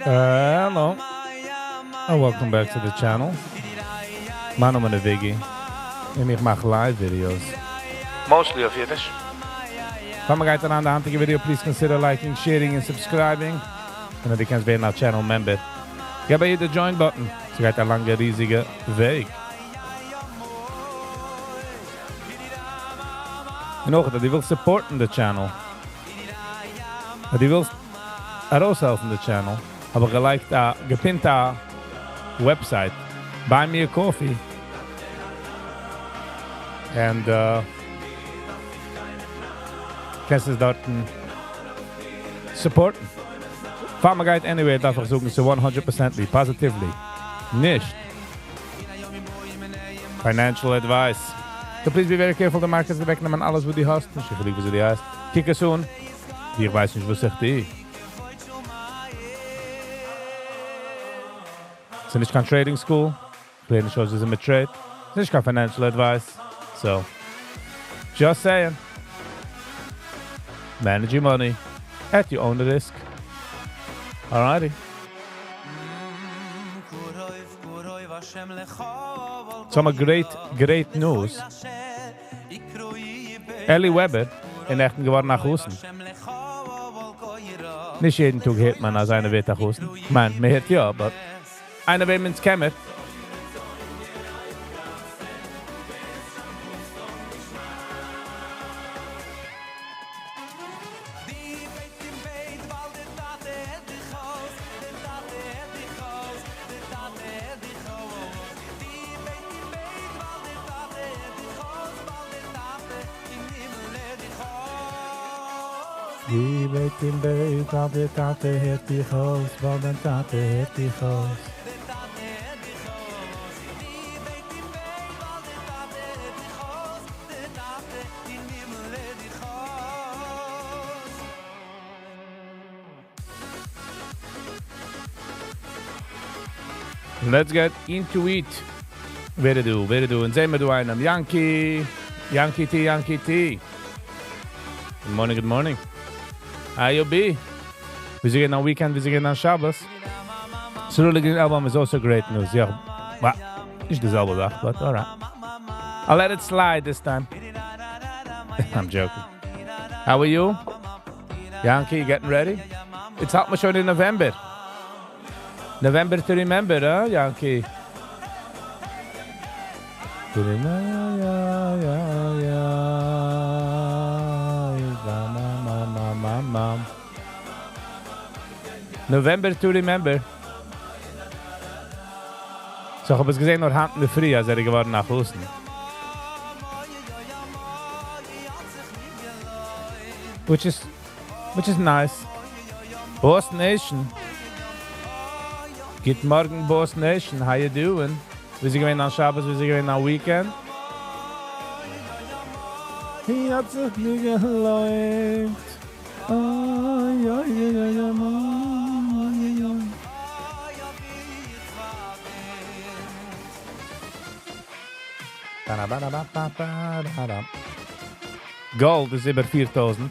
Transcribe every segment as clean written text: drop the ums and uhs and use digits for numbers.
Hello and welcome back to the channel. מיין נאמען איז Viggy און איך מאך live videos. Mostly אויף אידיש. פאר מען גייט אריין אין די היינטיגע video, please consider liking, sharing און subscribing. און אז דו קענסט ווערן א channel member, געב א hit די join button. ס'גייט א לאנגע ריזיגע וועג. און אויך אז דו ווילסט support ן די channel, אז דו ווילסט ארויסהעלפן די channel, האב איך געלייגט א, געפינט א website, Buy Me a Coffee, and קענסט עס דארטן support ן. פאר מען גייט anyway דארף איך זאגן ס'איז 100 percently, positively, נישט financial advice. So please be very careful, די markets אוועקנעמען אלעס וואס דו האסט, נישט קיין חילוק וויאזוי דו הייסט. קוק עס אן, ווי איך ווייס נישט וואס איך טו. ס'איז נישט קיין trading school, איך לערן נישט אויס וויאזוי מען trade ט, ס'איז נישט קיין financial advice, so just saying, manage your money at your own risk. Alrighty. Some great, great news. Eli Weber איז נעכטן געווארן א חתן. נישט יעדן טאג הערט מען אז איינער ווערט א חתן. כ'מיין, מען הערט יא, but איינער וועמענס קעמער. די בעט אין בעט, ווייל דער טאטע הערט דיך אויס, ווייל דיין טאטע הערט דיך אויס. Let's get into it. ווער איז דא? ווער איז דא? אונז זעמיר דא איינעם. Yanky! Yanky T, Yanky T. Good morning, good morning. How you be? וויאזוי גייט דיין weekend? וויאזוי גייט דיין שבת? Srulik Green album is also great news. יא, נישט די זעלבע זאך, but alright. I'll let it slide this time. I'm joking. How are you? Yanky, you getting ready? It's האלט מען שוין אין November. November to remember, huh, Yanky? November to remember. So, איך האב עס געזען נאר היינט אינדערפרי, אז ער איז געווארן א חתן. Which is nice. Boss Nation. גוט מארגן Boss Nation, how you doing? ווי איז געווען דיין שבת, ווי איז געווען דיין weekend? האט זיך מיר געלוינט. איי איי איי איי איי איי. Gold איז איבער 4000.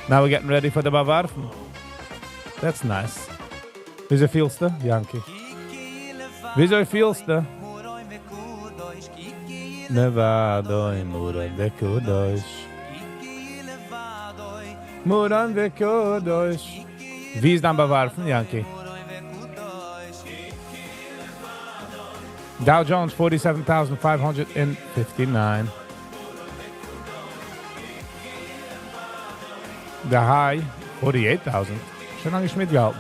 Now we're getting ready for the באווארפן. That's nice. וויאזוי פילסטו, Yanky? וויאזוי פילסטו? לבדו מרום וקדוש. מרום וקדוש. ווי איז דיין באווארפן, Yanky? Dow Jones 47,559. The high 48,000. שוין לאנג נישט מיטגעהאלטן.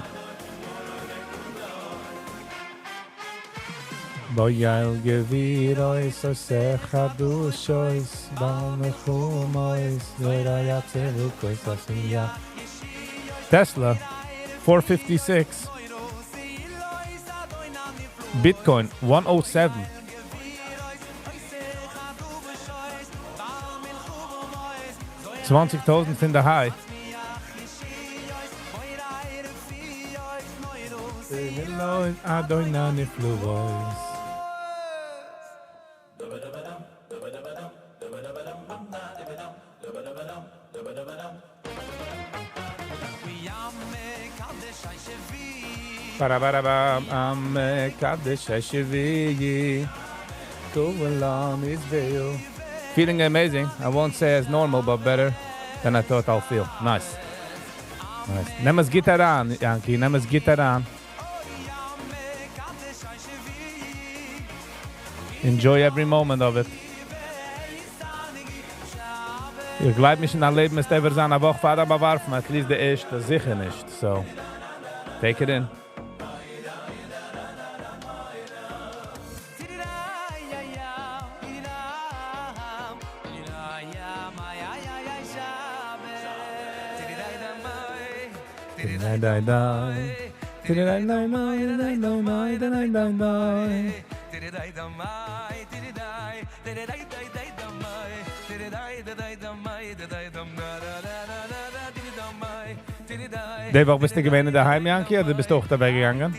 בויל גבירויס עושה חדושויס, בעל מחומויס, זרע יצרוקויס עשייה. Tesla 456. Bitcoin 107. 20.000 פון די high. אדוני נפלאות. באראבאראבאם המקדש השביעי כולם ישבעו. Feeling amazing, I won't say as normal but better than I thought I'll feel. Nice. Nice. נעם עס גוט אריין, יענקי, נעם עס גוט אריין. Enjoy every moment of it. איך גלייב נישט אין דיין לעבן וועסט ever זיין א וואך פאר דיין באווארפן, at least די ערשטע זיכער נישט, so take it in. די וואך ביסטו געווען אינדערהיים יענקי אדער ביסטו אויך אוועקגעגאנגען?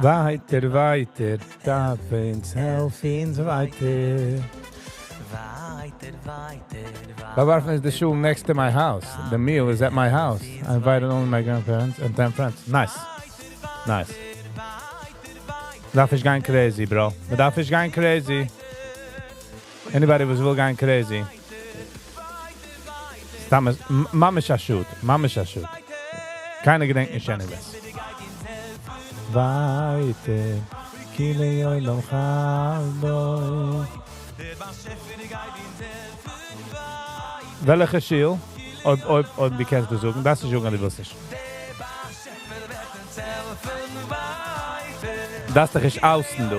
ווייטער ווייטער דארף אונז העלף אונז ווייטער. באווארפן איז די שול next to my house, the meal is at my house, I invited only my grandparents and 10 friends. Nice. Nice. מ'דארף נישט גיין crazy bro. מ'דארף נישט גיין crazy. Anybody וואס וויל גיין crazy. סתם ממש א שאד. ממש א שאד. קיינער געדענקט נישט anyways. ווייטער. כי לעולם חסדו. וועלכע שול? אויב אויב אויב דו קענסט דאס זאגן, דארפסט נישט זאגן אז דו ווילסט נישט. דארפסט דיך נישט אויסן דא.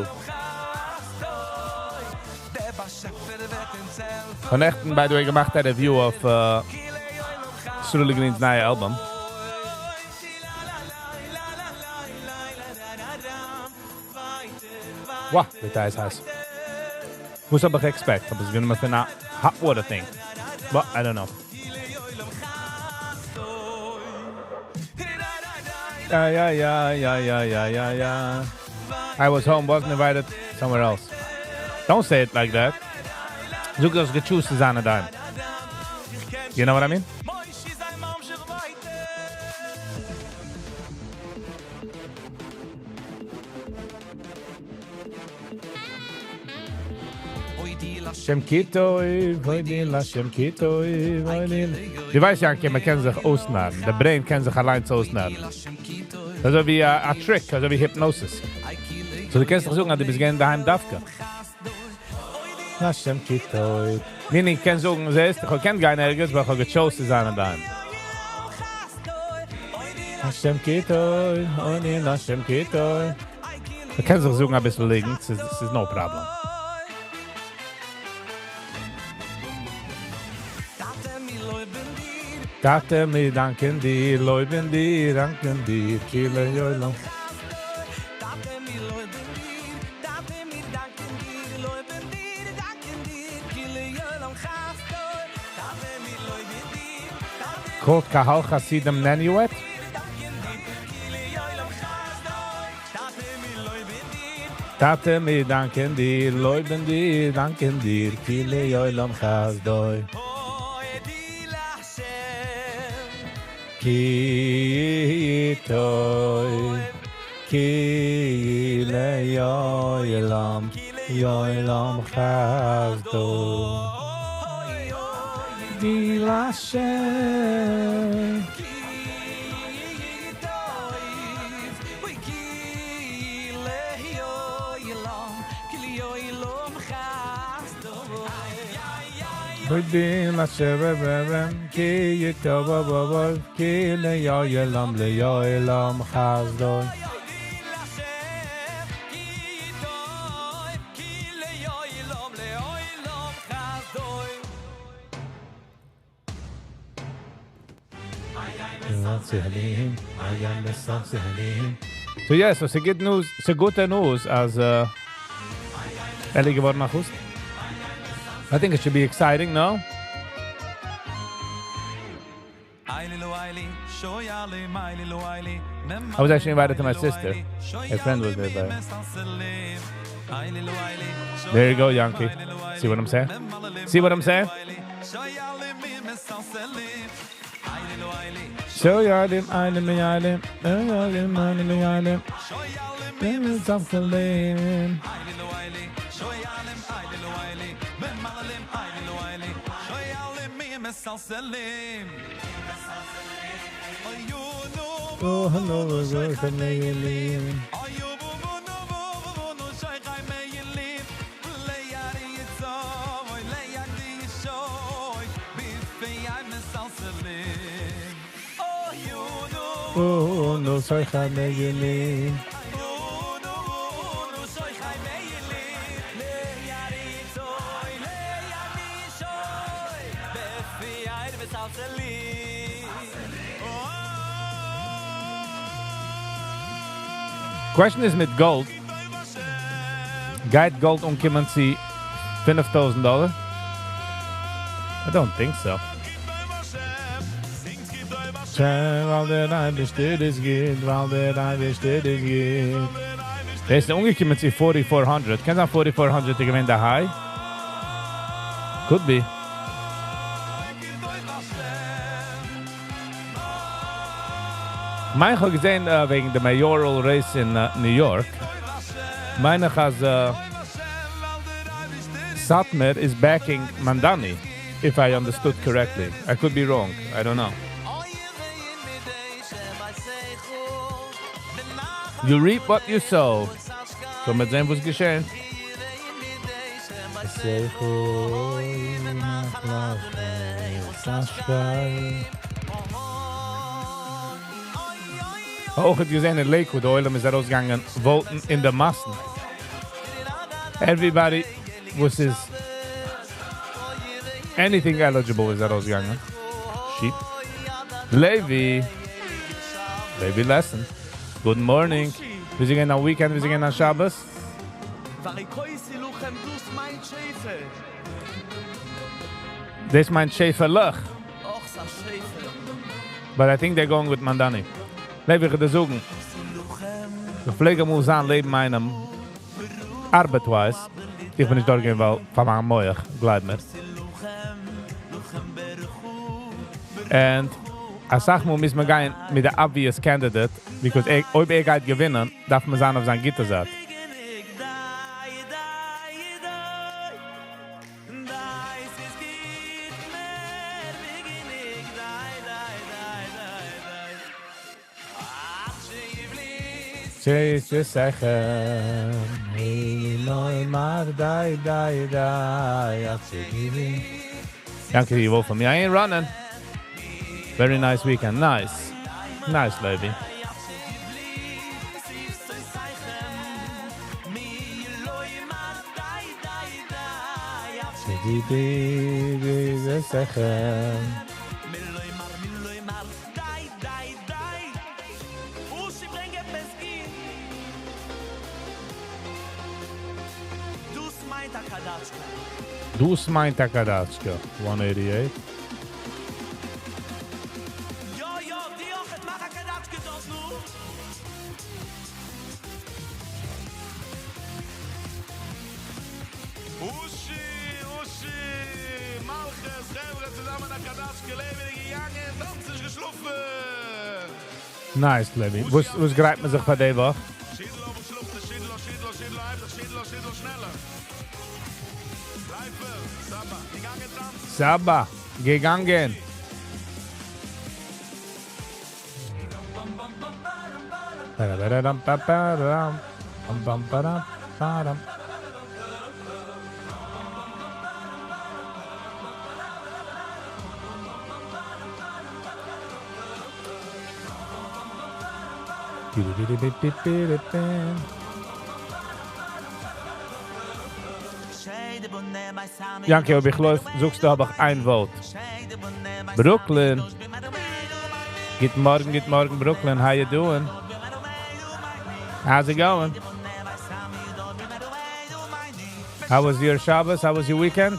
כ'האב נעכטן by the way געמאכט א review אויף סרולי גרין'ס נייע album. וואו, די טיי איז הייס. וואס האב איך expect? האב עס גענומען פון א hot water thing. But I don't know. יא יא יא יא יא יא יא יא. I was home, wasn't invited somewhere else. Don't say it like that. זאג דו האסט גע choose צו זיין אינדערהיים. You know what I mean? שם כי טוב, הודי להשם כי טוב, הודי דו ווייסט יענקי, מען קען זיך אויסנארן, די brain קען זיך אליינס אויסנארן. אזוי ווי א trick, אזוי ווי hypnosis. So דו קענסט דאך זאגן אז דו ביסט געווען אינדערהיים דווקא. להשם כי טוב. Meaning קענסט זאגן, זעסט, איך האב געקענט גיין ערגעץ, ווייל איך האב גע chose צו זיין אינדערהיים. השם כי טוב, הודי להשם כי טוב. מען קען זיך זאגן אביסל ליגנט, ס'איז no problem. טאטע מיר דאנקען דיר, לויבן דיר, דאנקען דיר, כי לעולם. Called קהל חסידים נעניועט? טאטע מיר דאנקען דיר, לויבן דיר, דאנקען דיר, כי לעולם חסדו. כי טוב, כי לעולם, לעולם חסדו. די להשם. הודי להשם, כי טוב, כי לעולם, לעולם חסדו. So yes, so ס'גוט news, ס'גוטע news אז אלי געווארן א חתן. I think it should be exciting, no? I was actually invited to my sister. A friend was there, but there you go, Yankee. See what I'm saying? See what I'm saying? So yalim, alim, yalim, yalim, alim, yalim. Oh, hello, Oh, no, soy Question איז מיט gold. גייט gold אנקומען צו 5000 dollar? I don't think so. ווייל דער אייבערשטער איז גוט, ווייל דער אייבערשטער איז גוט. ער איז אנגעקומען צו 4400. קען זיין 4400 איז געווען די high? Could be. מיין איך האב געזען וועגן די mayoral race אין New York. מיין איך אז Satmar is backing Mamdani, if I understood correctly. I could be wrong. I don't know. You reap what you sow. So מ'עט זען וואס געשען. אויך האט געזען אין Lakewood, דער עולם איז ארויסגעגאנגען vote ן אין די מאסן. Everybody וואס איז anything eligible איז ארויסגעגאנגען. Sheep. Levi. Levi Lesson. Good morning. ווי זענען א weekend, ווי זענען א שבת? דאס מיינט שעפעלעך. But I think they're going with Mamdani. Levi, איך וועל דיר זאגן. איך פלעג אמאל זיין לעבן איינעם ארבעט-wise. איך בין נישט דארט געווען, ווייל פאר מיין מוח, גלייב מיר. And אסאך מאל מוז מען גיין מיט די obvious candidate, because ער, אויב ער גייט געווינען, דארף מען זיין אויף זיין גוטע זייט. Yankee, you vote for me. I ain't running. Very nice weekend. Nice. Nice, lady. דאס מיינט א קאדאטשקע. 188. יא יא, די אויכעט מאך א קאדאטשקע דארט נו. אושי, אושי, מלכות, חברה צוזאמען א קאדאטשקע, לעבעדיג געגאנגען, טאנצן נישט געשלאפן. Nice, Levi. וואס, וואס גרייט מען זיך פאר די וואך? שידל אויף שידל, שידל, שידל, שידל, שידל, שידל, שנעלער. לייפער, סבא, געגאנגען טאנצן. סבא, געגאנגען. Ba-da-ba-da-dum, ba-ba-da-dum, bum, bum, ba-dum, ba-dum. Yankee, אויב איך לויף, זאגסטו, האב איך איין vote. Brooklyn. גוט מארגן, גוט מארגן, Brooklyn. How you doing? How's it going? How was your Shabbos? How was your weekend?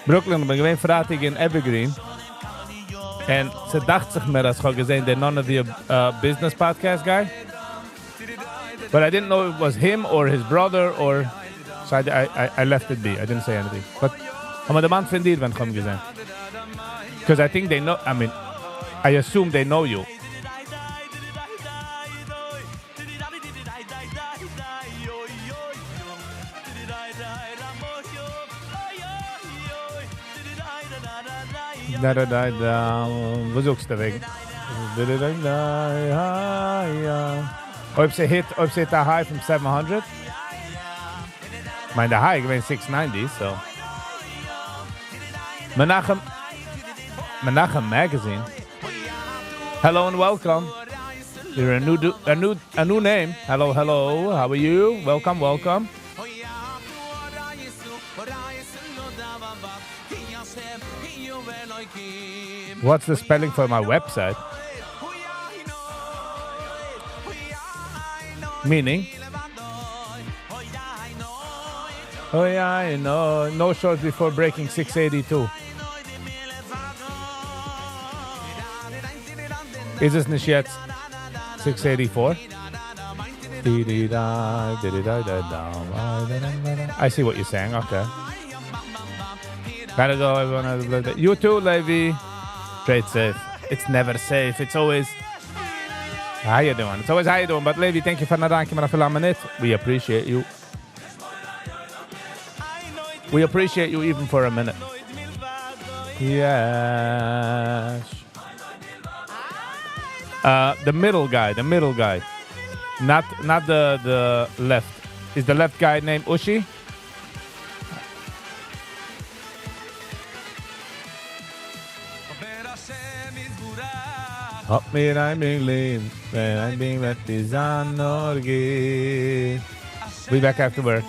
Brooklyn, איך בין געווען פרייטאג אין Evergreen. און ס'דאכט זיך מיר, אז איך האב געזען, דער None of the Business podcast guy. But I didn't know it was him or his brother or... So I left it be. I didn't say anything. But האב מיר דערמאנט פון דיר, ווען איך האב אים געזען. Because I think they know... I mean, I assume they know you. Da da da da. וואס זאגסטו וועגן? Da da da da. Ja, ja. אויב ס'hit, אויב ס'hit א high פון 700. מיין, די high געווען 690, so. Menachem, Menachem Magazine. Hello and welcome. You're a new name. Hello, hello. How are you? Welcome, welcome. What's the spelling for my website? Meaning? Oh yeah, I know. No shorts before breaking 682. איז עס נישט יעצט 684? I see what you're saying. Okay. Gotta go. Everyone has a blessed day. You too, Levi. Trade safe. It's never safe. It's always how you doing. It's always how you doing. But Levi, thank you for not for a minute. We appreciate you. We appreciate you even for a minute. Yes. The middle guy, the middle guy. Not the left. Is the left guy named Ushi? האט מיר איין Be back after work.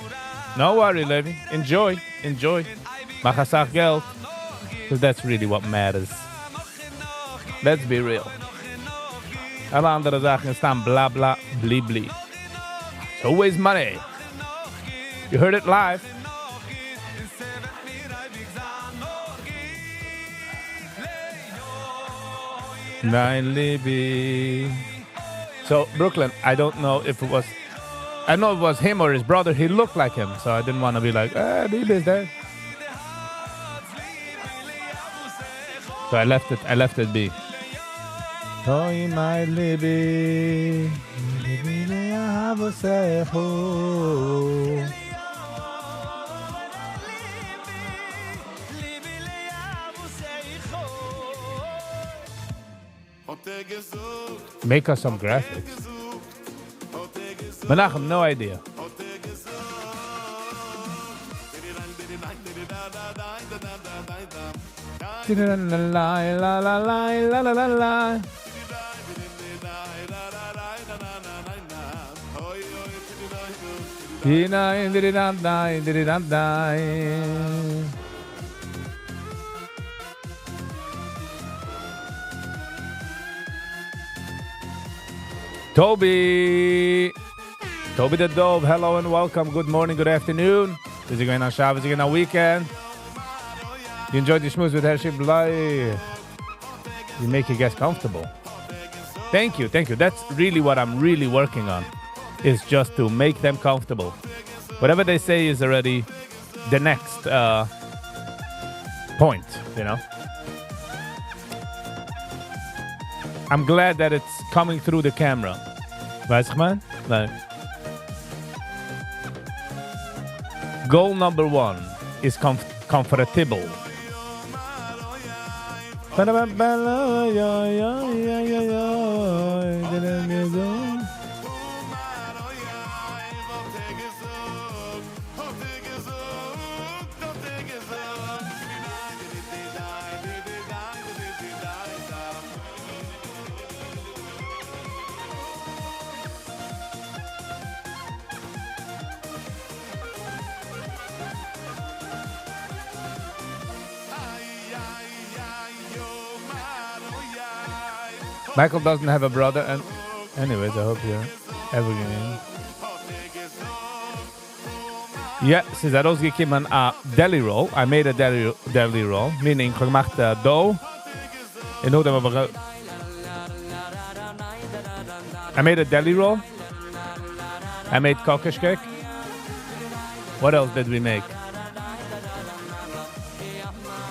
No worry, Levi. Enjoy. Enjoy. מאך א סאך געלט. Because that's really what matters. Let's be real. אלע אנדערע זאכן איז סתם blah blah bli bli. It's always money. You heard it live. ניין, Libby. So, Brooklyn, I don't know if it was... I know it was him or his brother. He looked like him. So I didn't want to be like, Libby is there. So I left it be. Oh, my Libby. Libby, have a Make us some graphics. Menachem, no idea. La la la la la la la. Toby! Toby the Dove, hello and welcome. Good morning, good afternoon. Is it going on Shabbos? Is it going on weekend? You enjoyed the schmooze with Hershey Bly. You make your guests comfortable. Thank you, thank you. That's really what I'm really working on, is just to make them comfortable. Whatever they say is already the next point, you know? I'm glad that it's coming through the camera. ווייסט וואס איך מיין? ניין. Goal number one is comfortable. Michael doesn't have a brother, and anyways, I hope you're evergreen. יא, ס'איז ארויסגעקומען א deli roll. I made a deli, deli roll, meaning איך האב געמאכט א dough, און נאכדעם האב איך I made a deli roll. I made קאקאש cake. What else did we make?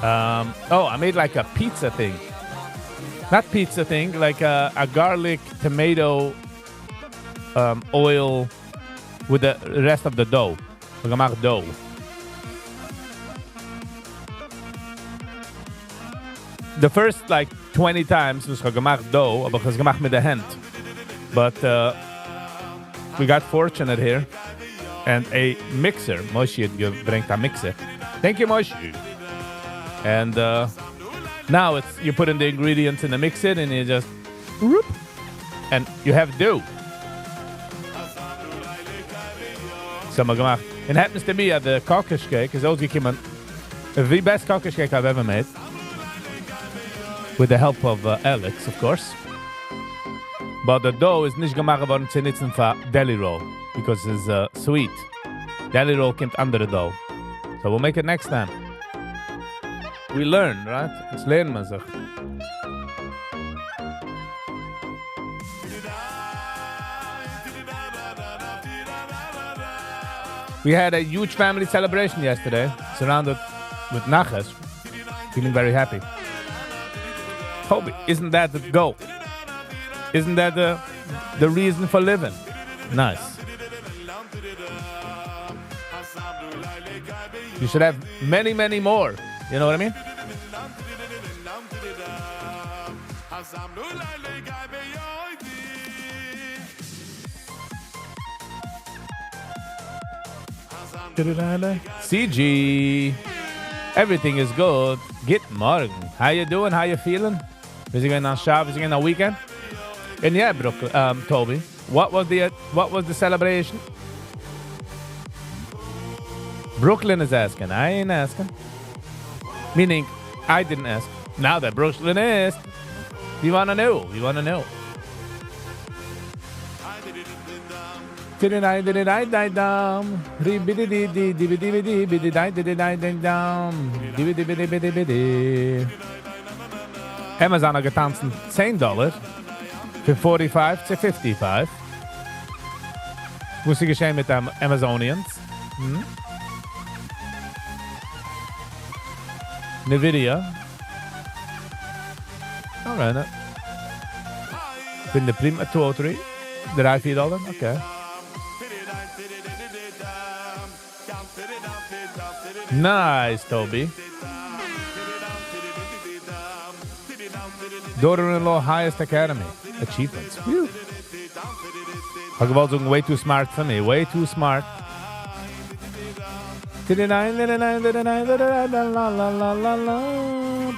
Oh, I made like a pizza thing. Not pizza thing, like a garlic tomato oil with the rest of the dough. כ'האב געמאכט dough. The first like 20 times וואס כ'האב געמאכט dough, האב איך עס געמאכט מיט די הענט. But we got fortunate here. And a mixer. Moshe האט געברענגט א mixer. Thank you, Moshe. And now it's you put in the ingredients in the mixer and you just whoop, and you have dough. So האבן מיר געמאכט. It happens to be at the קאקאש cake איז אויסגעקומען the best קאקאש cake I've ever made. With the help of Alex, of course. But the dough איז נישט געמאכט געווארן צו נוצן פאר deli roll because it's sweet. Deli roll קומט אנדערע dough. So we'll make it next time. We learn, right? אונז לערנען מיר זיך. We had a huge family celebration yesterday, surrounded with nachas, feeling very happy. Toby, isn't that the goal? Isn't that the reason for living? Nice. You should have many, many more. You know what I mean? CG, everything is good. גוט מארגן. How you doing? How you feeling? איז געווען א שבת? איז געווען א weekend? And yeah, Brooklyn, Toby, what was the celebration? Brooklyn is asking. I ain't asking. Meaning, I didn't ask. Now that Brooklyn is, we want to know. We want to know. Dum. Dum. Amazon האט געטאנצן 10 דאלאר פון 45 צו 55. וואס איז געשען מיט די Amazonians? Nvidia. Alright. פון די Prima 203. 3, 4 דאלאר. Okay. Nice, Toby. Daughter-in-law highest academy. Achievements. Whew. כ'האב געוואלט זאגן, way too smart for me. Way too smart. La la la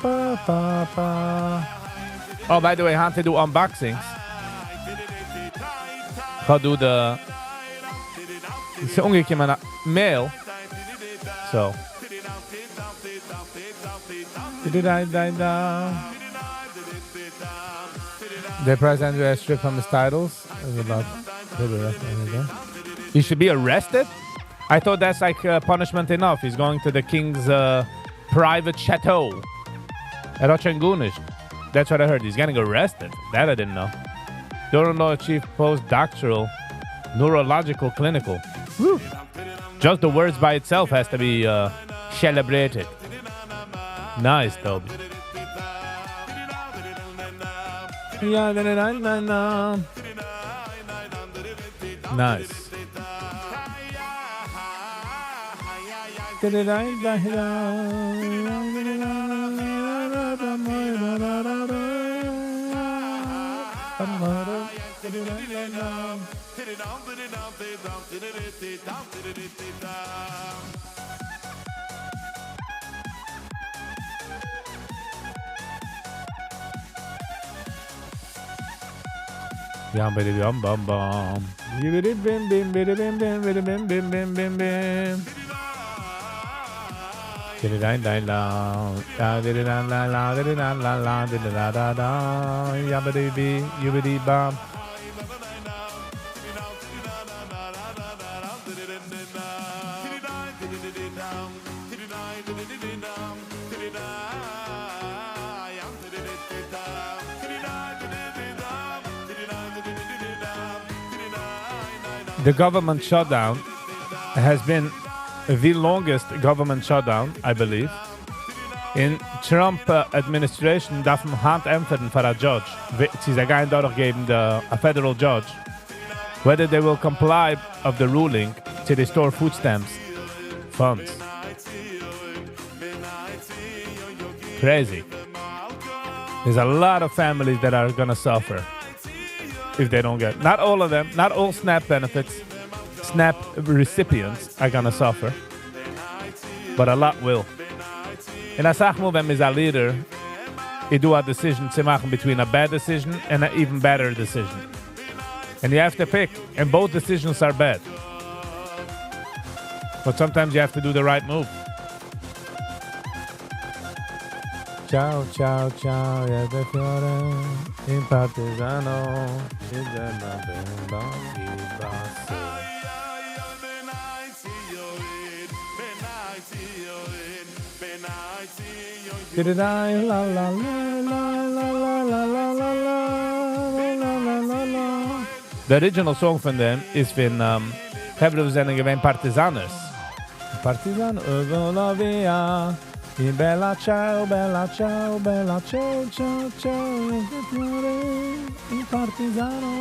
ba ba ba. Oh, by the way, היינט דא unboxings. כ'האב דא די ס'איז אנגעקומען mail. So. Da. The president was stripped from his titles. Is about to be arrested. He should be arrested? I thought that's like punishment enough. He's going to the king's private chateau. ער האט שוין גארנישט. That's what I heard. He's getting arrested. That I didn't know. Daughter-in-law achieved postdoctoral neurological clinical. Woo. Just the words by itself has to be celebrated. Nice, Toby. Yeah, na, na, na, na. Nice. Yum, bidi, yum, bum, bum. Bidi, bim, bim, bidi, bim, bim, bidi, bim, bim, bim, bim, bim. Didi, da, da, la. Da, didi, da, la, la, didi, da, la, la, didi, da, da, da. Ya, bidi, bi, you, bidi, bam. The government shutdown has been the longest government shutdown, I believe. און Trump administration דארפן היינט ענטפערן פאר א judge, צו זיי גייען דורכגעבן די, a federal judge, whether they will comply of the ruling to restore food stamps funds. Crazy. There's a lot of families that are gonna suffer if they don't get. Not all of them, not all SNAP benefits, SNAP recipients are gonna suffer, but a lot will. און א סאך מאל ווען מ'איז א leader, איז דא א decision צו מאכן between a bad decision and an even better decision. And you have to pick, and both decisions are bad. But sometimes you have to do the right move. Ciao, ciao, ciao, fiore, in partigiano, in basso. La la la la la la la la la la la la la. The original song פון דעם איז פון חברה וואס זענען געווען פארטיזאנערס. Partigiano, vola via. Bella ciao, bella ciao, bella ciao, ciao, ciao, il partigiano,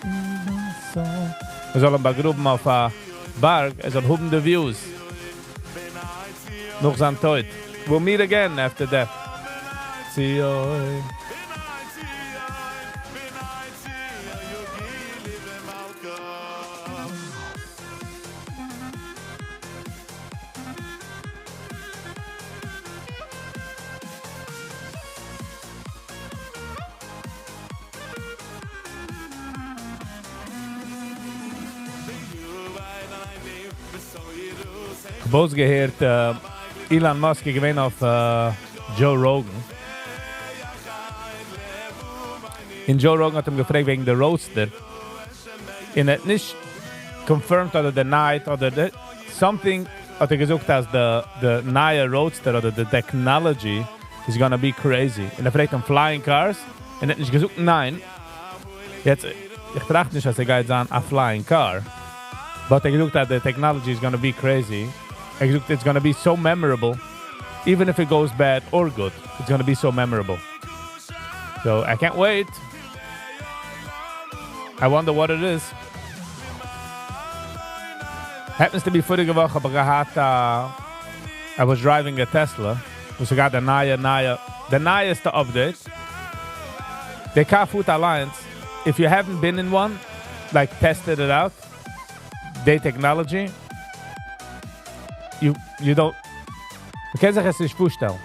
basso. מ'זאל אים באגראבן אויף א בארג, ער זאל האבן די views. נאך זיין טויט. We'll meet again after death. ציון. כ'האב געהערט, Elon Musk איז געווען אויף Joe Rogan. און Joe Rogan האט אים געפרעגט וועגן די Roadster. און ער האט נישט confirmed אדער denied אדער די, something האט ער געזאגט אז די נייע Roadster אדער די technology is gonna be crazy. און ער פרעגט אים flying cars און ער האט נישט געזאגט ניין. יעצט, איך טראכט נישט אז עס גייט זיין א flying car. But ער האט געזאגט אז the technology is gonna be crazy. ער האט געזאגט it's gonna be so memorable. Even if it goes bad or good, it's gonna be so memorable. So I can't wait. I wonder what it is. Happens to be פאריגע וואך האב איך געהאט, I was driving a Tesla. וואס האט געהאט די נייע, נייע, די נייעסטע update. The car פארט אליינס, if you haven't been in one, like tested it out, the technology, you don't, מ'קען זיך עס נישט פארשטעלן.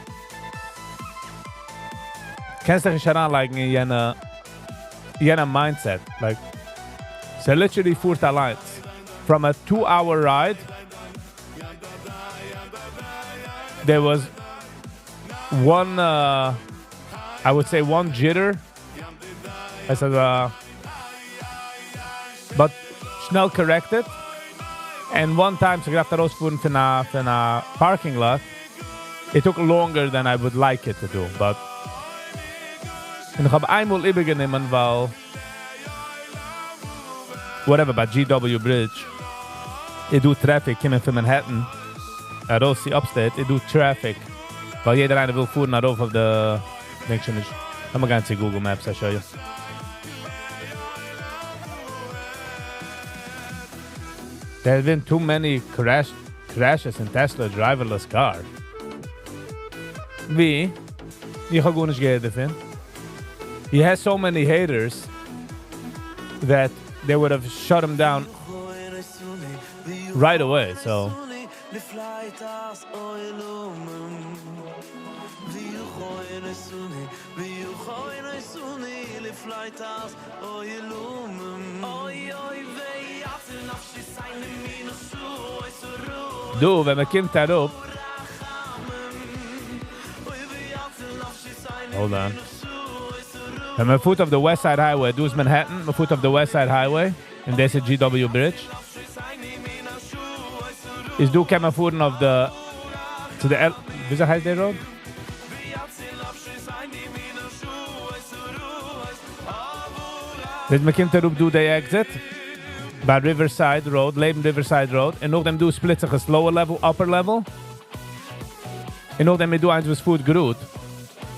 קענסט זיך נישט אריינלייגן אין יענע mindset. Like, so literally פארט אליינס. From a 2-hour ride, there was one, I would say one jitter. I said, but שנעל corrected. And one time, ס'האט געדארפט ארויספארן פון א parking lot. It took longer than I would like it to do, but און איך האב איינמאל איבערגענומען, ווייל whatever, ביי GW Bridge, איז דא traffic קומען פון Manhattan, ארויס צו upstate, איז דא traffic, ווייל יעדער איינער וויל פארן ארויף אויף די, דענק שוין נישט. לאמיר גיין צו Google Maps, I show you. There have been too many crashes in Tesla driverless car. ווי? איך האב גארנישט געהערט דערפון. He has so many haters that they would have shut him down right away. So דא, ווען מען קומט אראפ. Hold on. ווען מען פארט אויף the West Side Highway, דא איז Manhattan, מען פארט אויף the West Side Highway, און דאס איז GW Bridge. איז דא קען מען פארן אויף the, צו די L, וויאזוי הייסט דער road? ווען מען קומט אראפ דא די exit, ביי Riverside Road, לעבן Riverside Road, און נאכדעם דא split זיך עס lower level, upper level, און נאכדעם איז דא איינס וואס פארט גראד.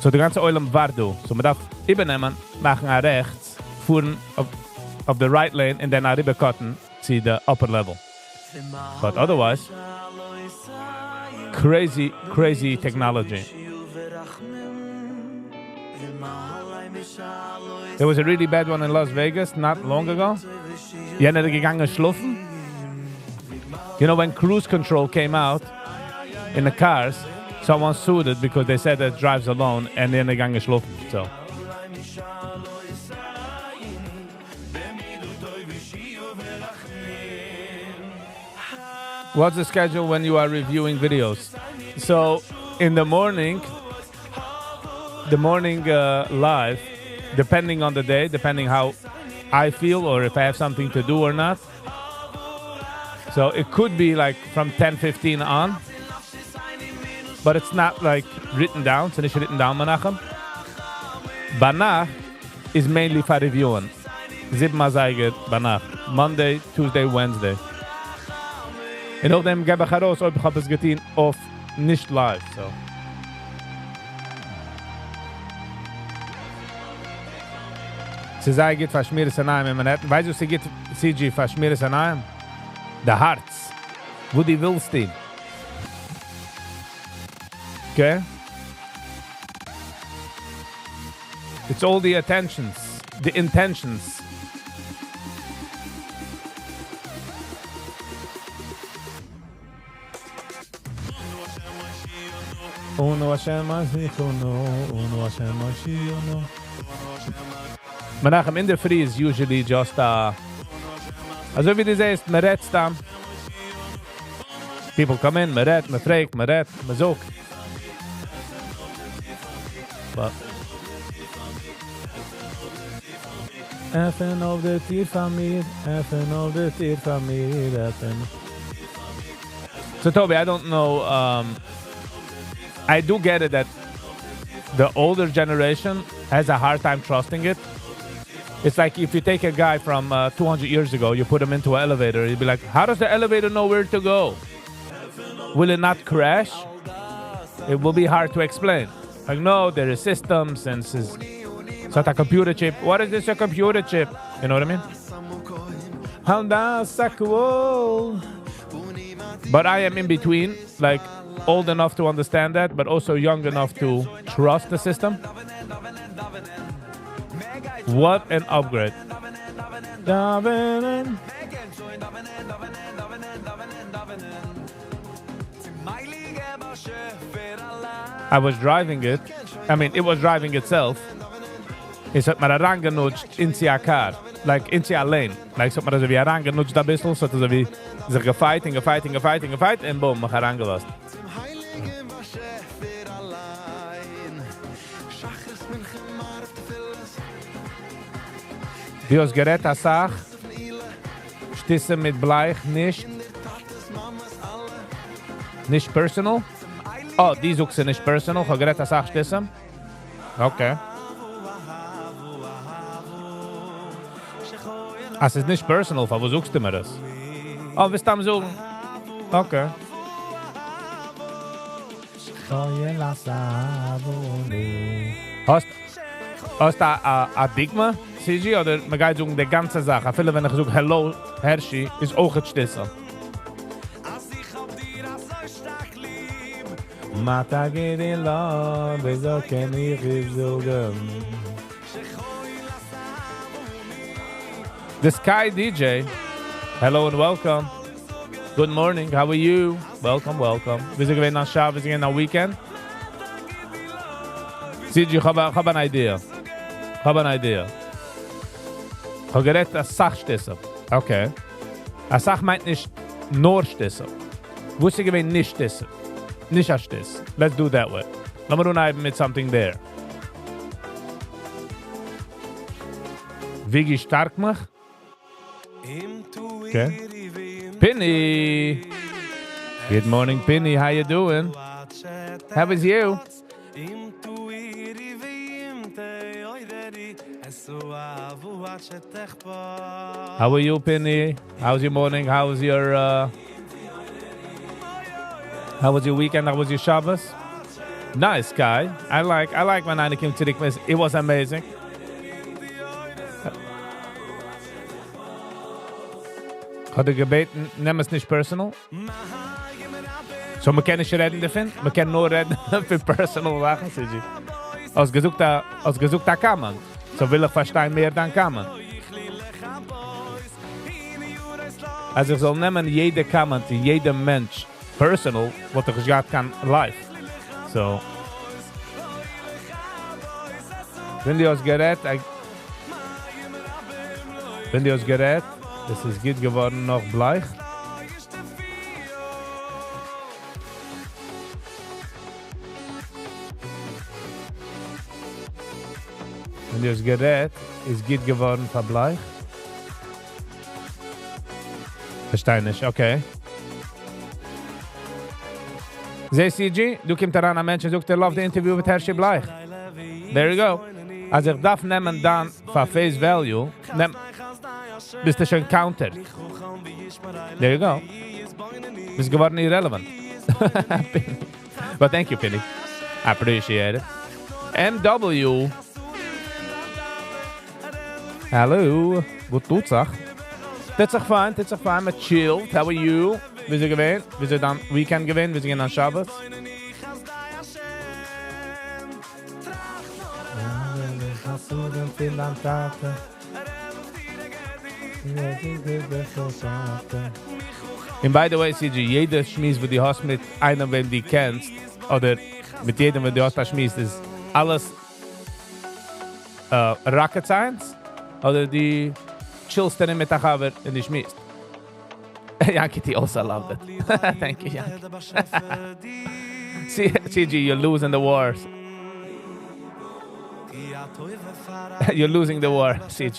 So די גאנצע עולם ווארט דא. So מען דארף איבערנעמען, מאכן א רעכטס, פארן אויף די right lane און דאן אריבער cut ן צו די upper level. But otherwise, crazy, crazy technology. There was a really bad one in Las Vegas not long ago. יענער איז געגאנגען שלאפן. When cruise control came out in the cars, someone sued it because they said that it drives alone and then געגאנגען שלאפן. So. What's the schedule when you are reviewing videos? So, in the morning live, depending on the day, depending how I feel or if I have something to do or not. So it could be like from 10:15 on, but it's not like written down. So נישט written down, Menachem. ביינאכט is mainly for reviewing. זיבן אזייגער ביינאכט. Monday, Tuesday, Wednesday. און נאכדעם געב איך ארויס, אויב איך האב עס געטון אויף נישט live. So. ס'איז זייער גוט פאר שמירת עיניים אין Manhattan. ווייסטו, וואס ס'גוט CG פאר שמירת עיניים? די הארץ. וואו דו ווילסט אים. Okay? It's all the attentions, the intentions. אונו השם משיחנו, אונו השם משיחנו. מנחם, אינדערפרי is usually just a... אזוי ווי דו זעסט, מען רעדט סתם. People come in, מען רעדט, מען פרעגט, מען רעדט, מען זאגט. But... עפן אויף די טיר פאר מיר, עפן אויף די טיר פאר מיר, עפן. So Toby, I don't know, I do get it that the older generation has a hard time trusting it. It's like if you take a guy from 200 years ago, you put him into an elevator, you'd be like, how does the elevator know where to go? Will it not crash? It will be hard to explain. Like, no, there are systems and it's not a computer chip. What is this, a computer chip? You know what I mean? But I am in between, old enough to understand that, but also young enough to trust the system. What an upgrade. דאווענען. I was driving it. I mean, it was driving itself. עס האט מיר אריינגענודזשט אין א car. Like, אין א lane. Like, עס האט מיר אזוי ווי אריינגענודזשט א ביסל. עס האט אזוי ווי זיך גע fight און גע fight און גע fight און גע fight און boom, מיך אריינגעלאזט. צום הייליגן באשעפער אליין. שחרית מנחה מעריב תפילות. דו האסט גערעדט א סאך. שטותים מיט בלייך, נישט. נישט personal? Oh, די זאגסט נישט personal. איך האב גערעדט א סאך שטותים. Okay. אה, עס איז נישט personal, פארוואס זאגסטו מיר דאס? Oh, ווילסט סתם זאגן? Okay. האסט, האסט א דוגמא, CG, אדער מען גייט זאגן די גאנצע זאך? אפילו ווען איך זאג Hello, Hershey, איז אויך שטותים. מה תגידי לו, וויאזוי קען איך איר זאגן. The Sky DJ, hello and welcome. Good morning, how are you? Welcome, welcome. ווי איז געווען דיין שבת, ווי איז געווען דיין weekend? CG, איך האב אן idea. איך האב אן idea. איך האב גערעדט א סאך שטותים. Okay. א סאך מיינט נישט נאר שטותים. וואס איז געווען נישט שטותים? נישט א שטות. Let's do that way. לאמיר אנהייבן מיט something there. ווי שטארק מיך? Okay. Pinny! Good morning, Pinny. How you doing? How is you? How are you, Pinny? How's your morning? How's your uh, how was your weekend? How was your Shabbos? Nice guy. I like I like when איינער קומט צוריק. It was amazing. האט ער געבעטן, נעם עס נישט personal. So מ'קען נישט רעדן דערפון? מ'קען נאר רעדן פון personal זאכן, סיזי. האסט געזאגט א, האסט געזאגט א comment. So וויל איך פארשטיין מער דיין comment. אז איך זאל נעמען יעדע comment און יעדע מענטש personal, וואלט איך נישט געהאט קיין life. So. ווען דו האסט גערעדט, ווען דו האסט גערעדט, עס איז גוט געווארן נאך בלייך. ווען דו האסט גערעדט, איז גוט געווארן פאר בלייך. פארשטיי נישט, okay. זע CG, דא קומט אריין א מענטש און זאגט ער love the interview מיט הערשי בלייך. There you go. אז איך דארף נעמען דיין פאר face value, נעם, ביסטו שוין counter. There you go. ביסט געווארן irrelevant. But thank you, Pinny. I appreciate it. MW. Hello. וואס טוט זיך? טוט זיך פיין, טוט זיך פיין. מען chillט. How are you? וויאזוי געווען? וויאזוי דיין weekend געווען? וויאזוי געווען דיין שבת? און by the way, CG, יעדע שמועס וואס דו האסט מיט איינעם וועם דו קענסט, אדער מיט יעדעם וועם דו האסט א שמועס, איז אלעס rocket science? אדער דו chillסט ארום מיט א חבר און דו שמועסט? Yankee T also loved it. Thank you, Yankee. CG, you're losing the war. You're losing the war, CG.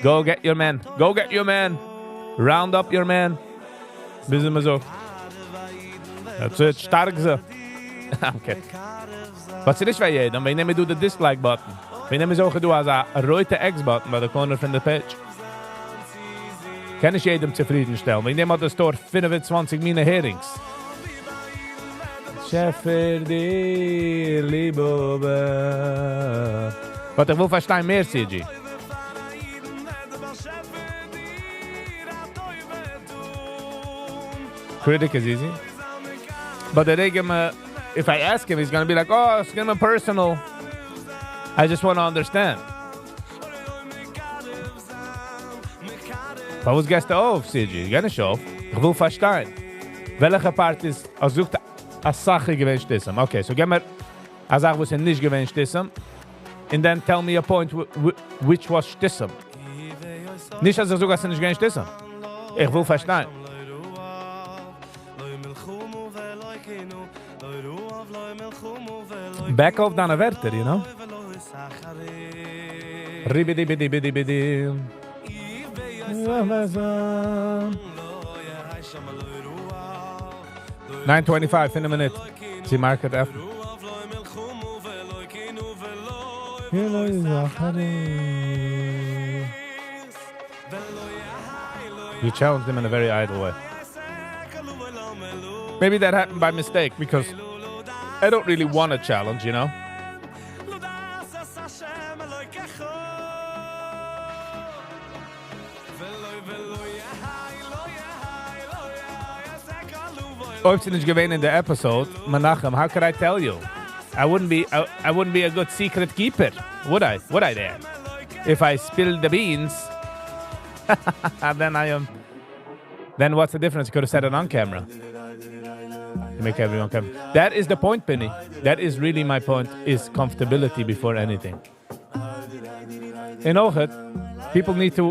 Go get your man. Go get your man. Round up your man. ביז מען זאגט. That's it. שטארק זיי. Okay. וואס איז נישט ביי יעדעם, ווען נעמען דו די dislike button. ווען נעמען אויך דו אזא רויטע X button ביי די corner פון די page. קען נישט יעדעם צופרידנשטעלן. וועגן דעם האט דער store 25 מיני הערינגס. שעפער דיר ליב האבן. But איך וויל פארשטיין מער, CG. Critic is easy. But the רגע if I ask him, he's gonna be like, oh, it's gonna be personal. I just want to understand. פארוואס גייסטו אויף, CG? גיי נישט אויף. איך וויל פארשטיין. וועלכע part איז, אז זאגט א זאך געווען שטותים. Okay, so גיב מיר א זאך וואס איז נישט געווען שטותים. And then tell me a point which was שטותים. נישט אז איך זאג, אז ס'איז נישט געווען שטותים. איך וויל פארשטיין. Back off דיינע ווערטער, you know? ריבידי בידי בידי בידי. 9:25 אין א מינוט. די market עפנט. You challenged him in a very idle way. Maybe that happened by mistake because I don't really want a challenge, you know? אויב ס'איז נישט געווען אין די episode, Menachem, how could I tell you? I wouldn't be a good secret keeper, would I? Would I there? If I spill the beans, then I am. Then what's the difference? You could have said it on camera. You make everyone come. That is the point, Penny. That is really my point, is comfortability before anything. אין אויך, people need to,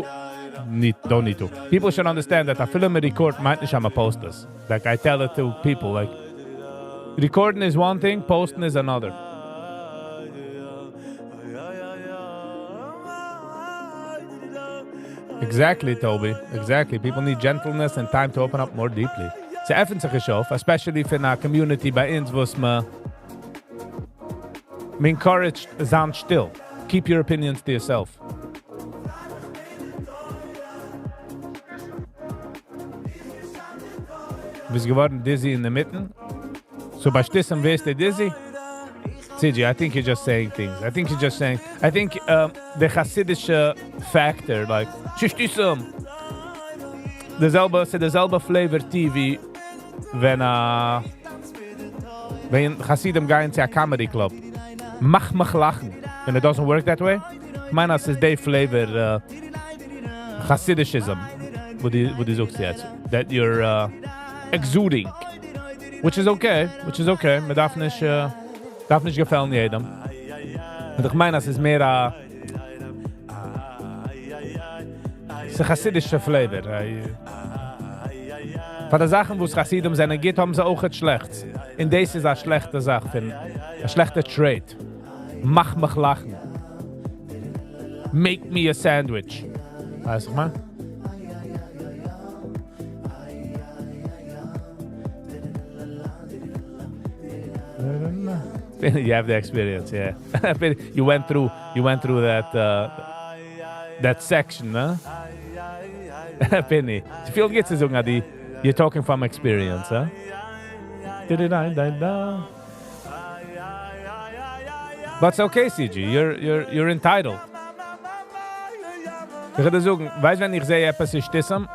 need, don't need to. People should understand that אפילו מען record מיינט נישט אז מ'post עס. Like I tell it to people, like, recording is one thing, posting is another. Exactly, Toby. Exactly. People need gentleness and time to open up more deeply. ס'עפנט זיך נישט אויף, especially פון א community ביי אונז, וואס מ'encouraged זיין שטיל. Keep your opinions to yourself. ביסט געווארן dizzy אינמיטן? So ביי שטותים ווערסטו dizzy? CG, I think you're just saying things. I think you're just saying, I think the חסידישע factor, like, שטותים! די זעלבע, ס'איז די זעלבע flavor TV, ווען א, ווען חסידים גייען צו א comedy club. מאך מיך לאכן. And it doesn't work that way. איך מיין, אז ס'איז די flavor Hasidishism, וואס דו זאגסט יעצט, that you're exuding. Which is okay, which is okay. מען דארף נישט, דארף נישט געפעלן יעדעם. און איך מיין, אז ס'איז מער א ס'איז חסידישע flavor. פאר די זאכן, וואס חסידים זענען גוט, האבן זיי אויך שלעכטס. און דאס איז א שלעכטע זאך, פון, א שלעכטע trait. מאך מיך לאכן. Make me a sandwich. ווייסט וואס איך מיין? You have the experience, yeah. You went through that section, huh? Penny. ס'פילט גוט צו זאגן, Adi. You're talking from experience, huh? Da-da-da-da-da. But it's okay, CG. You're entitled. איך וועל דיר זאגן, ווייסט, ווען איך זע עפעס איז שטותים,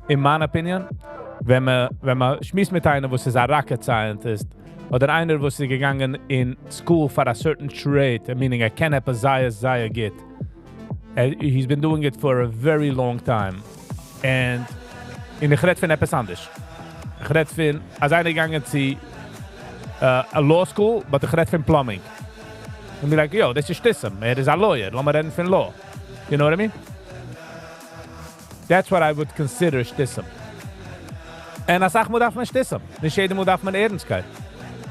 אין מיין opinion, ווען מען שמועסט מיט איינער, וואס איז א rocket scientist, אדער איינער, וואס איז געגאנגען אין school for a certain trade, meaning ער קען עפעס זייער, זייער גוט. He's been doing it for a very long time. And און איך רעד פון עפעס אנדערש. איך רעד פון, אז איינער געגאנגען צו a law school, but איך רעד פון plumbing. And be like, yo, דאס איז שטותים. ער איז א lawyer. לאמיר רעדן פון law. You know what I mean? That's what I would consider שטותים. און אסאך מאל דארף מען שטותים. נישט יעדע מאל דארף מען ערנסטקייט.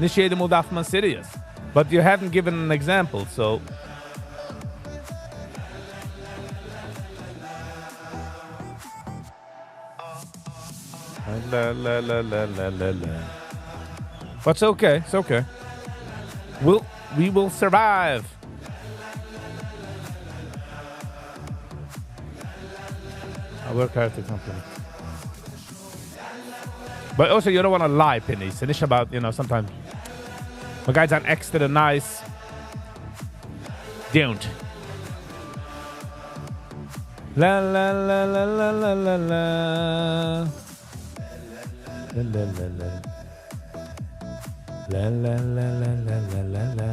נישט יעדע מאל דארף מען serious. But you haven't given an example, so... La, la, la, la, la, la, la. But it's okay, it's okay. We will survive. I work hard to compliment. But also, you don't want to lie, Penny. It's not about sometimes my guys aren't extra nice. Don't. La la la la la la la la. La la la la. La la la la la la la la.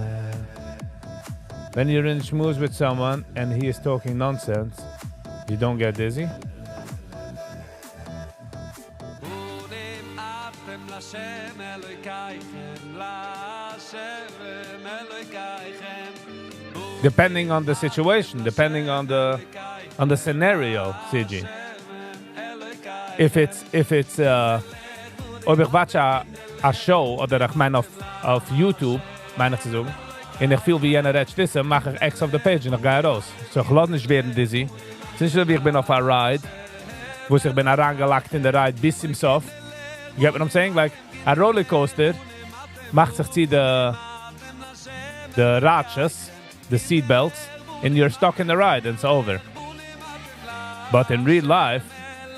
When you're in schmooze with someone and he is talking nonsense, you don't get dizzy? להשם אלוקיכם, להשם אלוקיכם. Depending on the situation, depending on the scenario, CG. If it's אויב איך watch א show אדער איך מיין אויף YouTube, מיין איך צו זאגן, און איך פיל ווי יענער רעדט שטותים, מאך איך X off the page און איך גיי ארויס. So איך לאז נישט ווערן dizzy. ס'איז נישט ווי איך בין אויף א ride, וואו איך בין אריינגע locked אין די ride ביז צום סוף. You get what I'm saying? Like, a roller coaster מאכט זיך צו די ראטשעס, the seat belts, and you're stuck in the ride and it's over. But in real life,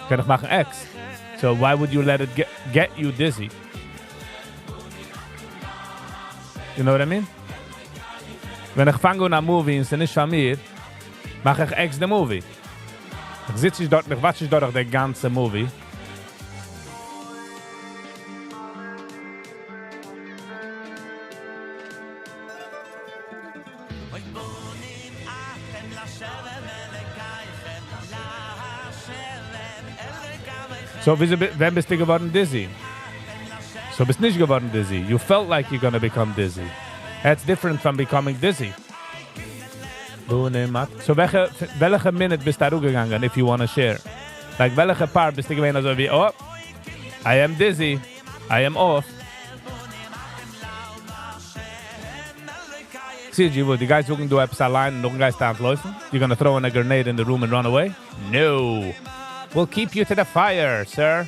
קען איך מאכן X. So why would you let it get you dizzy? You know what I mean? ווען איך פאנג אן א movie און ס'איז נישט פאר מיר, מאך איך X the movie. איך זיץ נישט דארט, איך watch נישט דורך די גאנצע movie. אוי בונים אתם לשם אלוקיכם, להשם אלוקיכם. So, וויאזוי, ווען ביסטו געווארן dizzy? So, ביסט נישט געווארן dizzy. You felt like you're gonna become dizzy. That's different from becoming dizzy. So, וועלכע minute ביסטו אראפגעגאנגען, if you wanna share? Like, וועלכע part ביסטו געווען אזוי ווי, oh, I am dizzy, I am off. CG, וואו דו גייסט זאגן, דו עפעס אליין און נאכדעם גייסטו אנטלויפן? You're gonna throw in a grenade in the room and run away? No. We'll keep you to the fire, sir.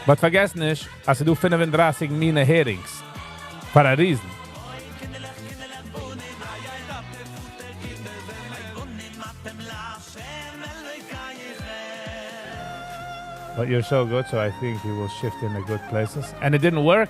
But פארגעס נישט, אז ס'דא 35 מיני herrings. For a reason. But you're so good, so I think you will shift in the good places. And it didn't work?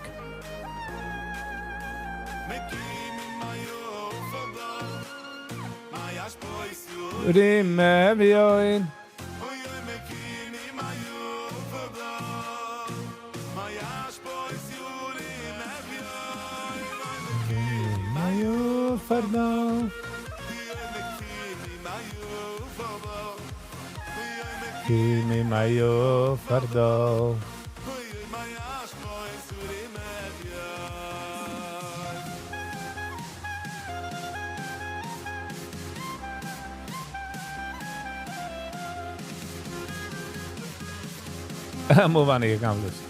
Move on, accomplished.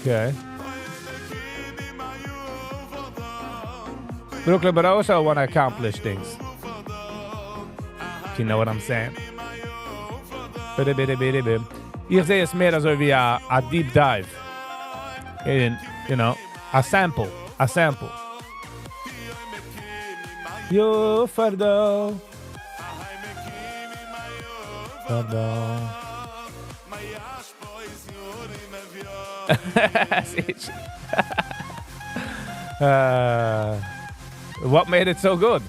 Okay. Brooklyn, but I also want to accomplish things. You know what I'm saying? איך זע עס מער אזוי ווי א, א deep dive. In, a sample. A sample. יו פארדא. פארדא. What made it so good?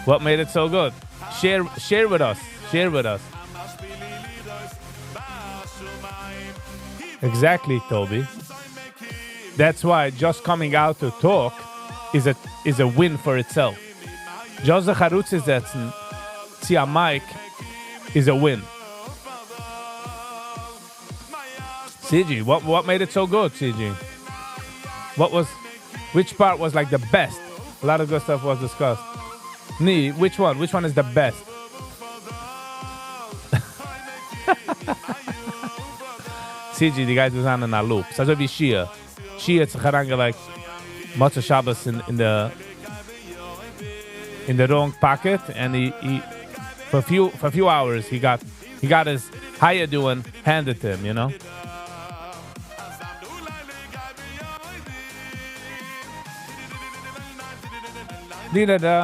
What made it so good? Share, share with us. Share with us. Exactly, Toby. That's why just coming out to talk is a win for itself. Just זיך ארויסצוזעצן צו א mic is a win. CG, what made it so good, CG? Which part was like the best? A lot of good stuff was discussed. Nee, which one? Which one is the best? CG, די גייסט זיין אין א loop. ס'אזוי ווי Shia. Shia האט זיך אריינגעלייגט מוצאי שבת in the wrong pocket, and he for a few hours he got his how you doing handed to him, you know? Di da da,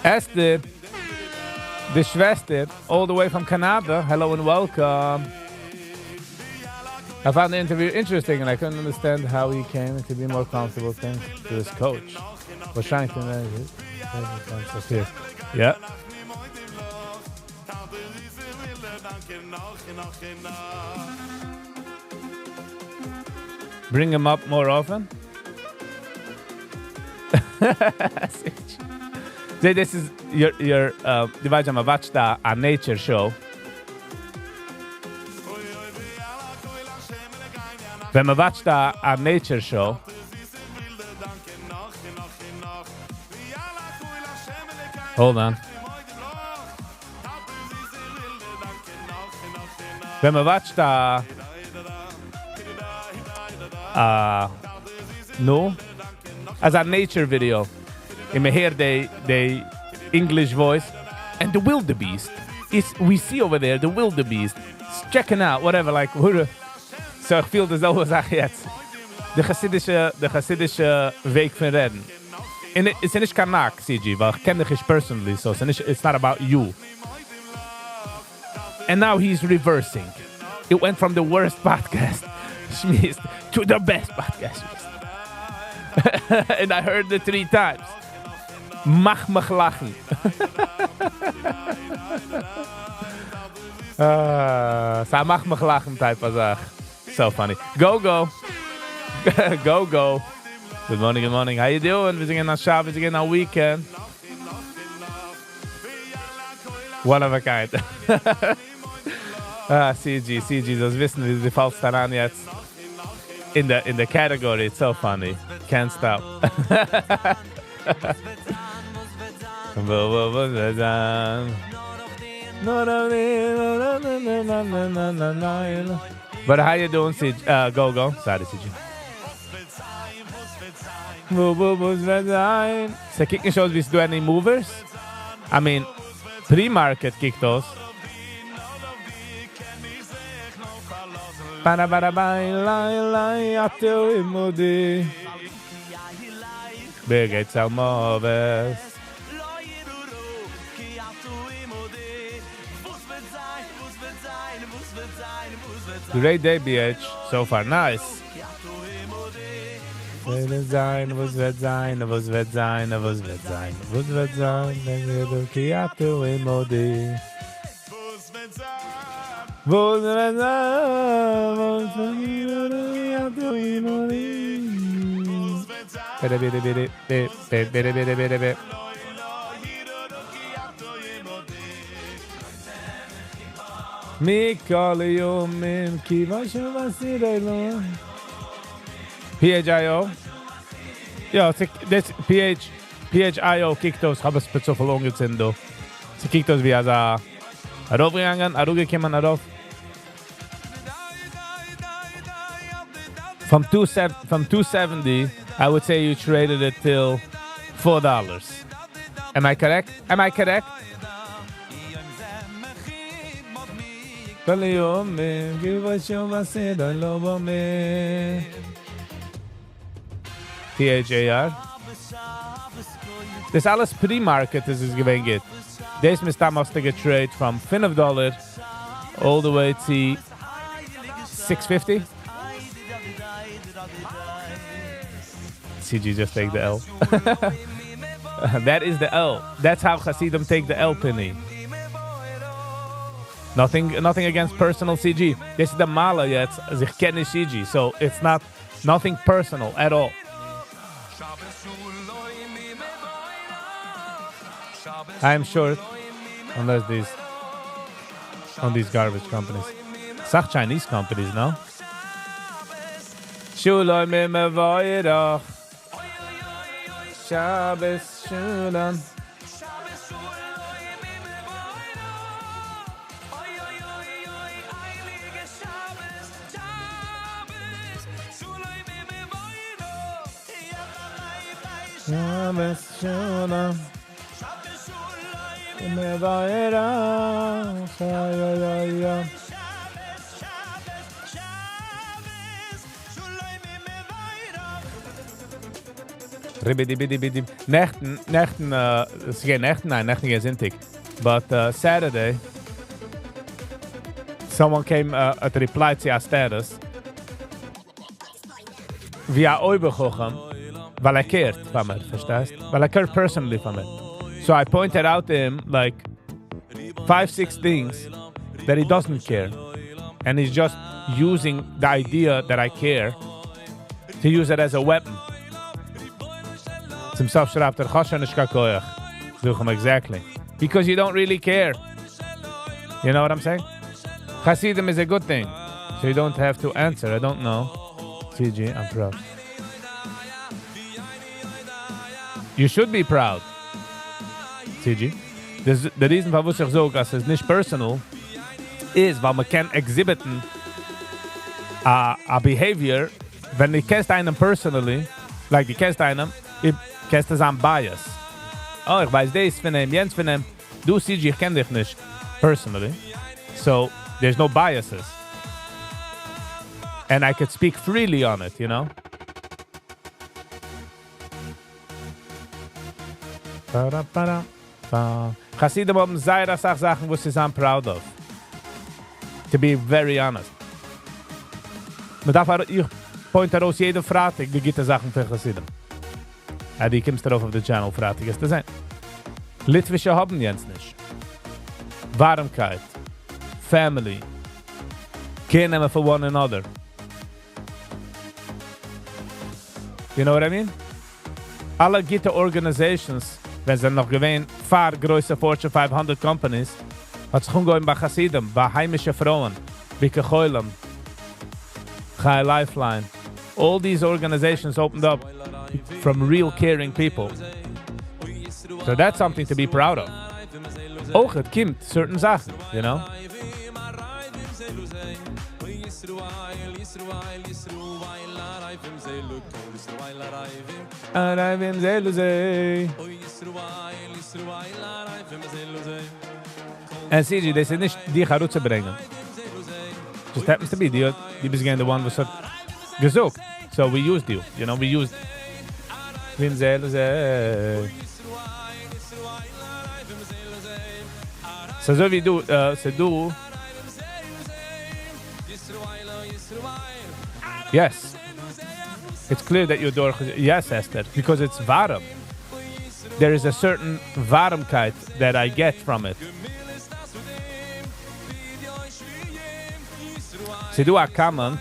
Esther, די שוועסטער, all the way from Canada. Hello and welcome. I found the interview interesting and I couldn't understand how he came to be more comfortable thanks to his coach. Was trying to manage it. Yeah. Bring him up more often. Say this is your device. I'm watched a nature show. ווען מען watch ט א nature show, hold on. ווען מען watch ט א no, as a nature video, און מען הערט the English voice, and the wildebeest is, we see over there, the wildebeest is checking out, whatever, like, so איך פיל די זעלבע זאך יעצט. די חסידישע וועג פון רעדן. און עס איז נישט קיין knock, CG, ווייל איך קען דיך נישט personally, so it's not about you. And now he's reversing. It went from the worst podcast שמועס to the best podcast שמועס. And I heard it three times. מאך מיך לאכן. ס'א מאך מיך לאכן type of זאך. So funny. Go, go. Go, go. Good morning, good morning. How you doing? מיר זענען אין שבת, מיר זענען אין weekend. One of a kind. Ah, CG, CG, דאס וויסן, ווי דו פאלסט אריין יעצט. In the category, it's so funny. Can't stop. וואו, וואו, וואו, וואו, no, no, no, no, no, no, no, no, no, no. But how you doing, CG? Go, go. Sorry, CG. וואו, וואו, וואו, זיין? ס'קוקט נישט אויס, ווי ס'דא any movers? I mean, pre-market קוקט אויס. באַ-באַ-באַ, אתה עמדי. בגיא צלמות. Great day, BH. So far, nice. וועט זיין, וואס וועט זיין, וואס וועט זיין, וואס וועט זיין, וואס וועט זיין, כי אתה עמדי. וואס וועט זיין? וואס וועט זיין, וואס וועט כי אתה עמדי. וואס וועט זיין? ביטע, ביטע, ביטע, ביטע, ביטע, ביטע, ביטע, ביטע. לא יראו כי אתה עמדי. מכל איומים, כי בשם עשיר אלוהים. PHIO? יא, דאס PH, PHIO קוקט אויס, האב עס ספעציעל אנגעצינדן דא. ס'קוקט אויס ווי אזא ארויפגעגאנגען, אראפגעקומען, ארויף. From two from 270, I would say you traded it till $4. Am I correct? Am I correct? כל יום, כי בשם עשיר אלוהים. THAR. דאס אלעס pre-market איז עס געווען גוט. דאס מסתם האסטו getrade from $5 all the way to $6.50. CG just take the L. That is the L. That's how Hasidim take the L, Penny. Nothing, nothing against personal CG. This is the מעלה יעצט, אז איך קען נישט CG, so it's not nothing personal at all. I am short unless these on these garbage companies. סאך Chinese companies, no? שלום מבוירach. שבת שלום. שבת שלום. מבוירach. ay, ay, ay, ay. Ribbidi bidi bidi. נעכטן, נעכטן, עס גייט נעכטן, ניין, נעכטן גייט זונטאג. But Saturday, someone came at reply to our status. ווי א אויבער חכם, ווייל ער cared פאר מיר, פארשטייסט? ווייל ער cared personally פאר מיר. So I pointed out to him like 5-6 things that he doesn't care. And he's just using the idea that I care to use it as a weapon. צום סוף שרייבט ער, האסט שוין נישט קיין כח. זאג איך אים exactly. Because you don't really care. You know what I'm saying? Hasidim is a good thing. So you don't have to answer. I don't know. CG, I'm proud. You should be proud. CG. This, the reason פארוואס איך זאג, אז ס'איז נישט personal, איז, ווייל מען קען exhibiten a behavior, ווען דו קענסט איינעם personally, like דו קענסט איינעם, דו קענסט זיין bias. Oh, איך ווייס דאס פון אים, יענץ פון אים. דו, CG, איך קען דיך נישט personally. So, there's no biases. And I could speak freely on it, you know? Ba-da, ba-da, ba. חסידים האבן זייער אסאך זאכן, וואס זיי זענען proud of. To be very honest. מען דארף אבער, איך point ארויס יעדע פרייטאג די גוטע זאכן פון חסידים. אה, דו קומסט ארויף אויף די channel פרייטאג, וועסטו זען. ליטווישע האבן יענץ נישט. ווארעמקייט. Family. Care נעמען for one another. You know what I mean? אלע גוטע organizations, ווען זיי נאך געווען פאר גרויסע Fortune 500 companies, האט זיך אנגעהויבן ביי חסידים, ביי היימישע פרויען, ביקור חולים, Chai Lifeline. All these organizations opened up from real caring people. So that's something to be proud of. אויך, עס קומט certain זאכן, you know? ערבים זה לזה. And CG, דאס איז נישט דיך אראפצוברענגען. Just happens to be, דו דו ביסט געווען the one וואס האט געזאגט, so we used you, you know, we used ואם זה לזה. ס'אזוי ווי דו, ס'דא. Yes. It's clear that you're דורך, yes Esther, because it's ווארעם. There is a certain ווארעמקייט that I get from it. ס'דא א comment.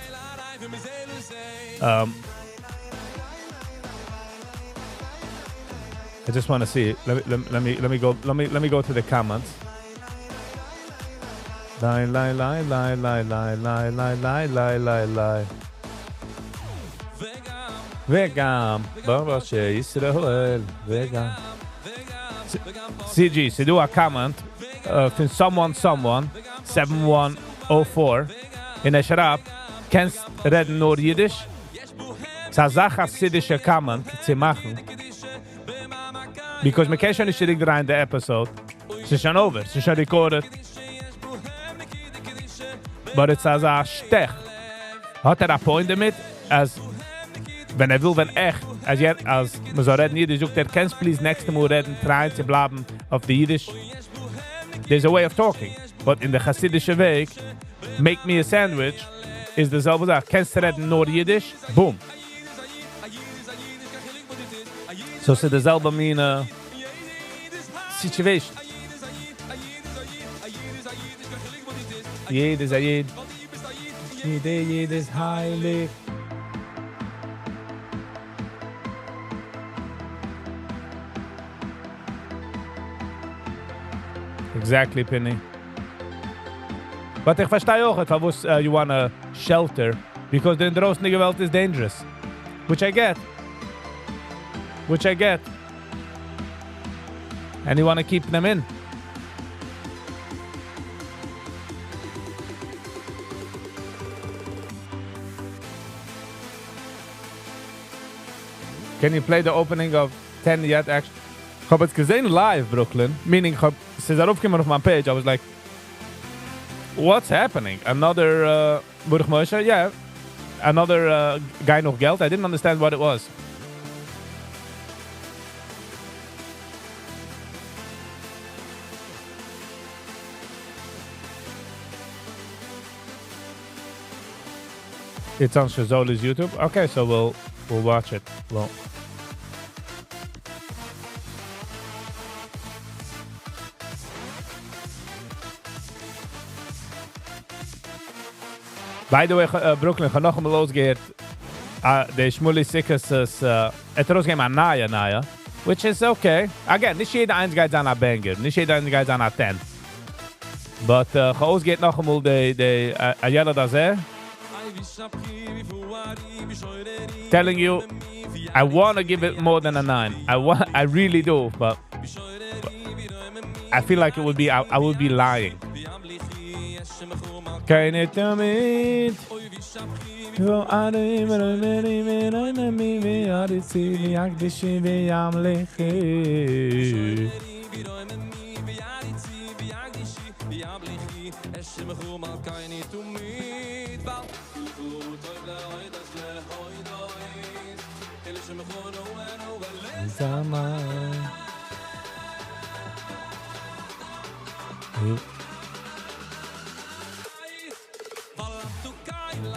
Um, I just want to see. Let me, let, me, let me go. Let me, let me go to the comments. ליי ליי ליי ליי ליי ליי ליי ליי ליי ליי ליי ליי. וגם בראשי ישראל וגם CG, ס'דא א comment פון someone someone 7104 און ער שרייבט, קענסט רעדן נאר אידיש? ס'איז אזא חסידישע comment צו מאכן. Because מ'קען שוין נישט צוריק דרייען די episode. ס'איז שוין over, ס'איז שוין recorded. But it's אזא שטעך. האט ער א point דערמיט אז ווען ער וויל ווען עכט אז יענ אז מ'זאל רעדן אידיש זאגט ער קענסט please נעקסטע מאל רעדן טרייען צו בלייבן אויף די אידיש. There's a way of talking. But אין די חסידישע וועג make me a sandwich איז די זעלבע זאך קענסט רעדן נאר אידיש boom. So ס'איז די זעלבע מינע situation. יעדער איז א איד. יעדער איד איז הייליג. Exactly, Pinny. But איך פארשטיי אויך פארוואס you wanna shelter, because די אינדרויסנדיגע וועלט איז dangerous. Which I get. Which I get. And you wanna keep them in. Can you play the opening of 10 yet actually? כ'האב עס געזען live Brooklyn, meaning כ'האב, ס'איז ארויפגעקומען אויף מיין page, I was like, what's happening? Another uh, ברוך משה? Yeah. Another uh, גיי נאך געלט? I didn't understand what it was. It's on Shazoli's YouTube? Okay, so we'll we'll watch it. Well. By the way, Brooklyn, איך האב נאכאמאל אויסגעהערט די שמואלי סוכות, ער האט ארויסגעגעבן א נייע נייע, which is okay. Again, נישט יעדע איינס גייט זיין א banger, נישט יעדע איינס גייט זיין א 10. But איך האב אויסגעהערט נאכאמאל די די הילד הזה. Telling you, I want to give it more than a 9. I want, I really do, but I feel like it would be, I, I would be lying. קיינער תמיד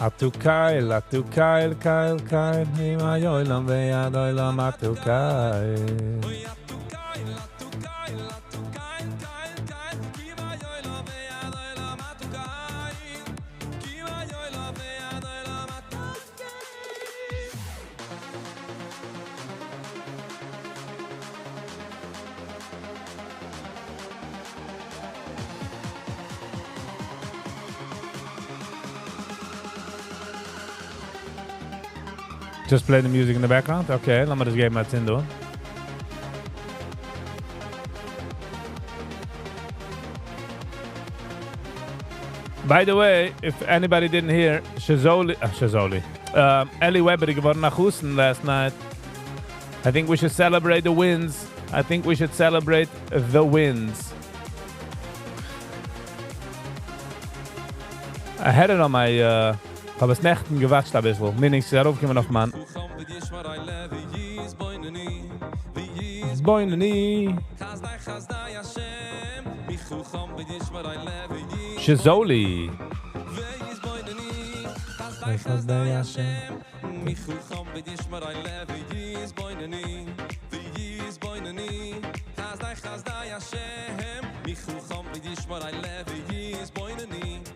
אתה קל, אתה קל, קל, קל, מיום ועד עולם אתה קל. Just play the music in the background? Okay, לאמיר דאס געבן א צינד אן. By the way, if anybody didn't hear, Shazoli, uh, Shazoli, um, Eli Weber איז געווארן א חתן last night. I think we should celebrate the wins. I think we should celebrate the wins. I had it on my, כ'האב עס נעכטן געוואטשט אביסל, meaning ס'איז ארויפגעקומען אויף מיין. Shizoli.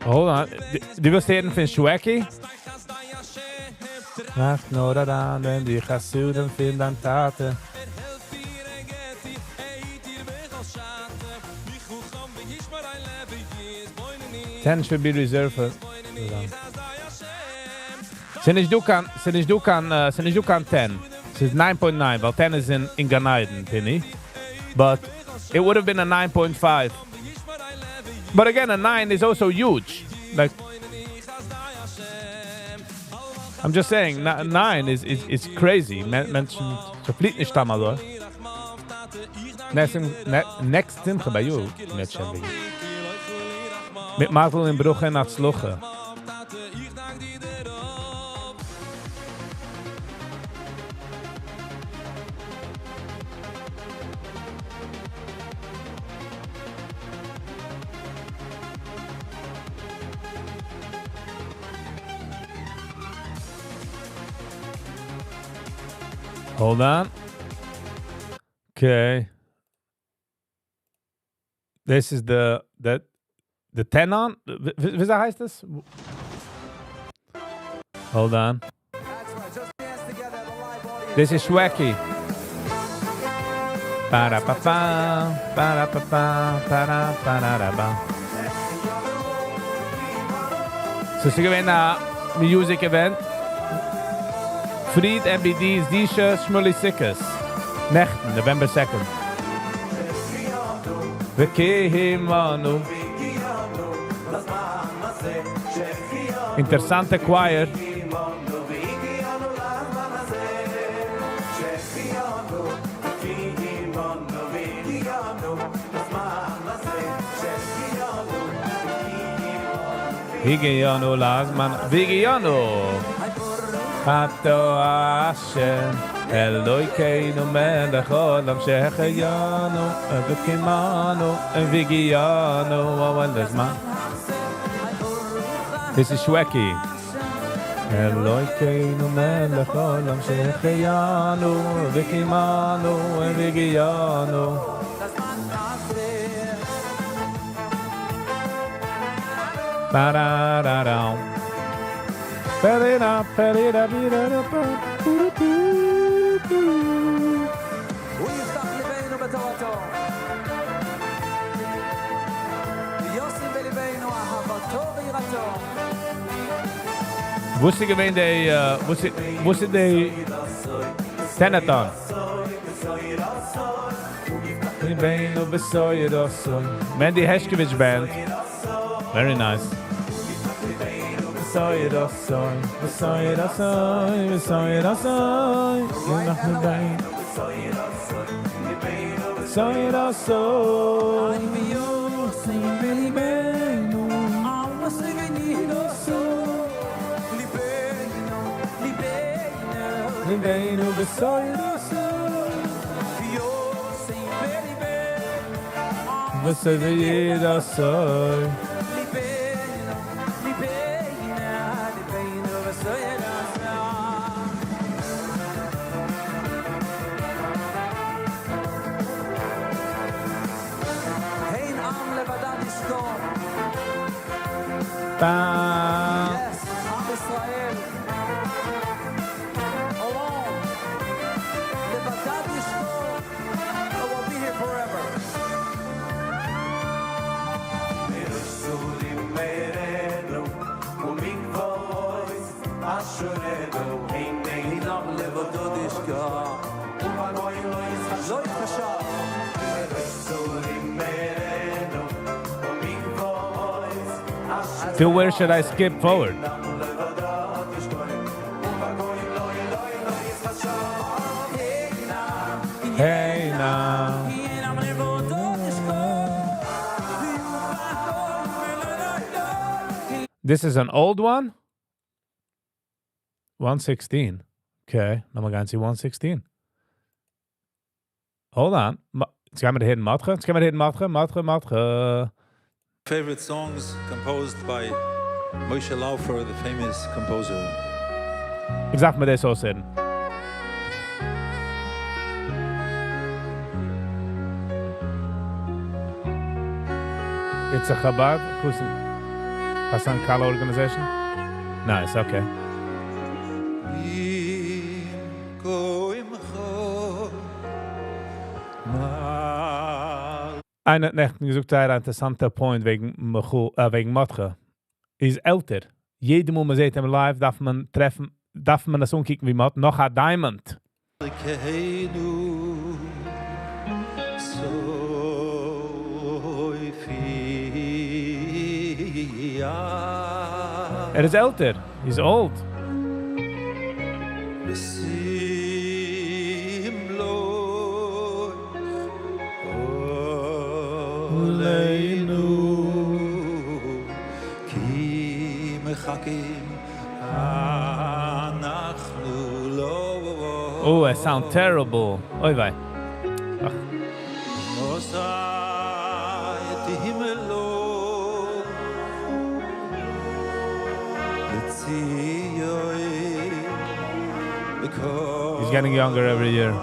Hold on. דו ווילסט הערן פון Shwekey? טראכט נאר אריין ווען די חסדים פון דיין טאטע. 10 should be reserved for. ס'איז נישט דא קיין, ס'איז נישט דא קיין, ס'איז נישט דא קיין 10. ס'איז 9.9, ווייל 10 איז אין גן עדן, פיני. But it would have been a 9.5. But again, a 9 is also huge. Like, I'm just saying, 9 is crazy. מענטשן, ס'פליט נישט אמאל, Next שמחה ביי you, מיט מזל און ברכה און הצלחה. Hold on. Okay. This is the tenon. ווי הייסט עס? Hold on. This is Shwekey. Ba-da-ba-ba, ba-da-ba-ba, ba-da-ba-da-ba. So ס'איז געווען א music event. Fried MBD Zisha Shmuley Sikkes. נעכטן, November 2nd. וקיימנו. אינטערעסאנטע choir. והגיענו לזמן, והגיענו. אתה השם, אלוקינו מלך העולם שהחיינו וקיימנו והגיענו לזמן. This is Shwekey. אלוקינו מלך העולם שהחיינו וקיימנו והגיענו. Ba-da-da-da. Ba-da-da, ba-da-da, ba-da-da, ba. הוא יפתח ליבנו בתורתו. וישים בליבנו אהבתו ויראתו. וואו איז געווען די, וואו איז די Tenathon? ליבנו בתורתו. Mendy Heshkovich Band. Very nice. בתורתו, בתורתו, בתורתו, יפתח ליבנו. בתורתו. בליבנו, ליבנו, ליבנו, ליבנו בתורתו. וישים בליבנו, בתורתו. ליבנו, ליבנו, ליבנו בתורתו. הן עם לבדד ישכון. Ba. Yes, עם ישראל. Alone. לבדד ישכון. I will be here forever. מרשו מרנו ומגבויס אשרנו הינם לבדד ישכון. לא יתחשב. מרשו מרנו ומגבויס To where should I skip forward? לבדד ישכון ובגויים לא אלוהי לא יתחשב. Hey now. הינם לבדד ישכון. This is an old one? 116. Okay, לאמיר גיין צו 116. Hold on. יעצט גייען מיר הערן מרדכי. יעצט גייען מיר הערן מרדכי, מרדכי, מרדכי. Favorite songs composed by Moshe Laufer, the famous composer. איך דארף מיר דאס אויסהערן. It's a Chabad Hassan Kala organization? Nice, okay. איינער האט נעכטן געזאגט זייער א אינטערעסאנטע point וועגן וועגן מרדכי. איז עלטער. יעדע מאל מען זעט אים live דארף מען טרעפן, דארף מען עס אנקוקן ווי מען האט נאך א diamond. אלקינו סופיה. ער איז עלטער. He's old. ותמלוך עלינו כי מחכים אנחנו לו. Oh, I sound terrible. אוי וויי. אך. מתי תמלוך לציון He's getting younger every year.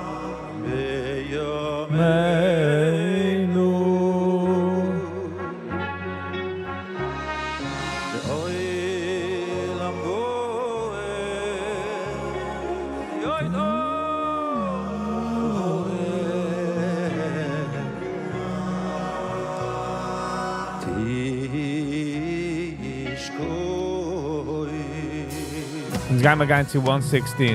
בימינו לעולם ועד. יוי תשכון. אונז גייען מיר גיין צו 116.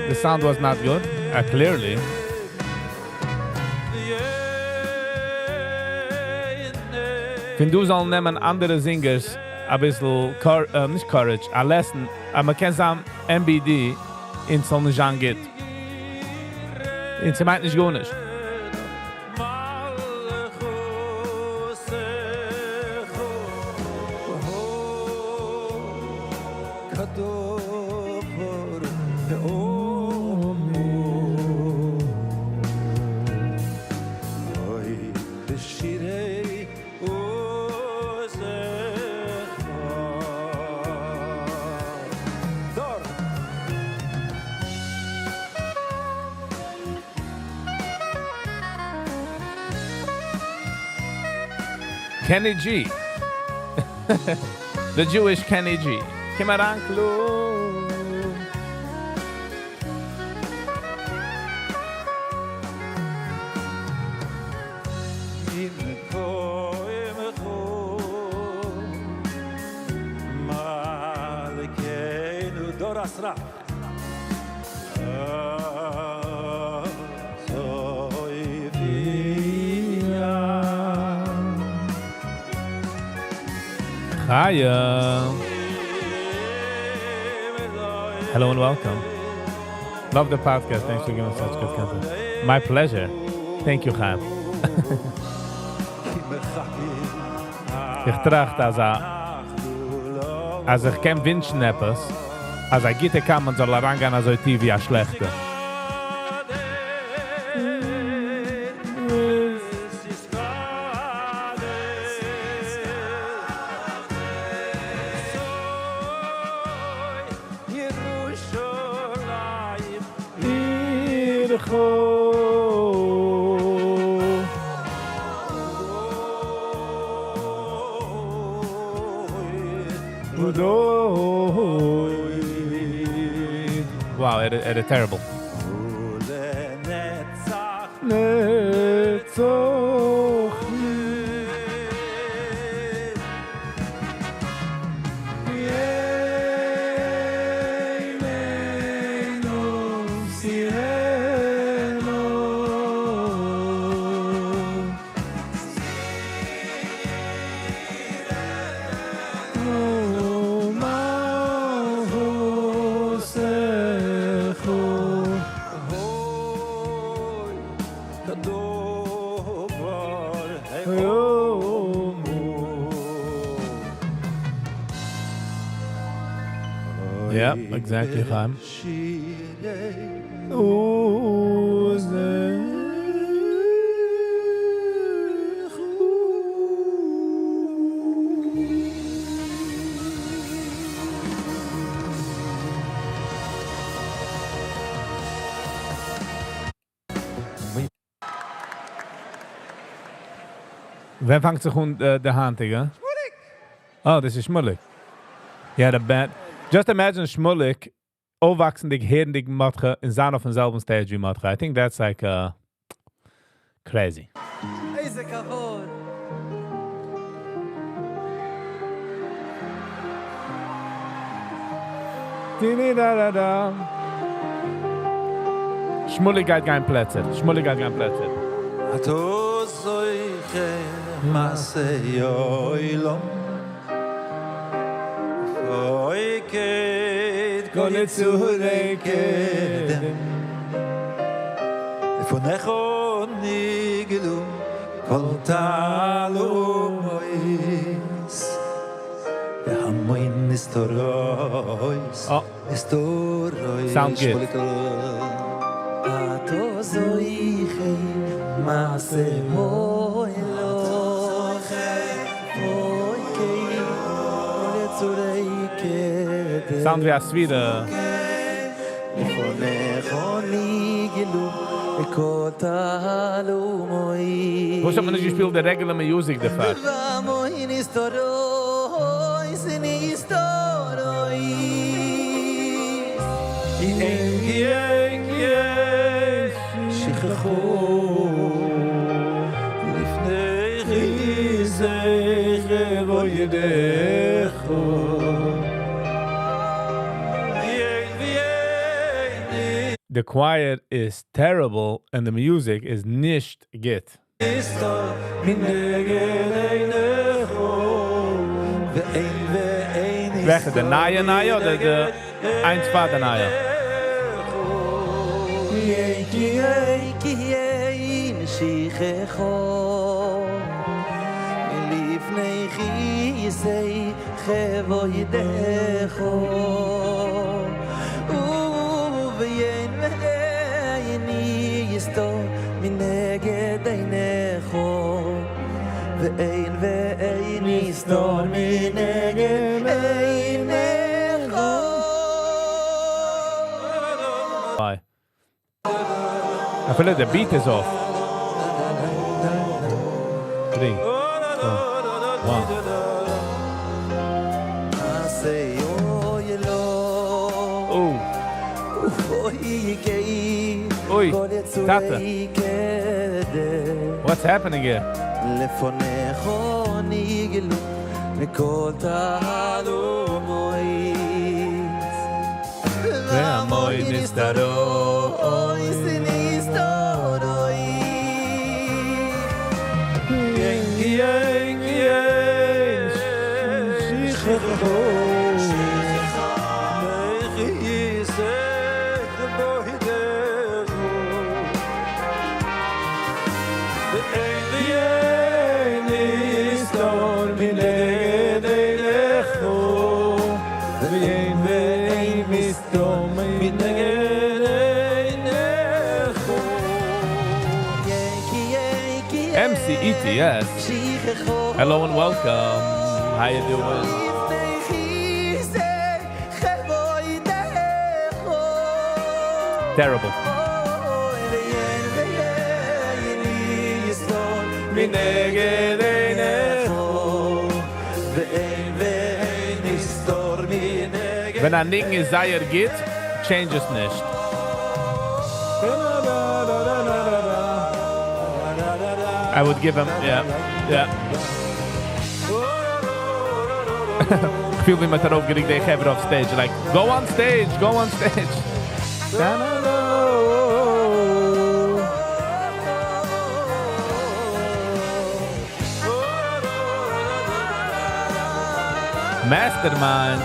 The sound was not good, clearly. פון דא זאלן נעמען אנדערע singers א ביסל, נישט courage, א lesson, אז מען קען זיין MBD און ס'זאל נישט זיין גוט. און ס'מיינט נישט גארנישט. Kenny G. The Jewish Kenny G. קום אריין, קלאר. Hiya. Hello and welcome. Love the podcast. Thanks for giving such good content. My pleasure. Thank you, Chaim. איך טראכט, אז א אז איך קען ווינטשן עפעס, אז א גוטע comment זאל אריינגיין אזוי טיף ווי א שלעכטע. Wow, it, it, it terrible. Yeah, exactly, Chaim. ווען פאנגט זיך אן די היינטיגע? Oh, דאס איז שמוליק. Yeah, the band. Just imagine שמוליק אויפוואקסנדיג, הערנדיג מרדכי און זיין אויפן זעלבן stage ווי מרדכי. I think that's like crazy. איזה כבוד! Di-di-da-da-da. שמוליק גייט גיין פלעצער. שמוליק גייט גיין פלעצער. אתה זוכר מעשה עולם פוקד כל יצורי קדם לפניך נגלו כל תעלומות והמון נסתרות Oh. נסתרות Sound good. אתה זוכר מעשה עולם פוקד כל יצורי קדם Sound ווי א סוויטע. לפניך נגלו כל תעלומות וואס האט מען נישט געשפילט די regular music דערפאר? והמון נסתרות נסתרות כי אין כי אין כי אין שכחו לפני כיסאך כבודך ואין ואין The choir is terrible and the music is נישט גוט. נסתר מנגד עיניך ואין ואין וועלכע, די נייע נייע אדער די איינס פאר די נייע? כי אין כי אין שכחו מלפני כיסא כבודך ואין ואין נסתר מנגד עיניך ואין ואין נסתר מנגד עיניך Bye. אפילו the beat is off. 3, 2, 1. מעשה Oh. אוי אוי, כל יצורי טאטע. קדם What's happening here? לפניך נגלו מכל תעלומות והמון נסתרות. נסתרות כי אין כי אין שכחו כיסא כבודך ואין ואין נסתר מנגד עיניך ואין ואין נסתר מנגד עיניך MCETS. Hello and welcome. How you doing? לפני כיסא כבודך Terrible. ואין ואין נסתר מנגד עיניך ואין ואין נסתר מנגד ווען א ניגון איז זייער גוט, change עס נישט. I would give him, yeah. איך פיל ווי מ'האט ארויפגערוקט די חברה אויף stage. Like, go on stage, go on stage. Da-na-na. Mastermind.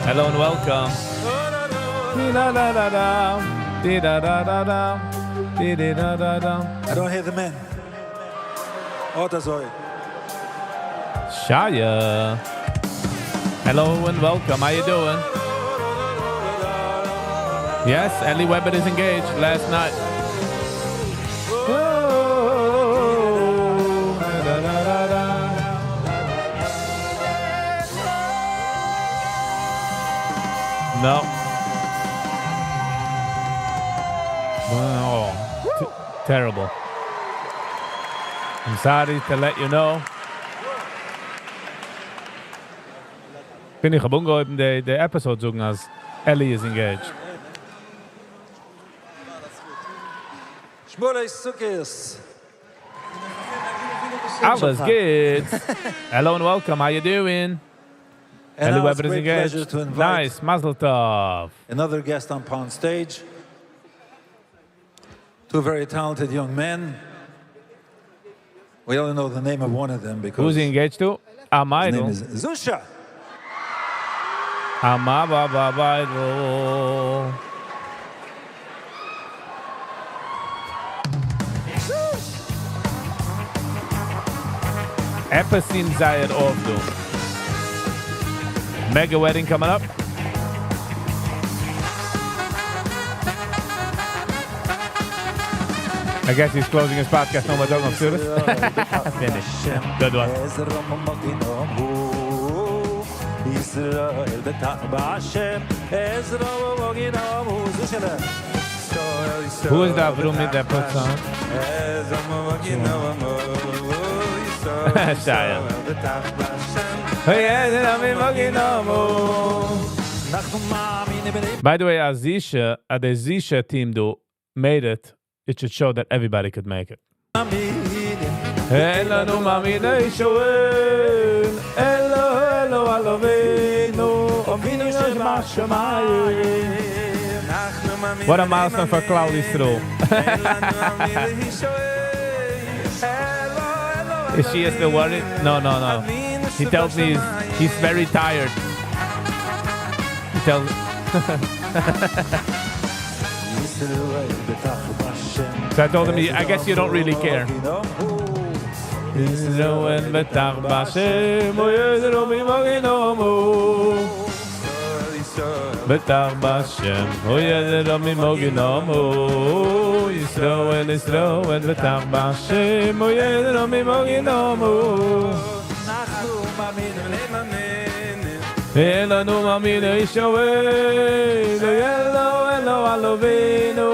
Hello and welcome. Di-da-da-da-da. Di-da-da-da-da. Di-di-da-da-da. I don't hear the men. אט אזוי. Shia. Hello and welcome. How you doing? Yes, Eli Weber is engaged last night. No. Oh, terrible. I'm sorry to let you know. בין איך האב אנגעהויבן די די episode זאגן אז Eli is engaged. Shmuley Sukkis. אלעס גוט. Hello and welcome. How you doing? And Eli now it's Weber is great engaged. pleasure to invite Nice. Mazel tov. another guest on stage. Two very talented young men. We only know the name of one of them because Who's he engaged to? A his name מיידל. is Zusha. A ma ba ba מיידל. עפעס אין זייער off דא. Mega wedding coming up. I guess he's closing his podcast. No more talking of Sudas. Finish. Good one. ישראל בטח בהשם, עזרו ומגינמו, זושלה. Who is that Avrumi that puts on? Shia. Hey, אנחנו מאמינים בני By the way, אז Zisha, the Zisha team דא made it. It should show that everybody could make it. מאמינים. אין לנו מאמיני שואל, אלו אלו אלוהינו, אבינו שבשמיים. What a milestone for כלל ישראל. Is she still worried? No. He tells me he's very tired. He tells ישראל בטח בהשם. So I told him, I guess you don't really care. ישראל בטח בהשם, ומגינמו. בטח בהשם, ומגינמו. ישראל, ישראל, בטח בהשם, ומגינמו. אנחנו מאמינים אין לנו מאמיני שואל, אלו אלו אלוהינו,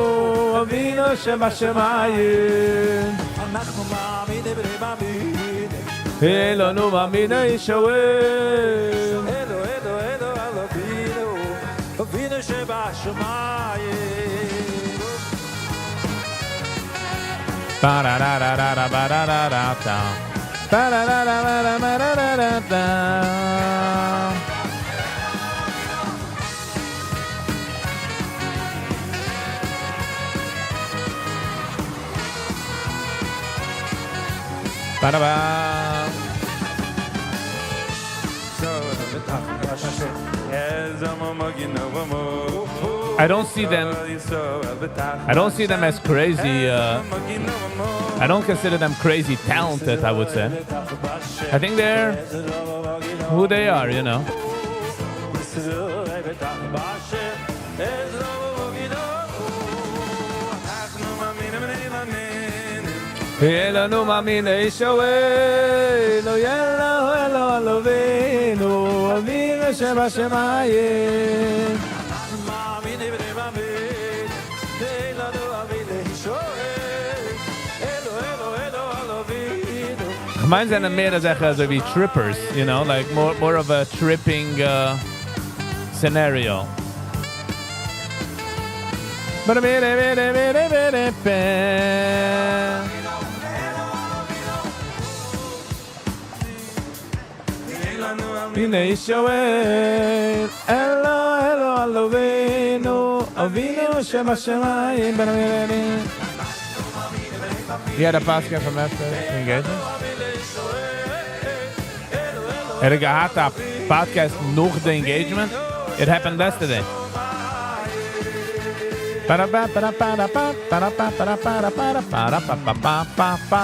אבינו שבשמיים. אנחנו מאמינים בני מאמינים. אין לנו מאמיני שואל. אלו אלו אלו אבינו, אבינו שבשמיים. Ba-da-da-da-da-da-ba-da-da-da-da. Ba-da-da-da-da-da-da-da-da. Ba-da-ba. I don't see them as crazy. I don't consider them crazy talented, I would say. I think they're who they are. ישראל בטח בהשם, עזרו ומגינמו. אין לנו מאמיני שואל, אלו אלו אלוהינו, אבינו שבשמיים. מאמינים בני מאמין, אין לנו אמיני שואל, אלו אלו אלו אבינו. מיין זענען מער אזעלכע אזוי ווי trippers, like more of a tripping scenario. Ba-da-ba-da-ba-da-ba-da-ba. הנה שואל, אלו אלו אלוהינו, אבינו שבשמיים. He had a podcast from after engagement. ער האט געהאט א podcast נאך the engagement? It happened yesterday. Ba-da-ba, ba-da-ba-da-ba, ba-da-ba, ba-da-ba-da-ba, ba-da-ba-ba-ba-ba.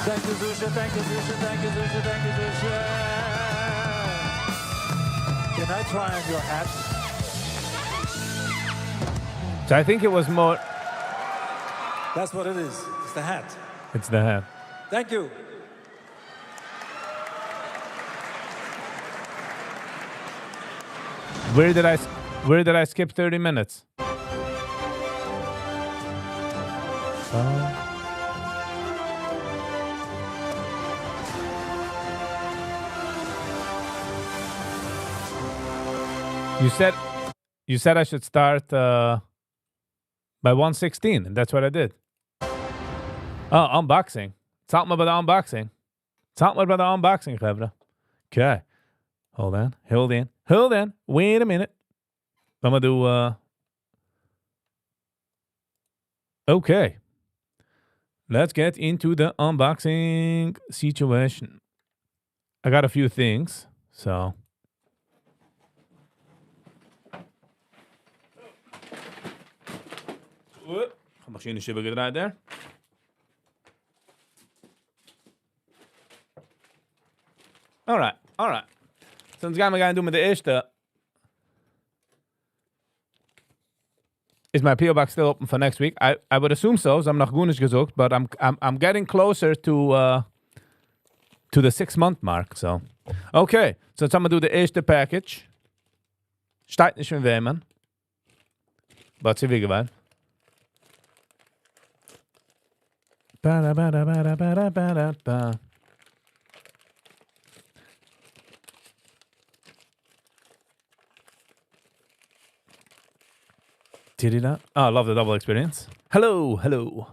Thank you, Zusha, thank you, Zusha, thank you, Zusha, thank you, Zusha. Can I try on your hat? So I think it was more That's what it is. It's the hat. It's the hat. Thank you. Where did I where did I skip 30 minutes? You said you said I should start uh, by 116, and that's what I did. Oh, unboxing. Something about the unboxing. Something about the unboxing, חברה. Okay. Hold on. Hold on. Hold on. Wait a minute. I'm gonna do uh Okay. Let's get into the unboxing situation. I got a few things, so כ'האב מיך שוין נישט איבערגעדרייט דער. Alright, alright. So אונז גיימיר גיין דא מיט די ערשטע. Is my PO box still open for next week? I, I would assume so. זיי האבן נאך גארנישט געזאגט, but I'm, I'm, I'm getting closer to uh, to the six month mark. So, okay. So יעצט האבן מיר דא די ערשטע package. שטייט נישט פון וועמען. But ס'איז ווי געווען. Ba ba ba ba ba ba ba. Ah, love the double experience. Hello, hello.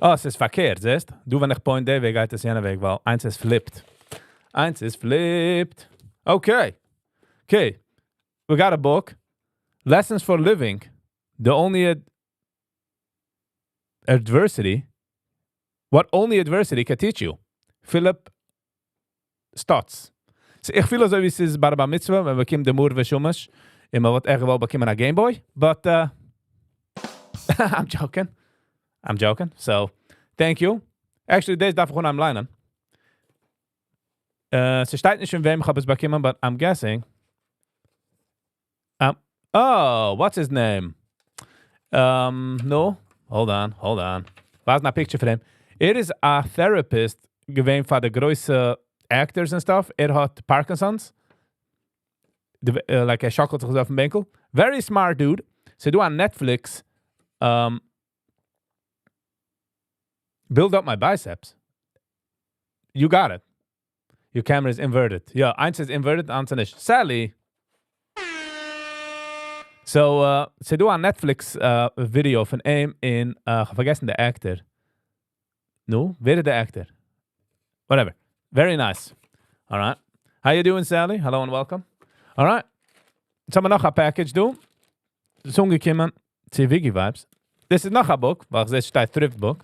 אה, ס'איז פארקערט, זעסט? דא ווען איך point די וועג, גייט עס יענע וועג, ווייל איינס איז flipped. איינס איז flipped. Okay. Okay. We got a book. Lessons for Living. The only ad adversity. What only adversity can teach you. Philip Stotz. איך פיל אזוי ווי ס'איז ביי א בר מצוה, ווען מ'באקומט די מאור ושמש, און מ'וואלט עכט געוואלט באקומען א Game Boy, but uh, I'm joking. I'm joking. So, thank you. Actually, דאס דארף איך אנהייבן ליינען. Uh, ס'שטייט נישט פון וועם איך האב עס באקומען, but I'm guessing. Um, oh, what's his name? Um, no, hold on, hold on. ווייז א picture פון אים. ער איז א therapist געווען פאר די גרויסע actors and stuff. ער האט Parkinson's. די, uh, like ער שאקלט זיך אזוי אויפן בענקל. Very smart dude. ס'דא א Netflix um, Build up my biceps. You got it. Your camera is inverted. יא, איינס איז inverted, איינס איז נישט. Sally! So, uh, ס'דא א Netflix uh, video פון אים און, uh, כ'האב פארגעסן די actor. נו, ווער איז די actor? Whatever. Very nice. Alright. How you doing, Sally? Hello and welcome. Alright. יעצט האבן מיר נאך א package דא. דאס איז אנגעקומען צו Wiggy Vibes. דאס איז נאך א book, ווייל איך זע עס שטייט Thrift Book.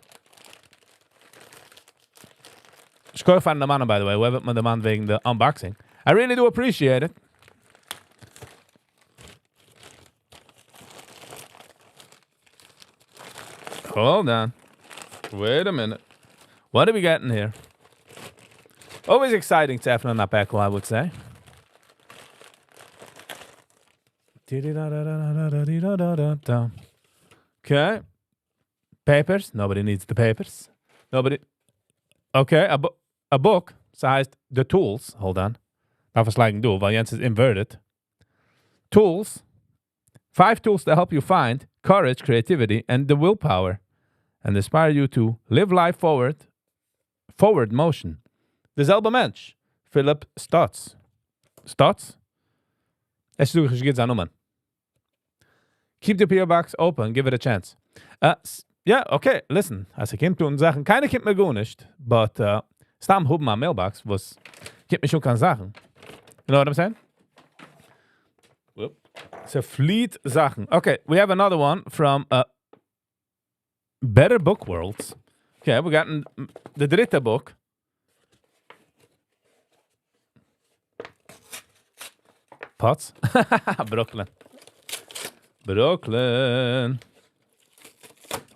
שכוח פארן דערמאנען, by the way, ווער האט מיר דערמאנט וועגן די unboxing. I really do appreciate it. Hold on. Wait a minute. What are we getting here? Always exciting צו עפענען א פעקל, I would say. Okay. Papers. Nobody needs the papers. Nobody. Okay, a, bo a book. ס'הייסט The Tools. Hold on. דארף עס לייגן דא, ווייל יענץ איז inverted. Tools. Five tools to help you find courage, creativity, and the willpower, and inspire you to live life forward, forward motion. דער זעלבער מענטש, Philip Stotz. Stotz? עס איז דאך גוט זיין נאמען. Keep the PO box open, give it a chance. Uh, yeah, okay, listen. אז ס'קומט אן זאכן, קיינער קומט מיר גארנישט, but uh, סתם האבן א mailbox, וואס קומט מיר שוין קיין זאכן. You know what I'm saying? ס'פליט זאכן. Okay, we have another one from uh, Better Book Worlds. Okay, we got די דריטע book. Pots? Brooklyn. Brooklyn.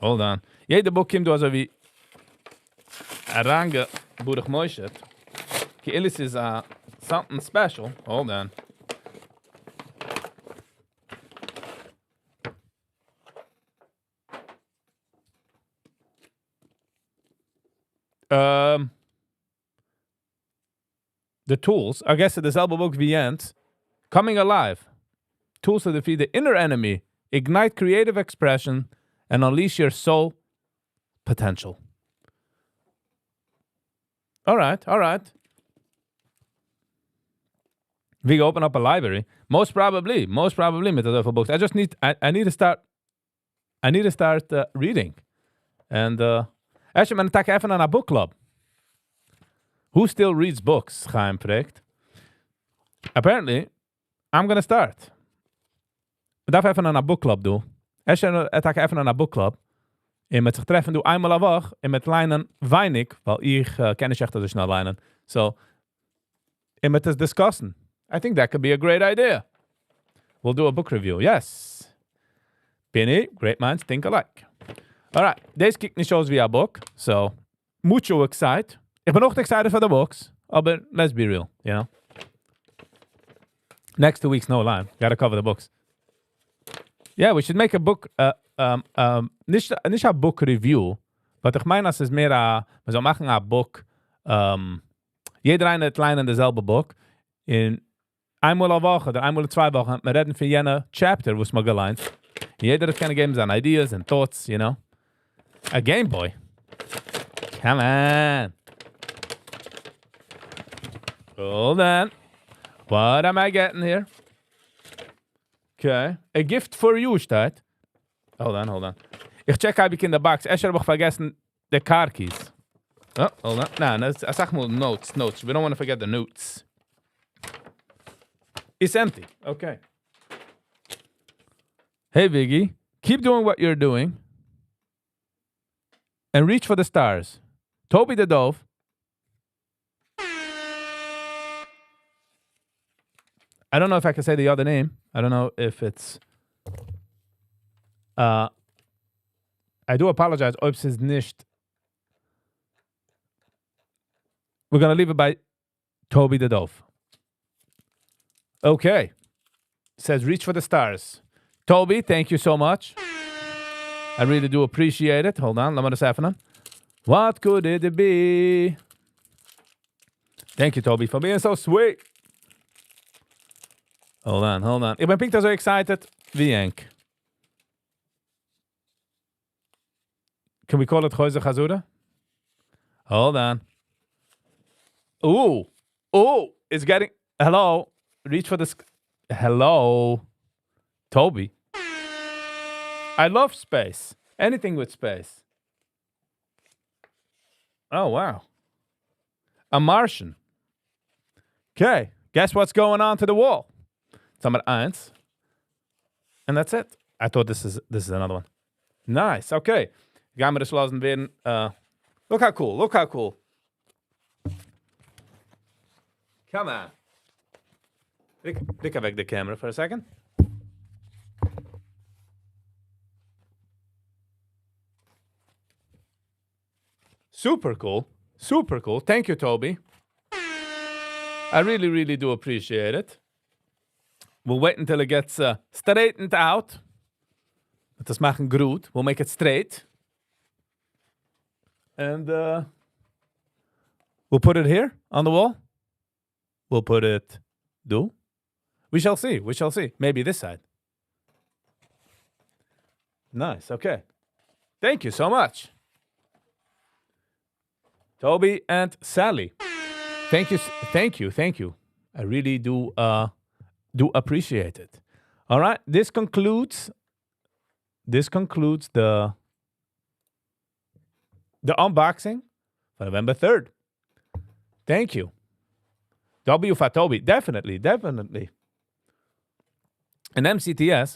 Hold on. יעדע book קומט דא אזוי ווי אריינגע ברוך משה. כאילו ס'איז uh, something special. Hold on. The tools, I guess די זעלבע book ווי יענץ, Coming Alive. Tools to defeat the inner enemy, ignite creative expression, and unleash your soul potential. Alright, alright. We open up a library. Most probably, most probably מיט אזויפיל books. I just need, I need to start, I need to start reading. And אפשר מען טאקע עפענען א book club. Who still reads books? חיים פרעגט. Apparently, I'm gonna start. מ'דארף עפענען א book club דא. אפשר טאקע עפענען א book club. און מ'וועט זיך טרעפן דא איינמאל א וואך און מ'וועט ליינען ווייניג, ווייל איך קען נישט עכט אזוי שנעל ליינען. So, און מ'וועט עס discuss ן. I think that could be a great idea. We'll do a book review. Yes. Benny, great minds think alike. Alright, דאס קוקט נישט אויס ווי א book, so mucho excite. איך בין אויך excited פאר די books, אבער let's be real, you know. Next 2 weeks no live. Gotta cover the books. Yeah, we should make a book, נישט, נישט א book review, but איך מיין, אז ס'איז מער א, מ'זאל מאכן א book, יעדער איינער וועט ליינען די זעלבע book, און איינמאל א וואך אדער איינמאל אין 2 וואכן, מיר רעדן פון יענע chapter, וואס מ'האט געליינט. יעדער קען געבן זיינע ideas and thoughts, you know. A Game Boy. Come on. Hold on. What am I getting here? Okay. A gift for you שטייט. Hold on, hold on. איך check אייביג אין די box. אפשר האב איך פארגעסן די car keys. Oh, hold on. ניין, איך זאג מאל notes, notes. We don't want to forget the notes. It's empty. Okay. Hey, Viggy. Keep doing what you're doing and reach for the stars. Toby the Dove. I don't know if I can say the other name. I don't know if it's. I do apologize. אויב ס'איז נישט. We're gonna leave it by Toby the Dove. Okay. Says reach for the stars. Toby, thank you so much. I really do appreciate it. Hold on, לאמיר דאס עפענען. What could it be? Thank you, Toby, for being so sweet. Hold on, hold on. איך בין פונקט אזוי excited ווי ענק. Can we call it חוזר חזרה? Hold on. Ooh. Ooh, it's getting... Hello. Reach for the... Hello. Toby. I love space. Anything with space. Oh, wow. A Martian. Okay. Guess what's going on to the wall? נומער איינס. And that's it. I thought this is another one. Nice. Okay. גיימיר דאס לאזן ווערן. Look how cool. Look how cool. Come on. רוק אוועק די camera for a second. Super cool. Super cool. Thank you, Toby. I really, really do appreciate it. We'll wait until it gets straightened out. מ'וועט דאס מאכן גראד. We'll make it straight. And we'll put it here on the wall. We'll put it do. We shall see. We shall see. Maybe this side. Nice. Okay. Thank you so much. Toby and Sally. Thank you. Thank you. Thank you. I really do appreciate it. All right. This concludes the unboxing for November 3rd. Thank you. W for Toby. Definitely, definitely. And MCTS,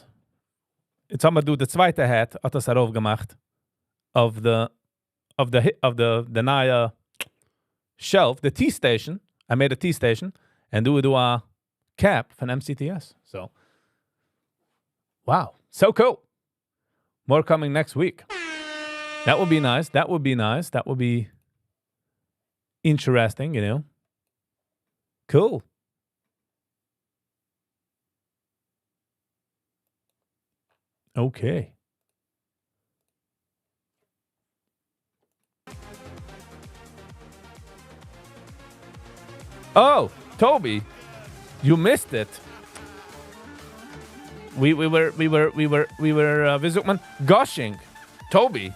יעצט האבן מיר דא די צווייטע hat, האט דאס ארויפגעמאכט אויף the נייע shelf, the tea station. I made a tea station and do a cap פון MCTS. So, wow, so cool. More coming next week. That would be nice. That would be nice. That would be interesting. Cool. Okay. Oh, Toby, you missed it. We, we were, we were, we were, we were, uh, ווי זאגט מען? Gushing. Toby.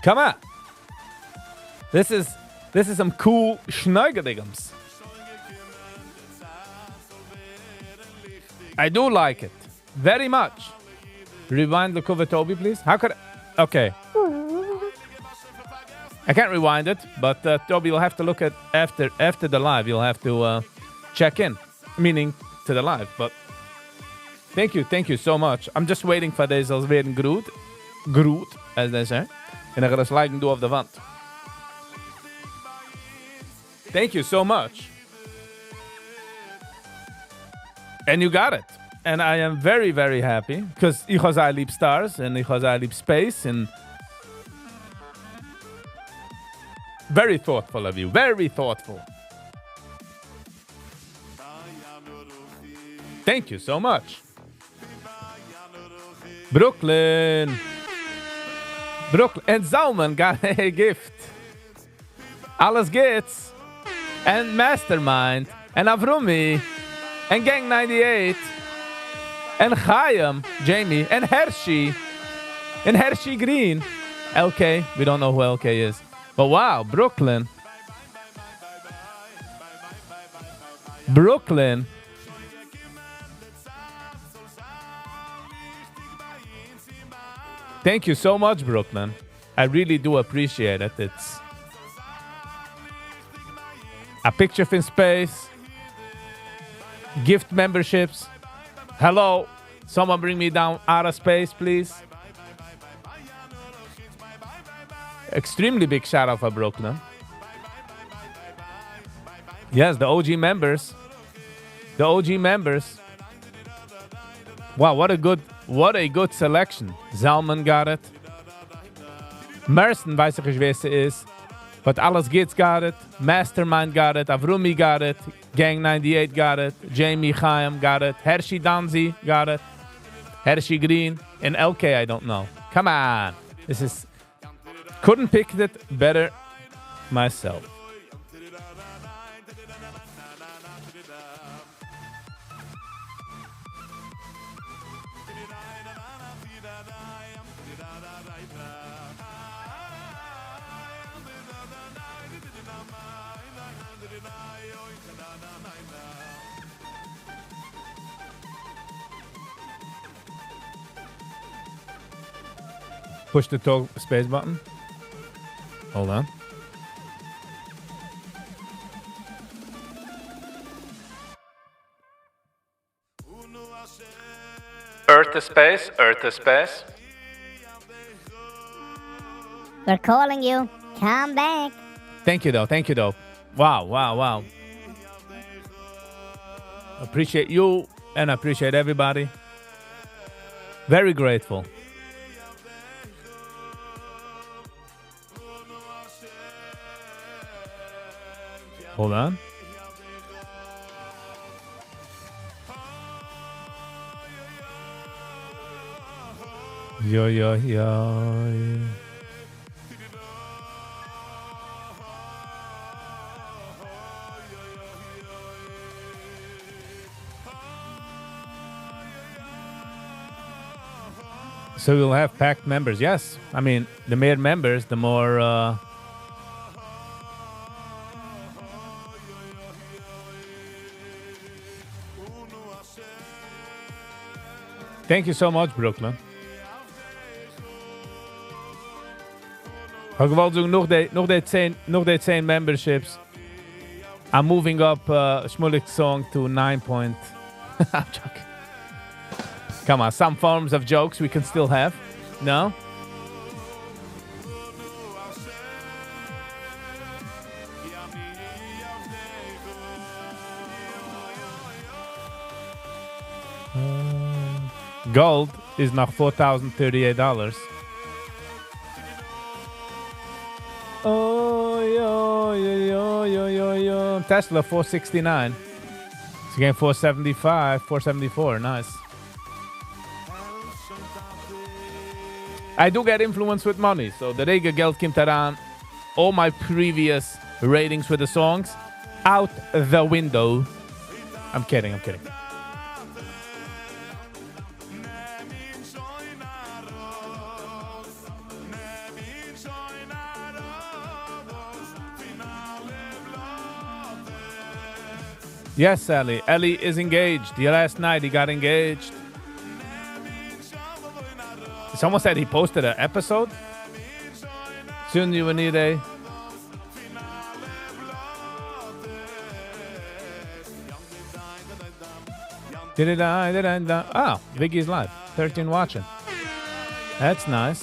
Come on. This is, this is some cool schneigerdigums. I do like it. Very much. Rewind the cover Toby, please. How could I? Okay. I can't rewind it, but uh, Toby, you'll have to look at after after the live. You'll have to uh, check in, meaning to the live. But thank you, thank you so much. I'm just waiting for this זאל ווערן גראד, גראד, as they say. און איך וועל עס לייגן דא אויף די וואנט. Thank you so much. And you got it. And I am very, very happy because איך האב זייער ליב stars און איך האב זייער ליב space and very thoughtful of you. Very thoughtful. Thank you so much. Brooklyn. Brooklyn. And Zalman got a gift. אלעס גוטס. And Mastermind. And Avrumi. And Gang 98. And Chaim, Jamie. And Hershey. And Hershey Green. LK. We don't know who LK is. But wow, Brooklyn. Brooklyn. Thank you so much, Brooklyn. I really do appreciate it. It's a picture in space, gift memberships. Hello, someone bring me down out of space, please. Extremely big shout out for Brooklyn. Yes, the OG members. The OG members. Wow, what a good what a good selection. Zalman got it. Merson ווייס איך נישט ווער ס'איז. But אלעס גוטס got it. Mastermind got it. Avrumi got it. Gang 98 got it. Jamie Chaim got it. Hershey Danzi got it. Hershey Green. And LK, I don't know. Come on. This is. Couldn't pick it better myself. Push the talk space button. Hold on. Earth to space, Earth to space. We're calling you. Come back. Thank you, though. Thank you, though. Wow, wow, wow. Appreciate you and appreciate everybody. Very grateful. Hold on. Yo, yo, yo. So we'll have packed members. Yes. I mean, the more members, the more. Uh, Thank you so much, Brooklyn. כ'האב געוואלט זאגן, נאך די, נאך די 10, נאך די 10 memberships, I'm moving up uh, Shmulik's song to 9 point. I'm joking. Come on, some forms of jokes we can still have. No? Gold איז נאך $4,038. אוי אוי אוי אוי אוי אוי. Tesla 469. It's again 475, 474. Nice. I do get influenced with money, so די רגע געלט קומט אריין, all my previous ratings for the songs out the window. I'm kidding, I'm kidding. Yes, Ellie. Ellie is engaged. The last night he got engaged. Someone said he posted an episode. Soon you will need a. Oh, Vicky's live. 13 watching. That's nice.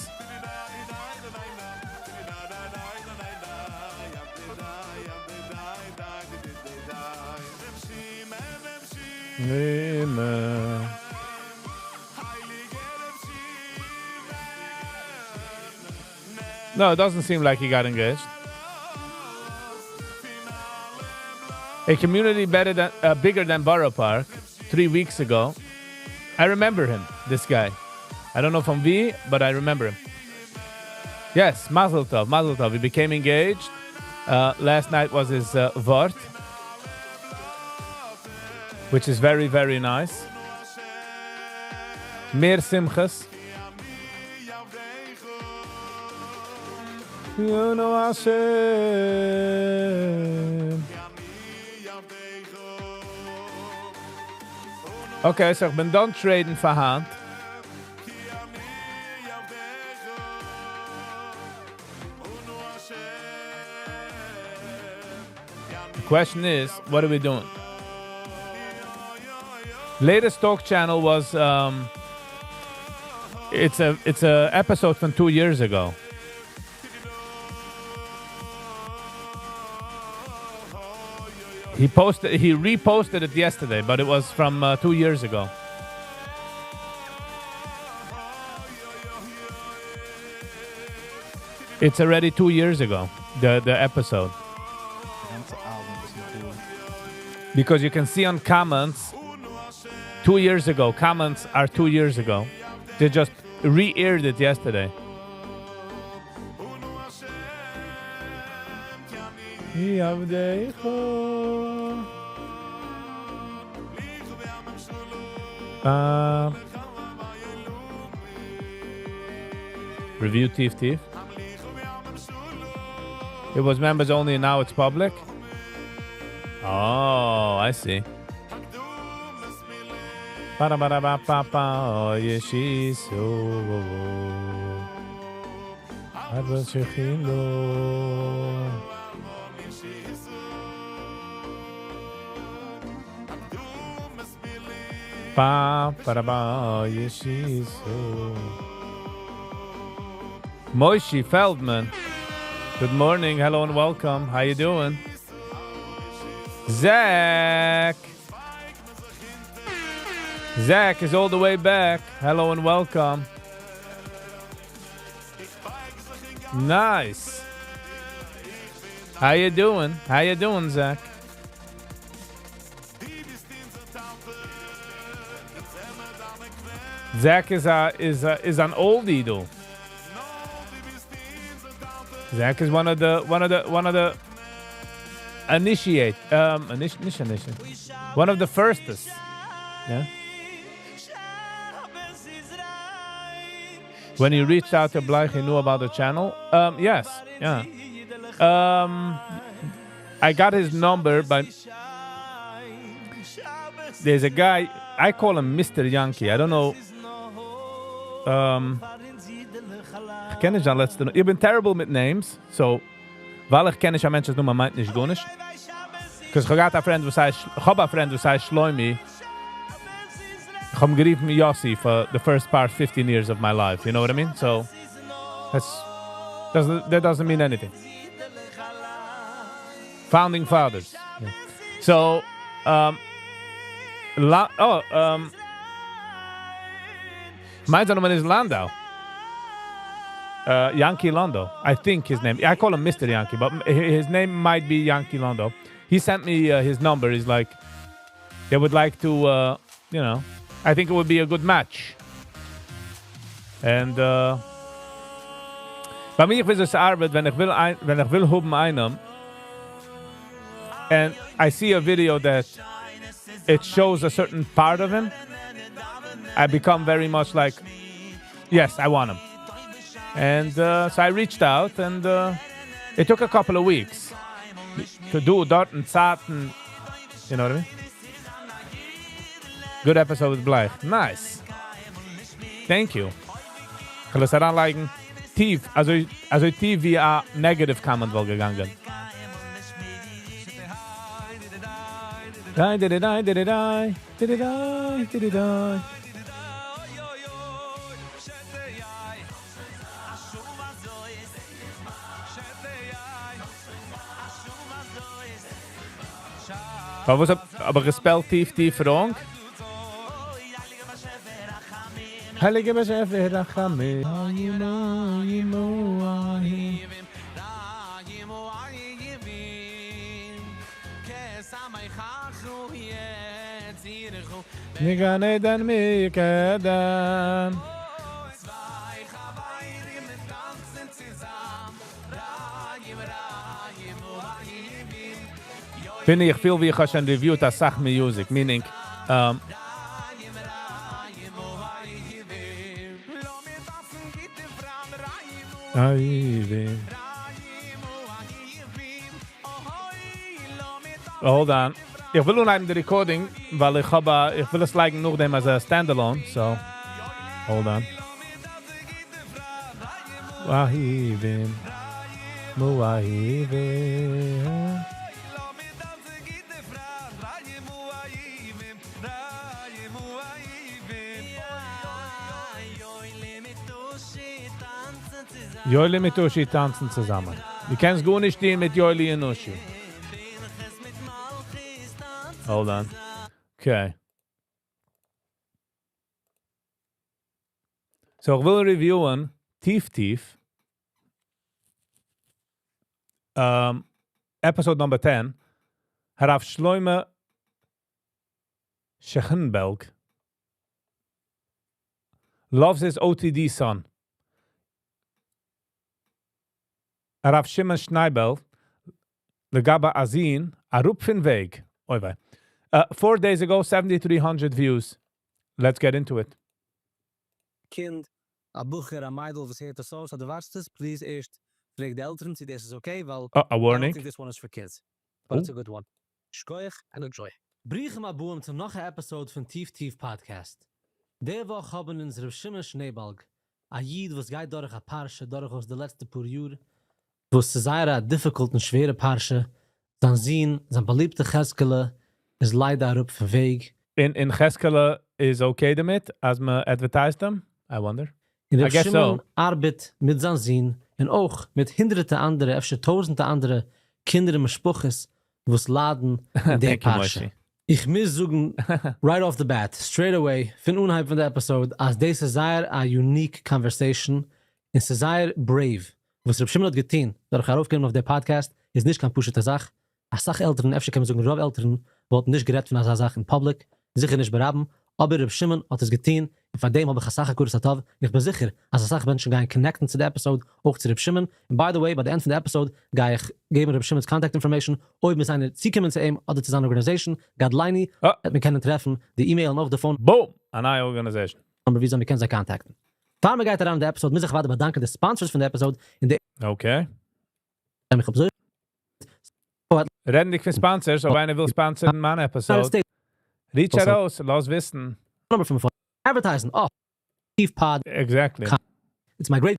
No, it doesn't seem like he got engaged. A community better than, bigger than Borough Park 3 weeks ago. I remember him, this guy. I don't know from וואו, but I remember him. Yes, Mazel Tov, Mazel Tov. He became engaged. Last night was his ווארט, which is very, very nice. מער שמחות. You know Hashem. Okay, so איך בין done trading פאר היינט. The question is, what are we doing? Latest talk channel was it's a episode from 2 years ago. He reposted it yesterday, but it was from 2 years ago. It's already 2 years ago, the episode. גאנצע album איז נאך דא. Because you can see on comments 2 years ago. Comments are 2 years ago. They just re-aired it yesterday. כי עבדך. Review Tief Tief. It was members only and now it's public. Oh, I see. Ba-da-ba-da-ba-ba-ba, yeshisu. עד שכינו. Ba ba da ba yeshisu. Moishi Feldman. Good morning, hello and welcome. How you doing? Zach. Zach is all the way back. Hello and welcome. Nice. How you doing? How you doing, Zach? Zach is an oldie though. Zach is one of the initiate initi- נישט initiate one of the firstest. Yeah. When you reached out to Bleich, he knew about the channel. Yes, yeah. I got his number, but there's a guy I call him Mr. Yankee. I don't know. איך קען נישט זיין לעצטע. איך בין terrible מיט names, so ווייל איך קען נישט א מענטש'ס נאמען מיינט נישט גארנישט. Because איך האב א friend וואס הייסט, איך האב א friend וואס הייסט Shloimi. איך האב אים גערופן Yossi for the first part 15 years of my life. You know what I mean? So that doesn't mean anything. Founding fathers. Yeah. So, oh, מיין נאמען איז Landau. Yankee Lando. I think his name. I call him Mr. Yankee, but his name might be Yankee Lando. He sent me his number. He's like, they would like to, I think it would be a good match. And ביי מיר וויאזוי ס'ארבעט ווען איך וויל ווען איך וויל האבן איינעם and I see a video that it shows a certain part of him, I become very much like, yes, I want him. And so I reached out and it took a couple of weeks to do דארטן צייטן, you know what I mean? Good episode with Bleich. Nice. Thank you. כ'וועל עס אריינלייגן טיף, אזוי, אזוי טיף ווי א negative comment וואלט געגאנגען. דיי דיי דיי דיי דיי דיי דיי דיי. פארוואס האב איך געספעלט טיף טיף wrong? הייליגער באשעפער רחמים. מגן עדן מקדם. בין איך פיל ווי איך האב שוין reviewed אסאך music, meaning Hold on. איך וויל אנהייבן די recording, ווייל איך האב א, איך וויל עס לייגן נאכדעם as a standalone, so hold on. אהיבים, מואהיבים. יואלי מיט אושי טאנצן צוזאמען. דו קענסט גארנישט טון מיט יואלי און אושי. Hold on. Okay. So איך וויל review ען טיף טיף episode number 10, הרב שלמה שעכנבעלג loves his OTD son. הרב שמעון שנייבעלג לגבי א זון אראפ פון וועג. אוי וויי. 4 days ago, 7300 views. Let's get into it. קינד, א בחור, א מיידל וואס הערט דאס אויס אדער וואטשט עס, please ערשט פרעג די עלטערן צו דאס איז okay, ווייל Oh, a I don't warning. think this one is for kids. But it's a good one. שכוח and enjoy. ברוכים הבאים צו נאך א episode פון טיף טיף פאדקעסט. די וואך האבן אונז ר' שמעון שנעעבאלג, א איד וואס גייט דורך א פרשה דורכאויס די לעצטע פאר יאר, וואס איז זייער א difficult און שווערע פרשה, זיין זון, זיין באליבטע חזקאלע, איז ליידער אראפ פון וועג. און חזקאלע איז okay דערמיט אז מען advertised אים? I wonder. און I ר' guess שמעון so. ארבעט מיט זיין זון און אויך מיט הונדרעטע אנדערע, אפשר טויזענטע אנדערע קינדער און משפחות וואס ליידן אין די Thank you, פרשה. Moshe. איך מוז זאגן right off the bat, straight away, פון אנהייב פון די episode, אז דאס איז זייער א unique conversation, און ס'איז זייער brave. וואס ר' שמעון האט געטון דורך ארויפקומען אויף די פאדקעסט איז נישט קיין פשוט'ע זאך. אסאך עלטערן, אפשר קען מען זאגן רוב עלטערן, וואלטן נישט גערעדט פון אזא זאך אין public, זיכער נישט ברבים, אבער ר' שמעון האט עס געטון, און פאר דעם האב איך אסאך הכרת הטוב, און איך בין זיכער אז אסאך מענטשן גייען connect ן צו די episode, אויך צו ר' שמעון, און by the way ביי די end פון די episode גיי איך געבן ר' שמעון'ס contact information, אויב מוז איינער צוקומען צו אים אדער צו זיין organization, גדליני, וועט מען קענען טרעפן די אימעיל און אויך די phone. Boom! א נייע organization. number וויאזוי מען קען זיי contact ן. פאר מען גייט אריין אין די episode מוז איך אוודאי באדאנקען די sponsors פון די episode און די. Okay. איך האב אזוי. רעדנדיג פון sponsors, אויב איינער וויל sponsor ן מיין episode, reach ארויס, לאז וויסן. number פון phone. Advertising אויף טיף פאד. Exactly. It's my great.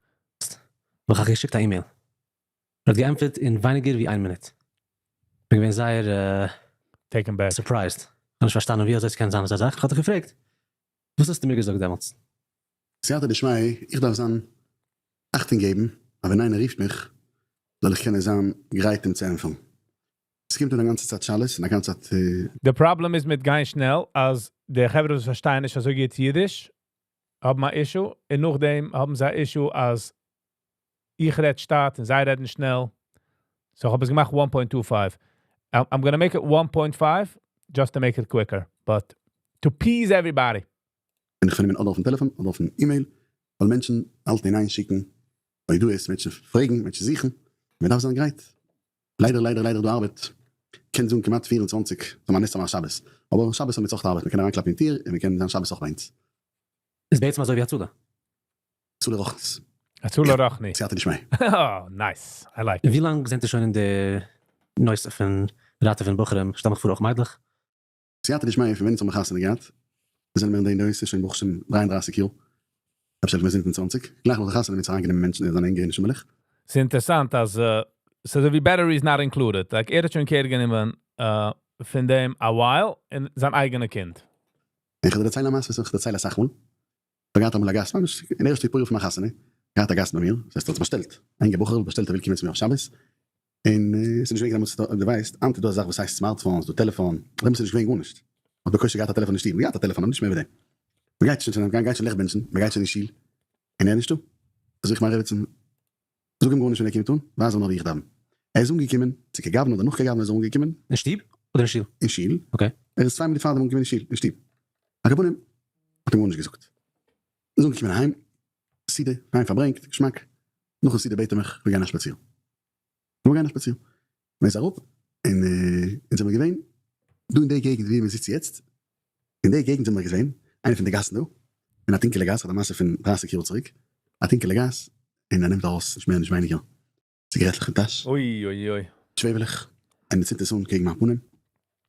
האב איך געשיקט א אימעיל. ער האט געענטפערט אין ווייניגער ווי איין מינוט. כ'בין געווען זייער Taken back. Surprised. כ'האב נישט פארשטאנען ווי אזוי ס'קען זיין אזא זאך. כ'האב דיך געפרעגט. וואס האסטו מיר געזאגט דעמאלטס? סייעתא דשמיא, איך דארף זיין אכטונג געבן אז ווען איינער רופט מיך זאל איך קענען זיין גרייט אים צו ענטפערן. עס קומט אן א גאנצע צייט שאלות און א גאנצע צייט. די פראבלעם איז מיט גיין שנעל אז די חברה וואס פארשטייען נישט אזוי גוט אידיש האבן א issue, און נאכדעם האבן זיי א issue אז איך רעד שטאט און זיי רעדן שנעל, so כ'האב עס געמאכט 1.25. I'm gonna make it 1.5 just to make it quicker, but to please everybody. בין איך פארנומען אדער אויפן טעלעפאן אדער אויפן אימעיל, ווייל מענטשן האלטן אין איין שיקן. הודעות, מענטשן פרעגן, מענטשן זוכן, מען דארף זיין גרייט. ליידער ליידער ליידער דא ארבעט קען זאגן כמעט 24 זאל מען נישט האבן א שבת, אבער שבת האבן מיר אויך ארבעט, מען קען אריינקלאפן אין טיר און מען קען זיין שבת אויך ביי אונז. איז בעצם אזוי ווי הצלה. הצלה רוחנית. הצלה רוחני. סייעתא דשמיא. אה, nice. I like it. ווי לאנג זענט איר שוין אין די נושא פון ראטעווען בחורים, שטעל מיך פאר אויך מיידלעך? סייעתא דשמיא פון ווען אונז האבן חתונה געהאט זענען מיר אין די נושא שוין ברוך השם 33 יאר, אפשר מיר 27, גלייך נאך די חתונה האבן מיר אריינגענומען מענטשן אין זיין ענגע נשמה'לעך. ס'איז אינטערעסאנט אז ס'איז אזוי ווי batteries not included. Like ער האט שוין care גענומען פון דעם א while און זיין אייגענע קינד. איך וועל דיר דערציילן א מעשה וואס איך דערצייל אסאך מאל. איך האב געהאט אמאל א גאסט, ממש אין ערשטע פאר יאר פון מיין חתונה, געהאט א גאסט ביי מיר, דאס הייסט ער האט זיך באשטעלט, א אינגע בחור'ל באשטעלט ער וויל קומען צו מיר אויף שבת, און עס איז נישט געווען דעמאלטס, אויב דו ווייסט, היינט איז דא א זאך וואס הייסט smartphones, דא טעלעפאן, דעמאלטס איז נישט געווען גארנישט, מען האט בקושי געהאט א טעלעפאן אין שטוב, מען האט געהאט א טעלעפאן אבער נישט מער ווי דעם, מען גייט שוין, מען גייט שוין ליכט בענטשן, מען גייט שוין אין שול, און ער איז נישטא, זאג איך מיין רעבעצן, זאג אים גארנישט ווען ער קומט אן, ווייז אים נאר ווי איך דאווען. ער איז אנגעקומען, צו כגוונא אדער נאך כגוונא איז ער אנגעקומען. אין שטוב אדער אין שול? אין שול. Okay. ער איז 2 מינוט פארדעם אנגעקומען אין שול, אין שטוב. על כל פנים, האט אים גארנישט געזאגט. איז אנגעקומען אהיים, סעודה, פיין פארברענגט, געשמאק. נאכן סעודה בעט ער מיך, כ'וויל גיין א שפאציר. לאמיר גיין א שפאציר. מען איז אראפ, און אונז זעמיר געווען דא אין די געגנט ווי מען זיצט יעצט, אין די געגנט זעמיר געווען, איינע פון די גאסן דא, אין א טונקעלע גאס, כ'האב א מעשה פון 30 יאר צוריק, א טונקעלע גאס, און ער נעמט ארויס נישט מער נישט ווייניגער ציגערעטלעך פון טאש, אוי אוי אוי. שוועבעלעך, און ער צינדט עס אן קעגן מיין פנים,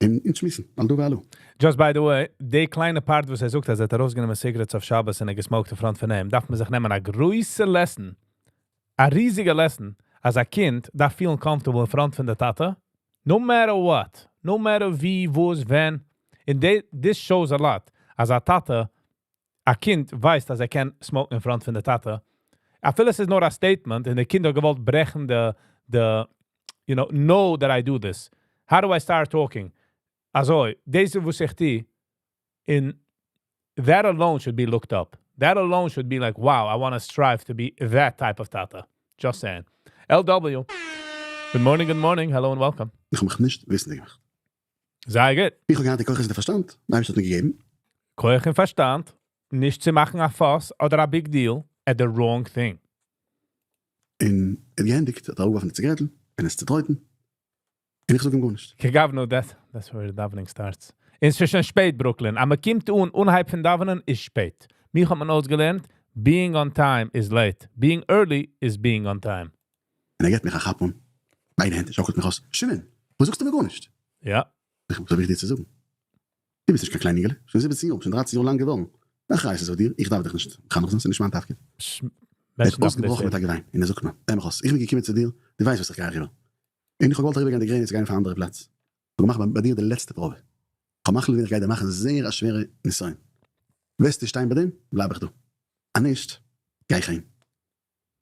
און אונז שמועסן על דא ועל הא. Just by the way, די קליינע part וואס ער זאגט אז ער האט ארויסגענומען cigarettes אויף שבת און ער גע smoked אין front פון אים, דארף מען זיך נעמען א גרויסע lesson, א ריזיגע lesson, אז א קינד דארף פילן comfortable אין front פון די טאטע, no matter what, no matter ווי, וואס, ווען, און this shows a lot, אז א טאטע, א קינד ווייסט אז ער קען smoke ן אין front פון די טאטע, אפילו עס איז נאר א statement און די קינד האט געוואלט ברעכן די, know that I do this. How do I start talking? אזוי, דאס איז וואס איך טו, און that alone should be looked up. That alone should be like, wow, I want to strive to be that type of tata. Just saying. LW. Good morning, good morning. Hello and welcome. איך האב מיך נישט וויסנדיג געמאכט. זייער גוט. איך האב געהאט די כוחות און די פארשטאנד, די אייבערשטער האט מיר געגעבן. כח און פארשטאנד, נישט צו מאכן א fuss אדער א big deal at the wrong thing. און ער האט געענדיגט, האט ער אראפגעווארפן די ציגערעטל און עס צוטרויטן, און איך זאג אים גארנישט. כגוונא, that's where the davening starts. און ס'איז שוין שפעט, Brooklyn. אז מ'קומט אן אנהייב פון דאווענען איז שפעט. מיך האט מען אויסגעלערנט, being on time is late. Being early is being on time. און ער געבט מיך א כאפ אן ביידע הענט און שאקלט מיך אויס, שמעון, וואס זאגסטו מיר גארנישט? יא. איך, וואס האב איך דיר צו זאגן? דו ביסט נישט קיין קליין אינגעלע, שוין 17 יאר, שוין 13 יאר לאנג געווארן, די אחריות איז אויף דיר, איך דארף דיך נישט מחנך זיין, ס'איז נישט מיין תפקיד. ער האט אויסגעבראכן מיט א געוויין, און ער זאגט מיר, הער מיך אויס, איך בין געקומען צו דיר, דו ווייסט וואס איך גיי אריבער, און איך האב געוואלט אריבערגיין די גרעניץ גיין אויף א אנדערע פלאץ, איך האב געמאכט ביי דיר די לעצטע פראבע, איך האב מחליט געווען איך גיי דיר מאכן זייער א שווערע נסיון, וועסטו שטיין ביי דעם, בלייב איך דא, אז נישט, גיי איך אהיים.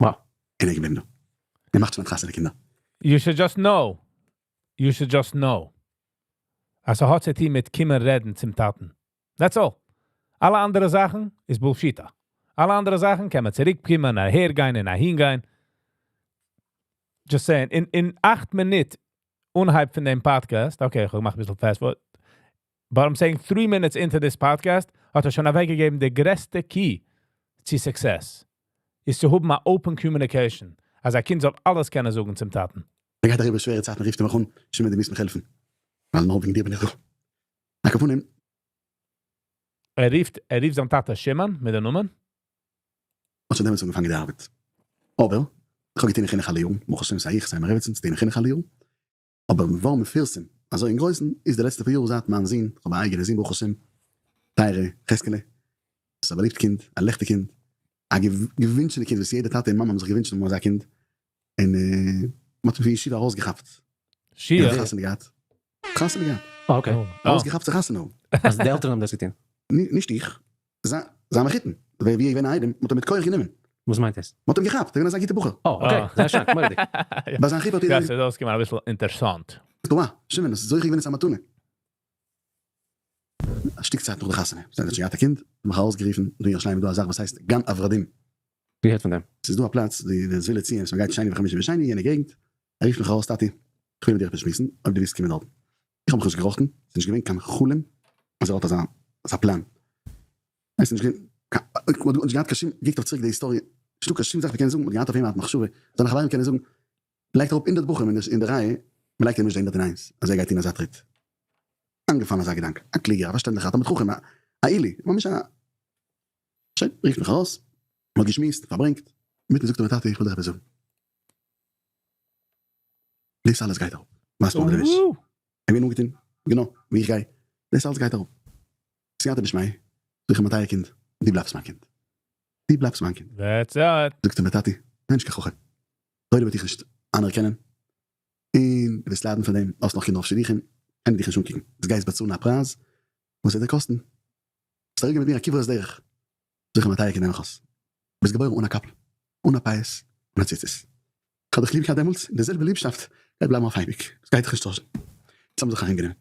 וואו. און ער איז געבליבן דא. ער מאכט שוין חתונה קינדער. You should just know. You should just know. אז ס'האט צו טון מיט קומען רעדן צום טאטן. That's all. אלע אנדערע זאכן איז bullshit. אלע אנדערע זאכן קען מען צוריקקומען, אהערגיין און אהינגיין. Just saying, אין 8 מינוט אנהייב פון דעם podcast, okay, איך מאך א ביסל fast forward, but I'm saying 3 minutes into this podcast, האט ער שוין אוועקגעגעבן די גרעסטע key צו success. איז צו האבן א open communication, אז א קינד זאל אלעס קענען זאגן צום טאטן. ער גייט אריבער שווערע צייטן, רופט ער מיך אן, שמעון דו מוזט מיך העלפן, ווייל נאר וועגן דיר בין איך דא. על כל פנים. ער רופט זיין טאטע שמעון מיט די נאמען. האט שוין דעמאלטס אנגעפאנגען די ארבעט. אבער, איך האב געטון אין חינוך אלע יארן, ברוך השם סיי איך סיי מיין רעבעצין טוען אין חינוך אלע יארן. אבער ווארום מפורסם אזוי אין גרויסן איז די לעצטע פאר יאר זייט מיין זון, איך האב א אייגענע זון ברוך השם, טייערע חזקאלע, ס'איז א באליבט קינד, א לעכטיג קינד, א געווינטשענע קינד וואס יעדע טאטע און מאמע האבן זיך געווינטשן האבן אזא קינד, און מ'האט אים פון ישיבה ארויסגעכאפט. שיע. ער האט חתונה געהאט. חתונה געהאט. אה okay. ארויסגעכאפט צו חתונה האבן. אז די עלטערן האבן דאס געטון? נישט איך, זיין מחותן, ווי ער איז געווען א איידעם, מ'האט אים מיט כח גענומען. וואס מיינט דאס? מ'האט אים געכאפט, ער איז געווען אזא גוטע בחור. אה okay, זייער שיין, מורא'דיג. ביי זיין חופה האט יעדער יא, ס'איז אויסגעקומען אביסל אינטערסאנט. וואה, שמעון, האסט זוכה געווען צו א מתנה. א שטיק צייט נאך די חתונה, זיי האט שוין געהאט א קינד, האט מיך ארויסגערופן, דא אין ירושלים איז דא א זאך וואס הייסט גן הוורדים. געהערט פון דעם. ס'איז דא א פלאץ, די זוויל ציון, וואס מ'גייט שני וחמישי ושני, יענע געגנט, ער רופט מיך ארויס, טאטי, איך וויל מיט דיר עפעס שמועסן, אויב דו ווילסט קומען דארטן. איך האב מיך נישט געראכטן, ס'איז נישט געווען קיין חלום אז ער האט אזא פלאן. עס איז נישט געווען, מ'האט נישט געהאט קיין שום, געקוקט אויף צוריק די היסטאריע. נישטא קיין שום זאך מ'קען זאגן, מ'האט געהאט אויף אים א מחשבה, זיינע חברים קענען זאגן, מ'לייגט אראפ הונדערט בחורים אין די רייע, מ'לייגט אים נישט די 101, אז ער גייט טון אזא טריט. איינגעפאלן אזא געדאנק, א קלוגער, א פארשטענדליכער, א תלמיד חכם, א עילוי, ממש א. שוין, רופט מיך ארויס, מ'האט געשמועסט, פארברענגט, אינמיטן זאגט ער מיר טאטי איך וויל דיך עפעס זאגן. דאס אלעס גייט אראפ, ווייסט מען אבער נישט. ער געווען אנגעטון, גענוי ווי איך גיי, דאס אלעס גייט אראפ. סייעתא דשמיא, זאג איך אים מיין טייער קינד, דו בלייבסט מיין קינד. דו בלייבסט מיין קינד. That's it. זאגט ער מיר טאטי, זיי נישט קיין חכם, תורה וועט דיך נישט אנערקענען, און דו וועסט ליידן פון דעם, האסט נאך קינדער אויף שידוכים, קען דיך נישט אנקוקן, דו גייסט באצאלן א פרייז וואס וועט דיר קאסטן, ביסט אראפגעגאנגען מיט מיר א כברת דרך, זאג איך אים מיין טייער קינד נעם מיך אויס, ביסט געבוירן אן א קאפל, אן א פאות, אן א ציצית, איך האב דיך ליב געהאט דעמאלטס, און די זעלבע ליבשאפט גייט בלייבן אויף אייביג, עס גייט דיך נישט טוישן, יעצט האבן זיך ארומגענומען,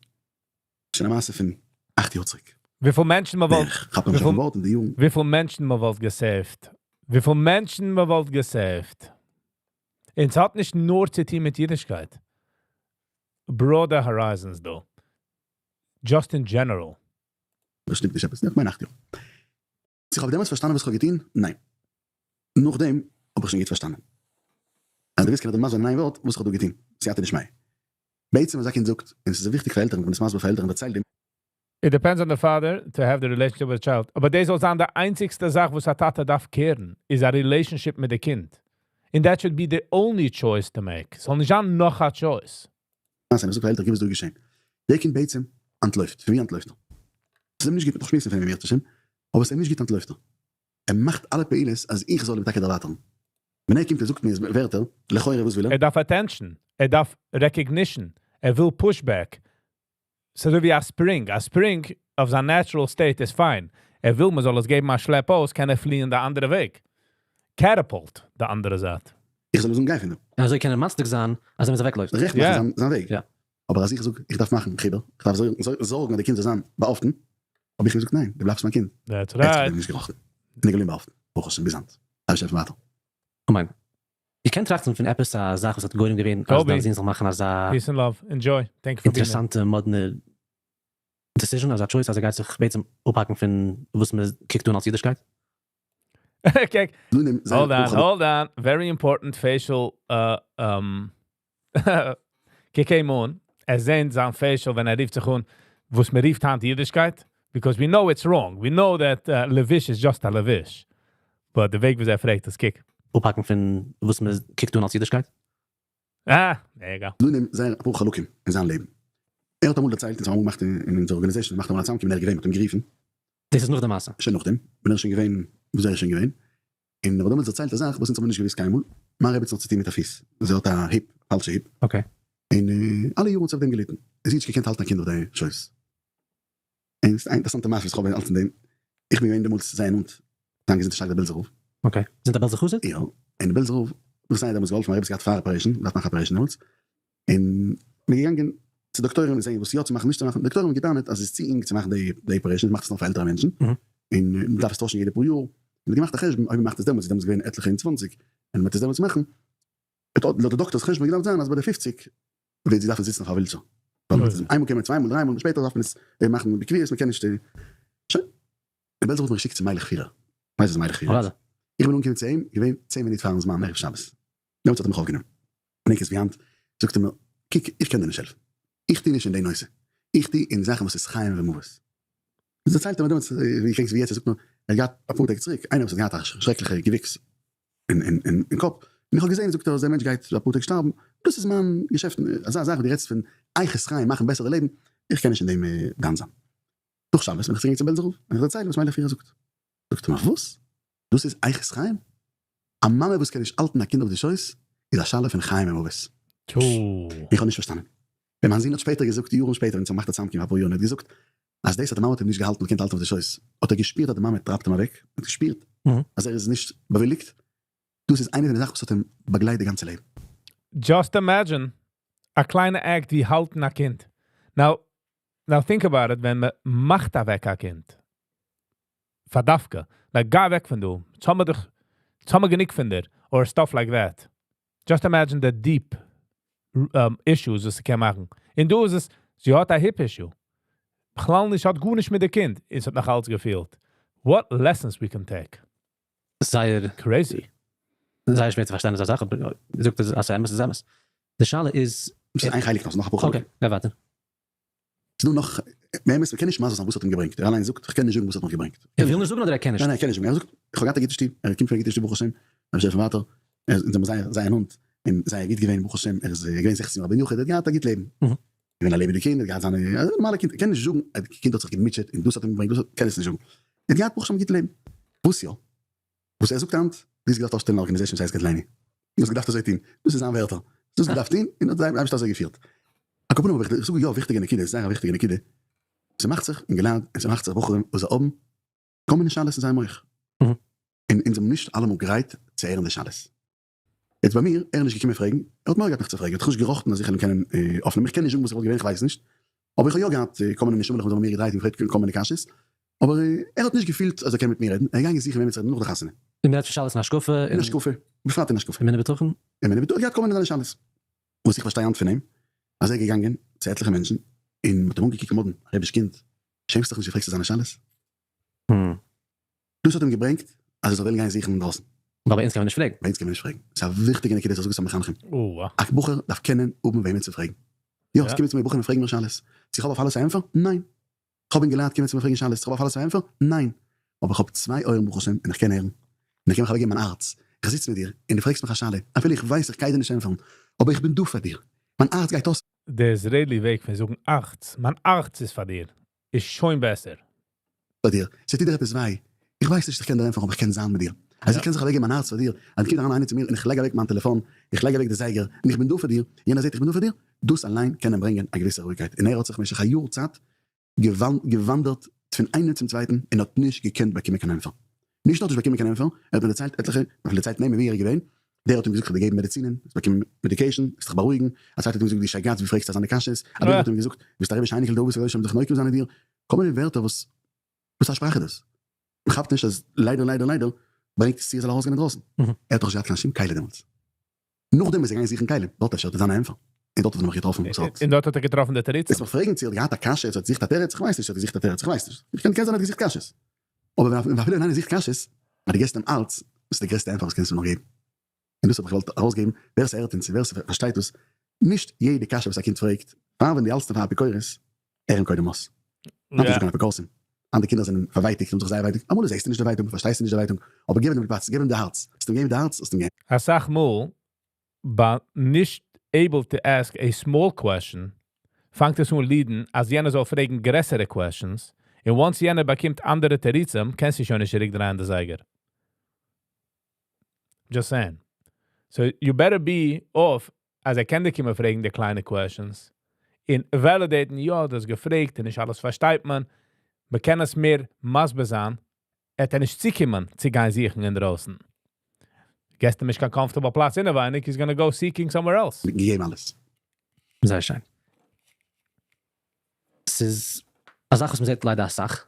שוין א מעשה פון 8 יאר צוריק. וויפיל מענטשן מען וואלט בערך, כאפט מען נישט אויפן ווארט אין די יארן. וויפיל מענטשן מען וואלט גע save ט. וויפיל מענטשן מען וואלט גע save ט. און ס'האט נישט נאר צו טון מיט אידישקייט. Broader horizons דא. Just in general. דאס שטימט נישט עפעס, איך מיין 8 יאר. צו איך האב דעמאלטס פארשטאנען וואס איך האב געטון? ניין. נאכדעם האב איך שוין גוט פארשטאנען. אז דו ווילסט קען איך דיר מסביר זיין אין איין ווארט וואס איך האב דא געטון. סייעתא דשמיא. בעצם וואס א קינד זאגט, און עס איז וויכטיג פאר עלטערן, איך בין עס מסביר פאר עלטערן דערצייל דעם. It depends on the father to have the relationship with the child. אבער דאס זאל זיין די איינציגסטע זאך וואס א טאטע דארף care ן, איז א relationship מיט די קינד. And that should be the only choice to make. ס'זאל נישט זיין נאך א choice. מעשה, מ'זאגט פאר עלטערן וואס דא איז געשען. דער קינד בעצם אנטלויפט. פון ווי אנטלויפט ער? ס'איז אים נישט גוט, מ'דארף שמועסן פון אים אם ירצה השם, אבער ס'איז אים נישט גוט אנטלויפט ער. ער מאכט אלע פעולות אז איך זאל אים טאקע דערווייטערן. ווען ער קומט און זאגט מיר ווערטער, לכאורה וואס וויל ער? ער דארף attention, ער דארף recognition, ער וויל pushback. ס'איז אזוי ווי א spring, א spring אויף זיין natural state איז פיין. ער וויל מען זאל עס געבן א שלעפ אויס, קען ער פליען די אנדערע וועג. Catapult די אנדערע זייט. איך זאל אים זאגן גיי פון דא. און אזוי קען ער מצדיק זיין אז ער מוז אוועקלויפן. רעכט מאכן זיין וועג. אבער אז איך זאג איך דארף מאכן חיבור, איך דארף זארגן אז די קינד זאל זיין באהאפטן, האב איך אים געזאגט ניין, דו בלייבסט מיין קינד. That's ער האט זיך right. נישט געראכטן. און איז געבליבן באהאפטן. ברוך השם ביז היינט. אייבערשטער העלפן ווייטער. אמן. איר קענט טראכטן פון עפעס א זאך וואס האט גורם געווען אז דיין זון זאל מאכן אזא Peace and love. Enjoy. Thank you for being here. אינטערעסאנטע מאדנע decision, אזא choice אז ער גייט זיך בעצם אפהאקן פון וואס מען קוקט אן אלס אידישקייט? Okay. Hold on, hold on. Very important facial קוק אים אן. ער זעט זיין facial ווען ער רופט זיך אן, וואס מען רופט היינט אידישקייט. Because we know it's wrong. We know that לבוש is just a לבוש. But די וועג ווי ער פרעגט עס, קוק. אפהאקן פון וואס מען קוקט אן אלס אידישקייט? אה, there you go. דא נעמט זייער אפאר חלקים אין זיין לעבן. ער האט אמאל דערציילט, אונז האבן אמאל געמאכט אין אונזער organization, געמאכט אמאל א צאמקום און ער איז געווען, מ'האט אים גערופן. דאס איז נאך די מעשה? שוין נאכדעם, ווען ער איז שוין געווען וואס ער איז שוין געווען. און ער האט דעמאלטס דערציילט א זאך וואס אונז האבן נישט געוואוסט קיינמאל, מיין רעביצין האט צוטון מיט א פיס, זי האט א hip, פאלשע hip. און אלע יארן האט זי אויף דעם געליטן, און זי האט נישט געקענט האלטן א קינד אויף די שויס. און ס'איז א אינטערעסאנטע מעשה וואס איך האב אלץ אין דעם, איך בין געווען דעמאלטס זייער נאנט, זיין געזונט איז שטארק דער בעלזער רב. Okay, זענט א בעלזער חסיד? יא, און דער בעלזער רב, וואס זיי האט דעמאלטס געהאלפן, מיין רבי האט געהאט פאר operation, געדארפט מאכן operation דעמאלטס, און מ'איז געגאנגען צו דאקטוירים און זען וואס יא צו מאכן נישט צו מאכן, דאקטוירים האבן געטענה'ט אז עס איז צו אינג צו מאכן די operation, מ'מאכט עס נאר פאר עלטערע מענטשן, און מ'דארף עס טוישן יעדע פאר יאר, און מ'האט געמאכט א חשבון אויב מ'מאכט עס דעמאלטס איז דעמאלטס געווען עטליכע און צוואנציג, און מ'וועט עס דעמאלטס מאכן, וועט לויט די דאקטאר'ס חשבון געדארפט זיין אז ביי די פופציג וועט זי דארפן זיצן אויף א wheelchair, ווייל איינמאל קען מען צוויי מאל דריי מאל, שפעטער דארף מען עס מאכן בקביעות, מ'קען נישט, שוין. דער בעלזער האט מיך געשיקט צו מיילעך פירער, ווייסט וואס מיילעך פירער איז? איך בין אנגעקומען צו אים, געווען 10 מינוט פארן זמן ערב שבת, דעמאלטס האט ער מיך אויפגענומען, געדענק עס ווי היינט, זאגט ער מיר, קוק איך קען דיר נישט העלפן, איך טו נישט אין די נושא, איך טו אין זאכן וואס איז חיים ומוות. דערציילט ער מיר דעמאלטס, ווי געדענקסט ווי יעצט, ער זאגט מיר, ער האט געהאט אפאר טעג צוריק איינער וואס האט געהאט א שרעקליכע געוויקס אין קאפ, און איך האב געזען, זאגט ער, אז דער מענטש גייט אפאר טעג שטארבן, דאס איז מיין געשעפט, אזא זאך ווי דו רעדסט פון איכות חיים, מאכן בעסערע לעבן, איך קען נישט אין דעם דן זיין. נאך שבת בין איך צוגעגאנגען צום בעלזער רב, און איך דערצייל וואס מיילעך פירער זאגט. זאגט ער מיר, וואס? דאס איז איכות חיים? א מאמע וואס קען נישט האלטן א קינד אויף די שויס איז א שאלה פון חיים און מוות. איך האב נישט פארשטאנען. ווען מיין זון האט שפעטער געזאגט, יארן שפעטער, ווען ס'האט געמאכט א צאמקום אפאר יאר, און ער האט געזאגט אז דאס אז די מאמע האט אים נישט געהאלטן און געקענט האלטן אויף די שויס, האט ער געשפירט אז די מאמע טרייבט אים אוועק, ער האט געשפירט אז ער איז נישט באוויליגט, דאס איז איינע פון די זאכן וואס האט אים באגלייט די גאנצע לעבן. Just imagine א קליינע act ווי האלטן א קינד. Now, now think about it, ווען מען מאכט אוועק א קינד, פאר דווקא, like גיי אוועק פון דא, יעצט האבן מיר דיך, יעצט האבן מיר גענוג פון דיר, or stuff like that. Just imagine the deep issues וואס ס'קען מאכן. און דא איז עס, זי האט א hip issue. בכלל נישט, האט גארנישט מיט די קינד, און ס'האט נאך אלץ געפילט. What lessons we can take. זייער Crazy. זייער שווער צו פארשטיין אזא זאך, אבער זאגט אז ס'איז אמת איז אמת. די שאלה איז. ס'איז איין חלק נאך, ס'איז נאך אפאר חלקים. okay, גיי ווייטער. ס'איז דא נאך, באמת מ'קען נישט מסביר זיין וואס האט אים געברענגט, ער אליין זאגט איך קען נישט זאגן וואס האט מיך געברענגט. ער וויל נישט זאגן אדער ער קען נישט? ניין ניין ער קען נישט זאגן, ער זאגט איך האב געהאט א גוטע שטוב, ער קומט פון א גוטע שטוב ברוך השם, אבער שוין פון ווייטער, ער איז אונז זייער זייער נאנט, און זייער גוט געווען ברוך השם, ער איז געווען 16 יאר א בן יחיד, ער האט געהאט א גוט לעבן, געווען א לעבעדיג קינד, ער האט געהאט זיינע, א נארמאלע קינד, ער קען נישט זאגן אז די קינד האט זיך געמוטשעט און דאס האט אים געברענגט דאס האט, קען עס נישט זאגן, ער האט געהאט ברוך השם א גוט לעבן, וואס יא? וואס ער זאגט היינט, דו האסט געדארפט אויפשטעלן א organization וואס הייסט גדליני, דו האסט געדארפט אזוי טון, דאס איז זיין ווערטער, דו האסט געדארפט טון און האט דער אייבערשטער אזוי געפירט. על כל פנים אבער איך זאג יא וויכטיגע נקודה, זייער א וויכטיגע נקודה, ס'מאכט זיך אינגעלייט און ס'מאכט זיך בחורים וואס זיי האבן כל מיני שאלות אין זייער מח, און אונז זעמיר נישט אלעמאל גרייט צו הערן די שאלות. יעצט ביי מיר, ער איז נישט געקומען פרעגן, ער האט מורא געהאט מיך צו פרעגן, ער האט זיך נישט געראכטן אז איך וועל אים קענען אויפנעמען, איך קען נישט זאגן וואס איך וואלט געווען, איך ווייס נישט, אבער איך האב יא געהאט כל מיני נשמה'לעך וואס האבן מיר געדרייט און געפרעגט כל מיני קשיות, אבער ער האט נישט געפילט אז ער קען מיט מיר רעדן, ער איז געגאנגען זוכן וועמען צו רעדן נאך די חתונה. און מ'רעדט פון שאלות אין השקפה, אין השקפה, בפרט אין השקפה. אמונה בטחון. אמונה בטחון, ער האט געהאט כל מיני זיינע שאלות. וואס איך פארשטיי היינט פון אים, אז ער איז געגאנגען צו עטליכע מענטשן, און מ'האט אים אנגעקוקט מאדנע, א רבי'ש קינד, שעמסט דיך נישט דו פרעגסט אזאנע שאלות? דאס האט אים געברענגט אז ער זאל וועלן גיין זוכן אינדרויסן. ווייל ביי אונז קען מען נישט פרעגן. ביי אונז קען מען נישט פרעגן. ס'איז א וויכטיגע נקודה צו זאגן צו מחנכים. א בחור דארף קענען האבן וועמען צו פרעגן. יא, עס קומען צו מיר בחורים און פרעגן מיר שאלות. צו איך האב אויף אלעס א ענפער? ניין. איך האב אינגעלייט קומען צו מיר פרעגן שאלות. איך האב אויף אלעס א ענפער? ניין. אבער איך האב צוויי אויערן ברוך השם און איך קען הערן. און איך קען מיך אוועקגעבן מיין הארץ. איך זיץ מיט דיר און דו פרעגסט מיך א שאלה, אפילו איך ווייס איך גיי דיר נישט ענטפערן, אבער איך בין דא פאר דיר. מיין הארץ גייט אויס. די Israeli וועג פון זאגן הארץ, מיין הארץ איז פאר דיר, איז שוין בעסער. פאר דיר, ס'טוט דיר עפעס וויי, איך ווייס נישט איך קען דיר ענטפערן אבער איך קען זיין מיט דיר, אז איך קען זיך אוועקגעבן מיין הארץ פאר דיר, אז קומט אריין איינער צו מיר און איך לייג אוועק מיין טעלעפאן, איך לייג אוועק די זייגער, און איך בין דא פאר דיר, יענער זעט איך בין דא פאר דיר, דאס אליין קען אים ברענגען א געוויסע רואיגקייט, און ער האט זיך במשך א יאר צייט געוואנדערט פון איינעם צום צווייטן און האט נישט געקענט באקומען קיין ענטפער. נישט נאר האט נישט באקומען קיין ענטפער, ער האט מיר דערציילט עטליכע, מיר דערציילט נעמען ווי ער איז געווען, דער האט אים געזאגט כ'וועל דיר געבן מעדיצינען, וועסט באקומען medication, וועסט דיך בארואיגן, א צווייטער האט אים געזאגט דו שייגעץ ווי פרעגסטו אזאנע קשיות, א דריטער האט אים געזאגט ביסט א רבי'ש אייניקל די אבות הקדושים וועלן זיך נוקם זיין אין דיר, כל מיני ווערטער וואס וואס א שפראך איז דאס? מען כאפט נישט אז ליידער ליידער ליידער ברענגט עס צו ער זאל ארויסגיין אינדרויסן, ער האט דאך נישט געהאט קיין שום כלי דעמאלטס, נאכדעם איז ער געגאנגען זוכן כלים, דארט אפשר האט ער זיין ענפער, און דארט האט ער נאך געטראפן וואס האט. און דארט האט ער געטראפן די תירוצים. וועסט מיך פרעגן צו ער האט געהאט א קשיא, צו ער האט געזוכט א תירוץ, איך ווייס נישט צו ער האט געזוכט א תירוץ, איך ווייס נישט, קען זיין ער האט געזוכט קשיות, אבער ווען אפילו ווען איינער זוכט קשיות, אז דו געסט אים אלץ, דאס איז די גרעסטע ענפער וואס קענסט אים נאר געבן. און דאס האב איך געוואלט ארויסגעבן, ווער ס'הערט אונז און ווער ס'פארשטייט דאס, נישט יעדע קשיא וואס א קינד פרעגט, פאר ווען דו האלטסט אים פאר אפיקורס, הער אים קודם אויס. היינט איז נישטא קיין אפיקורסים, היינט די קינדער זענען פארווייטיגט, האבן זיך זייער ווייטאג, אמאל זעסטו נישט די ווייטאג, פארשטייסטו נישט די ווייטאג, אבער גיב אים די פלאץ, גיב אים די הארץ, האסט אים געגעבן די הארץ, האסט אים געגעבן. אסאך מאל ביי נישט able to ask a small question פאנגט עס אן lead ן אז יענער זאל פרעגן גרעסערע questions, און once יענער באקומט אנדערע תירוצים קענסטו שוין נישט צוריק דרייען די זייגער. Just saying. So you better be off אז ער קען דיר קומען פרעגן די קליינע questions און validate ן, יא, דו האסט געפרעגט און נישט אלעס פארשטייט מען, מען קען עס מער מסביר זיין, ער וועט נישט צוקומען צו גיין זוכן אינדרויסן. געסט אים נישט קיין comfortable פלאץ אינעווייניג, he's gonna go seeking somewhere else. געגעבן אלעס. זייער שיין. ס'איז א זאך וואס מ'זעט ליידער אסאך.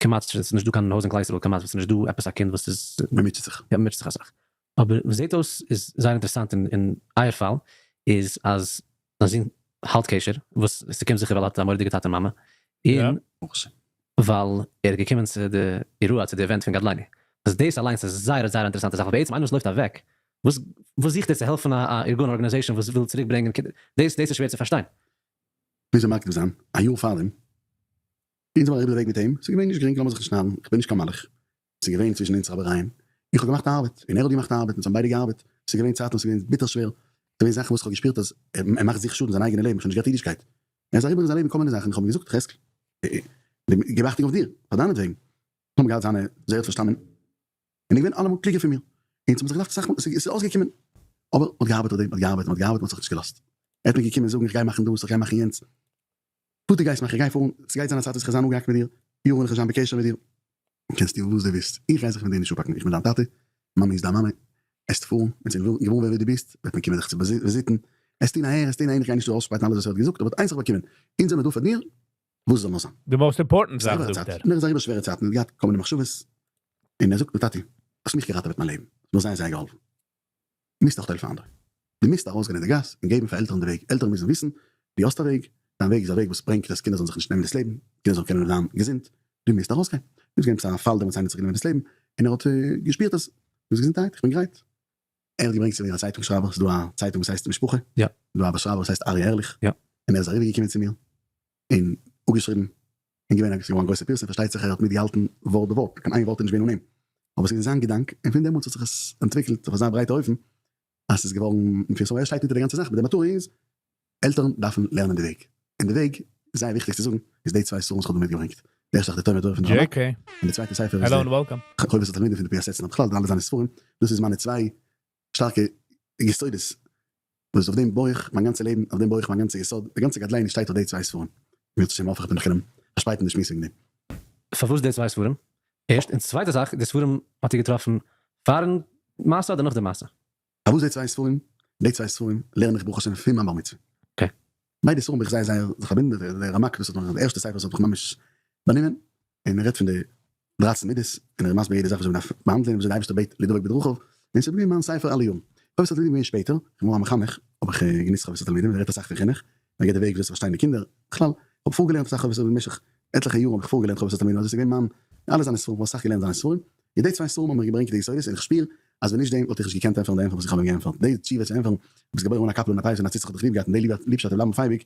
כמעט ס'איז נישט דא קיין הויז אין כלל ישראל כמעט וואס איז נישט דא עפעס א קינד וואס איז. מ'מוטשעט זיך. יא מ'מוטשעט זיך אסאך. אבער וואס זעט אויס איז זייער אינטערעסאנט אין אייער פאל איז אז דיין זון האלט קשר, וואס ס'קומט זיכער ווייל ער האט א מורא'דיגע טאטע מאמע, און ווייל ער איז געקומען צו די אירוע צו די event פון גדליני. וואס דאס אליינס איז זייער זייער אינטערעסאנטע זאך ווייל בעצם איינער וואס לויפט אוועק וואס וואס זוכט ער צו העלפן א ארגון organization וואס וויל צוריק ברענגען קינדער דאס דאס איז שווער צו פארשטיין. וויאזוי מקדים זיין א יאר פארדעם אונז זעמער אריבער די וועג מיט אים, ס'איז געווען נישט גרינג לאמיר זיך נישט נארן, איך בין נישט קיין מלאך, ס'איז געווען צווישן אונז רייבערייען, איך האב געמאכט א ארבעט און ער האט געמאכט א ארבעט, אונז האבן ביידע געארבעט, ס'איז געווען צייטן וואס ס'איז געווען ביטער שווער, ס'איז געווען זאכן וואס איך האב געשפירט אז ער מאכט זיך שאדן זיין אייגענע לעבן, איך האב נישט געהאט אידישקייט, ער איז אריבער אין זיין לעבן כל מיני זאכן, איך האב אים געזאגט חזקל, געב אכטונג אויף דיר, פאר דיינעטוועגן, איך האב געהאט זיינע, זייער האט פארשטאנען, און איז געווען אלעמאל קלוגער פון מיר, און ס'האט זיך געדארפט אסאך מאל, ס'איז אויסגעקומען, אבער מ'האט געארבעט אויף דעם, מ'האט געארבעט, מ'האט געארבעט, מ'האט זיך נישט געלאזט, ער האט מיר געקומען זאגן איך גיי מאכן דאס, איך גיי מאכן יענץ, וואס דו גייסט מאכן, איך גיי פארן, ס'גייט זיין א צייט וואס איך וועל זיין אפגעהאקט מיט דיר, יארן וועל איך נישט זיין בקשר מיט דיר, קענסט טון וואס דו ווילסט, איך גיי זיך מיט דיר נישט אפהאקן, איך בין דיין טאטע, מאמי איז דיין מאמע, עסט פארן, ווען ס'איז געוואר ווער דו ביסט, וועט מען קומען דיך צו וויזיטן, עסט טון אהער, עסט טון אהין, איך גיי נישט דא אויסשפרייטן אלעס וואס ער האט געזאגט, אבער האט איינס זיך באקומען, אונז זעמיר דא פאר דיר, וואס זאל נאר זיין. די most important זאך זאגט ער. און ער איז אריבער שווערע צייטן, ער האט געהאט כל מיני מחשבות, און ער זאגט מיר טאטי, האסט מיך געראטעוועט מיין לעבן, האסט מיר זייער זייער געהאלפן, מוזט אויך העלפן אנדערע, דו מוזט ארויסגיין אין די גאס און געבן פאר עלטערן די וועג, עלטערן מוזן וויסן, דו האסט א וועג, דיין וועג איז א וועג וואס ברענגט אז קינדער זאלן זיך נישט נעמען דאס לעבן, קינדער זאלן קענען זיין געזונט, דו מוזט ארויסגיין. דא איז געווען עפעס א פאל דעמאלטס איינער האט זיך גענומען דאס לעבן, און ער האט געשפירט אז. ביסט געזונטהייט, איך בין גרייט. ער האט געברענגט צו מיר א צייטונג שרייבער, ס'איז דא א צייטונג וואס הייסט משפחה, יא. דא א באשרייבער וואס הייסט אריה ערליך, יא. און ער איז אריבער געקומען צו מיר, און אפגעשריבן, און געווען א געווארן גרויסע פירסום, פארשטייט זיך ער האט מיטגעהאלטן ווארט בווארט, קיין איין ווארט איז נישט געווען אן אים, אבער ס'איז געווען זיין געדאנק, און פון דעמאלטס האט זיך עס אנטוויקלט אויף אזא ברייטע אופן, אז ס'איז געווארן מפורסם, ער שטייט אונטער די גאנצע זאך, אבער די מטרה איז, עלטערן דארפן לערנען די וועג, און די וועג, זייער וויכטיג צו זאגן, איז די צוויי ספרים וואס כ'האב דא מיטגעברענגט, די ערשטע זאך די תומר תורה פון די רמק, און די צווייטע ספר איז די חובת התלמידים פון די פיאסעצנער, בכלל די אלע זיינע ספרים, דאס איז מיינע צוויי שטארקע יסודות, וואס אויף דעם בוי איך מיין גאנצע לעבן, אויף דעם בוי איך מיין גאנצע יסוד, די גאנצע גדליני שטייט אויף די צוויי ספרים, אם ירצה השם האף איך וועט מען נאך קענען פארשפרייטן די שמועס וועגן דעם. פארוואס די צוויי ספרים? ערשט, און צווייטע זאך, די ספרים האט איר געטראפן פארן מעשה אדער נאך די מעשה? פארוואס די צוויי ספרים? די צוויי ספרים לערן איך ברוך השם פון מיין בר מצוה. Okay. ביידע ספרים האב איך זייער זייער זיך פארבינדן, דער רמק דאס האט מיך, די ערשטע ספר וואס האט מיך ממש באנומען, און ער רעדט פון די דרייצן מידות, און ער איז מסביר יעדע זאך וויאזוי מ'דארף באהאנדלען, וויאזוי די אייבערשטער בעט לדבוק בדרכיו, און ס'איז געבליבן מיין ספר אלע יארן. חובת התלמידים געווען שפעטער, איך בין געווארן א מחנך, האב איך גענוצט חובת התלמידים, ער רעדט אסאך פון חינוך, ער געבט די וועג וויאזוי צו פארשטיין די קינדער, בכלל, איך האב פארגעלערנט אסאך חובת התלמידים במשך עטליכע יארן האב איך פארגעלערנט חובת התלמידים, אזוי ס'איז געווען מיין, אלע זיינע ספרים, איך האב אסאך געלערנט זיינע ספרים, און די צוויי ספרים האבן מיר געברענגט די יסודות, און איך שפיר אז ווען נישט דעם וואלט איך נישט געקענט ענטפערן די ענטפער וואס איך האב אים געענטפערט, די תשובה צו ענטפערן, ביסט געבוירן אן א קאפל און א פאות און א ציץ איך האב דיך ליב געהאט און די ליבשאפט וועט בלייבן אויף אייביג,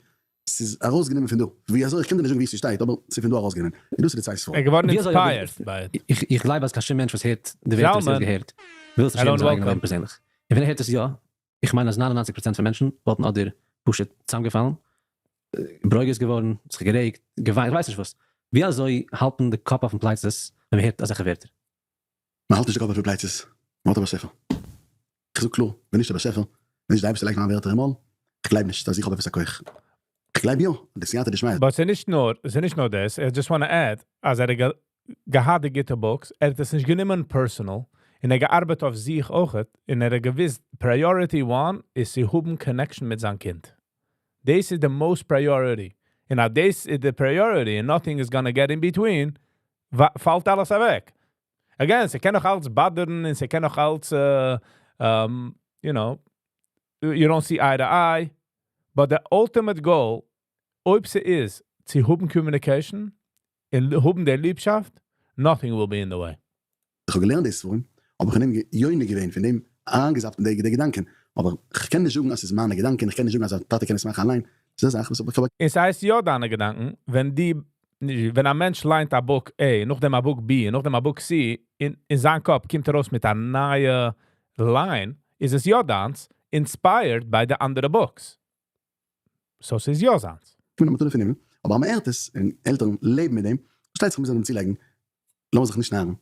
ס'איז ארויסגענומען פון דא, ווי אזוי? איך קען דיר נישט זאגן ווי ס'שטייט, אבער ס'איז פון דא ארויסגענומען, און דאס איז די צוויי ספרים. ער איז געווארן ווי אזוי אבער inspired by it. איך גלייב אז קיין שום מענטש וואס הערט די ווערטער וואס ער האט זלמן, געהערט וויל עס נישט העלא הערן און זיין אייגענע welcome. לעבן פערזענליך, און ווען ער הערט עס יא, איך מיין אז 99% פון מענטשן וואלטן אדער פשוט צוזאמגעפאלן, ברוגז געווארן, זיך גערעגט, געוויינט, איך ווייס נישט וואס. ווי אזוי האלט מען די קאפ אויפן פלייצעס ווען מען הערט אזעלכע ווערטער? מען האלט נישט די קאפ אויף די פלייצעס, מען האט א באשעפער. איך זאג קלאר, ווען נישט דער באשעפער, ווען נישט די אייבערשטער לייגט מיין ווערטער אין מויל, איך גלייב נישט אז איך האב עפעס א כח. איך גלייב יא, די סייעתא דשמיא. But ס'איז נישט נאר, ס'איז נישט נאר דאס, I just wanna add, אז ער האט געהאט די גוטע books, ער האט עס נישט גענומען personal, און ער געארבעט אויף זיך אויכעט, און ער האט געוואוסט, priority one איז צו האבן connection מיט זיין קינד. דאס איז די most priority. און אז דאס איז די priority and nothing is gonna get in between, פאלט אלעס אוועק. Again, ס'קען נאך אלץ bother ן און ס'קען נאך אלץ, you don't see eye to eye, but the ultimate goal, אויב ס'איז צו האבן communication און האבן די ליבשאפט, nothing will be in the way. איך האב געלערנט די ספרים, האב איך אין דעם יונק געווען, פון דעם אריינגעזאפט אין די געדאנקען, אבער כ'קען נישט זאגן אז ס'איז מיינע געדאנקען, איך קען נישט זאגן אז א טאטע קען עס מאכן אליין, ס'איז א זאך וואס איך האב. און ס'הייסט יא דיינע געדאנקען, ווען די, ווען א מענטש ליינט א book A, נאכדעם א book B, און נאכדעם א book C, און אין זיין קאפ קומט ארויס מיט א נייע line, איז עס יא דיינס, inspired by די אנדערע books. So ס'איז יא זיינס. פון א מתנה פון הימל, אבער אז מ'הערט עס און עלטערן לעבן מיט דעם, פארשטייט זיך מוז מען דעם צולייגן, לאמיר זיך נישט נארן,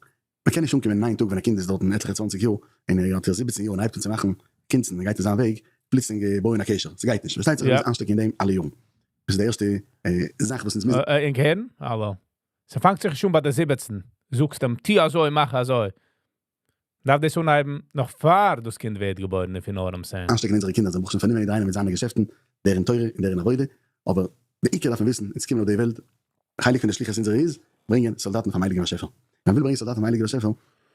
מ'קען נישט אנקומען ניין טאג ווען א קינד איז דארטן עטליכע צוואנציג יאר און ער האט 17 יאר און הייבט אן צו מאכן קונצן און גייט אין זיין וועג, פלוצלינג בויען א קשר, ס'גייט נישט, פארשטייט זיך מ'מוז איינשטעקן אין דעם אלע יארן, דאס איז די ערשטע זאך וואס אונז מוזן. ענק הערן? האלא. ס'פאנגט זיך נישט אן ביי די 17, זאגסט אים טו אזוי מאך אזוי. דארף דאס אנהייבן נאך פאר דאס קינד ווערט געבוירן if you know what I'm saying. איינשטעקן אונזערע קינדער זיי ברויכן שוין פארנומען יעדער איינער מיט זיינע געשעפטן, דער אין תורה און דער אין עבודה, אבער די עיקר דארף מען וויסן, אונז קומען אויף די וועלט, חלק פון די שליחות אונזערע איז, ברענגען סאלדאטן פארן הייליגן באשעפער. ווען מ'וויל ברענגען סאלדאטן פארן הייליגן באשעפער,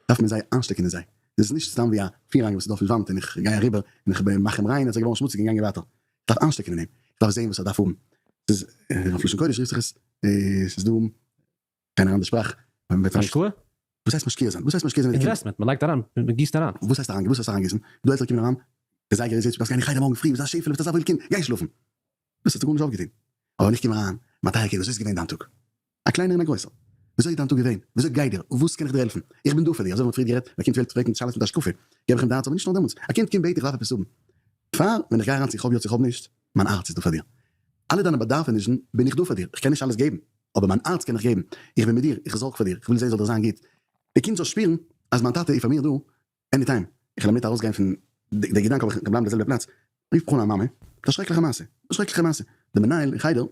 דארף מען זיי איינשטעקן אין זיי. דאס איז נישט סתם ווי א פירהאנג וואס איז דא אויפן וואנט און איך גיי אריבער און איך מאך אים ריין, ער איז געווארן שמוציג און געגאנגען ווייטער. איך דארף איינשטעקן אין אים, איך דארף זען וואס ער דארף האבן. ס'איז, אויף לשון קודש רופט זיך עס, ס'איז דא קיין אנדער שפראך. השקעה? וואס הייסט משקיע זיין? וואס הייסט משקיע זיין אין די קינדער? Investment, מ'לייגט אריין, מ'גיסט אריין. וואס הייסט אריינגיסן? וואס הייסט אריינגיסן? דו עלטערן קומען אריין, די זייגער איז יעצט, דו דארפסט גיין אין חדר מארגן פרי, ביסט א שעפעלע, ביסט אזא וואויל קינד, גיי שלאפן. דאס האסטו גארנישט אויפגעטון. אבער ווען איך קום אריין, מיין טייער קינד, וויאזוי איז געווען דיין טאג? א קליינער און א גרויסער. וויאזוי איז דיין טאג געווען? וויאזוי גייט דיר? וואס קען איך דיר העלפן? איך בין דא פאר דיר. אזוי ווי מ'האט פריער גערעדט, ווען א קינד פעלט פרעגט מיט שאלות מיט השקפה, געב איך אים די עצה, אבער נישט נאר דעמאלטס. א קינד קומט בעט איך דארף עפעס האבן. פאר ווען איך גיי אריין צו איך האב יא צו איך האב נישט, מיין הארץ איז דא פאר דיר. אלע דיינע באדארפענישן בין איך דא פאר דיר. איך קען נישט אלעס געבן, אבער מיין הארץ קען איך געבן. איך בין מיט דיר, איך זארג פאר דיר, איך וויל זען זאל דיר זיין גוט. די קינד זאל שפירן אז מיין טאטע איז פאר מיר דא any time. איך וועל ניט ארויסגיין פון די געדאנק אבער איך וועל בלייבן די זעלבע פלאץ. רופט מיך אן א מאמע מיט א שרעקליכע מעשה, א שרעקליכע מעשה. די מנהל אין חדר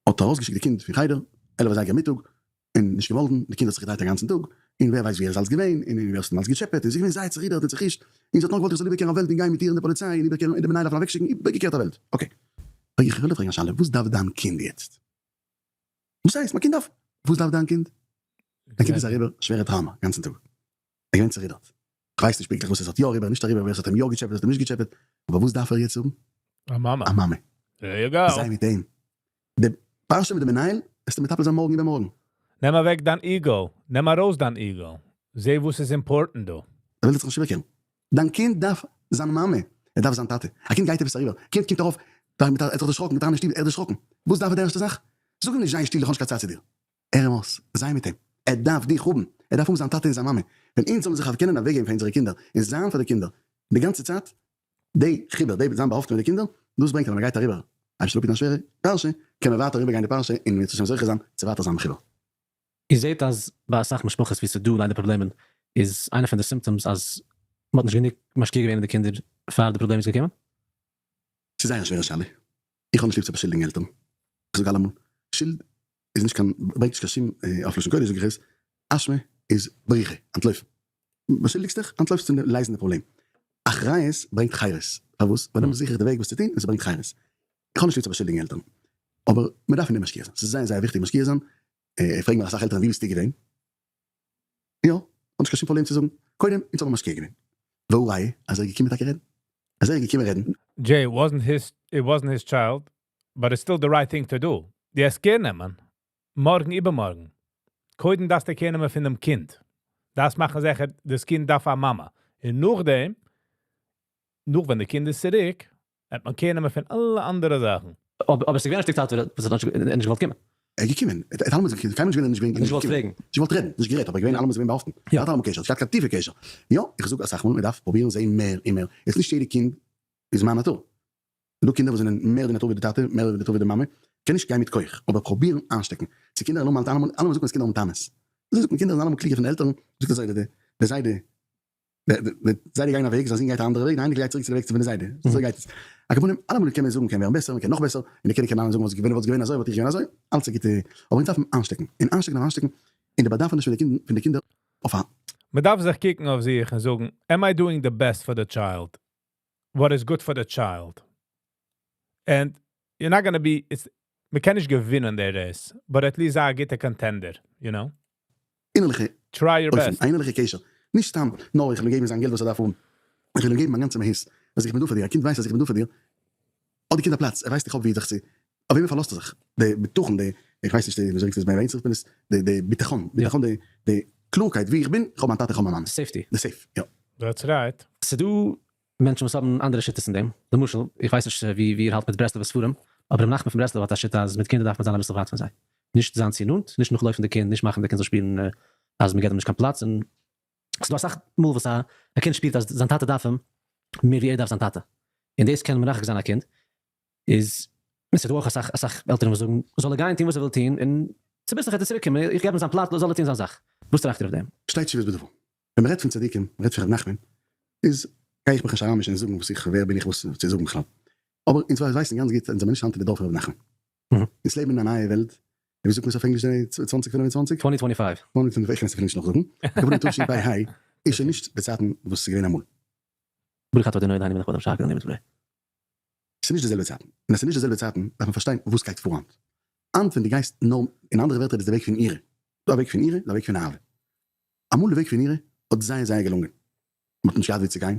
האט ארויסגעשיקט די קינד פון חדר 11 אזייגער מיטאג און נישט געמאלדן, די קינד האט זיך געדרייט א גאנצן טאג און ווער ווייסט ווי ער איז אלץ געווען און ווער עס האט אים אלץ געטשעפעט און זי איז געווען זייער צערודערט און צעחושט און זי האט נאר געוואלט איך זאל איבערקערן א וועלט און גיין מיט איר און די פאליציי און איבערקערן און די מנהל דארף אוועקשיקן איבערגעקערט א וועלט. Okay פרעג איך איך וויל דיר פרעגן א שאלה וואס דארף דיין קינד יעצט? וואס הייסט מיין קינד דארף? וואס דארף דיין קינד? דיין קינד איז אריבער שווערע טראומא גאנצן טאג, ער איז געווען צערודערט, איך ווייס נישט פונקטליך וואס עס האט יא אריבער נישט אריבער ווער עס האט אים יא געטשעפעט ווער עס האט אים נישט געטשעפעט אבער וואס דארף ער יעצט האבן? א מאמע. א מאמע. There you go. זיי מיט אים. די פרשה מיט די מנהל וועסטו מטפל זיין מארגן איבערמארגן. נעם אוועק דיין ego, נעם ארויס דיין ego, זע וואס איז important דא. די וועלט וועט זיך נישט איבערקערן. דיין קינד דארף זיין מאמע, ער דארף זיין טאטע. א קינד גייט עפעס אריבער, קינד קומט ארויף, ער האט זיך דערשראקן, גייט אריין אין שטוב, ער איז דערשראקן. וואס דארף ער די ערשטע זאך? זאג אים נישט זיי שטיל איך האב נישט קיין צייט צו דיר. הער אים אויס, זיי מיט אים. ער דארף דיך האבן, ער דארף האבן זיין טאטע און זיין מאמע. ווען אונז זאלן זיך קענען אוועקגעבן פאר אונזערע קינדער און זיין פאר די קינדער די גאנצע צייט, די חיבור, די זיין באהאפטן מיט די קינדער, דאס ברענגט אז ווען מען גייט אריבער אייבערשטער אפהיטן א שווערע פרשה, קען מען ווייטער אריבערגיין די פרשה און אם ירצה השם זוכה זיין צו ווייטער זיין מחובר. איר זעט אז ביי אסאך משפחות ווי ס'איז דא ליידער פראבלעמען איז איינע פון די symptoms אז מ'האט נישט גענוג משקיע געווען אין די קינדער פאר די פראבלעם איז געקומען? ס'איז זייער א שווערע שאלה. איך האב נישט ליב צו באשולדיגן עלטערן. איך זאג אלעמאל, שולד איז נישט קיין, ברענגט נישט קיין שום, אויף לשון קודש זאג איך עס, אשמה איז בריחה, אנטלויפן. באשולדיגסט דיך, אנטלויפסט פון לייזן די פראבלעם. אחריות ברענגט חירות. פארוואס? ווייל דעמאלטס זוך איך די וועג וואס צו טון און ס'ברענגט חירות. איך האב נישט ליב צו באשולדיגן עלטערן, אבער מען דארף אין דעם משקיע זיין, ס'איז זייער זייער וויכטיג משקיע זיין, פרעגן מיך אסאך עלטערן ווי ביסטו געווען? יא, האב נישט קיין שום פראבלעם צו זאגן, קודם אונז האבן משקיע געווען, והא ראיה אז ער איז געקומען טאקע רעדן, אז ער איז געקומען רעדן. Jay, it wasn't his, it wasn't his child, but it's still the right thing to do. די עסט care נעמען, מארגן איבערמארגן. קודם דארפסטו care נעמען פון דעם קינד. דארפסט מאכן זיכער דאס קינד דארף א מאמע. און נאכדעם, נאך ווען די קינד איז צוריק, וועט מען care נעמען פון אלע אנדערע זאכן. אבער ס'איז געווען א שטיק צייט וואס ער האט נישט געוואלט קומען. ער איז געקומען, ער האט אלעמאל געקומען, קיינמאל נישט געווען נישט געווען נישט געוואלט פרעגן. נישט געוואלט רעדן, נישט גערעדט, אבער געווען אלעמאל געווען באהאפטן. ער האט אלעמאל קשר, האט געהאט קיין טיפע קשר. יא, איך זאג אסאך מאל, מען דארף פרובירן זעהן מער און מער. עס איז נישט יעדע קינד איז מיין נאטור. ס'דא קינדער וואס זענען מער די נאטור ווי די טאטע, מער די נאטור ווי די מאמע. קען נישט גיין מיט כח, אבער פרובירן איינשטעקן. צו קינדער אלעמאל אלעמאל זאגט מען אז קינדער האבן טענות. אזוי זאגט מען, קינדער זענען אלעמאל קלוגער פון די עלטערן, זאגט אזוי די זיידע. די זיידע גייען א וועג, זיין זון גייט א אנדערע וועג, די אייניקל גייט צוריק צו די וועג פון די זיידע, אזוי גייט עס. על כל פנים, אלעמאל קען מען זאגן מ'קען ווערן בעסער, מ'קען נאך בעסער, און די קינדער קענען אליין זאגן וואס ווען וואלט געווען אזוי וואלט איך געווען אזוי, אלץ א גוטע, אבער אונז דארפן איינשטעקן, און איינשטעקן און איינשטעקן, און די באדערפעניש פון די קינד פון די קינדער אויף א. מ'דארף זיך קוקן אויף זיך און זאגן, am I doing the best for the child? What is good for the child? And you're not gonna be, it's, מ'קען נישט געווינען די race, but at least זיי א גוטע contender, you know? אינערליכע try your אופן, best. א אינערליכע קשר, נישט סתם נאר איך וויל אים געבן זיין געלט וואס ער דארף האבן, איך וויל אים געבן מיין גאנצע מהות, אז איך בין דא פאר דיר, א קינד ווייסט אז איך בין דא פאר דיר, האט די קינד א פלאץ, ער ווייסט איך האב ווי זיך צו, אויף וועמען פארלאזט ער זיך, די בטחון, די, איך ווייס נישט ווי אזוי עס איז ביי אונז, די די בטחון, בטחון די די קלארקייט ווי איך בין, איך האב מיין טאטע איך האב מיין מאמע. Safety. די safe, יא. That's right. ס'דא מענטשן וואס האבן אנדערע שיטות אין דעם, למשל, איך ווייס נישט ווי איר האלט מיט ברסלב'ע ספרים, אבער ר' נחמן פון ברסלב האט א שיטה אז מיט קינדער דארף מען זיין אביסל ווייט פון זיי, נישט זיין צו נאנט, נישט נאכלויפן די קינד, נישט מאכן די קינד זאל שפירן אז מען געבט אים נישט קיין פלאץ, און ס'איז דא אסאך מאל וואס א קינד שפירט אז זיין טאטע דארף אים מער ווי ער דארף זיין טאטע, און דאס קען מרחק זיין א קינד, איז ס'איז דא אויך אסאך אסאך עלטערן וואס זאגן זאל ער גיין טון וואס ער וויל טון און צוביסלעך וועט ער צוריק קומען, איך געב אים זיין פלאץ זאל ער טון זיין זאך, וואס טראכט איר אויף דעם? שטייט תשובות בדבר. ווען מ'רעדט פון צדיקים, מ'רעדט פון ר' נחמן, איז גיי איך מיך נישט אריינמישן און זאגן וואס איך ווער בין איך וואס צו זאגן בכלל. אבער אונז ווייסן גאנץ גוט אונז זעמיר נישט היינט אין די דור פון ר' נחמן. אונז לעבן אין א נייע וועלט, ווי זאגט מען עס אויף ענגליש די צוואנציג פינף און צוואנציג? Twenty twenty five. Twenty twenty five, איך קען עס אפילו נישט נאכזאגן. געבוירן תשפ ה איז שוין נישט די צייטן וואס ס'איז געווען אמאל. ברוך אתה אדוני אלהינו מלך העולם שהכל נהיה בדברו. ס'איז נישט די זעלבע צייטן. און אז ס'איז נישט די זעלבע צייטן דארף מען פארשטיין וואס גייט פאר היינט. היינט ווען דו גייסט נאר, אין אנדערע ווערטער איז די וועג פון יראה. ס'דא א וועג פון יראה, ס'דא א וועג פון אהבה. אמאל די וועג פון יראה האט זייער זייער געלונגען. מ'האט נישט געהאט ווי צו גיין,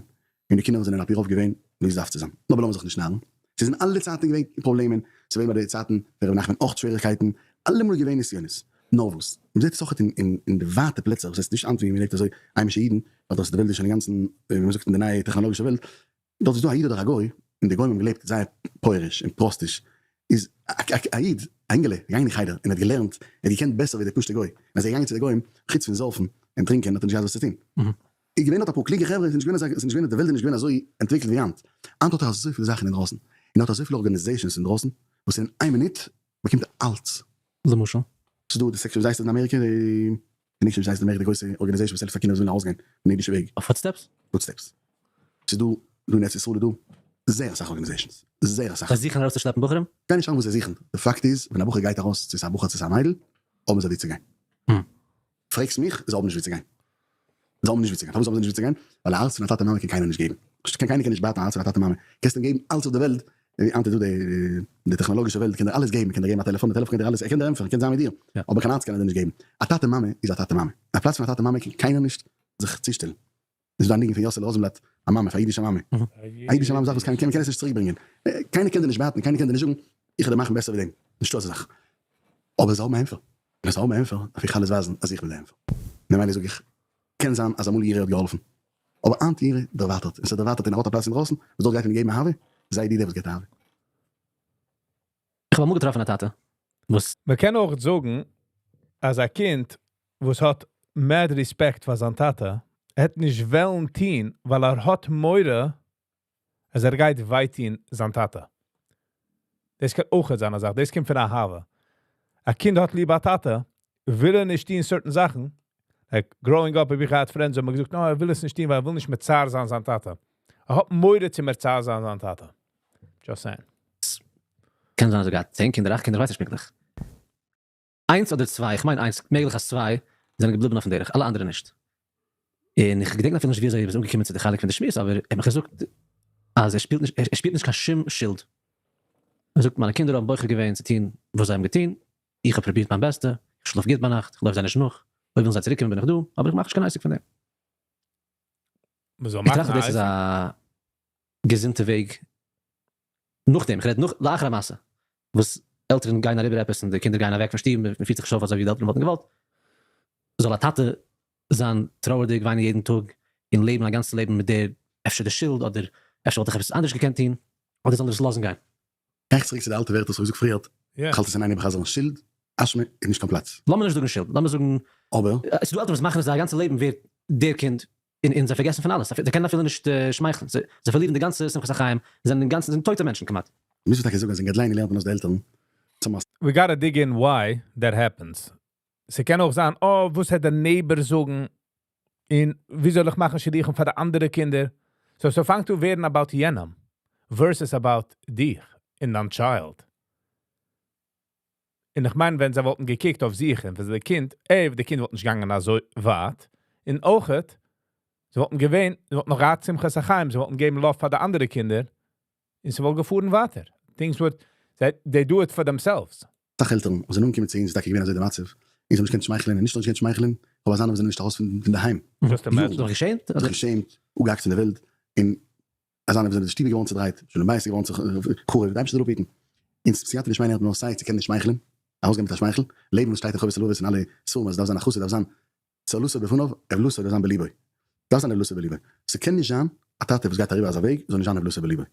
און די קינדער זענען על פי רוב געווען ווי עס דארף צו זיין. אבער לאמיר זיך נישט נארן, ס'איז אין אלע צייטן געווען פראבלעמען, ס'איז געווען ביי די צייטן פון רבי נחמן אויך שוועריגקייטן, אלעמאל איז געווען נסיונות. נאר וואס, מ'זעט עס אויך אין די ווייטע פלעצער, וואס הייסט נישט היינט ווי מ'לעבט אזוי היימישע אידן, ווייל דאס איז די וועלט איז שוין אינגאנצן ווי מ'זאגט אין די נייע טעכנאלאגישע וועלט, דארט איז דא א איד אדער א גוי, און די גוים האבן געלעבט זייער פויעריש און פראסטיש, איז א איד, א אינגעלע, געגאנגען אין חדר און האט געלערנט, ער האט געקענט בעסער ווי דער פשוט'ער גוי, און אז ער איז געגאנגען צו די גוים, חוץ פון זויפן און טרינקען האט ער נישט געהאט וואס צו טון. איז געווען דארט אפאר קלוגע חברה, ס'איז נישט געווען אזא, ס'איז נישט געווען, די וועלט איז נישט געווען אזוי אנטוויקלט ווי היינט, היינט האט ער אזויפיל זאכן אינדרויסן, און ער האט אזויפיל organizations אינדרויסן, וואס אין איין מינוט באקומט ער אלץ. למשל? ס'איז דא די section ווי הייסט עס אין אמעריקע, די נישט ווי הייסט אין אמעריקע די גרויסע organization וואס העלפט פאר קינדער וואס ווילן ארויסגיין פון אידישע וועג. Footsteps? Footsteps. ס'איז דא, דא אין ארץ ישראל איז דא זייער אסאך organizations, זייער אסאך. זיי זוכן ארויסצושלעפן בחורים? גיי נישט אריין וואס זיי זוכן, די פאקט איז ווען א בחור גייט ארויס צו ס'איז א בחור צו ס'איז א מיידל, האבן זיי ווי צו גיין. פרעגסט מיך, זיי האבן נישט ווי צו גיין. זיי האבן נישט ווי צו גיין. פארוואס האבן זיי נישט ווי צו גיין? ווייל א הארץ פון א טאטע מאמע קען קיינער נישט געבן. קיינער קען נישט בייטן א הארץ פון א טאטע מאמע. קענסט אים געבן אלץ אויף די וועלט, היינט איז דא די טעכנאלאגישע וועלט, קען דיר אלעס געבן, קען דיר געבן א טעלעפאן, די טעלעפאן קען דיר אלעס, ער קען דיר ענטפערן, ער קען זיין מיט דיר, אבער קיין הארץ קען ער דיר נישט געבן. א טאטע מאמע איז א טאטע מאמע. א פלאץ פון א טאטע מאמע קען קיינער נישט זיך צושטעלן. איז דא א ניגון פון יאסעלע ראזענבלאט, א מאמע, פאר א אידישע מאמע. א אידישע מאמע איז א זאך וואס קיינער קען עס נישט צוריק ברענגען. קיינער קען דיר נישט בייטן, קיינער קען דיר נישט זאגן, איך וועל דיר מאכן בעסער ווי דעם. נישטא אזא זאך. אבער זיי האבן א ענטפער. און אז זיי האבן א ענטפער, דארף איך אלעס ווייזן אז איך בין דער ענטפער. ממילא זאג איך, קען זיין אז אמאל יראה האט געהאלפן. אבער היינט יראה דערווייטערט, און ס'איז דערווייטערט און ער האט א פלאץ אינדרויסן וואס דארט גייט מען געבן אהבה, זיי דו דער וואס געבט אהבה. איך האב אמאל געטראפן א טאטע וואס. מען קען אויך זאגן אז א קינד וואס האט mad respect פאר זיין טאטע, העט נישט וועלן טוהן ווייל ער האט מורא אז ער גייט וויי טוהן זיין טאטע. דאס קען אויכעט זיין א זאך, דאס קומט פון אהבה. א קינד האט ליב א טאטע, וויל ער נישט טוהן certain זאכן, like growing up האב איך געהאט friends וואס האבן מיר געזאגט, no ער וויל עס נישט טוהן ווייל ער וויל נישט מצער זיין זיין טאטע. ער האט מורא צו מצער זיין זיין טאטע. Just saying. קען זיין אז ער האט געהאט 10 קינדער, אכט קינדער, כ'ווייס נישט פונקטליך. איינס אדער צוויי, כ'מיין איינס, מעגליך אז צוויי, זענען געבליבן אויפן דרך, אלע אנדערע נישט. און איך געדענק אפילו נישט ווי אזוי ער איז אנגעקומען צו די חלק פון די שמועס, אבער ער האט מיך געזאגט אז ער שפילט נישט, ער שפירט נישט קיין שום שולד. ער זאגט מיינע קינדער האבן בוחר געווען צו טון וואס זיי האבן געטון, איך האב פרובירט מיין בעסטע, איך שלאף גוט ביינאכט, איך לויף זיי נישט נאך, אויב ווילן זיי צוריקקומען בין איך דא, אבער איך מאך נישט קיין עסק פון דעם. מ'זאל איך מאכן טראכט אז א דאס איז עסק? א געזונטע וועג נאכדעם, איך רעד נאך לאחר המעשה, וואס עלטערן גייען אריבער עפעס און די קינדער גייען אוועק פון שטוב, מען פירט זיך נישט אויף אזוי ווי די עלטערן וואלטן געוואלט, זאל א טאטע זיין טרויערדיג, וויינען יעדן טאג, און לעבן א גאנצע לעבן מיט דער אפשר די שולד, אדער אפשר וואלט איך עפעס אנדערש געקענט טון, אדער זאל ער עס לאזן גיין. גיי איך צוריק צו די אלטע ווערטער וואס איך האב געזאגט פריערט, איך האלט עס אין איין איבערחזר'ן, שולד, אשמה, איז נישט קיין פלאץ. לאמיר נישט זאגן שולד, לאמיר זאגן, אבער. עס איז דא עלטערן וואס מאכן עס זייער גאנצע לעבן ווערט דער קינד און און זיי פארגעסן פון אלעס, זיי קענען אפילו נישט שמייכלען, זיי פארלירן די גאנצע שמחת החיים, זיי זענען אינגאנצן, זיי זענען טויטע מענטשן כמעט. מוז מען טאקע זאגן אז אין גדלינו לערנט מען אויס די עלטערן צו מאסטערן. We gotta dig in why that happens. ס'קען אויך זיין אה וואס העט דער neighbor זאגן, און ווי זאל איך מאכן שידוכים פאר די אנדערע קינדער, so ס'פאנגט אן ווערן about יענעם versus about דיך און דיין child. און איך מיין ווען זיי וואלטן געקוקט אויף זיך און פאר די קינד, עה די קינד וואלט נישט געגאנגען אזוי ווייט, און אויכעט זיי וואלטן געווען, זיי וואלטן נאך געהאט שמחת החיים, זיי וואלטן געבן love פאר די אנדערע קינדער, און ס'וואלט געפארן ווייטער. Things would, they do it for themselves. אסאך עלטערן וואס זענען אנגעקומען צו אונז איז טאקע געווען אזוי די מצב, אונז האבן נישט געקענט שמייכלען און נישט נאר נישט געקענט שמייכלען, אבער אזאנע וואס זענען נישט ארויס פון דערהיים Just imagine. יארן, זיך געשעמט? זיך געשעמט, אפגעהאקט פון די וועלט, און אזאנע וואס זענען די שטוב איז געווארן צודרייט, שלום בית איז געווארן צו חרוב, די אייבערשטער זאל אפהיטן. אונז סייעתא דשמיא לערנט מען אויס סיי צו קענען שמייכלען, ארויסגיין מיט א שמייכל, לעבן וואס שטייט אין חובת הלבבות און אלע ספרים אז עס דארף זיין א חסיד דארף זיין צהלתו בפניו, עוולתו דארף זיין בליבו. דארף זיין עוולתו בליבו. ס'קען נישט זיין א טאטע וואס גייט אריבער אזא וועג זאל נישט זיין עוולתו בליבו.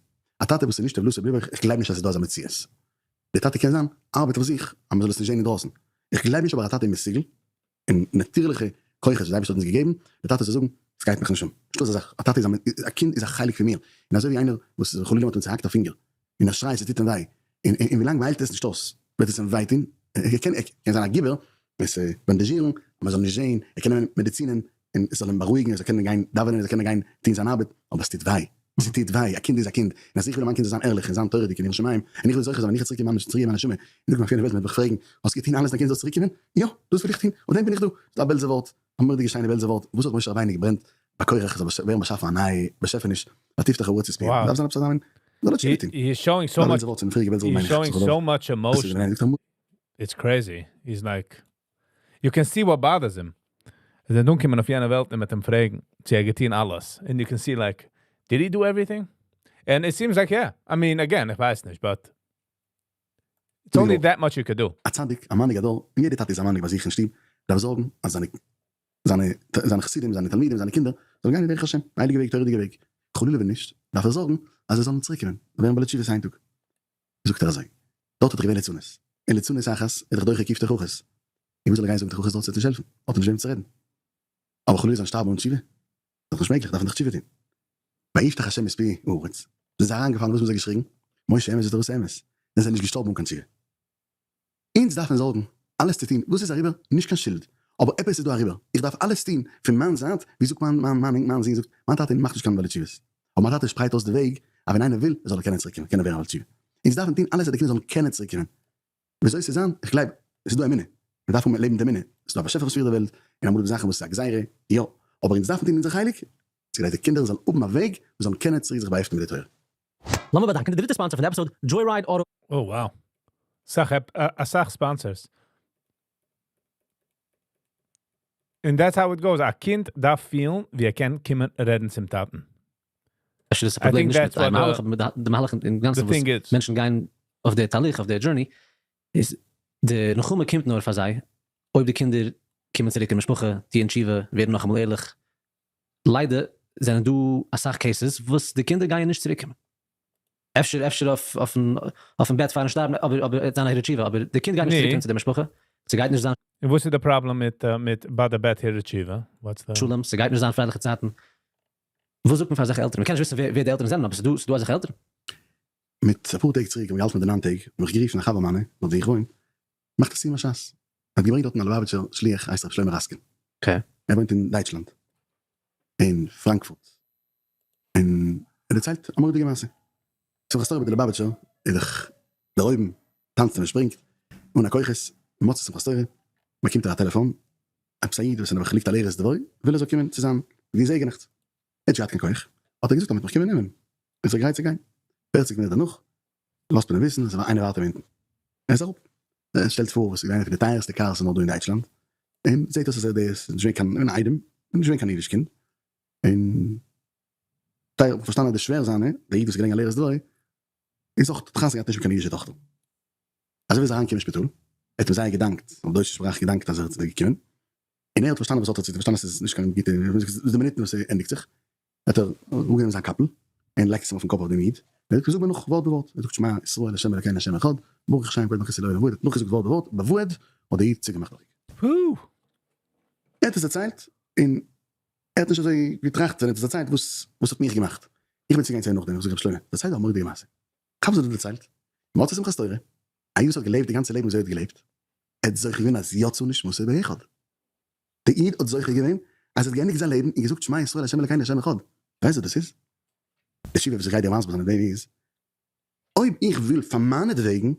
א טאטע וואס איז נישט עוולתו בליבו, איך גלייב נישט אז ס'איז דא אזא מציאות. דער טאטע קען זיין ארבעט אויף זיך אז מ'זאל עס נישט זען אינדרויסן. איך גלייב נישט אבער א טאטע איז מסוגל און נאטירליכע כוחות וואס די אייבערשטער האט אונז געגעבן, די טאטע זאל זאגן, עס גייט מיך נישט אן, נישטא אזא זאך, א טאטע איז א, א קינד איז א חלק פון מיר, און אזוי ווי איינער וואס חלילה מ'האט אים צוהאקט א פינגער, און ער שרייט ס'טוט אים וויי, און און ווילאנג מ'היילט עס נישט אויס וועט עס אים וויי טון, ער קען ער קען זיין א גיבור, עס באנדאזשירן, אז מ'זאל נישט זען, ער קען נעמען מעדיצינען און עס זאל אים בארואיגן, ער זאל קענען גיין דאווענען, ער זאל קענען גיין טון זיין ארבעט, אבער עס טוט וויי, ס'טוט וויי, א קינד איז א קינד, און אז איך וויל אז מיין קינד זאל זיין ערליך און זיין תורה'דיג און ירא שמים, און איך וויל זוכה זיין ווען איך וועל צוריק קומען צוריק געבן מיין נשמה, און נאכדעם אויף יענע וועלט מען וועט מיך פרעגן, האסט געטון אלעס דיין קינד זאל צוריק קומען? יא, דאס וויל איך טון, אויף דעם בין איך דא. ס'איז א בעלזער ווארט, א מורא'דיגע שיינע בעלזער ווארט, וואס האט משה רבינו געברענט ביי קרח עס זאל ווערן באשאפן א נייע באשעפעניש, ותפתח הארץ את פיהם, דארף זיין עפעס אזא מין, זאל ער תשובה טון. א בעלזער ווארט פון פריעריגע בעלזער רב מיין איך, It's crazy, he's like, you can see what bothers him. ער זענען אנגעקומען אויף יענע וועלט און מיט אים פרעגן צו ער האט געטון אלעס, and you can see like, did he do everything? And it seems like yeah, I mean again, איך ווייס נישט, but it's only that much you could do. א צדיק, א מנהיג הדור, און יעדער טאטע איז א מנהיג ביי זיך אין שטוב, דארף זארגן אז זיינע זיינע זיינע חסידים, זיינע תלמידים, זיינע קינדער, זאלן גיין אין דרך השם, הייליגע וועג, תורה'דיגע וועג. חלילה ווען נישט, דארף ער זארגן אז זיי זאלן צוריק קומען, ווערן בעלי תשובות איין טאג. זאגט ער אזוי, דארט האט ער געווען ליצנות, און ליצנות אחת איז דאך דוחה קוף תוכחות, און וואס זאל ער גיין זאגן תוכחות דארט, ס'וועט נישט העלפן, האט ער נישט וועם צו רעדן. אבער חלילה זאלן שטארבן אן תשובה, איז דאך נישט מעגליך, דארף מען דאך תשובה טון. ויפתח השם את פי הארץ, זענען זיי אריינגעפאלן, וואס האבן זיי געשריגן? משה אמת ותורתו אמת, זענען זיי נישט געשטארבן אן קיין תשובה. אונז דארפן זארגן אלעס צו טון וואס איז אריבער, נישט קיין שולד, אבער עפעס איז דא אריבער, איך דארף אלעס טון פון מיין זייט, ווי זאגט מיין מיין מיין מיין זון זאגט, מיין טאטע מאכט נישט קיין בעלי תשובות, אבער מיין טאטע שפרייט אויס די וועג אז ווען איינער וויל זאל ער קענען צוריק קומען, קענען ווערן א בעל תשובה. אונז דארפן טון אלעס אז די קינדער זאלן קענען צוריק קומען. וויאזוי ס'איז זיין, איך גלייב עס איז דא אמונה, מען דארף האבן לעבן מיט אמונה, עס איז דא א באשעפער וואס פירט די וועלט, און אמאל איז דא זאכן וואס איז א גזירה, יא, אבער אונז דארפן טון אונזער חלק, כדי די קינדער זאלן האבן א וועג וואס זאלן קענען צוריק זיך באהעפטן מיט די תורה. לאמיר באדאנקען די דריטע sponsor פון די episode, Joyride Auto. Oh wow. סאך אסאך sponsors. און that's how it goes, א קינד דארף פילן ווי ער קען קומען רעדן צום טאטן. אפשר איז עס א פראבלעם נישט מיט דיין מהלך אבער מיט די מהלך אינגאנצן וואס מענטשן גייען אויף די תהליך אויף די journey איז די נחמה קומט נאר פאר זיי אויב די קינדער קומען צוריק אין משפחה טוען תשובה ווערן נאכאמאל ערליך ליידער. זענען דא אסאך cases וואס די קינדער גייען נישט צוריקקומען. אפשר אפשר אויף אויפן אויפן בעט פארן שטארבן, אבער אבער ער וועט זיין א הרהור תשובה, אבער די קינד גייט נישט צוריקקומען צו די משפחה, ס'גייט נישט זיין. און וואס איז די פראבלעם מיט מיט ביי די בעט הרהור תשובה? What's the. שלום, ס'גייט נישט זיין פרייליכע צייטן. וואס זאגט מען פאר אזעלכע עלטערן? מ'קען נישט וויסן ווער די עלטערן זענען, אבער ס'דא ס'דא אזעלכע עלטערן. מיט אפאר טעג צוריק האב איך געהאלטן מיט די ניין טעג, האב איך גערופן א חבר מיינע דארט ווי איך וואוין, מאכט א סיום הש"ס, ער האט געברענגט דארטן א ליובאוויטשער שליח הייסט ר' שלמה ראסקין, ער וואוינט אין דייטשלאנד אין פראנקפורט, און ער דערציילט א מורא'דיגע מעשה, שמחת תורה ביי די ליובאוויטשער איז דאך דערהויבן, טאנצט און מען שפרינגט אן א כוחות, מוצאי שמחת תורה באקומט ער א טעלעפאן, עפעס א איד וואס איז נעבעך ליגט על ערש דווי וויל ער זאל קומען צו זיין געזעגענעכץ, ער האט נישט געהאט קיין כח, האט ער געזאגט אז מען וועט מיך קומען נעמען, איז ער גרייט צו גיין, פערציג מינוט דערנאך לאזט מען אים וויסן אז איינער ווארט אים אונטן, ער איז אראפ, ער שטעלט פאר וואס איז געווען איינע פון די טייערסטע cars נאר דא אין דייטשלאנד, און זעט אויס אז ער איז נישט געווען קיין איידעם, נישט געווען קיין אידיש קינד, און זיי האבן פארשטאנען אז די שווער זיינע, דער איד וואס איז געלעגן על ערש דווי, איז אויך האט חתונה געהאט נישט מיט קיין אידישע טאכטער. אזוי ווי ער איז אריינגעקומען אין שפיטאל, ער האט אים זייער געדאנקט, אויף דויטשע שפראך געדאנקט אז ער איז געקומען, און ער האט פארשטאנען וואס האט ער צו טון, פארשטאנען אז ס'איז נישט קיין גוטע, די מינוטן וואס ענדיגט זיך, האט ער אראפגענומען זיין קאפל, און לייגט עס אים אויפן קאפ אויף דעם איד, און ער זאגט זאג מיר נאך ווארט בווארט, ער זאגט שמע ישראל ה' אלקינו ה' אחד, ברוך שם כבוד מלכותו לעולם ועד, ער האט נאכגעזאגט ווארט בווארט, בוועד האט דער איד צוגעמאכט די אויגן. ער האט עס דערציילט, און ער האט נישט אזוי געטראכט ווען ער האט עס דערציילט וואס וואס האט מיך געמאכט, איך בין צוגעגאנגען צו אים נאכדעם, איך זאג רבי שלמה, דערצייל דא א מורא'דיגע מעשה, כ'האב עס דיר דערציילט, מוצאי שמחת תורה, א איד וואס האט געלעבט די גאנצע לעבן ווי אזוי ער האט געלעבט, ער האט זוכה געווען אז יצא נשמתו באחד, דער איד האט זוכה געווען אז ער האט געענדיגט זיין לעבן און געזאגט שמע ישראל ה' אלקינו ה' אחד, ווייסט וואס דאס איז? די תשובה וואס איך גיי דיר מסביר זיין אין דעם איז, אויב איך וויל פאר מיינעטוועגן,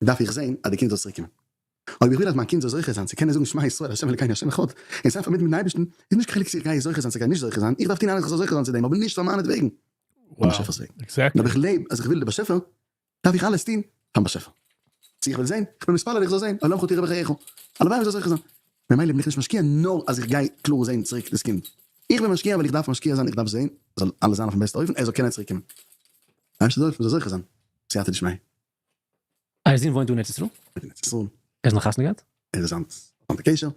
דארף איך זען אז די קינד זאל צוריק קומען. אויב איך וויל אז מיין קינד זאל זוכה זיין צו קענען זאגן שמע ישראל ה' אלקינו ה' אחד, און זיין פארבינדן מיטן אייבערשטן, איז נישט קיין חילוק צו איך גיי זוכה זיין צו איך גיי נישט זוכה זיין, איך דארף טון אלעס איך זאל זוכה זיין צו דעם, אבער נישט פאר מיינעטוועגן, פארן באשעפער'ס וועגן. און אויב איך לעב אז איך וויל די באשעפער, דארף איך אלעס טון פארן באשעפער. צו איך וויל זען, איך בין מתפלל איך זאל זען, עולמך תראה בחייך, הלוואי איך זאל זוכה זיין. ממילא בין איך נישט משקיע נאר אז איך גיי קלאר זען צוריק דאס קינד. איך בין משקיע ווייל איך דארף משקיע זיין, איך דארף זען זאל אלעס זיין אויפן בעסטע אופן, ער זאל קענען צוריק קומען. אייבערשטער זאל העלפן מ'זאל זוכה זיין, סייעתא דשמיא. אייער זון וואוינט דא אין ארץ ישראל? וואוינט אין ארץ ישראל. ער איז נאך חתונה געהאט? ער איז היינט אן די קשר,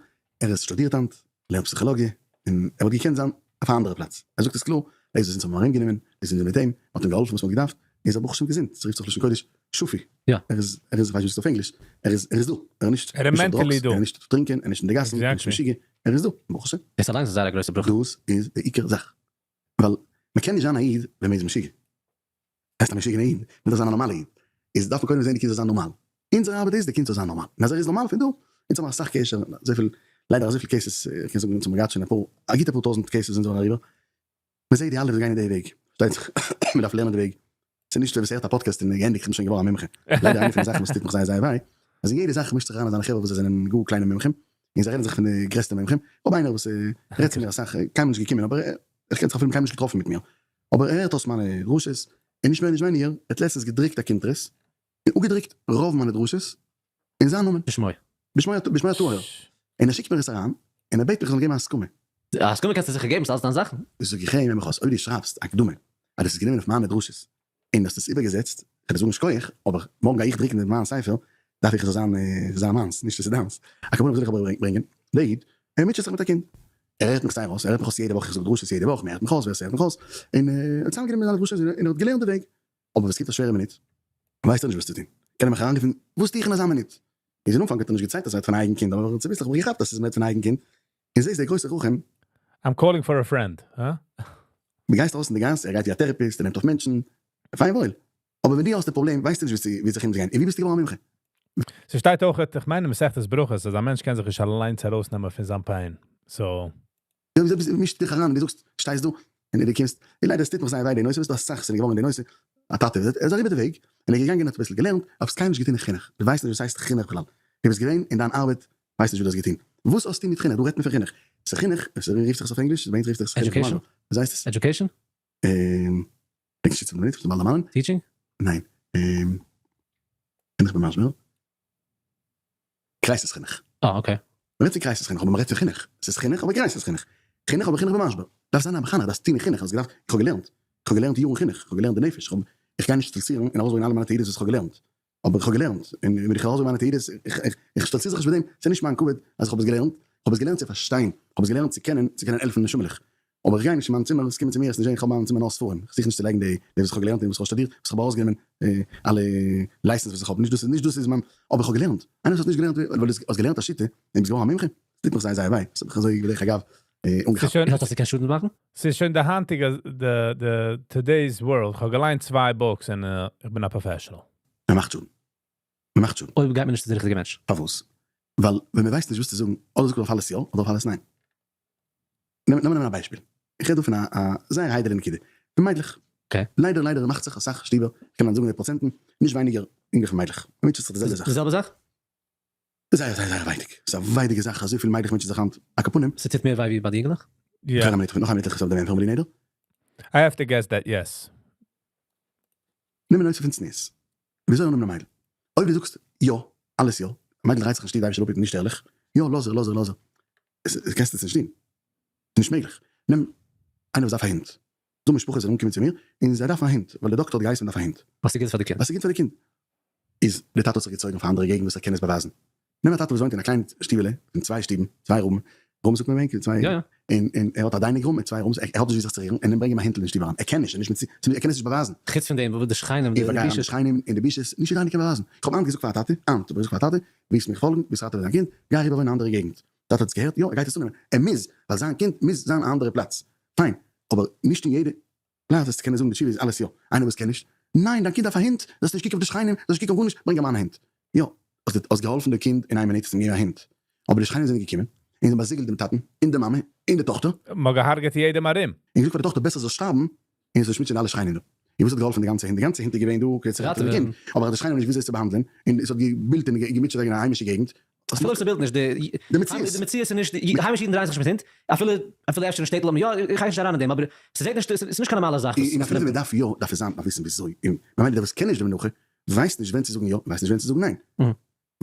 ער איז שטודירט היינט, לערנט פסיכאלאגיע, און ער וואלט געקענט זיין אויף א אנדערע פלאץ. ער זאגט עס קלאר, דאס וואס אונז האבן אים ארומגענומען, מיר זענען מיט אים, מ'האט אים געהאלפן וואס מ'האט געדארפט, איז ער ברוך השם געזונט, ס'רופט זיך לשון קודש שפוי, יא. ער איז, ער איז, כ'ווייס נישט ווי ס'איז אויף ענגליש, ער איז, ער איז דא, ער איז נישט, ער איז נישט אויף mentally drugs, דא. ער איז נישט אויף טרינקען, ער איז נישט אין די גאסן, ער איז נישט משוגע, ער איז דא, ברוך השם. דאס אליינס איז זייער א גרויסע ברכה. דאס איז די עיקר זאך, ווייל מ'קען נישט זיין א איד ווען מ'איז משוגע. הייסט א משוגענע איד, מען דארף זיין א נארמאלע איד, איז דארף מען קודם זען די קינד זאל זיין נארמאל, אונזער ארבעט איז די קינד זאל זיין נארמאל, און אז ער איז נארמאל פון דא, אונז האבן אסאך קשר, אזויפיל, ליידער אזויפיל cases, איך קען זאגן אונז האבן געהאט שוין אפאר, א גוטע פאר טויזענט cases זענען זיי אריבער, מען זעט די אלע וואס גייען אין די וועג, פארשטייט זיך מען דארף לערנען די וועג, ס'איז נישט ווער עס הערט א פאדקעסט און געענדיגט איך בין שוין געווארן א מומחה, ליידער איינע פון די זאכן וואס טוט מיך זייער זייער וויי, אז אין יעדע זאך מישט זיך אריין אזאנע חברה וואס זיי זענען גאר קליינע מומחים, און זיי רעדן זיך פון די גרעסטע מומחים, כ'האב איינער וואס רעדט צו מיר אסאך, קיינמאל נישט געקומען אבער איך קען זיך אפילו קיינמאל נישט געטראפן מיט מיר, אבער ער הערט אויס מיינע דרשות, און נישט מער נישט ווייניגער, ער האט לעצטענס געדרוקט א קונטרס, און אפגעדרוקט רוב מיינע דרשות אין זיין נאמען. בשמו. בשמו בשמו הטהור. און ער שיקט מיר עס אריין, און ער בעט מיך איך זאל אים געבן א הסכמה. א הסכמה קענסטו זיכער געבן, ס'איז אלס דיין זאכן. זאג איך אים, הער מיך אויס, אויב דו שרייבסט א הקדמה אז דאס איז גענומען אויף מיינע דרשות, און האסט עס איבערגעזעצט, כ'וועל דיר זאגן שכוח, אבער מארגן גיי איך דרוקן מיין ספר, דארף איך עס זאל זיין זיין מיינס, נישט עס איז דיינס. א כוונה וואס וויל איך אבער ברענגען, דער איד, ער מוטשעט זיך מיט א קינד, ער הערט מיך זייער אויס, ער הערט מיך אויס יעדע וואך, איך זאג דרשות יעדע וואך, מען הערט מיך אויס, ווער ס'הערט מיך אויס, און ער האט צוזאמגענומען זיינע דרשות און ער האט געלערנט די וועג, אבער ווען ס'קומט א שווערע מינוט, ווייסט ער נישט וואס צו טון, קען ער מיך אריינרופן, וואס טו איך אין אזא מינוט? איז אין אנפאנג האט ער נישט געצייגט אז ער רעדט פון א אייגן קינד, אבער צוביסלעך האב איך געכאפט אז ס'איז מ'רעדט פון א אייגן קינד, און זעסט דער גרויסער חכם. I'm calling for a friend, הא? דו גייסט ארויס אין די גאס, ער גייט ווי א therapist, ער נעמט אויף מענטשן, פיין וואויל, אבער ווען דו האסט די פראבלעם ווייסטו נישט ווי זיך אומצוגיין, און ווי ביסטו געווארן א מומחה? ס'שטייט אויך, איך מיין אין מסכת ברכות, אז א מענטש קען זיך נישט אליינס ארויסנעמען פון זיין pain, so. וויאזוי מישסטו דיך אריין און דו זאגסט, שטייסט דא, און דו קומסט, און ליידער עס טוט מיך זייער וויי די נושא, ביסט דא אסאך ס'איז געווארן די נושא, א טאטע ער איז אריבער די וועג, און ער איז געגאנגען האט אביסל געלערנט, אבער האסט קיינמאל נישט געטון אין חינוך, דו ווייסט נישט וואס הייסט חינוך בכלל, דו ביסט געווען אין דיין ארבעט, ווייסט נישט וואס דו האסט געטון, וואס האסטו מיט חינוך, דא רעדט מען פון חינוך, ס'איז חינוך, עס רופט זיך עס אויף ענגליש, ביי אונז רופט זיך עס חינוך למעלה, וואס הייסט עס? Education? דענק נישט יעצט אויף די מינוט, כ'מוז באלד דערמאנען. Teaching? ניין. חינוך במשבר. crisis חינוך. אה okay. מ'רעדט פון crisis חינוך אבער מ'רעדט פון חינוך. ס'איז חינוך אבער crisis חינוך. חינוך אבער חינוך במשבר. דארפסט זיין א מחנך, דארפסט טון אין חינוך, האסט געדארפט, איך האב געלערנט. איך האב געלערנט יארן חינוך, איך האב געלערנט די נפש, איך האב, איך גיי נישט שטאלצירן און ארויסברענגען אלע מיינע תעודות וואס איך האב געלערנט. אבער איך האב געלערנט, און ווען איך ארויסברענג מיינע תעודות, איך איך שטאלציר זיך נישט מיט דעם, ס'איז נישט מיין כבוד אז איך האב עס געלערנט, איך האב עס געלערנט צו פארשטיין, איך האב עס געלערנט צו קענען, צו קענען העלפן נשמה'לעך. אבער איך גיי נישט אין מיין צימער, וועסט קומען צו מיר וועסט נישט זען איך האב אין מיין צימער נאר ספרים, איך זוך נישט צו לייגן די די וואס איך האב געלערנט און וואס איך האב שטודירט, וואס איך האב ארויסגענומען אלע license וואס איך האב, נישט דאס איז נישט דאס איז מיין, אבער איך האב געלערנט, איינער וואס האט נישט געלערנט ווייל דו האסט געלערנט א שיטה און ביסט געווארן א מומחה, עס טוט מיך זייער זייער וויי, עס האט מיך אזוי בדרך אגב אנגעכאפט. ס'איז האט אז ס'קען שאדן מאכן? ס'איז שוין די היינטיגע די די today's world, כ'האב געליינט צוויי books און איך בין א professional. מען מאכט שאדן. מען מאכט שאדן. אויב גייט מען נישט צו די ריכטיגע מענטש. פארוואס? ווייל ווען מען ווייסט נישט וואס צו זאגן, אדער זאגט מען אויף אלעס יא, אדער אויף אלעס ניין. לאמיר נעמען א ביישפיל, איך רעד דא פון א זייער איידעלע נקודה, פון מיידלעך. ליידער ליידער מאכט זיך אסאך שטיבער, איך קען היינט זאגן די פראצענטן, נישט ווייניגער אינגלעך פון מיידלעך, מען מוטשעט זיך די זעלבע זאך. די זעלבע זאך? זייער זייער זייער ווייטיג, ס'איז א ווייטיגע זאך אזויפיל מיידלעך מוטשען זיך היינט, על כל פנים. ס'טוט מער וויי ווי ביי די אינגלעך? יא. נאך א מינוט, נאך א מינוט איך זאל דעם ענטפערן בלי נדר. I have to guess that yes. נעם נושא פון צניעות. וויאזוי אננעמען א מיידל? אויב דו זאגסט יא, אלעס יא, א מיידל דרייט זיך אין שטוב אייביג אפהיטן נישט ערליך, יא לאז איר לאז איר לאז איר, עס קענסט עס נישט טון, ס'איז נישט מעגליך, נעם איינער וואס דארף א הונט, דא משפחות זענען אנגעקומען צו מיר און זיי דארפן א הונט ווייל די דאקטער האט געהייסן מען דארף א הונט. ווייל ס'איז גוט פאר די קינד. ווייל ס'איז גוט פאר די קינד. איז די טאטע האט זיך געצויגן אויף א אנדערע געגנט וואס ער קען עס באווייזן. נעם א טאטע וואס וואוינט אין א קליין שטיבעלע פון צוויי שטיבן, צוויי room, room זאגט מען בענק, צוויי, יא יא. און און ער האט א dining room מיט צוויי rooms, ער האט נישט ווי זיך צו רירן, און אים ברענג אים א הינטל אין שטוב אריין, ער קען נישט, ער איז נישט מיט, ער קען עס נישט באווייזן. חוץ פון דעם וואס די שכנים, די און פארגיי אריין די בושות. שכנים און די בושות, נישט יעדער איינער קען באווייזן. איך האב היינט געזאגט פאר א טאטע, היינט האב איך געזאגט פאר א טאטע, ווילסט מיך פאלגן, ווילסט ראטעווען דיין קינד, גיי אריבער וואוינען אין א אנדערע געגנט. טאטע האט עס געהערט, יא ער גייט עס אננעמען, ער מוז, ווייל זיין קינד מוז זיין א אנדערע פלאץ, פיין, אבער נישט אין יעדע פלאץ וועסטו קענען זאגן די תשובה איז אלעס יא, איינער וואס קען נישט, ניין דיין קינד דארף א הונט, זאלסט נישט קוקן אויף די שכנים, זאלסט נישט קוקן אויף גארנישט, ברענג אים איין הונט, יא, האסט האסט געהאלפן די קינד אין איין מינוט, האסט אים געגעבן א הונט, אבער די שכנים זענען געקומען, און זיי האבן באזיגלט דעם טאטן, און די מאמע, און די טאכטער. מען האט געהארגעט יעדעם ארום. און געזאגט פאר די טאכטער בעסער זאל שטארבן, און עס זאל שמוציגן אלע שכנים דא. און וואס האט געהאלפן די גאנצע הונט? די גאנצע הונט איז געווען דא כדי צו ראטעווען די קינד, אבער אז די שכנים האבן נישט וויאזוי עס צו באהאנדלען, און עס האט געבילט און געמוטשעט וועגן א היימישע געגנט, אפילו אויב ס'בילט נישט, די די מציאות. די מציאות איז נישט, היימישע אידן דרייען זיך נישט מיט הינט, אפילו אפילו אפשר אין שטעטל האט מען יא, איך גיי נישט אריין אין דעם, אבער ס'זעט נישט, ס'איז נישט קיין נארמאלע זאך און אפילו ווען מ'דארף יא, דארף עס זיין, מ'דארף וויסן וויאזוי, און ממילא דער וואס קען נישט די מנוחה, ווייסט נישט ווען צו זאגן יא, ווייסט נישט ווען צו זאגן ניין.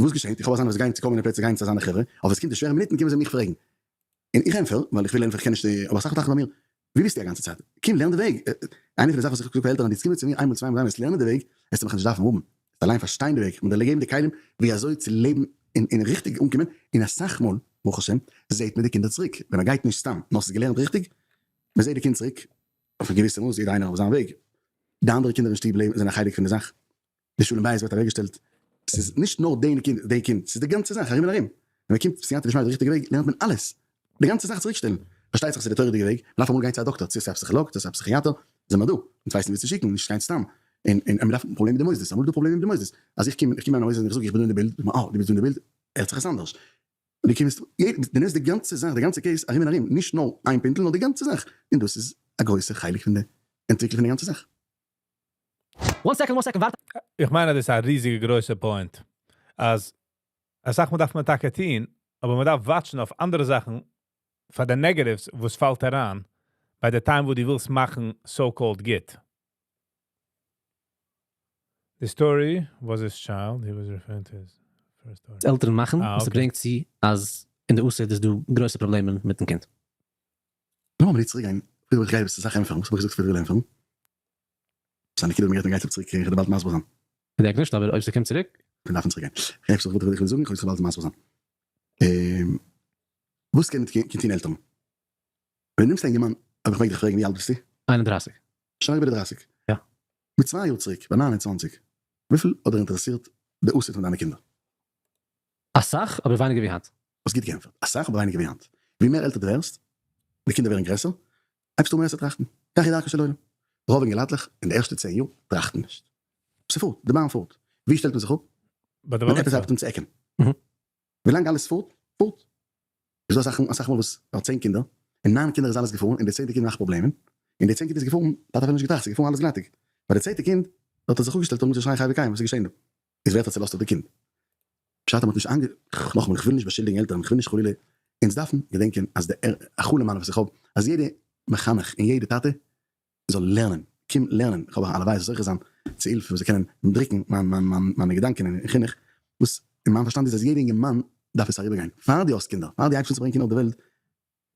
וואס געשעט? איך האב אזאנע וואס גייען צו כל מיני פלעצער גייען צו אזאנע חברה, אבער עס קומט די שווערע מינוטן קומען זיי מיך פרעגן, און איך ענטפער, ווייל איך וויל ענטפערן, איך קען נישט, אבער אסאך מאל טראכט איך ביי מיר, ווי ביסטו א גאנצע צייט? קום לערן די וועג! איינע פון די זאכן וואס איך האב געזאגט פאר עלטערן, אז דו קומסט צו מיר איינמאל צוויי מאל דריי מאל וועסט לערנען די וועג, וועסטו מיך נישט דארפן האבן, וועסט אליין פארשטיין די וועג, כ'וועל דיר געבן די כלים ווי אזוי צו לעבן און און ריכטיג אנקומען, און אסאך מאל, ברוך השם, זעט מען די קינדער צוריק, ווען מען גייט נישט סתם, נאר ס'איז געלערנט ריכטיג, מען זעט די קינד צוריק, אויף א געוויסע מאס, יעדער איינער אויף זיין וועג, די אנדערע קינדער אין שטוב לעבן זענען א חלק פון די זאך, די שלום בית ווערט אוועקגעשטעלט, ס'איז נישט נאר די קינד, די קינד, ס'איז די גאנצע זאך ארום און ארום, ווען מען קומט סייעתא דשמיא די ריכטיגע וועג לערנט מען אלעס, די גאנצע זאך צוריקשטעלן, פארשטייט זיך ס'איז די תורה'דיגע וועג, מען דארף אמאל גיין צו א דאקטער, צו ס'איז א פסיכילאג, צו ס'איז א פסיכיאטער, זעמער דא, אונז ווייסן ווי צו שיקן, נישט גיין סתם, און און מען דארף פראבלעם מיט די מוסדות, אמאל איז דא פראבלעם מיט די מוסדות, אז איך קום איך קום אין א מוסד און איך זאג איך בין דא אין די בילד, זאגט מען אה דו ביסט דא אין די בילד, הערט זיך עס אנדערש, דו קומסט, דו נעמסט די גאנצע זאך, די גאנצע case ארום און ארום, נישט נאר איין פינטל נאר די גאנצע זאך, און דאס איז א גרויסע חלק פון די אנטוויקלונג פון די גאנצע זאך. one second one second ווארט. איך מיין אז דאס איז א ריזיגע גרויסע point, אז אסאך מאל דארף מען טאקע טוהן, אבער מען דארף watch ן אויף אנדערע זאכן פאר די negatives וואס פאלט אריין ביי די time וואס דו ווילסט מאכן so called גוט. The story was his child, he was referring to his first daughter. עלטערן מאכן און ס'ברענגט צו אז אין די עתיד איז דא גרויסע פראבלעמען מיטן קינד. לאמיר אבער צוריק גיין, פריער וועל איך גיי אסאך ענטפערן, וואס האב איך געזאגט פריער וויל ענטפערן? ס'איז א נקודה וואס מ'גייט מ'גייט צוריק איך וועל דיר באלד מסביר זיין. כ'געדענק נישט אבער אויב ס'קומט צוריק. מיר דארפן צוריק גיין. איך גיי וואס איך וויל זאגן איך וועל דיר באלד מסביר זיין. וואס קען טון עלטערן? ווען דו נעמסט א אינגערמאן, אויב איך מעג דיך פרעגן ווי אלט ביסטו? 31. שוין אריבער די דרייסיג? יא. מיט צוויי יאר צוריק ביי 29, וויפיל האט דיר אינטערעסירט די עתיד פון דיינע קינדער? אסאך אבער ווייניגער ווי היינט. האסט גוט געענטפערט. אסאך אבער ווייניגער ווי היינט. ווי מער עלטער דו ווערסט, די קינדער ווערן גרעסער, הייבסטו אן מער צו טראכטן. כך היא דרכו של עולם. רוב אינגעלייטלעך אין די ערשטע צען יאר טראכטן נישט. ס'פארט, די באן פארט. ווי שטעלט מען זיך אפ? ווען עפעס הייבט אן צו עקן. ווילאנג אלעס פארט, פארט. איז דא אסאך אסאך מאל וואס ער האט צען קינדער, און ניין קינדער איז אלעס געפארן, און די צענטע קינד מאכט פראבלעמען, און די צענטע קינד איז געפארן, האט אפילו נישט געטראכט, ס'איז געפארן אלעס גלאטיג. ביי די צענטע קינד האט ער זיך אפגעשטעלט און אנגעהויבן צו שרייען חי וקיים, וואס איז געשען דא? איז ווערט א צולאזט אויף די קינד. פשט אז מ'האט נישט איינגע. נאכאמאל איך וויל נישט באשולדיגן עלטערן, איך וויל נישט חלילה, אונז דארפן געדענקען אז די א חלום מיינע וואס איך האב, אז יעדע מחנך און יעדע טאטע זאל לערנען, קום לערנען, איך האב הלוואי זאל זוכה זיין צו הילף וואס זיי קענען דרוקן מיין מיין מיין מיינע געדאנקען אין חינוך, וואס אין מיין פארשטאנד איז אז יעדע אינגערמאן דארף עס אריבערגיין, פאר דו האסט קינדער, פאר דו הייבסט אן צו ברענגען קינדער אויף די וועלט,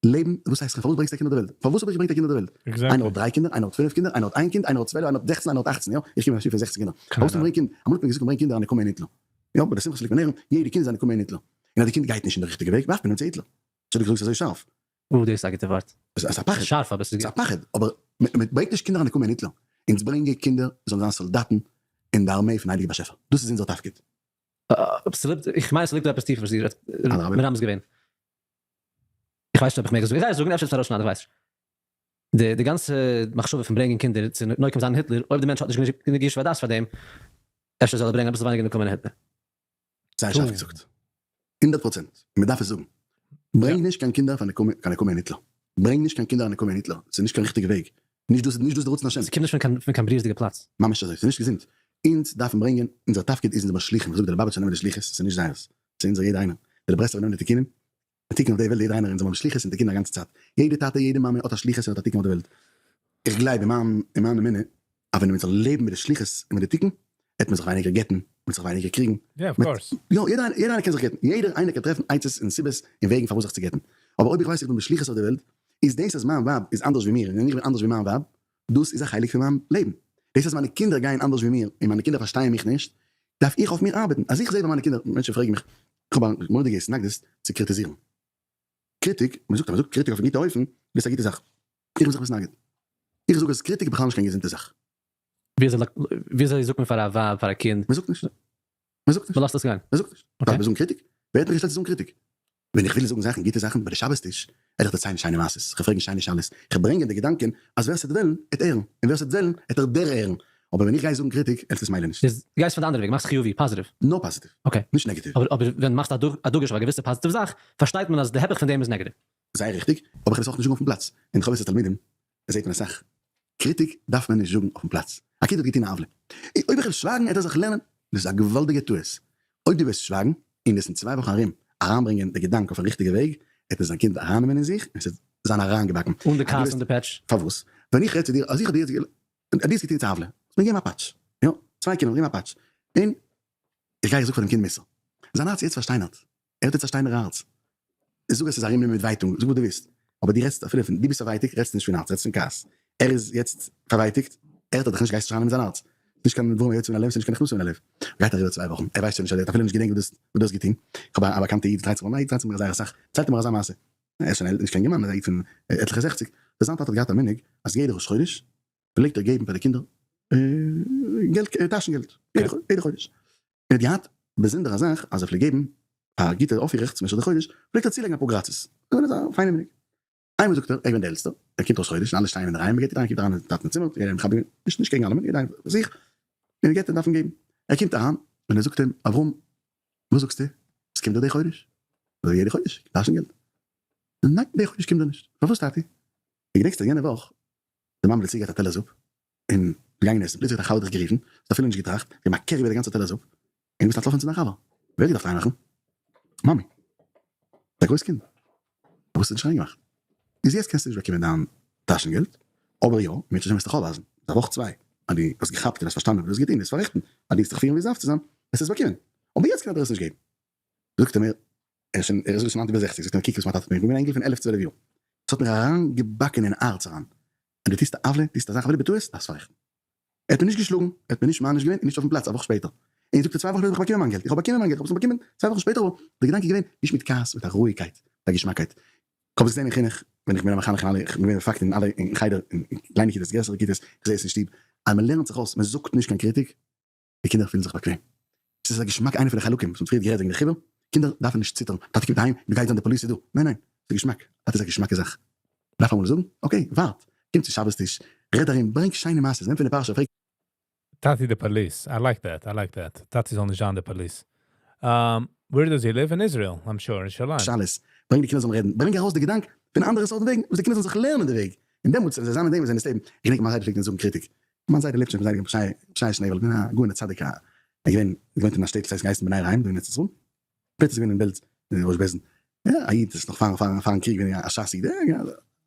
לעבן, וואס הייסט פארוואס ברענגסטו א קינד אויף די וועלט? פארוואס האב איך געברענגט א קינד אויף די וועלט? איינער האט דריי קינדער, איינער האט פינף קינדער, איינער האט איין קינד, איינער האט 12, איינער האט 16, איינער האט 18, יא, איך קום פון א שטוב פון 16 קינדער, פארוואס ברענגען קינד? אמאל האט מען געזאגט מען ברענגט קינדער א נקמה אין היטלער, יא, ביי די שמחה פלעגט מען הערן, יעדע קינד איז א נקמה אין היטלער, און אז די קינד גייט נישט אין די ריכטיגע וועג ווארפט מען אים צו היטלער, אנטשולדיגט איך זאג עס אזוי שארף. אוי, דאס איז א גוטע ווארט. עס איז א פחד. שארף אבער עס איז גוט. ס'איז א פחד, אבער מען ברענגט נישט קינדער א נקמה אין היטלער, אונז ברענגען קינדער זאלן זיין סאלדאטן אין די ארמעי פון הייליגע באשעפער, דאס איז אונזער תפקיד. איך מיין ס'ליגט דא עפעס טיפער וואס איר האט מרמז געווען. איך ווייס נישט אויב איך מעג עס זאגן, איך גיי עס זאגן, אפשר וועט עס ארויסשניידן, איך ווייס נישט. די די גאנצע מחשבה פון ברענגען קינדער צו נוקם זיין אין היטלער, אויב די מענטש האט נישט גענוג ישוב הדעת פאר דעם, אפשר זאל ער ברענגען אביסל ווייניגער נקמה אין היטלער. זייער שארף געזאגט. 100%. מען דארף עס זאגן. ברענג נישט קיין קינדער פאר נקמה קיין נקמה אין היטלער. ברענג נישט קיין קינדער א נקמה אין היטלער. ס'איז נישט קיין ריכטיגע וועג. נישט דאס נישט דאס די רצון השם. ס'קומט נישט פון קיין פון קיין בריאות'דיגע פלאץ. ממש אזוי. ס'איז נישט געזונט. אונז דארפן ברענגען, אונזער תפקיד איז אונז זעמער שליחים. זאגט די ליובאוויטשער נעמען די שליחות, ס'איז נישט זייערס. ס'איז אונזער יעדער איינער. די ברסלב'ער נעמען די תיקונים. א תיקון אויף די וועלט יעדער איינער אונז האבן שליחות און תיקון א גאנצע צייט יעדע טאטע יעדע מאמע האט א שליחות און האט א תיקון אויף די וועלט איך גלייב אין מיין אין מיין אמונה אז ווען מען זאל לעבן מיט די שליחות און מיט די תיקון העט מען זיך ווייניגער גט'ן מען וועט זיך ווייניגער קריגן Yeah, of course. יא יעדער איינער יעדער איינער קען זיך גט'ן יעדער איינער קען טרעפן עצות און סיבות און וועגן פארוואס זיך צו גט'ן אבער אויב איך ווייס איך בין בשליחות אויף די וועלט איז דאס אז מיין ווייב איז אנדערש ווי מיר און איך בין אנדערש ווי מיין ווייב דאס איז א חלק פון מיין לעבן. דאס אז מיינע קינדער גייען אנדערש ווי מיר און מיינע קינדער פארשטייען מיך נישט, דארף איך אויף מיר ארבעטן. אז איך זע ביי מיינע קינדער, מענטשן פרעגן מיך, איך האב א מורא'דיגע התנגדות צו קריטיזירן. קריטיק, מען זאגט אז מען זאגט קריטיק אויף א גוטע אופן, דאס איז א גוטע זאך. איך בין זיך מתנגד. איך זאג אז קריטיק איז בכלל נישט קיין געזונטע זאך. וויאזוי זאגט מען פאר א ווייב, פאר א קינד? מען זאגט נישט. מען זאגט נישט. מען לאזט עס גיין. מען זאגט נישט. דארף מען זאגן קריטיק? ווער האט מיך געשטעלט צו זאגן קריטיק? ווען איך וויל זאגן זאכן, גוטע זאכן, ביי די שבת טיש, וועל איך דערציילן שיינע מעשות, כ'וועל פרעגן שיינע שאלות, כ'וועל ברענגען די געדאנקען אז ווער ס'וועט וועלן, עט הערן, און ווער ס'וועט וועלן, עט ער דערהערן. אבער ווען איך גיי זאגן קריטיק, העלפט עס מילא נישט. איז גייסט פון די אנדערע וועג, מאכסט חיובי, פאזיטיוו. נאר פאזיטיוו. Okay. נישט נעגאטיוו. אבער אבער ווען מאכסט א דגוש אויף א געוויסע פאזיטיוו זאך, פארשטייט מען אז די היפך פון דעם איז נעגאטיוו. זייער ריכטיג, אבער כ'וועל עס אויך נישט זאגן אויפן פלאץ. אין חובת התלמידים זעהט מען אסאך קריטיק דארף מען נישט זאגן אויפן פלאץ. א קינד האט געטון א עוולה. אויב איך וועל שווייגן עט ער זיך לערנען. דאס איז א געוואלדיגע טעות. אויב דו וועסט שווייגן און עס אין 2 וואכן ארום אריינברענגען די געדאנק אויפן ריכטיגע וועג, עט עס זיין קינד ארייננעמען אין זיך און עס וועט זיין אריינגעבאקן. אן די כעס און די פעטש. פארוואס? ווען איך רעד צו דיר אז איך האב דיר יעצט דו האסט געטון צו עוולה, האסט מיר געגעבן א פאטש. יא, צוויי קינדער האבן געגעבן א פאטש. און איך גיי איך זאג פאר דעם קינד מוסר. זיין הארץ איז יעצט פארשטיינערט. ער האט יעצט א שטיינער הארץ. זאג אז ס'איז ארומנעמען מיט ווייטאג, זאג וואס דו ווילסט, אבער דו רעדסט אפילו פון, דו ביסט פארווייטיגט, רעדסטו נישט פון הארץ, רעדסט פון כעס. ער איז יעצט פארווייטיגט, ער האט דיך נישט, גייסט נישט ארייננעמען אין זיין הארץ. נישט קיין דברים היוצאים מן הלב, ס'איז נישט קיין נכנסים מן הלב. גייט אריבער 2 וואכן, ער ווייסט שוין נישט, ער האט אפילו נישט געדענקט וואס דו האסט געטון. איך האב א באקאנטע איד, דרייט זיך ביי מיר, א איד דרייט זיך מיט מיר זייער אסאך, דערציילט ער מיר אזא מעשה. ער איז שוין נישט קיין אינגערמאן, ער איז א איד פון עטליכע זעכציג. זיין טאטע האט געהאט א מנהג אז יעדע ראש חודש פלעגט ער געבן פאר די קינדער געלט, טאשן געלט, יעדע חודש. ער האט געהאט באזונדער א זאך אז ער פלעגט געבן פאר גוטע אויפירעכץ במשך די חודש פלעגט ער צולייגן אפאר גראצעס, געווען אזא פיינע מנהג. איינמאל זאגט ער, ער איז געווען די עלטסטער, ער קומט ראש חודש און אלע שטייען אין די ריי, מען געבט אריין, קומט אריין אין טאטן אין צימער, יעדער מכבד, נישט נישט קעגן אלעמען, יעדער איינער פאר זיך, און ער געבט אים דארף אים געבן, ער קומט אריין און ער זאגט אים, אברהם, וואס זאגסטו, עס קומט דיר די חודש? אזוי ווי יעדע חודש, טאשן געלט. ניין, די חודש קומט דיר נישט. פארוואס טאטי? געדענקסט אז יענע וואך די מאמע האט צוגעגרייט א טעלער זופ, און געגאנגען עסן, פלוצלינג האט א חבר דיך גערופן, האסט אפילו נישט געטראכט, געגעבן א קער איבער די גאנצע טעלער זופ, און דו ביסט אנטלאפן צו דיין חבר. ווער האט געדארפט ריין מאכן? מאמי. דיין גרויס קינד. פארוואס האסטו נישט ריין געמאכט? איז יעצט קענסטו נישט באקומען דיין טאשן געלט, אבער יא, אם ירצה השם וועסטו דיך אויפווייזן, א וואך צוויי, אז דו האסט געכאפט און האסט פארשטאנען וואס דו האסט געטון, וועסט פאררעכטן, אז דו וועסט דיך פירן ווי עס דארף צו זיין, וועסטו עס באקומען. אבער יעצט קען איך דיר עס נישט געבן. זאגט ער מיר, ער איז שוין, ער איז שוין היינט איבער זעכציג, זאגט ער מיר, קוק וואס מיין טאטע האט מיר, איך בין געווען א אינגל פון עלף צוועלף יאר, עס האט מיר אריינגעבאקן אין הארץ אריין, אז דו טוסט א עוולה, טוסט א זאך אפילו בטעות, דארפסט פאררעכטן. ער האט מיר נישט געשלאגן, ער האט מיר נישט מעניש געווען, און נישט אויפן פלאץ, א וואך שפעטער. און זאגט ער 2 וואכן שפעטער האב איך באקומען מיין געלט, איך האב באקומען מיין געלט, איך האב עס באקומען 2 וואכן שפעטער, אבער די געדאנק איז געווען, נישט מיט כעס, מיט א רואיגקייט, מיט א געשמאקייט. איך האב עס געזען אין חינוך, ווען איך בין א מחנך אין אלע, איך בין געווען פאקט אין אלע, אין חדר, אין קליינע כיתות, גרעסערע כיתות, איך זע עס אין שטוב, אז מען לערנט זיך אויס, מען זאגט נישט קיין קריטיק, די קינדער פילן זיך באקוועם. עס איז א געשמאק איינע פון די חלקים וואס מ'האט פריער גערעדט וועגן די חיבור, קינדער דארפן נישט ציטערן, טאטע קומט אהיים, דא גייט זיין די פאליס איז דא, ניין ניין, ס'איז געשמאק, טאטע איז א געשמאקע זאך, מ'דארף אמאל זאגן, okay, ווארט, קום צו שבת טיש, רעד ארום, ברענג שיינע מעשות, נעם פון די פרשה, פרעג. טאטי די police. I like that. I like that. טאטי זאל נישט זיין די police. Where does he live? In Israel, I'm sure, אין ירושלים. שאלות, ברענג די קינדער זאלן רעדן, ברענג ארויס די געדאנק פון אנדערע סארטן וועגן וואס די קינדער זאלן זיך לערנען די וועג, און דעמאלטס ווען זיי זענען אין דעם ווען זיי זענען עס לעבן, איך געדענק מיין זיידע פלעגט אונז זאגן קריטיק, מיין זיידע לעבט שוין פון זייט רבי ישעי' שנעעבאלג, געווען א גאון א צדיק א ער איז געווען געוואוינט אין א שטעטל ס'הייסט געהייסן בני רעים דא אין ארץ ישראל, שפעטער איז געווען אין בעלז אין ראש בית דין, יא א איד איז נאך פארן פארן פארן קריג געווען א שס איד, יא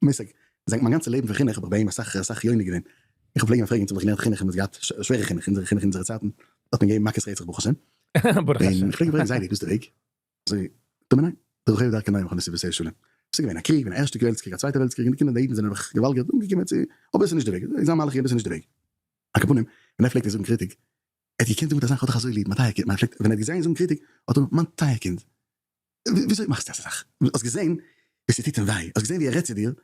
מושג, זייט מיין גאנצע לעבן פון חינוך האב איך ביי אים אסאך אסאך יונק געווען, איך האב פלעג אים פרעגן צו האב איך געלערנט חינוך און מ'האט געהאט שווערע חינוך, אונזערע חינוך אין אונזערע צייטן האט מען געגעבן מכות רצח ברוך השם, ברוך און השם. איך פלעג אים פרעגן זיידי דאס איז די וועג? אזוי טוט מען ניין, דורך רעדע דרכי נועם וכל נתיבותיה שלום. עס איז געווען א קריג, געווען א ערשטע וועלטס קריג, א צווייטע וועלטס קריג, און די קינדער די אידן זענען נעבעך געוואלגערט אנגעקומען צו, אבער עס איז נישט די וועג, זיין מהלך איז געווען דאס איז נישט די וועג. על כל פנים, ווען ער פלעגט אונז זאגן קריטיק, ער האט געקענט זאגן מיט אזא כ'האב דיך אזוי ליב, מיין טייער קינד, מען פלעגט, ווען ער האט געזען זאגן קריטיק, האט ער, מיין טייער קינד, וויאזוי מאכסטו אזא זאך? האסט געזען? ווי ס'טוט אים וויי, האסט געזען ווי ער רעדט צו דיר, ער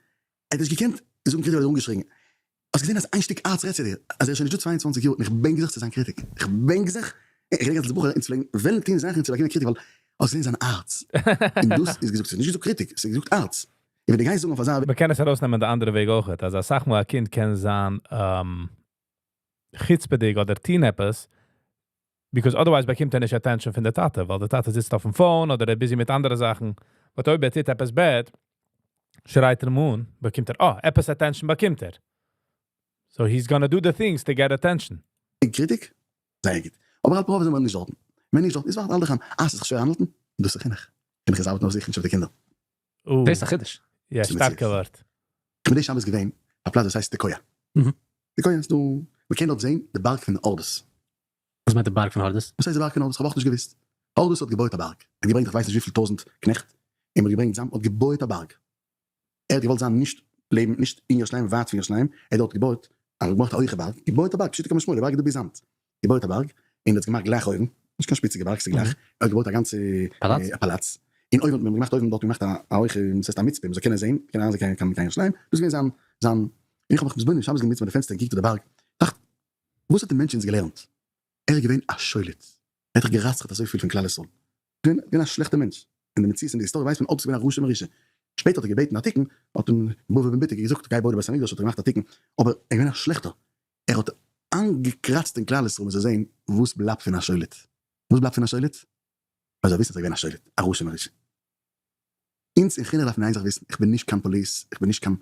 האט נישט געקענט זאגן קריטיק ווייל ער האט אנגעשריגן, האסט געזען אז איין שטיק הארץ רעדט צו דיר, אז ער איז שוין נישט דא 22 יאר און איך בענק זיך צו זיין קריטיק, איך בענק זיך, איך געדענק אלס בחור אונז פלעגן וועלן טון זאכן צו באקומען קריטיק ווייל האסט געזען זיין הארץ, און דאס איז געזאגט, ס'איז נישט געזאגט קריטיק, ס'איז געזאגט הארץ, און ווען דו גייסט זאגן אויף אזא. מ'קען עס ארויסנעמען די אנדערע וועג אויכעט, אז אסאך מאל א קינד קען זיין חוצפה'דיג אדער טון עפעס, because otherwise באקומט ער נישט attention פון די טאטע, ווייל די טאטע זיצט אויפן phone אדער ער איז busy מיט אנדערע זאכן. But אויב ער טוט עפעס bad, שרייט ער אים אן, באקומט ער, אה, עפעס attention באקומט ער. So he's gonna do the things to get attention. קריטיק? זייער גוט. אבער על פי רוב איז מען נישט דארטן. מען נישט דארטן. איז ווארט אלע כאן. אה, ס'איז זיך שווער איינהאלטן? דאס איז חינוך. חינוך איז ארבעטן אויף זיך, נישט אויף די קינדער. דאס איז א חידוש. יא, שטארקע ווארט. כ'בין די שבת געווען א פלאץ וואס הייסט תקוע. תקוע איז דא, מ'קען דארט זעהן די בארג פון הורדוס. וואס מיינט די בארג פון הורדוס? וואס הייסט די בארג פון הורדוס? כ'האב אויך נישט געוואוסט. הורדוס האט געבויעט א בארג. ער האט געברענגט כ'ווייס נישט וויפיל טויזנט קנעכט, און מ'האט געברענגט זאמד, מ'האט געבויעט א בארג. ער האט געוואלט זיין נישט לעבן נישט אין ירושלים ווייט פון ירושלים, ער האט דארט געבויעט א געמאכט א הויכע בארג, געבויעט א בארג פשוטו כמשמעו, די בארג איז דא ביז היינט, געבויעט א בארג, און האט עס געמאכט גלייך אויבן, נישט קיין שפיציגע בארג ס'איז גלייך, ער האט געבויט א גאנצע פאלאץ, און אויבן האט מען געמאכט אויבן דארט געמאכט א הויכע וואס הייסט א מצפה מ'זאל קענען זעהן, קענען אריינזעהן קיין קיין ירושלים, דאס איז געווען זיין זיין, און איך האב מיך מתבונן שבת געווען ביי די פענסטער און געקוקט אויף די בארג, טראכט וואס האט די מענטש אונז געלערנט, ער איז געווען א שולט, ער האט דאך גערצח'ט אזויפיל פון כלל ישראל, געווען געווען א שלעכטע מענטש, אין די מציאות אין די היסטאריע ווייסט מען אויב ס'איז געווען א רשע מרושע, שפעטער האט ער געבעטן א תיקון, האט אים בבא בן בוטא געזאגט גיי בוי די בית המקדש האט ער געמאכט א תיקון, אבער ער איז געווען א שלעכטער, ער האט איינגעקראצט אין כלל ישראל מען זאל זען וואס בלייבט פון א שולט, וואס בלייבט פון א שולט? מען זאל וויסן אז ער איז געווען א שולט, א רשע מרושע. אונז אין חינוך דארף מען איין זאך וויסן, איך בין נישט קיין police, איך בין נישט קיין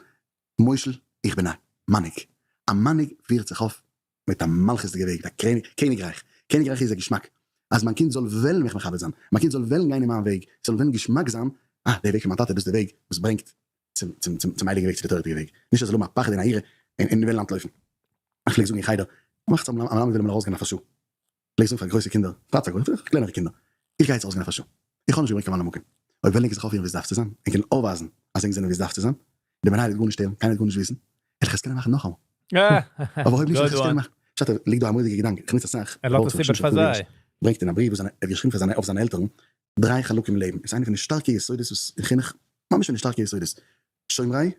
מושל, איך בין א מנהיג, א מנהיג פירט זיך אויף מיט א מלכות'דיגע וועג, מיט א קעניגרייך, קעניגרייך איז א געשמאק, אז מיין קינד זאל וועלן מיך מכבד זיין, מיין קינד זאל וועלן גיין אין מיין וועג, ס'זאל וועלן געשמאק זיין, אה, דער וועג פון מיין טאטע, דאס איז דער וועג וואס ברענגט צום צום צום צום הייליגן וועג, צו די תורה'דיגע וועג, נישט ער זאל האבן א פחד און א יראה און וועלן אנטלויפן. איך פלעג זאגן אין חדר, מאכטס א מלמד וויל אמאל ארויסגיין אויף א שעה, פלעג זאגן פאר גרויסע קינדער, פאר גרויסע, קלענערע קינדער, איך גיי יעצט ארויסגיין אויף א שעה, איך האב נישט געברענגט קיין ממלא מקום, אויב וועלן ענק זיך אויפפירן ווי עס דארף צו זיין, ענק קענען אויפווייזן אז ענק זענען ווי עס דארף צו זיין, די מנהל וועט גארנישט הערן, קיינער וועט גארנישט וויסן, וועל איך עס קענען מאכן נאכאמאל. אבער אויב נישט וועל איך עס קענען מאכן. פשט ליגט דא א מורא'דיגע געדאנק, איך נוץ אסאך ער לאזט ווארט עס פון איבער שמשון פאר פון זיי. ברענגט אין א בריוו וואס ער האט געשריבן פאר זיינע אויף זיינע עלטערן, דריי חלקים אין לעבן, איז איינע פון די שטארקע יסודות וואס אין חינוך, ממש פון די שטארקע יסודות, שומרי,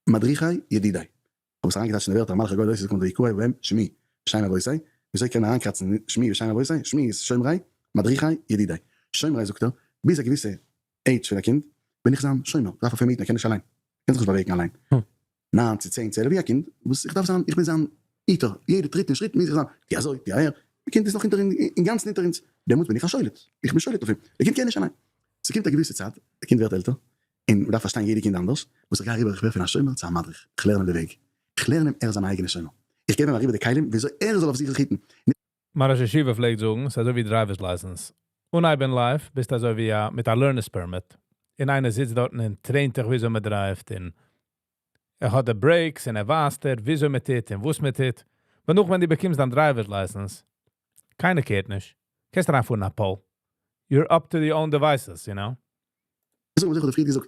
מדריכי, ידידי. כ'האב עס אריינגעטייטשט אין די ווערטער המלאך הגואל אותי זאגט מען ויקרא בהם שמי ושם אבותי, וויאזוי קען מען אריינקראצן שמי ושם אבותי, שמי איז שומרי, מדריכי, ידידי. שומרי זאגט ער, ביז א געוויסע עידזש פון א קינד בין איך זיין שומר, דארף אויף אים היטן, ער קען נישט אליין, ער קען זיך נישט באוועגן אליין, ניין צו צען צו עלף ווי א קינד, וואס איך דארף זיין, איך בין זיין היטער, יעדע טריט און שריט מוז איך זיין, טו אזוי, טו אהער, די קינד איז נאך אונטער אינגאנצן אונטער אונז, דעמאלטס בין איך א שולט, איך בין שולט אויף אים, די קינד קען נישט אליין. ס'קומט א געוויסע צייט, די קינד ווערט עלטער, און מ'דארף פארשטיין יעדע קינד אנדערש, וואס איך גיי אריבער, איך ווער פון א שומר צו א מדריך, איך לערן אים די וועג, איך לערן אים ער זיין אייגענע שומר, איך געב אים אריבער די כלים וויאזוי ער זאל אויף זיך זיך היטן. מיין ראש ישיבה פלעגט זאגן, ס'איז אזוי ווי driver's license, אנהייב אין life ביסטו אזוי ווי א מיט א learner's permit, און איינער זיצט דארטן און train ט דיך וויאזוי מ'דרייווט, און ער האט די brakes און ער ווייזט דיר וויאזוי מ'טוט און וואס מ'טוט, אבער נאך ווען דו באקומסט דיין driver's license, קיינער care ט נישט, קענסט אריינפארן א pole, you're up to your own devices, you know. זאג מיר, איך האב דיר פריער געזאגט,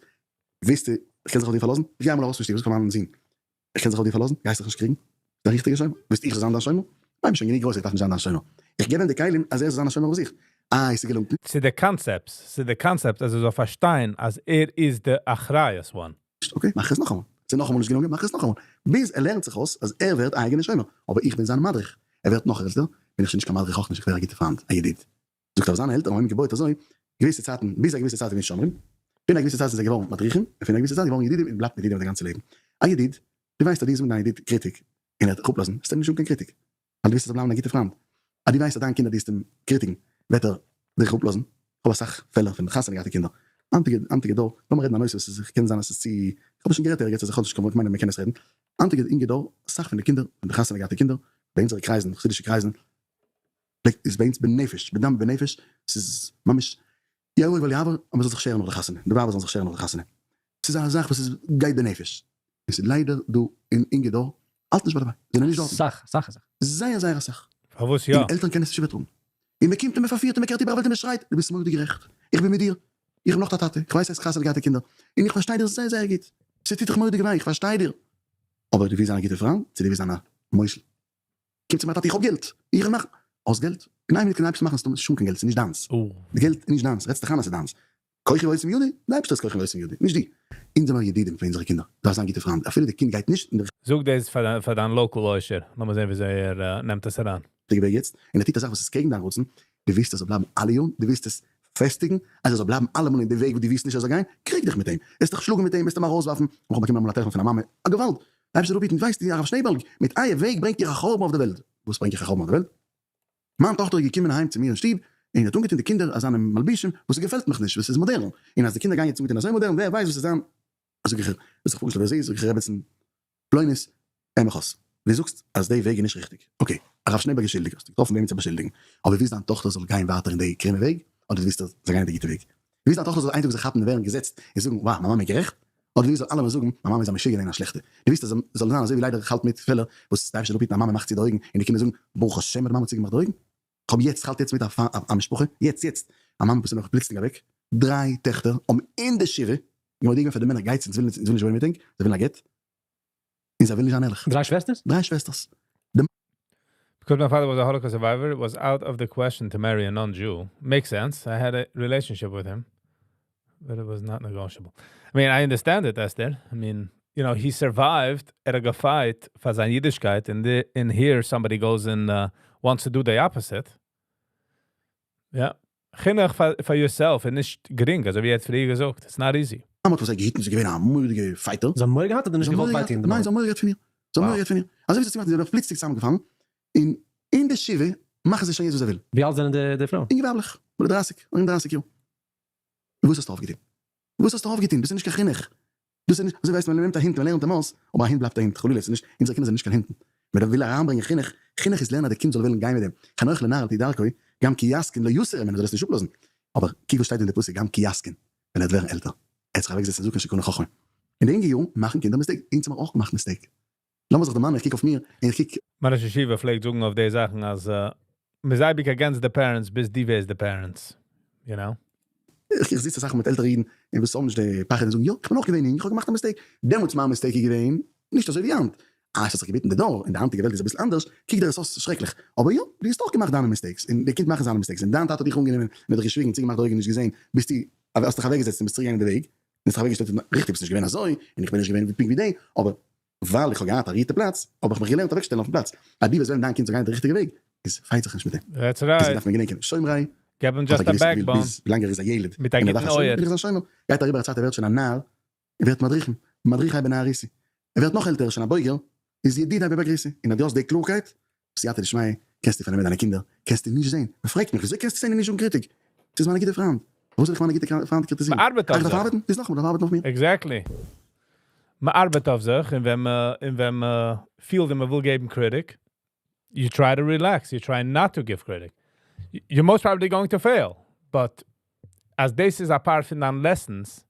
ווייסטו, איך קען זיך אויף דיר פארלאזן? איך גיי אמאל ארויס פון שטוב, איך זאג פאר מיין זון, איך קען זיך אויף דיר פארלאזן? גייסט זיך נישט קריגן? ביסט א ריכטיגער שומר? ווילסט איך זאל זיין דיין שומר? ניין, בין שוין גענוג גרויס, איך דארף נישט זיין דיין שומר. איך געב אים די כלים אז ער זאל זיין א שומר אויף זיך. איי, ס'געלונגט נישט? ס'איז די concepts, ס'איז די קאנצעפט אז ער זאל פארשטיין אז ער איז די אחריות one. Okay, מאך עס נאכאמאל. ס'איז נאכאמאל נישט געלונגען, מאך עס נאכאמאל. ביז ער לערנט זיך אויס אז ער ווערט א אייגענער שומר. אבער איך בין זיין מדריך. ער ווערט נאך עלטער, בין איך שוין נישט קיין מדריך אויך נישט, איך ווער א גוטער פריינד, א ידיד. זאגט ער אז זיינע עלטערן האבן אים געבויעט אזוי געוויסע צייטן, ביז א געוויסע צייט געווען שומרים, פון א געוויסע צייט זענען זיי געווארן מדריכים, און פון א געוויסע צייט געווארן ידידים און בלייבט ידידים די גאנצע לעבן. א ידיד, דו ווייסט אז דו זאגסט דיין ידיד קריטיק און ער וועט דיך אפלאזן, וועסטו אים נישט זאגן קיין קריטיק, ווייל דו ווילסט ער זאל בלייבן א גוטער פריינד. אז דו ווייסט אז דיין קינד אז דו וועסט אים קריטיקן וועט ער דיך אפלאזן. איך האב אסאך פעלער פון חתונה געהאטע קינדער, היינטיגע היינטיגע דור, לאמיר רעדן א נושא וואס איז קען זיין אז עס איז צו, איך האב עס שוין גערעדט ערגעץ אז איך האב נישט קיין ווארט, כ'מיין אז מען קען עס רעדן, היינטיגע אינגע דור, אסאך פון די קינדער, פון די חתונה געהאטע קינדער, ביי אונזערע קרייזן, חסידישע קרייזן, פלעגט איז ביי אונז בנפש, בדם ובנפש, ס'איז ממש יהרג ואל יעבור אז מ'זאל זיך שערן נאך די חתונה, די ווייבער זאלן זיך שערן נאך די חתונה, ס'איז א זאך וואס איז גייט בנפש, און ס'איז ליידער דא אין אינגע דור האלט נישט ביי דערביי, זענען נישט דארטן. אסאך, אסאך אסאך. זייער זייער אסאך. פארוואס יא? און עלטערן קענען עס נישט איבערטראגן. און מ'קומט און מ'פארפירט און מ'קערט איבער א וועלט און מ'שרייט, דו ביסט מורא'דיג גערעכט, איך בין מיט דיר, איך בין נאך א טאטע, איך ווייס אז חתונה געהאטע קינדער, און איך פארשטיי דיר זייער זייער גוט, ס'טוט דיך מורא'דיג וויי, איך פארשטיי דיר, אבער דו ווילסט זיין א גוטער פריינד, צו דו ווילסט זיין א מושל? קומט צו מיין טאטע איך האב געלט, איך וויל מאכן, האסט געלט? אין איין מינוט קען די אייבערשטער מאכן אז ס'איז שוין קיין געלט, ס'איז נישט דיינס, די געלט איז נישט דיינס, רעדסט דיך איין אז ס'איז דיינס, כוחי ועוצם ידי, די אייבערשטער איז כוחי ועוצם ידי, נישט דו. אונז זעמער ידידים פון אונזערע קינדער, דארף זיין גוטע פריינד אפילו די קינד גייט נישט אין די. זאג דאס פאר דיין local עושר, לאמיר זען וויאזוי ער נעמט עס אריין. ריכטיגע וועג יעצט, און ער טוט א זאך וואס איז קעגן דיין רצון, דו ווילסט ער זאל בלייבן אלע יארן, דו ווילסט עס פעסטיגן אז ער זאל בלייבן אלעמאל אין די וועג וואס דו ווילסט נישט ער זאל גיין, קריג דיך מיט אים, וועסט דיך שלאגן מיט אים, וועסט אים ארויסווארפן, איך האב באקומען אמאל א טעלעפאן פון א מאמע, א געוואלד, אייבערשטער זאל אפהיטן, ווייסט איר הרב שנעעבאלג, מיט אייער וועג ברענגט איר א חורבן אויף די וועלט, וואס ברענג איך א חורבן אויף די וועלט? מיין טאכטער איז געקומען אהיים צו מיר אין שטוב, און האט אנגעטון די קינדער אזאנע מלבושים וואס עס געפעלט מיך נישט, וואס איז מאדערן, און אז די קינדער גייען יעצט אנגעטון אזוי מאדערן, ווער ווייסט וואס עס זיין, זאג איך איר, האט זיך פארגעשטעלט ווער זי איז, זאג איך רעבעצן פלונית, הער מיך אויס, דו זאגסט אז די וועג איז נישט ריכטיג, okay, הרב שנעעבאלג איז שולדיג, האסטו געטראפן וועמען צו באשולדיגן, אבער ווילסט דיין טאכטער זאל גיין ווייטער אין די קרומע וועג, אדער דו ווילסט זי זאל גיין אין די גוטע וועג? דו ווילסט דיין טאכטער זאל איין טאג זיך כאפן און ווערן געזעצט און זאגן, וואו, מיין מאמע איז גערעכט? אדער דו ווילסט זאל אלעמען זאגן, מיין מאמע איז א משוגענע און א שלעכטע? דו ווילסט אז זאל זיין אזוי ווי ליידער איך האלט מיט פעלער וואס די אייבערשטער זאל אפהיטן א מאמע מאכט צו די אויגן און די קינדער זאגן, ברוך השם אז די מאמע האט צוגעמאכט די אויגן, כ'האב יעצט, כ'האלט יעצט מיט א משפחה, יעצט יעצט, א מאמע וואס איז נאך פלוצלינג אוועק, דריי טעכטער האבן אין די שבעה מודיע געווען פאר די מענער גייטס אונז ווילן אונז ווילן נישט וואוינען מיט ענק, זיי ווילן א גט, און זיי ווילן נישט זיין ערליך. דריי שוועסטערס? דריי שוועסטערס. די. Because my father was a Holocaust survivor, it was out of the question to marry a non-Jew. Makes sense, I had a relationship with him, but it was not negotiable. I mean, I understand it, Esther. I mean, you know, he survived, ער האט גע fight פאר זיין אידישקייט, and in here somebody goes and wants to do the opposite. Yeah. חינוך for yourself איז נישט גרינג, אזוי ווי ער האט פריער געזאגט, it's not easy. מאמע האט פאר זיי געהיטן, זי איז געווען א מורא'דיגע fighter. זיי האבן מורא געהאט אדער נישט געוואלט וויי טון די מאמע? ניין, זיי האבן מורא געהאט פון איר. זיי האבן מורא געהאט פון איר. אזוי ווי זי האט צוגעמאכט איז זי פלוצלינג צוזאמגעפאלן, און אין די שבעה מאכן זיי שוין יעצט וואס זיי ווילן. ווי אלט זענען די פרויען? אינגע ווייבלעך, ביי די דרייסיג, ארום דרייסיג יאר. וואס האסטו אויפגעטון? וואס האסטו אויפגעטון? דאס איז נישט קיין חינוך. דאס איז נישט, אזוי ווייסט מען, מען נעמט א הונט און מען לערנט אים אויס, אבער א הונט בלייבט א הונט, חלילה, ס'איז נישט, אונזערע קינדער זענען נישט קיין הונטן. מען דארף וויל אריינברענגען חינוך, חינוך איז לערנען אז די קינד זאל וועלן גיין מיט דעם, חנוך לנער על פי דרכו, גם כי יזקין לא יסור ממנו, זאל עס נישט אפלאזן. אבער קוק וואס שטייט אין די פסוק, גם כי יזקין, ווען ער וועט ווערן עלטער, ער וועט זיך אוועקזעצן זקן שקנה חכמה. אין די אינגע יארן מאכן קינדער mistake, אונז האמיר אויך געמאכט mistake. לאמיר זיך דערמאנען, איך קוק אויף מיר, און איך קוק. מיין ראש ישיבה פלעגט זאגן אויף די זאכן אז מ'איז אייביג against די parents ביז דו ווערסט די parents, you know. איך זיץ אסאך מיט עלטערע אידן און וואס האבן נישט די פחד און זאגן יא, איך בין אויך געווען יונג, איך האב געמאכט א mistake, דעמאלטס מיין mistake איז געווען נישט אזוי ווי היינט, אה עס האט זיך געביטן די דור, און די היינטיגע וועלט איז אביסל אנדערש, קוק דיר עס אויס שרעקליך, אבער יא, דו האסט אויך געמאכט דיינע mistakes, און די קינד מאכן זיינע mistakes, און דיין טאטע האט דיך אנגענומען און האט דיך געשוויגן, צוגעמאכט די אויגן און נישט געזען, ביסטו האסט דיך אוועקגעזעצט און ביסט צוריקגעגאנגען די וועג, און האסט זיך אוועקגעשטעלט און ריכטיג ביסט נישט געווען אזוי, און איך בין נישט געווען פונקט ווי די, אבער ווייל איך האב געהאט א ריהטע פלאץ, האב איך מיך געלערנט אוועקשטעלן אויפן פלאץ, אז דו וועסט וועלן דיין קינד זאל גיין די ריכטיגע וועג, איז fight זיך נישט מיט אים. That's דאס right. דארף מען געדענקען, שומרי געב אים האט א just א געוויסע גבול backbone. ביז ווילאנג ער איז א ילד, מיט א און ער גוטן דארף א שומר, אויער. בין איך זיין שומר, גייט אריבער א צייט ער ווערט שוין א נער, ער ווערט מדריכים, מדריכי בנערותי, ער ווערט נאך עלטער, ער איז שוין א בוגר, איז ידידי בבגרותי, און אז דו האסט די קלארקייט, בסייעתא דשמיא, קענסטו פארנעמען דיינע קינדער, קענסטו נישט זען, מען פרעגט מיך וויאזוי קענסטו זען און נישט זאגן קריטיק, ס'איז מיינע גוטע פריינד, פארוואס זאל איך מיינע גוטע פריינד קריטיזירן? מ'ארבעט איך אויף דארף זיך. ארבעטן? איז נאכאמאל, דארף ארבעטן אויף מיר. Exactly. מ'ארבעט אויף זיך, און ווען און ווען מ'פילט ווי מ'וויל געבן קריטיק, you try to relax, you try not to give critic. You're most probably going to fail, but אז דאס איז א part פון דיין lessons,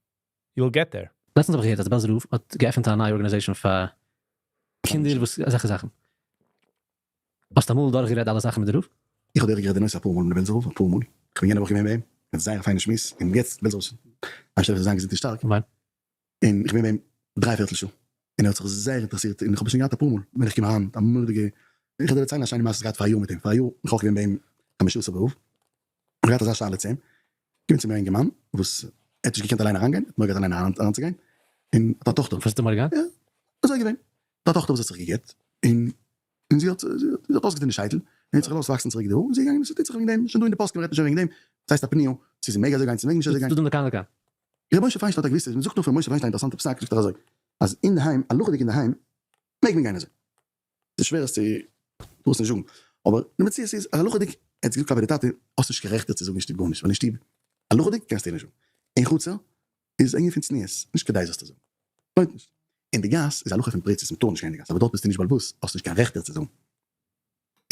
you'll get there. לעצטנס האב איך געהערט אז די בעלזער רב האט געעפנט א נייע organization פאר קינדער וואס אזעלכע זאכן. האסט אמאל דורכגערעדט אלע זאכן מיט די רב? איך האב דורכגערעדט די נושא אפאר מאל מיט די בעלזער רב, אפאר מאל. איך בין יענע וואך געווען ביי אים, געהאט זייער א פיינע שמועס, און יעצט בעלזער רב איז זאל זיין געזונט און שטארק, אמן. און איך בין ביי אים דריי פערטל שעה, און ער האט זיך זייער אינטערעסירט, און איך האב עס שוין געהאט אפאר מאל, ווען איך קום אריין, א מורא'דיגע, איך וועל דיר דערציילן א שיינע מעשה וואס איך געהאט פאר א יאר מיט אים, פאר א יאר בין איך אויך געווען ביי אים חמשה עשר באב, איך האב געהאט אזא שאלה צו אים, קומט צו מיר א אינגערמאן וואס ער האט נישט געקענט אליין אריינגיין, ער האט מורא געהאט אליין אריינצוגיין, און האט א טאכטער. וואס האט ער מורא געהאט? יא, אזוי איז געווען, האט א טאכטער וואס האט זיך גע'גט, און און זי האט זי האט אויסגעטון די שייטל, און האט זיך געלאזט וואקסן צוריק די האר, און זי איז געגאנגען, ס'טוט זיך וועגן דעם, שוין דא אין די פוסקים רעדט מען שוין וועגן דעם, ס'הייסט א פניה, צו זי מעג אזוי גיין צו מעג נישט אזוי גיין. ס'דא דא כאן וכאן. ר' משה פיינשטיין האט א געוויסע, מ'זאגט נאך פון משה פיינשטיין א אינטערעסאנטע פסק, זאגט ער אזוי, אז אינדערהיים, הלכה'דיג אינדערהיים, מעג מען גיין אזוי. ס'איז שווער עס צו, טאר עס נישט זאגן, אבער די מציאות איז אז הלכה'דיג, ער האט געזאגט כלפי די טאטע, האסט נישט קיין רעכט איר צו זאגן אין שטוב גארנישט, ווייל אין שטוב, הלכה'דיג קענסטו איר נישט זאגן. אין חצר איז ענין פון צניעות, נישט כדאי זאלסטו זאגן. לוינט נישט. אין די גאס איז הלכה פון פריצות, מ'טאר נישט גיין אין די גאס, אבער דארט ביסטו נישט בעל הבית, האסט נישט קיין רעכט איר צו זאגן.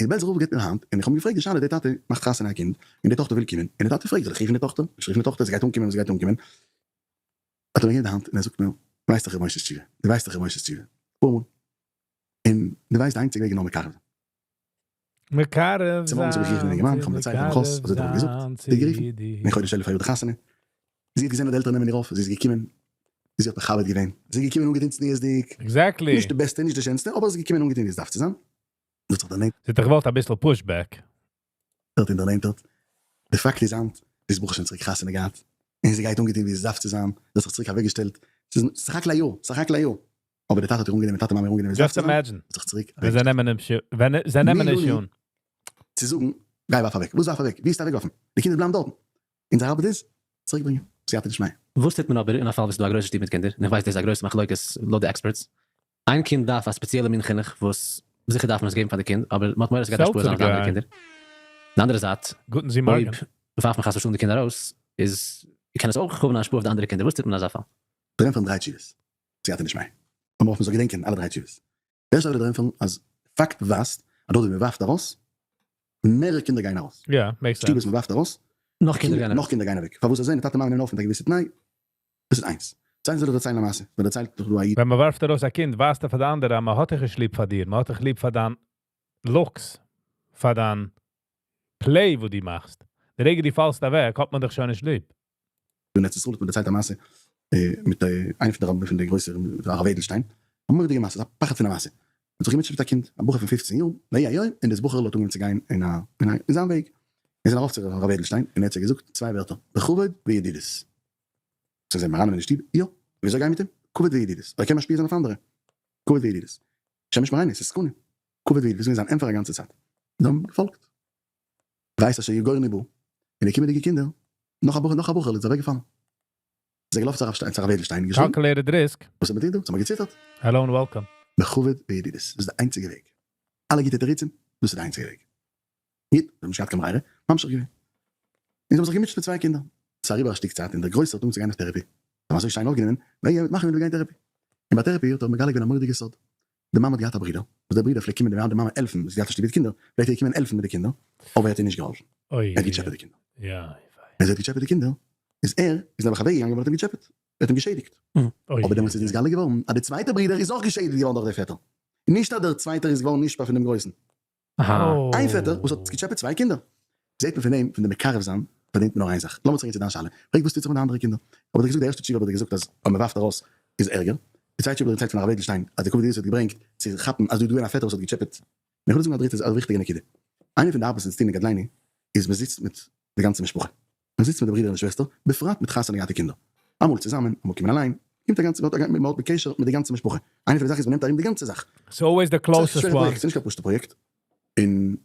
און בעלזער רב געבט מיר א האנט, און איך האב אים געפרעגט די שאלה, די טאטע מאכט חתונה א קינד, און די טאכטער וויל קומען, און די טאטע פרעגט זאל איך רופן די טאכטער, נישט רופן די טאכטער, זי גייט אנקומען ווען זי גייט אנקומען, האט ער מיר געגעבן די האנט און ער זאגט מיר, ווייסט דאך ר' משה'ס תשובה, דו ווייסט דאך ר' משה'ס תשובה, אפאר מאל, און דו ווייסט די איינציגע וועג איז נאר מקרב זיין. מקרב צומארגנס האב איך גערופן זיין דעם אינגערמאן, איך צו האב אים דערציילט פון מקרב חוס, אזוי האט ער מיר געזאגט, זיין צו זי האט גערופן, די. אין חודש אלול פאר יאר די חתונה, זי האט געזען אז די עלטערן נעמען איר אויף, זי איז געקומען, זי האט מכבד געווען, זי איז געקומען אנגעטון צניעות'דיג, Exactly. נישט די בעסטע, נישט די שענסטע, אבער זי איז געקומען אנגעטון ווי עס דארף צו זיין, זי האט זיך דערנענטערט. זי האט דאך געוואלט אביסל pushback. און דערנענטערט, די פאקט איז היינט, זי איז ברוך השם צוריק חתונה געהאט, און זי גייט אנגעטון ווי עס דארף צו זיין, זי האט זיך צוריק אוועקגעשטעלט, ס'איז סך הכל א יאר, סך הכל א יאר. אבער דער טאטע האט איר אנגענומען, טאטע מאמע איר אנגענומען ווי עס דארף Just צו זיין, imagine. האט זיך צוריק ווען זיי אוועקגעשטעלט. נעמען אים ווען זיי נעמען מי נישט לנו אן. צו זאגן, גיי ווארף אוועק. וואס ווארף אוועק? ווי האסטו אוועקגעווארפן? די קינדער בלייבן דארטן. אונזער ארבעט איז, צוריקברענגען. סייעתא דשמיא. וואס טוט מען אבער אין א פאל וואס ס'איז דא א גרויסע שטוב מיט קינדער, און איך ווייס דאס איז א גרויסע מחלוקת לויט די experts, איין קינד דארף א ספעציעלע מין חינוך וואס זיכער דארף מען עס געבן פאר די קינד, אבער מ'האט מורא ס'גייט השפעה זיין אויף די אנדערע קינדער. די אנדערע זייט, גוטן זי אויב מארגן. ווארפט מען חס ושלום די קינד ארויס, איז קען עס אויך האבן א השפעה אויף די אנדערע קינדער, וואס טוט מען אין אזא פאל? דער ענטפער אין דריי תשובות, סייעתא דשמיא. אבער מ'זאל געדענקען אלע דריי תשובות. די ערשטע זאך וועל איך דיר ענטפערן אז פאקט ווייזט אז דארט ווי מ'ווארפט ארויס, מערערע קינדער גייען ארויס. יא, makes שטוב וואס sense. מ'ווארפט ארויס, נאך קינדער גייען ארויס. נאך קינדער גייען אוועק. פארוואס? זיי זעען די טאטע מאמע נעמען אויף מיט א געוויסע תנאי. דאס איז איינס. צווייטנס וויל איך דערציילן א מעשה. מען דערציילט דאך דא א איד. ווען מ'ווארפט ארויס א קינד ווייזט ער פאר די אנדערע אז מ'האט דיך נישט ליב פאר דיר, מ'האט דיך ליב פאר דיין looks, פאר דיין play וואס דו מאכסט. די רגע דו פאלסט אוועק האט מען דיך שוין נישט ליב. דא אין ארץ ישראל האט מען דערציילט א מעשה מיט איינע פון די רבנים פון די גרויסע הרב אדלשטיין, א מורא'דיגע מעשה, ס'איז א פחד פון א מעשה, מען האט זיך געמוטשעט מיט א קינד, א בחור פון 15 יאר, ויהי היום, און דאס בחור'ל האט אנגעהויבן צו גיין אין א אין זיין וועג, ער איז ארויף צו הרב אדלשטיין און ער האט זיי געזאגט צוויי ווערטער, בכבוד וידידות. זיי זענען אריין אין די שטוב, יא, וויאזוי גיין מיט אים? כבוד וידידות, אבער ער קען משפיע זיין אויף אנדערע, כבוד וידידות. השם ישמרינו, ס'איז סכנה, כבוד וידידות איז געווען זיין ענטפער א גאנצע צייט. זיי האבן געפאלגט. ווייסט אשר יגורני בא, און די קומענדיגע קינדער, נאך א בחור נאך א בחור'ל איז אוועק געפאלן. איז ער געלאפן צו הרב שטיין צו הרב אדלשטיין און געשריגן. Calculated risk. וואס איז מיט דיר דא? זיי האבן געציטערט. Hello and welcome. בכבוד וידידות, דאס איז די איינציגע וועג. אלע גוטע תירוצים, דאס איז די איינציגע וועג. גוט, זיי האבן נישט געהאט קיין ברירה, ממשיך געווען. און זיי האבן זיך געמוטשעט מיט צוויי קינדער. ס'איז אריבער א שטיק צייט און דער גרויסער האט אנגעהויבן צו גיין אויף therapy. זיי האבן אזוי שיין אויפגענומען, ווען יענער וועט מאכן ווען ער וועט גיין therapy. און ביי therapy האט ער מגלה געווען א מורא'דיגע סוד. די מאמע האט געהאט א ברודער, וואס דער ברודער פלעגט קומען די מאמע העלפן, זי האט געהאט א שטוב מיט קינדער, פלעגט ער קומען העלפן מיט די קינדער, אבער ער האט איר נישט געהאלפן, ער האט געטשעפעט די קינדער. ווען זי האט געטשעפעט די קינדער, איז ער איז נעבעך אוועק געגאנגען ווייל ער האט אים געטשעפעט, ער האט אים געשעדיגט. אבער דעמאלטס איז נתגלה געווארן אז דער צווייטער ברודער איז אויך געשעדיגט געווארן דורך דער פעטער, נישט אז דער צווייטער איז געווארן נשפע פון דעם גרויסן. איין פעטער וואס האט געטשעפעט צוויי קינדער. זעט מען פון דעם, פון די מקרב זיין פארדינט מען נאר איין זאך. לאמיר צוריק גיין צו דיין שאלה. פרעג וואס טוט זיך מיט די אנדערע קינדער. האב איך דיר געזאגט די ערשטע תשובה האב איך דיר געזאגט אז אויב מען ווארפט ארויס איז ערגער. די צווייטע תשובה האב איך דערציילט פון הרב אדלשטיין אז די כבוד ידידות האט געברענגט צו כאפן אז דא איז געווען א פעטער וואס האט געטשעפעט. און איך וויל זאגן א דריטע א וויכטיגע נקודה. איינע פון די ארבעט וואס אונז טוען אין גדליני איז מען זיצט מיט די גאנצע משפחה. מען זיצט מיט די ברידער און די שוועסטער, בפרט מיט חתונה געהאטע קינדער. אמאל צוזאמען, אמאל קומען אליין, קומט א גאנצע, מען האט בקשר מיט די גאנצע משפחה. איינע פון די זאכן איז מען נעמט ארום די גאנצע זאך. ס'איז always the ס'איז א closest שווערע one. פראיעקט, ס'איז נישט קיין פשוט'ע פראיעקט, און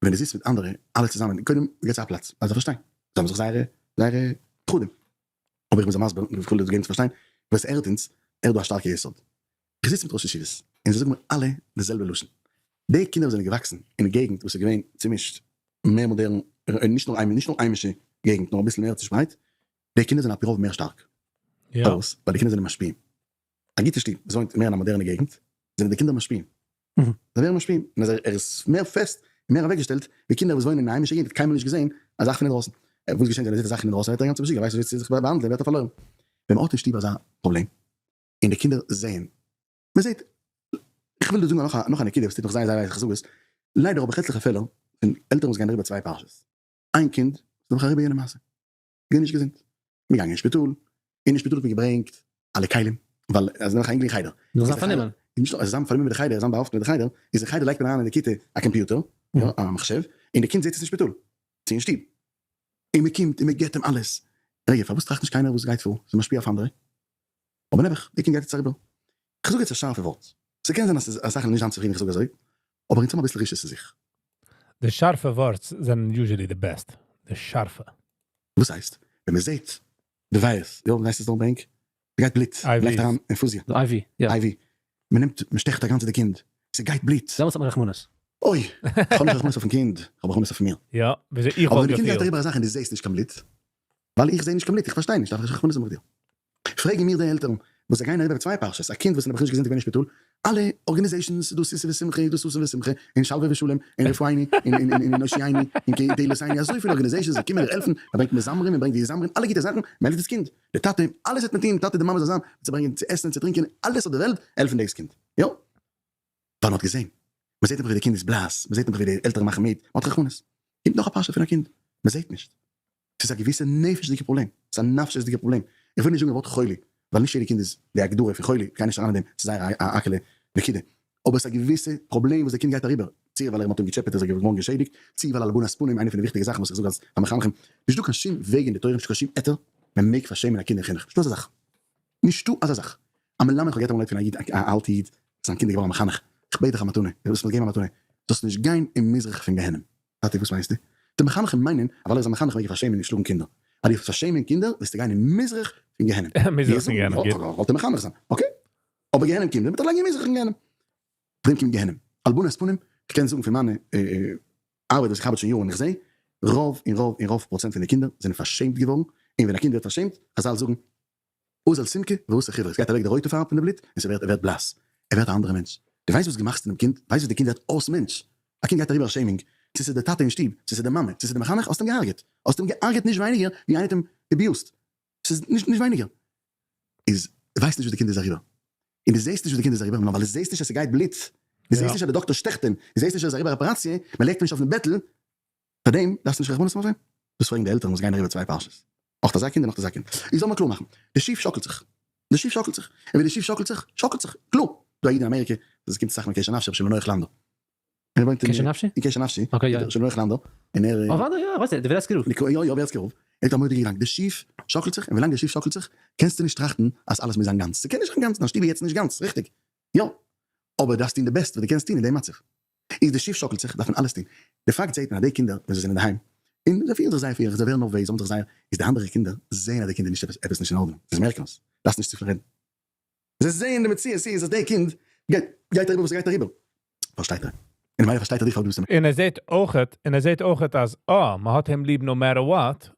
ווען דו זיצט מיט אנדערע, אלע צוזאמען, קודם געבט זיי א פלאץ, אז זיי פארשטיין, זיי האבן זיך זייערע זייערע פחדים, אבער איך בין זיי מסביר, און איך וויל דיר געבן צו פארשטיין, וואס ער האט אונז, ער האט דא א שטארקע יסוד. איך זיץ מיט ראשי ישיבות, און זיי זאגן מיר אלע די זעלבע לשון, די קינדער וואס זענען געוואקסן אין געגנט וואס איז געווען צומישט, מער מאדערן, נישט נאר נישט נאר היימישע געגנט, נאר אביסל מער צושפרייט, די קינדער זענען על פי רוב מער שטארק. פארוואס? ווייל די קינדער זענען משפיעים. א גוטע שטוב וואס וואוינט מער אין א מאדערנע געגנט, זענען די קינדער משפיעים. זיי ווערן משפיעים, און אז ער איז מער פעסט און מער אוועקגעשטעלט ווי קינדער וואס וואוינען אין א היימישע געגנט האט קיינמאל נישט געזען א זאך פון אינדרויסן. וואס געשענט ווען ער זעט א זאך פון אינדרויסן ווערט ער אינגאנצן משוגע, ווייסט נישט ווי צו זיך באהאנדלען, ווערט ער פארלוירן. ווען מ'האט אין שטוב אזא פראבלעם, און די קינדער זעען, מען זעט, איך וויל דא זאגן נאך א נאך א נקודה וואס טוט מיך זייער זייער וויי אז איך זאג עס, ליידער האב איך עטליכע פעלער פון עלטערן וואס גייען אריבער צוויי פרשות, איין קינד איז נעבעך אריבער יענע מעשה, געווען נישט געזונט, מיר געגאנגען אין שפיטאל, און אין שפיטאל האט מען געברענגט אלע כלים, ווייל אז נעבעך א אינגל אין חדר, זאל זיין פארנומען. נישט נאר עס איז זיין פארנומען מיט די חדר, זיין באהאפטן מיט די חדר, איז אין חדר לייגט מען אריין אין די כיתה א קאמפיוטער, יא, א מחשב, און די קינד זעט עס אין שפיטאל, צו אין שטוב, און מען קומט און מען געבט אים אלעס, רגע פארוואס טראכט נישט קיינער וואס גייט פאר, ס'איז משפיע אויף אנדערע? אבער נעבעך, די קינד גייט יעצט אריבער. כ'זאג יעצט א שארפע ווארט, ס'קען זיין אז אסאך וועלן נישט זיין צופרידן איך זאג אזוי, אבער אונז האבן אביסל רשעות אין זיך. די שארפע ווארטס זענען usually די best, די שארפע. וואס הייסט? ווען מ'זעהט די ווייערס, יא ווי הייסט עס דארט ביי ענק? ס'גייט בלוט, מ'לייגט אריין אינפוזיע. די IV, יא. IV, מ'נעמט מ'שטעכט א גאנצע די קינד, ס'גייט בלוט. דעמאלטס האט מען רחמנות. אוי! כ'האב נישט רחמנות אויפן קינד, כ'האב רחמנות אויף מיר. יא, וויאזוי איך אבער וואלט ווען די קינד גייט געפילט. אריבער א זאך און דו זעהסט נישט קיין בלוט, ווייל איך זעה נישט קיין בלוט, איך פארשטיי נישט, דארף איך רחמנות האבן אויף דיר. פרעגן מיר די עלטערן וואס זיי גייען אריבער צוויי פרשות, א קינד וואס איז נעבעך נישט געזונט געווען אין שפיטאל, אלע organizations, דא ששון ושמחה, דא ששון ושמחה, און שלווה ושלום, און רפאיני, און הושיעני, און קהילותיני, אזויפיל organizations זיי קומען דיר העלפן, מען ברענגט מזמרים, מען ברענגט די זמרים, אלע גוטע זאכן, מען העלפט דאס קינד, די טאטע, אלעס וועט מען טון, טאטע די מאמע זאל זיין, צו ברענגען צו עסן און צו טרינקען, אלעס אויף די וועלט, העלפן דאס קינד, יא, ווייל מען האט געזען, מען זעט נעבעך ווי די קינד איז בלאס, מען זעט נעבעך ווי די עלטערן מאכן מיט, מען האט רחמנות, קומט נאך א פרשה פון א קינד, מען זעט נישט. ס'איז א געוויסע נפש'דיגע פראבלעם, ס'איז א נפשיות'דיגע פראבלעם, איך וויל נישט זאגן די ווארט חולי, ווייל נישט יעדע קינד איז די הגדרה פון חולי, כ'גיי נישט אריין אין דעם, ס'איז זייער א האקעלע נקודה, אבער ס'איז א געוויסע פראבלעם וואס די קינד גייט אריבער, צו ווייל ער מ'האט אים געטשעפעט איז ער געווארן געשעדיגט, צו ווייל הלבנת פנים, איינע פון די וויכטיגע זאכן וואס איך זאג אלס פאר מחנכים, נישט דא קיין שום וועג אין די תורה, נישטא קיין שום היתר, מען מעג פארשעמען א קינד אין חינוך, נישטא אזא זאך. נישטא אזא זאך. א מלמד, כ'האב געהערט אמאל פון א איד, א אלטע איד, זיין קינד איז געווארן א מחנך, איך בעט דיך א מתנה, דו ווילסט מיר געבן א מתנה, זאלסט נישט גיין אין מזרח פון גיהנום. טאטי וואס מיינסטו? די מחנכים מיינען אז ווייל ער איז א מחנך מעג ער פארשעמען און שלאגן קינדער. אז דו וועסט פארשעמען קינדער וועסטו גיין אין מזרח פון גיהנום. מזרח פון גיהנום, יא, גוט. וואלט ער מחנך זיין, okay. אבער גיהנום קומט, ווען מ'טאר לייגן אין מזרח פון גיהנום. פון דעם קומט גיהנום. הלבנת פנים, כ'קען זאגן פון מיינע ארבעט וואס איך ארבעט שוין יארן איך זעה, רוב און רוב און רוב פראצענט פון די קינדער זענען פארשעמט געווארן, און ווען א קינד ווערט פארשעמט, חזל זאגן, אזל סומקא ואתא חיורא, עס גייט אוועק די רויטע פארב פון די בלוט און ס'ווערט ער ווערט בלאס, ער ווערט א אנדערע מענטש, דו ווייסט וואס דו מאכסט פונעם קינד, ווייסט וואס די קינד ווערט אויס מענטש, א קינד גייט אריבער א shaming, צו ס'איז די טאטע אין שטוב, צו ס'איז די מאמע, צו ס'איז די מחנך, האסט אים געהארגעט, האסט אים געהארגעט נישט ווייניגער ווי איינער האט אים abused, ס'איז נישט נישט ווייניגער, איז דו ווייסט נישט וואס די קינד איז אריבער, און דו זעסט נישט וואס די קינד איז אריבער, נאר ווייל דו זעסט נישט אז ס'גייט בלוט, דו זעסט נישט אז די דאקטער שטעכט אים, דו זעסט נישט אז ער איז אריבער אפעראציע, מ'לייגט אים נישט אויפן בעטל, פאר דעם דארפסטו נישט רחמנות האבן אויף אים? דאס פרעגן די עלטערן וואס גייען אריבער צוויי פרשות, אויך אזא קינד און אויך אזא קינד. איך זאל מיר קלאר מאכן, די שיף שאקלט זיך, די שיף שאקלט זיך, און ווען די שיף שאקלט זיך, שאקלט זיך, קלאר. דא א איד אין אמעריקע, וואס קומט אסאך מיט קשר נפשי, ר' שלום נח לאנדא. ער וואוינט אין קשר נפשי? אין קשר נפשי, okay יא. ר' שלום נח לאנדא, און ער. אוודאי יא, ווייסט די ווערעצקער רב. יא יא ווערעצקער רב, ער האט א מורא'דיגע געדאנק, די שיף שאקלט זיך, און ווילאנג די שיף שאקלט זיך, קענסטו נישט טראכטן אז אלעס מוז זיין גאנץ, ס'קען נישט זיין גאנץ, דיין שטוב איז יעצט נישט גאנץ, ריכטיג? יא. אבער דארפסט טון די best וואס דו קענסט טון אין דעם מצב. איז די שיף שאקלט זיך דארף מען אלעס טון, די פאקט זעהט מען אז די קינדער ווען זיי זענען אינדערהיים און זיי פירן זיך זייער פירעך זיי ווערן נערוועז זיי האבן זיך זייער איז די אנדערע קינדער זעהן אז די קינד איז נישט עפעס עפעס נישט אין ארדענונג זיי מערקן עס דארפסט נישט צופיל רעדן זיי זעהן די מציאות איז אז די קינד גייט גייט אריבער וואס ער גייט אריבער פארשטייט ער און ממילא פארשטייט ער דיך פארוואס דו ביסט און ער זעהט אויכעט און ער זעהט אויכעט אז אה מען האט אים ליב no matter what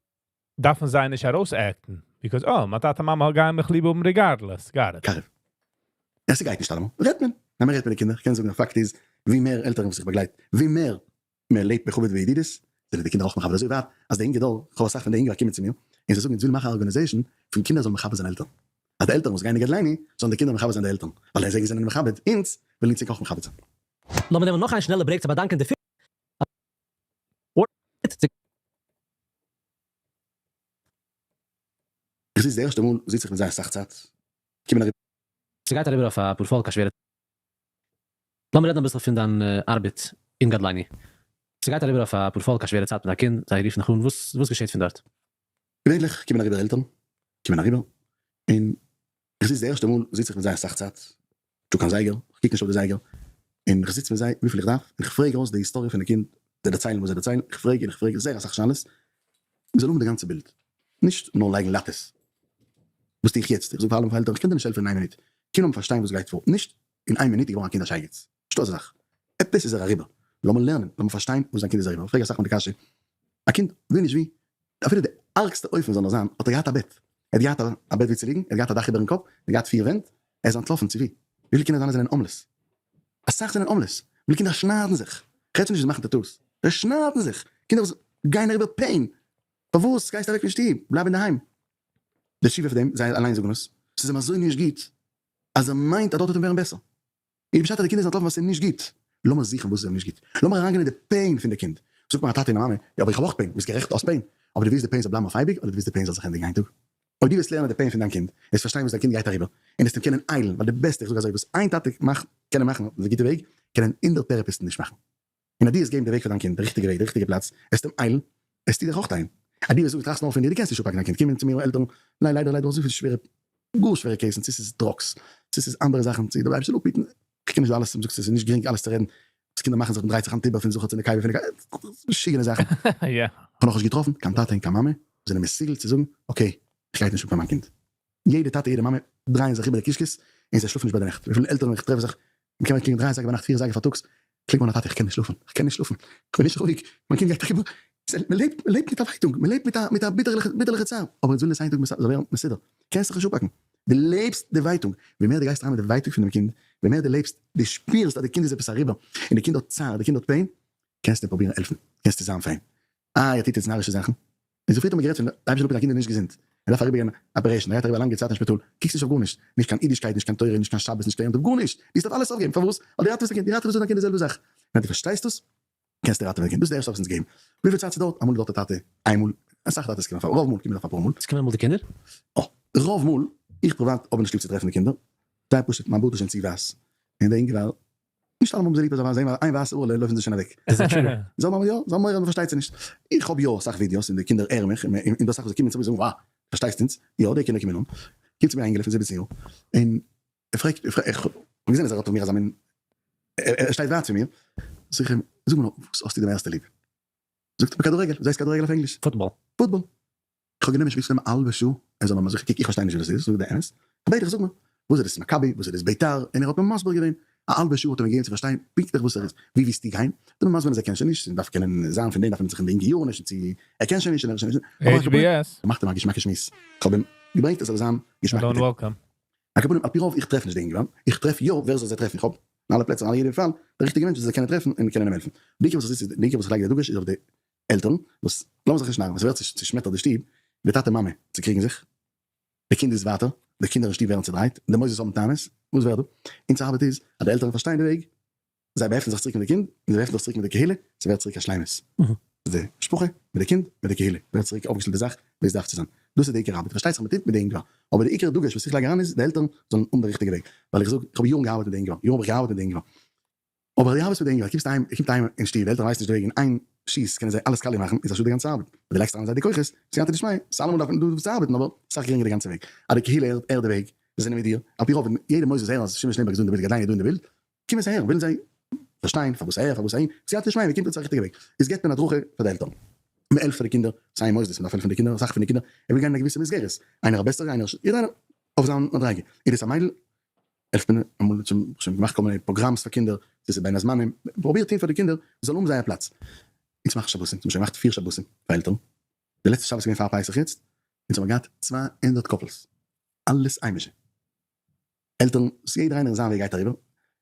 דארפן זיי נישט ארויס act ן, because אה, מיין טאטע מאמע גייען מיך ליב האבן regardless, got it. קרוב. עס ס'גייט נישט אלעמאל, רעדט מען. ניין מ'רעדט מיט די קינדער, כ'קען זאגן א פאקט איז, ווי מער עלטערן וואס איך באגלייט, ווי מער מען לעבט בכבוד וידידות, זענען די קינדער אויך מכבד, אזוי ווייט אז די אינגע דור, כ'האב אסאך פון די אינגעלייט קומען צו מיר, און זיי זאגן אונז ווילן מאכן א organization פון קינדער זאלן מכבד זיין עלטערן, אז די עלטערן וואס גייען אין גדליני, זאלן די קינדער מכבד זיין די עלטערן, ווייל זיי זענען מכבד אונז, ווילן אונז ענק אויך מכבד זיין. לאמיר נעמען נאך איין שנעלע break צו באדאנקען די. איך זיץ די ערשטע מאל זיץ איך מיט זיי אסאך צייט, קומען אריבער. ס'גייט אריבער אויף א פארפאלק א שווערע. לאמיר רעדן אביסל פון דיין ארבעט אין גדליני. ס'גייט אריבער אויף א פארפאלק א שווערע צייט מיט א קינד, זיי רופן דיך אן, וואס וואס געשעט פון דארט? געווענליך קומען אריבער עלטערן, קומען אריבער, און איך זיץ די ערשטע מאל זיץ איך מיט זיי אסאך צייט, נישטא קיין זייגער, איך קוק נישט אויף די זייגער, און איך זיץ מיט זיי וויפיל איך דארף, און איך פרעג אויס די היסטאריע פון די קינד, זיי דערציילן וואס זיי דערציילן, איך פרעג און איך פרעג זייער אסאך שאלות, מען זאל האבן די גאנצע בילד, נישט נאר לייגן לאטעס. וואס טו איך יעצט? איך זאג פאר אלע מיינע עלטערן, איך קען דיר נישט העלפן אין איין מינוט, קום לאמיר פארשטיין וואס גייט פאר, נישט אין איין מינוט איז געווארן א קינד א שייגעץ, נישטא אזא זאך, עפעס איז ער אריבער, לאמיר לערנען, לאמיר פארשטיין וואס דיין קינד איז אריבער, איך פרעג אסאך מאל די קשיא, א קינד ווי נישט ווי, אפילו די ארגסטע אופן זאל נאר זיין, האט ער געהאט א בעט, ער האט געהאט א בעט ווי צו ליגן, ער האט געהאט א דאך איבערן קאפ, ער האט געהאט פיר ווענט, ער איז אנטלאפן צו ווי? וויפיל קינדער זיינע זענען homeless? אסאך זענען homeless, וויפיל קינדער שניידן זיך, כ'רעד שוין נישט וואס מאכן tattoos, זיי שניידן זיך, קינדער וואס גייען אריבער pain, פארוואס גייסטו אוועק פון שטוב, בלייב אינדערהיים. די תשובה פון דעם, זיי אליין זאגן עס, ס'איז אים אזוי נישט גוט, אז ער מיינט אז דארט וועט אים ווערן בעסער. און בשעת אז די קינד איז אנטלאפן ווייל ס'איז אים נישט גוט, לאמיר זוכן וואס איז אים נישט גוט, לאמיר אריינגיין אין די pain פון די קינד. זאגט מיר א טאטע און א מאמע, יא אבער איך האב אויך pain, ביסט גערעכט דו האסט pain, אבער דו ווילסט די pain זאל בלייבן אויף אייביג אדער דו ווילסט די pain זאל זיך ענדיגן איין טאג? אויב דו וועסט לערנען די pain פון דיין קינד, וועסט פארשטיין וואס דיין קינד גייט אריבער, און וועסט אים קענען היילן, ווייל די בעסטע, איך זאג אזוי, וואס איין טאטע מאכט, קען ער מאכן אויף די גוטע וועג, קענען הונדערט טערעפיסטן נישט מאכן. און אז דו וועסט געבן די וועג פאר דיין קינד, די ריכטיגע וועג, די ריכטיגע פלאץ, וועסטו אים היילן, וועסטו דיך אויך היילן. אז דו וועסט זאגן טראכסט נאר פון דיר, דו קענסט נישט אפהאקן דיין קינד, קומען צו מיר עלטערן, ניין ליידער ליידער אזויפיל שווערע, גאר שווערע case ן, צו ס'איז drugs, צו ס'איז אנדערע זאכן, צו דער אייבערשטער זאל אפהיטן, איך קען נישט דא אלעס, מ'זאגט ס'איז נישט גרינג אלעס צו רעדן, וואס קינדער מאכן זיך, מ'דרייט זיך היינט איבער פון זכר צו נקבה פון נקבה, משוגענע זאכן. כ'האב נאכנישט געטראפן קיין טאטע און קיין מאמע וואס זענען מסוגל צו זאגן okay, איך גיי נישט אפהאקן מיין קינד. יעדע טאטע יעדע מאמע דרייען זיך איבער די קישקעס און זיי שלאפן נישט ביי די נעכט, וויפיל עלטערן איך טרעף זיך מען קען מיר קלינגען דריי אזייגער ביינאכט פיר אזייגער פארטאגס, קלינגט מיר א טאטע איך קען נישט שלאפן, איך קען נישט שלאפן, איך בין נישט רואיג, מיין קינד גייט אריבער, מען לעבט מען לעבט מיט א ווייטאג, מען לעבט מיט א מיט א ביטערליכע ביטערליכע צער, אבער אונז ווילן עס איין טאג זאל ווערן מסודר, קענסט זיך נישט אפהאקן, דו לעבסט די ווייטאג, ווי מער דו גייסט אריין מיט די ווייטאג פונעם קינד, ווי מער דו לעבסט, דו שפירסט אז די קינד איז עפעס אריבער, און די קינד האט צער, די קינד האט pain, קענסטו אים פרובירן העלפן, קענסטו זיין פאר אים, איי ער טוט יעצט נארישע זאכן, און צופרי האט מען גערעדט פון די אייבערשטער זאל אפהיטן א קינד איז נישט געזונט, ער דארף אריבערגיין operation, ער גייט אריבער א לאנגע צייט אין שפיטאל, קוקסט נישט אויף גארנישט, נישט קיין אידישקייט, נישט קיין תורה, נישט קיין שבת, נישט קיין יום טוב, גארנישט, דו האסט אויף אלעס אויפגעגעבן, פארוואס? ווייל דו ראטעוועסט א קינד, דו ראטעוועסט דיין קינד די זעלבע זאך, ווען דו פארשטייסט דאס, קענסטו ראטעווען די קינד, דאס איז די ערשטע זאך וואס אונז געבן, וויפיל צייט ס'דויערט, אמאל דויערט א טאטע איינמאל, אסאך טאטעס קומען פאר, רוב מאל קומען אויף אפאר מאל. ס'קומען אמאל די קינדער? אה, רוב מאל, איך פריוואט האב נישט ליב צו טרעפן די קינדער, זייער פשוט, מיין בארד איז שוין צו ווייס, און די אינגעלייט נישט אלעמאל האבן זיי ליב אז זיי זעהן איין ווייסע הארעלע לויפן זיי שוין אוועק. זיי האבן יא, זיי האבן מורא אז מ'פארשטייט זיי נישט. איך האב יא אסאך ווידיאוס און די קינדער הערן מיך, און דא אסאך וואס זיי קומען צו מיר זאגן וואו, פארשטייסט אונז? יא, די קינדער קומען אן. קומט צו מיר א אינגעלע פון 17 יאר, און ער פרעגט, איך האב געזען אז ער האט אויף מיר אזא מין, ער שטייט ווייט פון מיר, זאג איך אים, זאג מיר נאר, וואס האסטו די מערסטע ליב? זאגט ער מיר כדורגל, וואס הייסט כדורגל אויף ענגליש? פוטבאל. פוטבאל. איך האב גענומען שמועס פון אים א האלבע שעה, ער זאל מיר מסביר, קוק איך פארשטיי נישט וואס דאס איז, זאג די אמת, כ'בעט דיך זאג מיר, וואס איז דאס מכבי, וואס איז דאס ביתר, און ער האט מיר מסביר געווען, א האלבע שעה האט ער מיר געגעבן צו פארשטיין פונקטליך וואס ער איז, ווי ווילסטו גיין, האט ער מיר מסביר אז ער קען שוין נישט, דארף קענען זיין פון דעם דארף מען זיך אין די אינגע יארן נישט צו, ער קען שוין נישט און ער איז שוין נישט, אבער HBS. מאכט אים א געשמאקע שמועס, כ'האב אים געברענגט עס זאל זיין געשמאק Hello מיט and אים. welcome. על כל פנים על פי רוב איך טרעף נישט די אינגערמאן, איך טרעף יא ווער זאל זיי טרעפן, איך האב אין אלע פלעצער אין יעדע פאל די ריכטיגע מענטש וואס זיי קענען טרעפן און קענען אים העלפן, די עיקר וואס איך זיץ די עיקר וואס איך לייג די דגוש איז אויף די עלטערן וואס לאמיר זיך נישט נארן, עס ווערט צושמעטערט די שטוב, די טאטע מאמע צוקריגן זיך, די קינד איז ווייטער, די קינדער אין שטוב ווערן צודרייט, די מוסדות האבן טענות, וואס ווערט דא? אונזער ארבעט איז אז די עלטערן פארשטייען די וועג, זיי באהעפטן זיך צוריק מיט די קינד, און זיי באהעפטן זיך צוריק מיט די קהילה, ס'ווערט צוריק א שלימות. די משפחה, מיט די קינד, מיט די קהילה, ווערט צוריק אויפגעשטעלט די זאך ווי עס דארף צו זיין. דאס איז די עיקר ארבעט. פארשטייט זיך מ'טוט מיט די אינגלעך, אבער די עיקר דגוש וואס איך לייג אריין איז די עלטערן זאלן האבן די ריכטיגע וועג. ווייל איך זאג, איך האב יארן געארבעט מיט די אינגלעך, יארן האב איך געארבעט מיט די אינגלעך, אבער די ארבעטסט מיט די אינגלעך, קומסט אהיים, ער קומט אהיים אין שטוב, די עלטערן ווייסן נישט די וועג, אין איין שיס קענען זיי אלעס קאליע מאכן, איז א שאד די גאנצע ארבעט, אבער די לייגסט אריין זיי די כוחות, סייעתא דשמיא, ס'איז אלעמאל דארף מען דא צו ארבעטן, אבער סאך גרינגער די גאנצע וועג, אז די קהילה הערט די וועג, זיי זענען מיט דיר, על פי רוב ווען יעדע מוסד הערן אז שמעון שלענבערג איז דא אין די בילד, גדלי' איז דא אין די בילד, קומען זיי הערן, ווילן זיי פארשטיין פארוואס אהער פארוואס אהין, סייעתא דשמיא, מען קומט אונז א ריכטיגע וועג, איז געבט מען הדרכה פאר די עלטערן, מען העלפט פאר די קינדער, סיי אין מוסדות, מען דארף העלפן די קינדער, אסאך פון די קינדער, ער וויל גיין אין א געוויסע מסגרת, איינער א בעסערע, איינער א, יעדער איינער אויף זיין מדריגה, איז דאס א מיידל, העלפט מען אמאל צום שוין געמאכט כל מיני programs פאר קינדער, צו ס'איז בין הזמנים, פרובירט טון פאר די קינדער זאלן האבן זייער פלאץ. אונז מאכן שבתים, אונז האבן שוין געמאכט פיר שבתים פאר עלטערן, די לעצטע שבת איז געווען פאר פסח יעצט, אונז האבן געהאט 200 couples, אלעס היימישע עלטערן, וואס יעדער איינער אין זיין וועג גייט אריבער,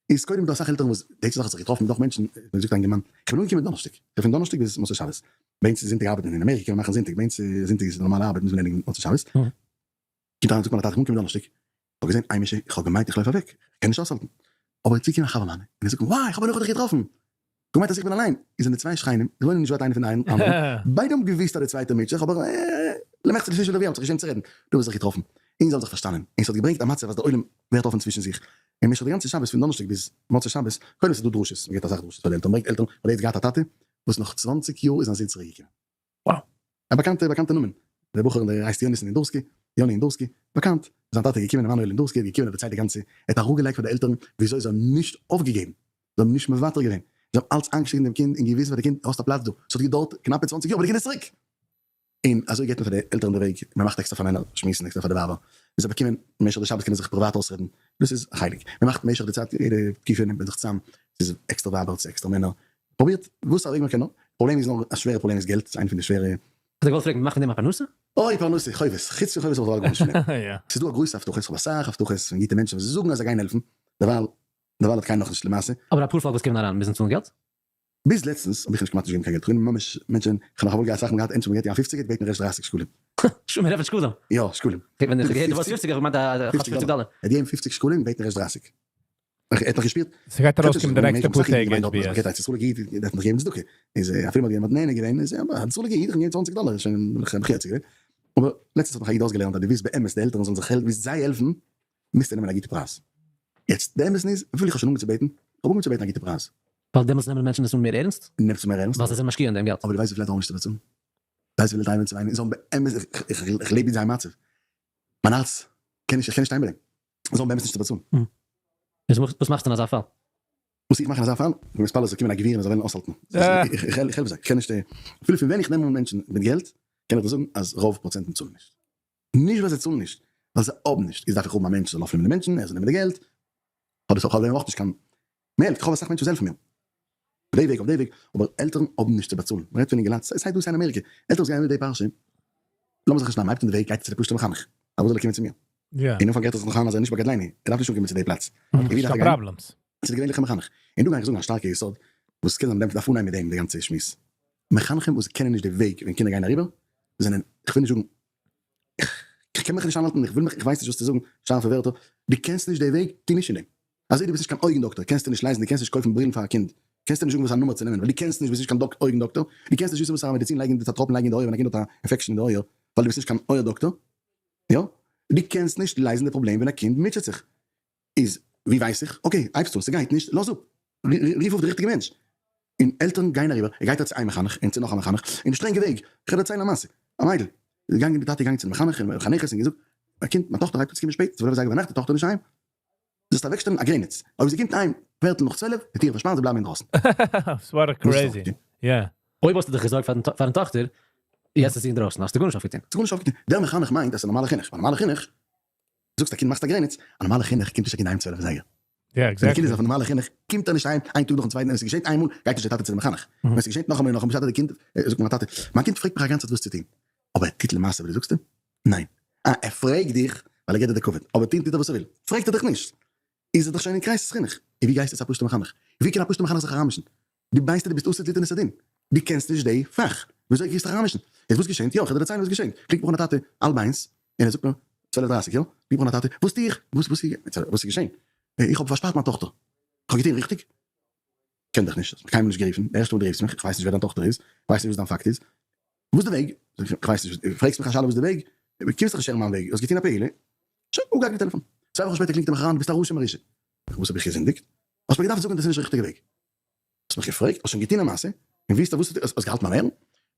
איז קודם דא אסאך עלטערן וואס די זאך האט זיך געטראפן מיט נאך מענטשן, האט מיר געזאגט א אינגערמאן, איך בין אנגעקומען דאנערשטאג, איך בין פון דאנערשטאג ביז מוצאי שבת, ביי אונז איז זונטאג ארבעט מען אין אמעריקע קען מען מאכן זונטאג, ביי אונז זונטאג איז נארמאלע ארבעט מוז מען ענדיגן מוצאי שבת, קומט אריין זאגט מיר א טאטע איך בין אנגעקומען דאנערשטאג, איך האב געזען היימישע, איך האב געמיינט איך לויף אוועק, איך קען נישט אויסהאלטן, אבער איז צוגעקומען א חבר מיינע, און ער זאגט מיר וואי איך האב הנאה איך האב דיך געטראפן, איך האב געמיינט אז איך בין אליין, איז זענען די צוויי שכנים, זיי וואוינען נישט ווייט איינער פון די אנדערן, ביידע האבן געוואוסט אז די צווייטע מוטשעט זיך, אבער למחצה לשליש ולרביע האבן זיך געשעמט צו רעדן, דא האבן זיי זיך געטראפן, און זיי האבן זיך פארשטאנען, און ס'האט געברענגט א מצב אז דער עולם ווערט אפען צווישן זיך, און משך די גאנצע שבת פון דאנערשטאג ביז מוצאי שבת, קודם ס'איז דא דרשות, מ'געבט אסאך דרשות פאר די עלטערן, מ'ברענגט עלטערן, ווייל ער האט געהאט א טאטע וואס נאך 20 יאר איז זיין זון צוריק געקומען. Wow. א באקאנטע באקאנטע נאמען, דער בחור דער הייסט יונתן אינדורסקי, יוני אינדורסקי, באקאנט, זיין טאטע איז געקומען עמנואל אינדורסקי איז געקומען און דערציילט די גאנצע, ער האט אראפגעלייגט פאר די עלטערן וויאזוי זיי האבן נישט אויפגעגעבן, זיי האבן נישט מוותר געווען, זיי האבן אלץ איינגעשריגן דעם קינד און געוויזן פאר די קינד האסט א פלאץ דא, ס'האט געדויערט קנאפע 20 יאר אבער די קינד איז צוריק! און אזוי געבט מען פאר די עלטערן די וועג, מען מאכט עקסטער פאר מענער שמועסן עקסטער פאר די ווייבער, און זיי באקומען במשך די שבת קענען זיך פריוואט אויסרעדן, דאס איז א חלק, מען מאכט במשך די צייט יעדע תקופה נעמט מען זיך צוזאם, ס'איז עקסטער ווייבער צו עקסטער מענער, פרובירט וואס א וועג מען קען נאר, פראבלעם איז נאר א שווערע פראבלעם איז געלט, ס'איז איינע פון די שווערע. כ'האב געוואלט פרעגן, מ'מאכט פון דעם א פרנסה? אוי פרנסה, חובות, חוץ פון חובות האב איך דערווייל גארנישט פון דעם. ס'איז דא א גרויסע הבטחות, כ'האב אסאך הבטחות פון גוטע מענטשן וואס זאגן אז זיי גייען העלפן, דערווייל דערווייל האט קיינער נאכנישט למעשה. אבער אפאר פאלק וואס קומען אריין מוזן צאלן געלט? ביז לעצטנס האב איך נישט כמעט נישט געגעבן קיין געלט, כ'בין ממש מענטשען, כ'האב נאך אמאל געהאט אסאך מאל געהאט ענטשען מ'געט יא א פופציגער געבעטן רעשט 30 שקלים. שוין מ'רעדט פון שקלים. יא שקלים. ווען איך האב געהערט די ווארט פופציגער האב איך געמיינט א כאטש 50 דאלער. ער האט געגעבן 50 שקלים געבעטן רעשט 30. ער האט נאך געשפירט. ס'גייט ארויסקומען די נעקסטע פאר טעג HBS. געט א צאל געיט דארף מען געבן צדקה. איז אפילו מ'האט געמאכט נהנה געווען איז אבער א צאל געיט איך געבן 20 דאלער איז שוין מחי' צו געווען. אבער לעצטנס האט מיך א איד אויסגעלערנט אז דו ווילסט באמת די עלטערן זאלן זיך העלפן ווילסט זיי העלפן מוזטו נעמען א גוטע פרייז. יעצט די אמת איז וויפיל איך האב שוין אנגעהויבן צו בעטן, איך האב אנגעהויבן צו בעטן א גוטע פרייז. ווייל דעמאלטס נעמען מענטשן עס אן מער ערנסט. נעמט עס מער ערנסט. ווייל זיי זענען משקיע אין דעם געלט. אבער דו ווייסט וויפיל עלטערן האבן נישט צו באצאלן? ווייסט וויפיל עלטערן הייבן צו וויינען און זאגן באמת איך לעב אין זייער מצב. מיין הארץ קען נישט איך קען נישט שטיין ביי דעם. זיי האבן באמת נישט צו באצאלן. וואס מאכסטו אין אזא פאל? וואס איך מאך אין אזא פאל? איך בין מתפלל עס זאל קומען א גביר און זיי וועלן אויסהאלטן. איך העלף זיי. איך קען נישט אפילו פון ווען איך נעם אן מענטשן מיט געלט קען איך דיר זאגן אז רוב פראצענטן צאלן נישט. נישט ווייל זיי צאלן נישט, ווייל זיי האבן נישט. איז דארף איך האבן א מענטש זאל אויפנעמען די מענטשן, ער זאל נעמען די געלט. כ'האב דאס אויך, כ'האב אויך נישט קיין מעלק, כ'האב אסאך מענטשן וואס העלפן מיר. אויף די וועג, אויף די וועג, אבער עלטערן האבן נישט צו באצאלן. מ'רעדט פון אינגעלייט, סיי דא סיי אין אמעריקע, עלטערן וואס גייען מיט די פרשה, לאמיר זיך נישט נארן, מ'הייבט אן די וועג, גייט ער צו די פשוט'ע מחנך, פארוואס זאל ער קומען צו מיר? אין אנפאנג רעדט ער זיך נאך איין אז ער איז נישט בגדליני, ער דארף נישט אנקומען צו די פלאץ. און ווי דארף ער גיין? צו די געווענליכע מחנך. און דא גיי איך זאגן א שטארקע יסוד, וואס קען זיין מ'דארף אנהייבן מיט דעם די גאנצע שמועס. מחנכים וואס קענען נישט די וועג ווען קינדער גייען אריבער, זענען, כ'וויל נישט זאגן, כ'קען מיך נישט איינהאלטן, איך וויל מיך, איך ווייס נישט וואס צו זאגן, שארפע ווערטער, דו קענסט נישט די וועג, טו נישט אין דעם. אזוי דו ביסט נישט קיין אויגן דאקטער, קענסטו נישט לייזן, דו קענסט נישט קויפן ברילן פאר א קינד, קענסטו נישט זאגן וואס א נומער צו נעמען, ווייל דו קענסט נישט, ביסט נישט קיין אויגן דאקטער, דו קענסט נישט וויסן וואס פאר א מעדיצין לייגן, די טראפן לייגן אין די אויער ווען א קינד האט א infection אין די אויער, ווייל דו ביסט נישט קיין אויער דאקטער, יא? דו קענסט נישט לייזן די פראבלעם ווען א קינד מוטשעט זיך. איז ווי ווייס איך? okay, הייבסט אן, ס'גייט נישט, לאז אפ, רוף אויף די ריכטיגע מענטש. און עלטערן גייען אריבער, ער גייט צו איין מחנך און צו נאך א מחנך, און די שטרענגע וועג, איך וועל דערציילן א מעשה, א מיידל איז געגאנגען, די טאטע איז געגאנגען צו די מחנך און מחנכת און געזאגט, מיין קינד, מיין טאכטער הייבט אן צו קומען שפעט, צוועלף אזייגער ביינאכט, די טאכטער איז נישט אהיים, זאלסט אוועקשטעלן א גרעניץ, אויב זי קומט אהיים פערטל נאך 12, די טיר פארשפארן, זיי בלייבן אינדרויסן. What a crazy. יא. אויב האסטו דיך געזארגט פארן טאכטער, יעצט איז זי אינדרויסן, האסטו גארנישט אויפגעטון. האסטו גארנישט אויפגעטון. דער מחנך מיינט אז ס'איז נארמאלע חינוך. ביי נארמאלע חינוך, זאגסט א קינד מאכסט א גרעניץ, א נארמאלע חינוך קומט נישט א קינד אהיים 12 אזייגער. ווען די קינד איז אויף א נארמאלע חינוך קומט ער נישט אהיים איין טאג נאכן צווייטן, ווען ס'געשעט איינמאל גייט נישט דער טאטע צו דעם מחנך, ווען ס'געשעט נאכאמאל און נאכאמאל בשעת די קינד זאגט מיין טאטע, מיין קינד פרעגט מיך א גאנצע צייט וואס צו טון, אבער ער טוט למעשה וואס דו זאגסט אים? ניין. אה, ער פרעגט דיך ווייל ער געט דיר די כבוד, אבער טון טוט ער וואס ער וויל, פרעגט ער דיך נישט, איז ער דאך שוין אין crisis חינוך, און ווי גייסטו צו א פשוט'ע מחנך? ווי קען א פשוט'ע מחנך זיך אריינמישן? דו ווייסט אז דו ביסט אסור ליתן את הדין, דו קענסט נישט די פאך, וויאזוי גייסטו דיך אריינמישן? יעצט וואס געשענט? יא, איך וועל דיר דערציילן וואס געשענט, קלינגט מיך אן א טאטע האלב איינס, און ער זאגט מיר, 12 דרייסיג, יא? קלינגט מיך אן א טאטע, וואס טו איך? וואס וואס וואס איז געשען? איך האב פארשפארט מיין טאכטער. איך האב געטון ריכטיג? קען דיך נישט, האסט מיך קיינמאל נישט גערופן, די ערשטע מאל דו רופסט מיך, איך ווייס נישט ווער דיין טאכטער איז, איך ווייס נישט וואס דיין פאקט איז, וואס די וועג? זאג איך, איך ווייס נישט, פרעגסט מיך א שאלה וואס די וועג? קומסט דיך נישט הערן מיין וועג, האסט געטון א פעולה, שוין, אפגעהאקט די טעלעפאן. צוויי וואכן שפעטער קלינגט ער מיך אריין, דו ביסט א רשע מרושע. וואס האב איך געזינדיגט? האסט מיר געדארפט זאגן דאס איז נישט די ריכטיגע וועג. האסט מיך געפרעגט, האסט שוין געטון א מעשה, און וויסט וואס האסט געהאלטן ביים הערן,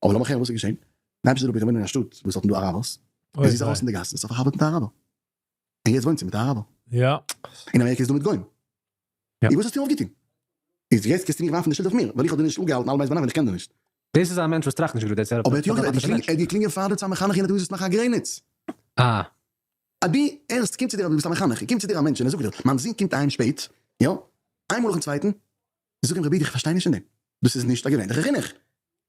אבער לאמיך הערן וואס איז געשען, די אייבערשטער זאל אפהיטן וואוינען אין א שטאט וואס האט דא אראבערס, און זי איז ארויס אין די גאס און זיך פארחבר'ט מיט א אראבער, און יעצט וואוינט זי מיט א אראבער. יא. אין אמעריקע איז דא מיט גוים. און וואס האסטו אויפגעטון? איז יעצט קענסטו מיך ווארפן די שולד אויף מיר, ווייל איך האב דיר נישט אפגעהאלטן אלע מייז ביינאכט ווען איך קען דיר נישט. דאס איז א מענטש וואס טראכט נישט גראד, דאס איז א אבער ער האט יא גערעדט, ער האט געקלינגען פאר דיר צו א מחנך און ער האט געזאגט זאלסט מאכן א גרעניץ. אה. אבי ערנסט קומט צו דיר אז דו ביסט א מחנך, קומט צו דיר א מענטש און ער זאגט דיר, מיין זון קומט אהיים שפעט, יא, איינמאל נאכן צווייטן, זאג אים רבי איך פארשטיי נישט אין דעם, דאס איז נישט א געווענליכע חינוך,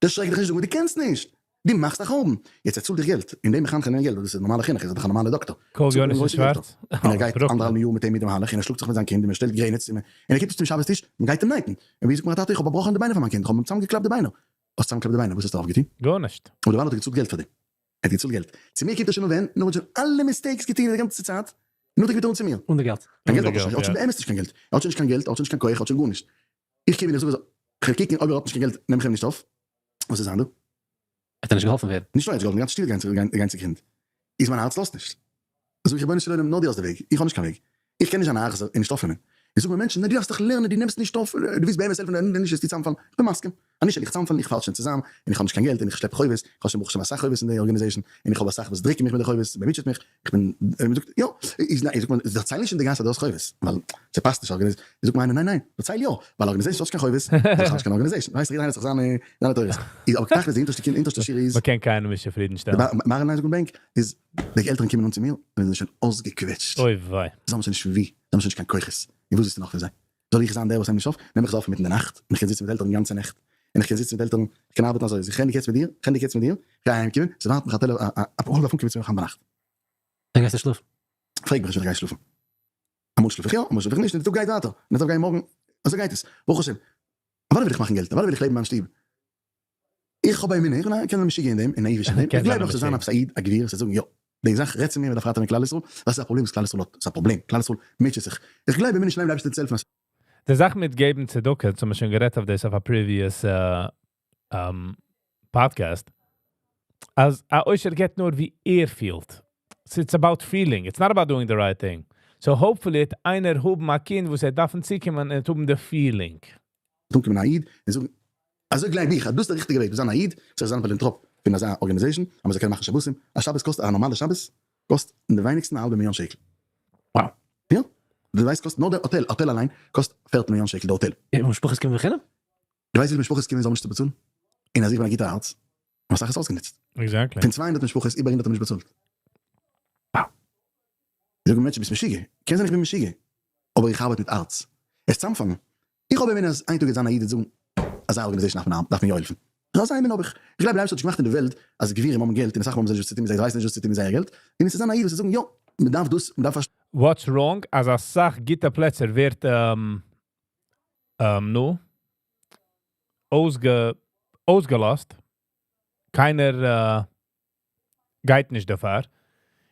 דערשרעק דיך נישט זאג מיר דו קענסט נישט, דו מאכסט א חורבן, יעצט ער צאלט דיך געלט, און די מחנכים נעמען געלט ווייל דאס איז נארמאלע חינוך, ער איז דאך א נארמאלע דאקטאר, קול צאלט אים יונתן גרויסע געלט שווארץ, און ער גייט אנדערהאלבן יאר מיט אים מיט דעם מהלך, און ער שלאגט זיך מיט זיין קינד, און מען שטעלט גרעניץ, און ער קומט נישט צום שבת טיש, מען גייט אים נייטן, און ווי זאגט מיר א טאטע איך האב באבראכן די ביינער פאר מיין קינד, איך האב אים צוזאמגעקלאפט די ביינער, האסט צוזאמגעקלאפט די ביינער, וואס האסטו אויפגעטון? גארנישט. און דערווייל האט ער געצאלט געלט פאר דעם. ער האט געצאלט געלט. צו מיר קומט ער שוין אן ווען? נאר ער האט שוין אלע mistakes געטון די גאנצע צייט, און נאכדעם קומט ער אן צו מיר. אן די געלט. קיין געלט האט ער שוין נישט, ער האט שוין באמת נישט קיין געלט. ער האט שוין נישט קיין געלט, ער האט שוין נישט קיין כח, ער האט שוין גארנישט. איך קום און איך זאג אזוי, כ'וועל קוקן אויב ער האט נישט קיין געלט נעם איך אים נישט אויף. וואס איז זיין דא? וועט ער נישט געהאלפן ווערן. נישט נאר ער האט געהאלפן, די גאנצע שטוב איז געגאנגען צוגרונד. איז מיין הארץ לאזט נישט. זאג איך רבונו של עולם נאר דו האסט די וועג, איך האב נישט קיין וועג. איך קען נישט זיין א אכזר און נישט אויפנעמען. און זאגן מיר מענטשן, ניין דו דארפסט דיך לערנען, דו נעמסט נישט אויף, דו ווילסט באמת העלפן, ווען נישט וועסטו צוזאמפאלן. איך בין מסכים. אז נישט וועל איך צוזאמפאלן, איך פאל שוין צוזאם, און איך האב נישט קיין געלט, און איך שלעפ חובות, איך האב שוין ברוך השם אסאך חובות אין די organization, און איך האב אסאך וואס דריקן מיך מיט די חובות, מ'מוטשעט מיך, איך בין, און מ'זאגט, יא, איז ניין, זאגט מען, דערצייל נישט אין די גאס אז דו האסט חובות, ווייל ס'פאסט נישט, זאגט מיר איינער, ניין ניין, דערצייל יא, ווייל organization האט נישט קיין חובות, איך האב נישט קיין organization, ווייסט יעדער איינער האט זיך זיינע זיינע תורות, איז אבער תכלית די אונטערשטע קינד אונטערשטע שורה איז, מ'קען קיינעם נישט צופרידנשטעלן. די bottom line זאגן בענק איז, די עלטערן קומען אן צו מיר און זענען שוין אויסגעקוועטשט, אוי וויי. זיי האבן שוין נישט פון ווי, זיי האבן שוין נישט קיין כוחות, און וואס ווילסטו נאך פון זיי? זאל איך זיין דער וואס נעמט נישט אויף? נעם איך זיי אויף אינמיטן די נאכט, און איך קען זיצן מיט עלטערן גאנצע נעכט, און איך קען זיצן מיט עלטערן, איך קען ארבעטן אזוי, איך ענדיג יעצט מיט דיר, איך ענדיג יעצט מיט דיר, איך גיי אהיים קומען, ס'ווארט מיך א טעלע, א בחור דארף אנקומען צו מיר היינט ביינאכט. ווען גייסטו שלאפן? פרעג מיך נישט ווען איך גיי שלאפן. אמאל שלאף איך יא, אמאל שלאף איך נישט, און די טאג גייט ווייטער, און עס דארף גיין מארגן, אזוי גייט עס, ברוך השם. אוודאי וויל איך מאכן געלט, אוודאי וויל איך לעבן אין מיין שטוב. איך האב א אמונה, איך בין א קען זיין משוגע אין דעם, און נאיוויש אין דעם, איך גלייב נאך ס'זאל זיין עפעס א איד, א גביר, וואס וועט זאגן יא, די זאך רעדט צו מיר, מ'דארף ראטעווען כלל ישראל, ווייל ס'איז א פראבלעם וואס כלל ישראל האט, ס'איז א פראבלעם, כלל ישראל מוטשעט זיך, איך גלייב באמונה שלימה די אייבערשטער וועט העלפן אז. די זאך מיט געבן צדקה, אונז האבן שוין גערעדט אויף דאס אויף א previous podcast, אז א עושר געבט נאר ווי ער פילט, so it's about feeling, it's not about doing the right thing, so hopefully וועט איינער האבן א קינד וואס ער דארף צוקומען און וועט האבן די feeling. וועט אנקומען א איד און זאגן, אזוי גלייב איך אז דאס איז די ריכטיגע וועג, זיין א איד, זיך זיין א פילאנטראפ פון אזא organization, אז מען זאל קענען מאכן שבתים, א שבת קאסט, א נארמאלע שבת קאסט אין די ווייניגסטן א האלבע מיליאן שקל. Wow. יא. דו ווייסט קאסט נאר די האטעל, האטעל אליין קאסט פערטל מיליאן שקל די האטעל. און משפחות קומען בחינם? דו ווייסט וויפיל משפחות קומען זיי האבן נישט צו באצאלן? און אז איך בין א גוטער הארץ, האב אסאך עס אויסגענוצט. Exactly. פון 200 משפחות איבער 100 האבן נישט באצאלט. Wow. זאגן מענטשן ביסט משוגע. קען זיין איך בין משוגע. אבער איך ארבעט מיט הארץ. עס צאמפאלן. איך האב אמונה אז איין טאג וועט זיין א איד וועט זאגן אזא organization דארף מען דארף מען יא העלפן. אזא אמונה האב איך. איך גלייב די אייבערשטער האט נישט געמאכט אין די וועלט אז גבירים האבן געלט און אסאך מאל האבן זיי נישט וואס צו טון מיט זיי זיי ווייסן נישט וואס צו טון מיט זייער געלט. און עס וועט זיין א איד וואס וועט זאגן יא מען דארף דאס מען דארף What's wrong אז אסאך גוטע פלעצער ווערט נו אויסגעלאזט, קיינער גייט נישט דערפאר,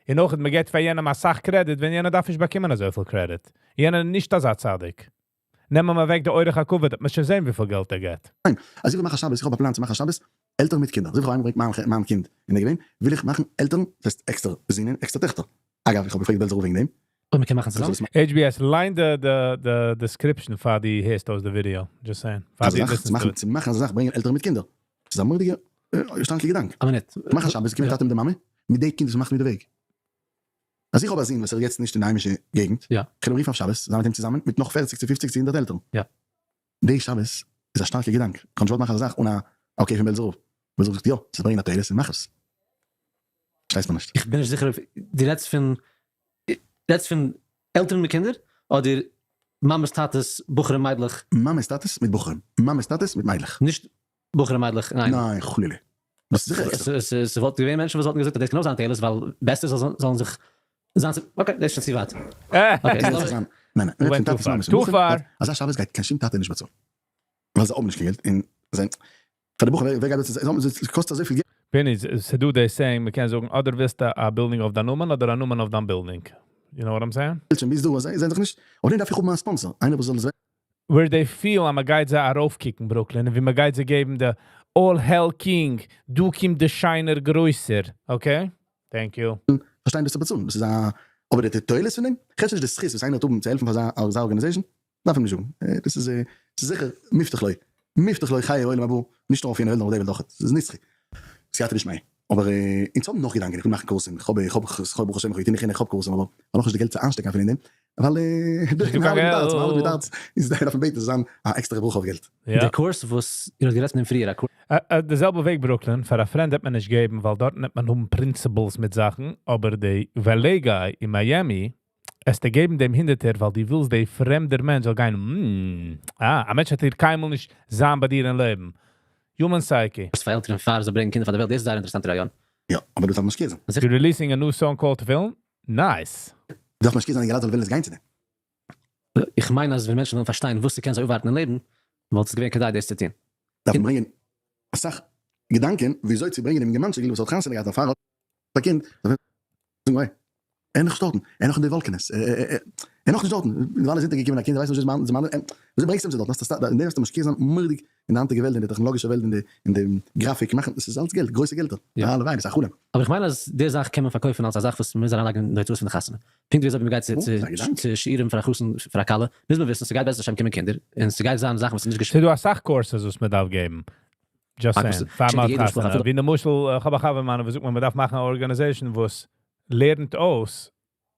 און אויך מען געבט פאר יענעם אסאך credit ווען יענער דארף נישט באקומען אזויפיל credit, יענער איז נישט אזא צדיק, נעם אים אוועק די אורח הכבוד וועט מען שוין זען וויפיל געלט ער געבט. ניין, אז איך וויל מאכן א שבת, איך האב א פלאן צו מאכן א שבת, עלטערן מיט קינדער, אזוי ווי איך האב אהיימגעברענגט מיין קינד און ער געווען, וויל איך מאכן עלטערן, דאס הייסט עקסטער זינען, עקסטער טעכטער, אגב איך האב געפרעגט בעלזער רב וועגן דעם. אויב מ'קען מאכן צוזאמען. HBS, ליין די די description פאר די הערסט אויס די ווידיאו, just saying, פאר די ליסטענסט צו מאכן אזא זאך ברענגען עלטערן מיט קינדער, ס'איז א מורא'דיגע שטארקע געדאנק. א מינוט. מאך א שבת, קומט טאטע מיט די מאמע, מיט די קינד וואס מאכט מיט די וועג. אז איך האב א זון וואס ער איז יעצט נישט אין די היימישע געגנט, יא. איך וועל אים רופן אויף שבת, זיין מיט אים צוזאמען מיט נאך פערציג צו פופציג צו הונדערט עלטערן. יא. די שבת איז א שטארקע געדאנק, איך האב נישט געוואלט מאכן אזא זאך אן א okay פון בעלזער רב. בעלזער רב זאגט יא, ס'וועט ברענגען א תועלת און מאך עס. פארשטייסט מיר נישט. איך בין נישט זיכער אויב דו רעדסט פון רעדסט פון עלטערן מיט קינדער אדער מאמעס טאטעס בחורים מיידלעך. מאמעס טאטעס מיט בחורים, מאמעס טאטעס מיט מיידלעך. נישט בחורים מיידלעך אינאיינעם. ניין חלילה. דאס איז זיכער עקסטער. ס'וואלט געווען מענטשן וואס וואלטן געזאגט אז דאס קען אויך זיין תועלת ווייל בעסער זאלן זיך זיין צו okay דאס איז שוין צו ווייט. okay זאל זיין ניין ניין מ'רעדט פון טאטעס מאמעס און בחורים אזא שבת גייט קיין שום טאטע נישט באצאלן ווייל זיי האבן נישט קיין געלט און זיי פאר די בחורים ווער גייט באצאלן זיי קאסט אזויפיל געלט. פיני, ס'דא די saying מ'קען זאגן אדער ווילסטו א בילדינג אויף דיין נאמען אדער א נאמען אויף דיין בילדינג. You know what I'm saying? שוין ביז דא אז זיי זענען זיך נישט אויף דעם דארף איך האבן א sponsor איינער וואס זאל עס Where they feel אז מ'גייט זיי ארויפקוקן ברוקלין און ווי מ'גייט זיי געבן די all hail king, דא קומט די שיינער גרויסער, okay? Thank you. פארשטיין דאס צו באצאלן, דאס איז א, אבער די תועלת פון דעם, כ'רעד שוין נישט די זכות וואס איינער האט האבן צו העלפן פאר אזא organization, דארף מען נישט זאגן, דאס איז ס'איז זיכער מובטח לו, מובטח לו חיי עולם הבא, נישט נאר אויף יענע וועלט נאר אויף די וועלט אויך, ס'איז נצחי, סייעתא דשמיא, אבער אונז האבן נאך געדאנקען, איך וויל מאכן קורסים, איך האב איך האב איך האב ברוך השם איך האב געטון איך האב קורסים אבער כ'האב נאכנישט די געלט צו איינשטעקן אפילו אין דעם, ווייל נישטא קיין מ'ארבעט מיט הארץ, מ'ארבעט מיט געלט. הארץ, איז דארף מען בעטן ס'זאל זיין א עקסטערע ברכה אויף געלט. די קורס וואס איר האט גערעדט פון דעם פריער, א קורס. די זעלבע וועג ברוקלין, פאר א friend העט מען נישט געבן ווייל דארטן העט מען האבן principles מיט זאכן, אבער די valet guy אין מיאמי עסטו געבן דעם הונדערטער ווייל דו ווילסט די פרעמדער מענטש זאל גיין מ אה, א מענטש העט דיר קיינמאל נישט זיין ביי דיר אין לעבן. Human psyche. פאר עלטערן פאר זיי ברענגען קינדער פאר די וועלט, דאס איז זייער אינטערעסאנטע רעיון. יא, אבער דאס דארף משקיע זיין. You're releasing a new song called תפילין? Nice! דארף משקיע זיין אינגעלייט זאלן וועלן עס גיין צו דעם. איך מיין אז ווען מענטשן ווילן פארשטיין וואס ס'קען זיי אפווארטן אין לעבן, וואלט עס געווען כדאי דאס צו טון. דארף מען ברענגען אסאך געדאנקען וויאזוי צו ברענגען דעם אינגערמאנטשיק וואס האט חתונה געהאט און פאר האט א קינד, זאל וועלן זאגן אוי, ער איז נאך נישט דארטן, ער איז נאך אין די וואלקענעס, ער איז נאך נישט דארטן, דערווייל איז אונטערגעקומען א קינד, ער ווייסט נישט וואס זיין מאן, וויאזוי ברענגסטו אים צו דארטן, האסט א אין דעם דארפסטו משקיע זיין מורא'דיג אין די היינטיגע וועלט, אין די טעכנאלאגישע וועלט, אין די גראפיק מאכן, עס איז אלץ געלט, גרויסע געלטער, הלוואי, דאס איז א חלום. אבער איך מיין אז די זאך קען מען פארקויפן אלס א זאך וואס מ'מוז אריינלייגן אין די הוצאות פון די חתונה. פונקט ווי אזוי ווען מ'גייט צו שיעורים פאר א חתן פאר א כלה, מוז מען וויסן ס'גייט בעזרת השם קומען קינדער, און ס'גייט זיין זאכן וואס איז נישט געשמאק. ס'איז דא אסאך courses וואס מ'דארף געבן. Just saying. פאר מ'האט חתונה. ווי למשל, איך האב א חבר מיינער וואס זאגט מיר מ'דארף מאכן א organization וואס לערנט אויס,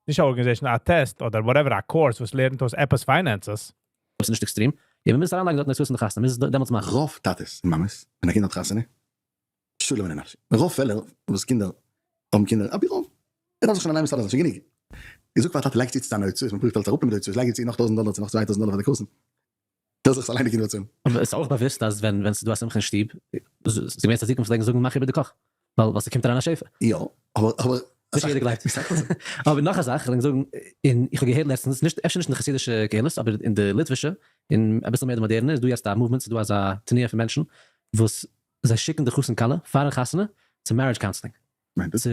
נישט א organization, א test אדער whatever, א course וואס לערנט אויס עפעס finances. וואס איז נישט עקסטרים, און מ'מוז עס אריינלייגן דארט אין די הוצאות פון די חתונה, מ'מוז עס דעמאלטס מאכן. רוב טאטעס און מאמעס ווען א קינד האט חתונה שלום עלי נפשי. רוב פעלער וואס קינדער האבן קינדער, על פי רוב, ער דארף זיך שוין אליין מסדר זיין, שוין גענוג. געזאגט פאר א טאטע לייג צו צו זיינע הוצאות, מען פרובירט אלץ אראפנעמען די הוצאות, לייג צו נאך טויזנט דאלער צו נאך 2000 דאלער פאר די קורסן, דארף זיך עס אליין די קינדער באצאלן. אבער עס איז אויך באוואוסט אז ווען ווען ס'איז דא א שמחה אין שטוב, איז געווען צדיקים וואס פלעגן זאגן מאך איבער די קאך, ווייל ווייל ס'קומט אריין א שפע. יא, אבער אבער. נישט יעדער גלייבט. אבער נאך א זאך, איך וויל זאגן, און איך האב געהערט לעצטנס, נישט אפשר נישט אין די חסידישע קהילות, אבער אין די ליטווישע, און אביסל מער די מאדערנע, איז דא יעצט א movement, ס'איז דא אזא תנועה פון מענטשן, וואס זיי שיקן די חתן כלה פארן חתונה צו marriage counseling, צו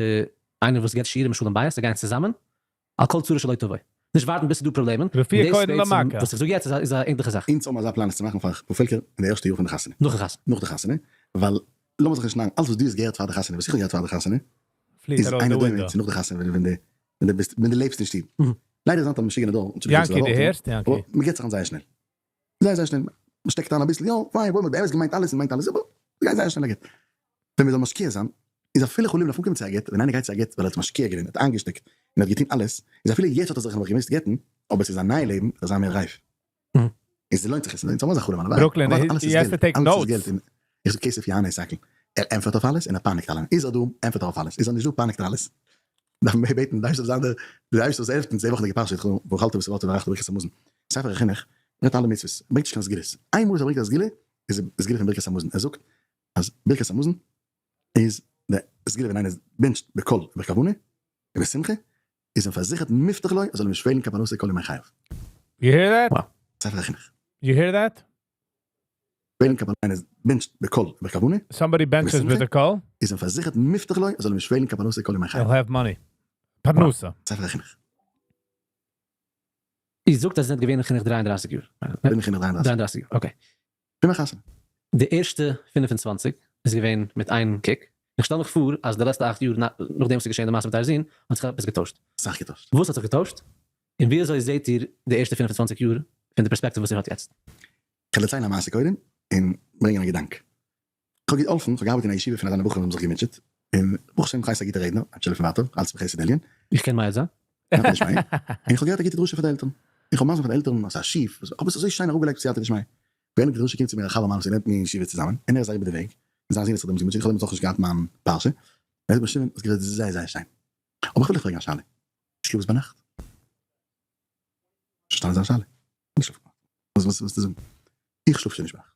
איינער וואס געבט שיעורים אין שלום בית, זיי גייען צוזאמען, על כל צרה שלא תבוא. נישט ווארטן ביז ס'איז דא פראבלעמען, און רפואה דאס קודם בעצם למכה. וואס איך זאג יעצט איז א ענדליכע זאך. אונז האבן אזא פלאן עס צו מאכן פאר פעלקער אין די ערשטע יאר פון די חתונה. נאך די חתונה. נאך די חתונה, ווייל לאמיר זיך נישט נארן, אלעס וואס דו האסט געהערט פאר די חתונה, וואס איך האב געהערט פאר די חתונה, פליעט איז ארויס אינו די דומה window. צו נאך די חתונה ווען ווען די ביסט ווען די לעבסט אין שטוב. ליידער איז היינט א משוגענע דור, יענקי דו הערסט? יענקי. אבער מ'געט זיך אן זייער שנעל. זייער זייער שנעל. מ'שטעקט אריין אביסל, יא, פיין, וואויל, מ'האט באמת געמיינט אלעס און מיינט אלעס, אבער ס'גייט זייער שנעל א גט. ווען מ'זאל משקיע זיין, איז אפילו חלילה דארף אנקומען צו א גט, ווען איינער גייט צו א גט ווייל ער האט משקיע געווען, האט איינגעשטעקט, און האט געטון אלעס, איז אפילו יעצט האט ער זיך נאך געמוזט גט'ן, אבער ס'איז א נייע לעבן, ער זאל זיין מער רייף. און ס'לוינט זיך עס, אונז האבן אזא חלום הלוואי, ברוקלין, אבער אלעס איז he has to געלט, take אלעס איז notes. געלט, און איך זאג כסף יענה את הכל, ער ענטפערט אויף אלעס און ער פייניגט אלעמען, איז ער דא ענטפערט ער אויף אלעס, איז ער נישט דא פייניגט ער אלעס, דארף מען בעטן די אייבערשטער זאל זיין דער די אייבערשטער זאל העלפן, די וואכעדיגע פרשה איז ואכלת ושבעת וברכת ברכת המזון, ספר החינוך רעדט אלע מצוות, ברענגט נישט קיין סגולות, איינמאל וואס ער ברענגט א סגולה איז די סגולה פון ברכת המזון, ער זאגט אז ברכת המזון איז די סגולה ווען איינער בענטשט בקול ובכוונה ובשמחה איז אים פארזיכערט מובטח לו אז זאל אים נישט פעלן קיין פרנסה כל ימי חייו. You hear that? ספר החינוך. You hear that? פעלן קיין פרנסה בענטשט בקול ובכוונה. Somebody benches with a קול? איז אים פארזיכערט מובטח לו אז זאל אים נישט פעלן קיין פרנסה כל ימי חייו. He'll have money. פרנסה. ספר החינוך. איר זאגט אז איר זענט געווען אין חינוך 33 יאר. בין אין חינוך 33. 33 יאר, okay. פון מיין חתונה. די ערשטע 25 איז געווען מיט איין קוק, איך שטעל מיך פאר אז די לעצטע אכט יאר נאכדעם וואס איז געשען די מעשה מיט אייער זון האט זיך עפעס געטוישט. סאך געטוישט. וואס האט זיך געטוישט? און ווי אזוי זעט איר די ערשטע 25 יאר פון די פערספעקטיוו וואס איר האט יעצט? כ'וועל דערציילן א מעשה קודם און ברענגען א געדאנק. כ'האב געהאלפן, כ'האב געארבעט אין א ישיבה פון אזאנע בחורים וואס האבן זיך געמוטשעט, און ברוך השם כ'הייס א גוטער רעדנער, אנטשולדיגט פון ווייטער, אלץ בחסד עליון. איך קען מעיד זיין. סייעתא דשמיא, און איך האב געהערט א גוטע דרשה פון די עלטערן, איך האב מסביר פאר די עלטערן אז ס'איז א שיף, איך האב עס אזוי שיין אראפגעלייגט בסייעתא דשמיא, געענדיגט די דרשה קומט צו מיר א חבר מיינער וואס לערנט מיט מיר אין ישיבה צוזאמען, און ער איז אריבער די וועג, און זיין זון האט זיך דעמאלטס געמוטשעט, איך האב דעמאלטס נאכנישט געהאט מיין פרשה, ער זאגט מיר שמעון האסט גערעדט זייער זייער שיין, אבער איך וויל דיך פרעגן א שאלה, שלאפסט ביינאכט? נישט פארשטאנען זיין שאלה, נישט שלאפן ביינאכט, וואס ווילסטו זאגן? איך שלאף שוין נישט ביינאכט.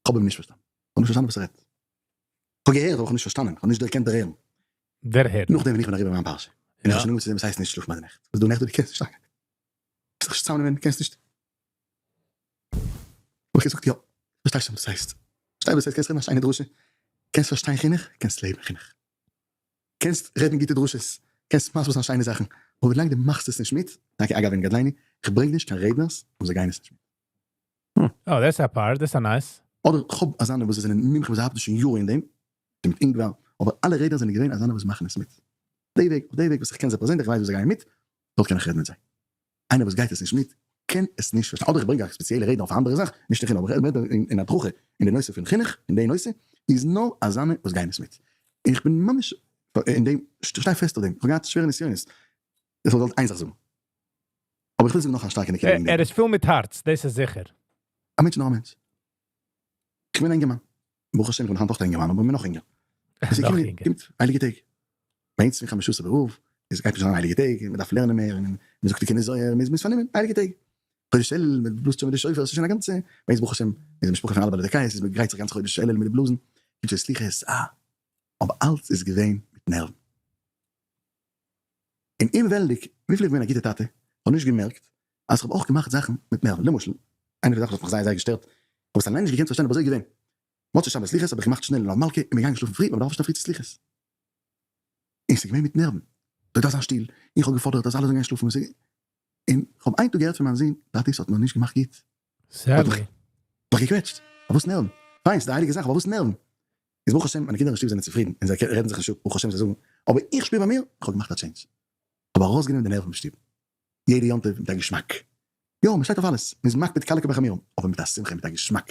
איך האב אים נישט פארשטאנען, איך האב נישט פארשטאנען וואס ער רעדט, איך האב געהערט אבער איך האב נישט פארשטאנען, איך האב נישט דערקענט דערהערן. דערהערן. נאכדעם ווען איך בין אריבער מיין פרשה, און איך האב שוין אנגעהויבן צו זען וואס הייסט נישט שלאפן ביי די נעכט, וואס דא נעכט וואס דו קענסט נישט איינגיין, קענסט זיך נישט צוזאמנעמען, קענסט נישט. האב איך געזאגט יא, פארשטיי שוין וואס הייסט, פארשטיי וואס הייסט, קענסט רעדן א שיינע דרשה, קענסט פארשטיין חינוך, קענסט לעבן חינוך, קענסט רעדן גוטע דרשות, קענסט מסביר זיין שיינע זאכן, אבער ווילאנג דו מאכסט עס נישט מיט, טאקע אגב אין גדליני, איך ברענג נישט קיין רעדנערס אויב זיי גייען עס נישט מיט. אה, דאס איז א פארט, דאס איז א nice. אדער כ'האב אזאנע וואס זיי זענען מומחים וואס זיי האבן שוין יארן אין דעם, מיט אינגוואר, אבער אלע רעדנער זענען געווען אזאנע וואס מאכן עס מיט. די וועג, אויף די וועג וואס איך קען זיי פערזענליך, איך ווייס וואס זיי גייען מיט, דארט קען איך רעדן מיט זיי. איינער וואס גייט עס נישט מיט, קען עס נישט פארשטיין. אדער איך ברענג א ספעציעלע רעדנער אויף א אנדערע זאך, נישט אין חינוך, אבער איך רעד אין הדרכה אין די נושא פון חינוך, אין די נושא, איז נאר אזאנע וואס גייען עס מיט. און איך בין ממש אין דעם, שטיי פעסט אויף דעם, איך האב געהאט שווערע נסיונות, איך וואלט געוואלט איין זאך זאגן. אבער איך וויל זאגן נאך א שטארקע נקודה וועגן דעם. ער איז פול מיט הארץ, דאס איז זיכער. א מענטש איז נאר א מענטש. איך בין א אינגערמאן. ברוך השם איך בין היינט אויך א אינגערמאן אבער נאך אינגער. עס איז געקומען קומט הייליגע טעג. ביי אונז פון חמשה עשר באב איז גייט נישט זיין הייליגע טעג, מען דארף לערנען מער, און מען זאגט תיקוני זוהר, מען איז פארנומען, הייליגע טעג. חודש אלול, מען בלאזט שוין מיט די שופר, עס איז שוין א גאנצע, ביי אונז ברוך השם איז א משפחה פון אלע בעלי דקות, איז מען גרייט זיך גאנץ חודש אלול מיט די בלאזן, קומט שוין סליחות, אה. אבער אלץ איז געווען מיט נערוון. און אומוועלנדיג וויפיל איך בין א גוטע טאטע, האב נישט געמערקט אז כ'האב אויך געמאכט זאכן מיט נערוון. למשל, איינע פון די זאכן וואס האט מיך זייער זייער געשטערט, כ'האב עס אליין נישט געקענט פארשטיין אבער אזוי איז געווען. מוצאי שבת סליחות האב איך געמאכט שנעל מלוה מלכה און בין געגאנגען שלאפן פרי ווייל מ'דארף אויפשטיין פרי צו סליחות. און ס'איז געווען מיט נערוון. ס'דארף זיין שטיל. איך האב געפאדערט אז אלע זאלן גיין שלאפן. און כ'האב איין טאג געהערט פון מיין זון, טאטי ס'האט מיר נישט געמאכט גוט. סעדלי. האט מיך געקוועטשט. פארוואס נערוון? פיין, ס'איז די הייליגע זאך, אבער פארוואס נערוון? איז ברוך השם מיינע קינדער אין שטוב זענען צופרידן און זיי רעדן זיך נישט אפ, ברוך השם זיי זאגן, אבער איך שפיר ביי מיר, איך האב געמאכט א change, איך האב ארויסגענומען די נערוון פון שטוב, יעדע יום טוב מיט א געשמאק, יא מען שטייט אויף אלעס, מען איז מקפיד קלה כבחמורה, אבער מיט א שמחה, מיט א געשמאק,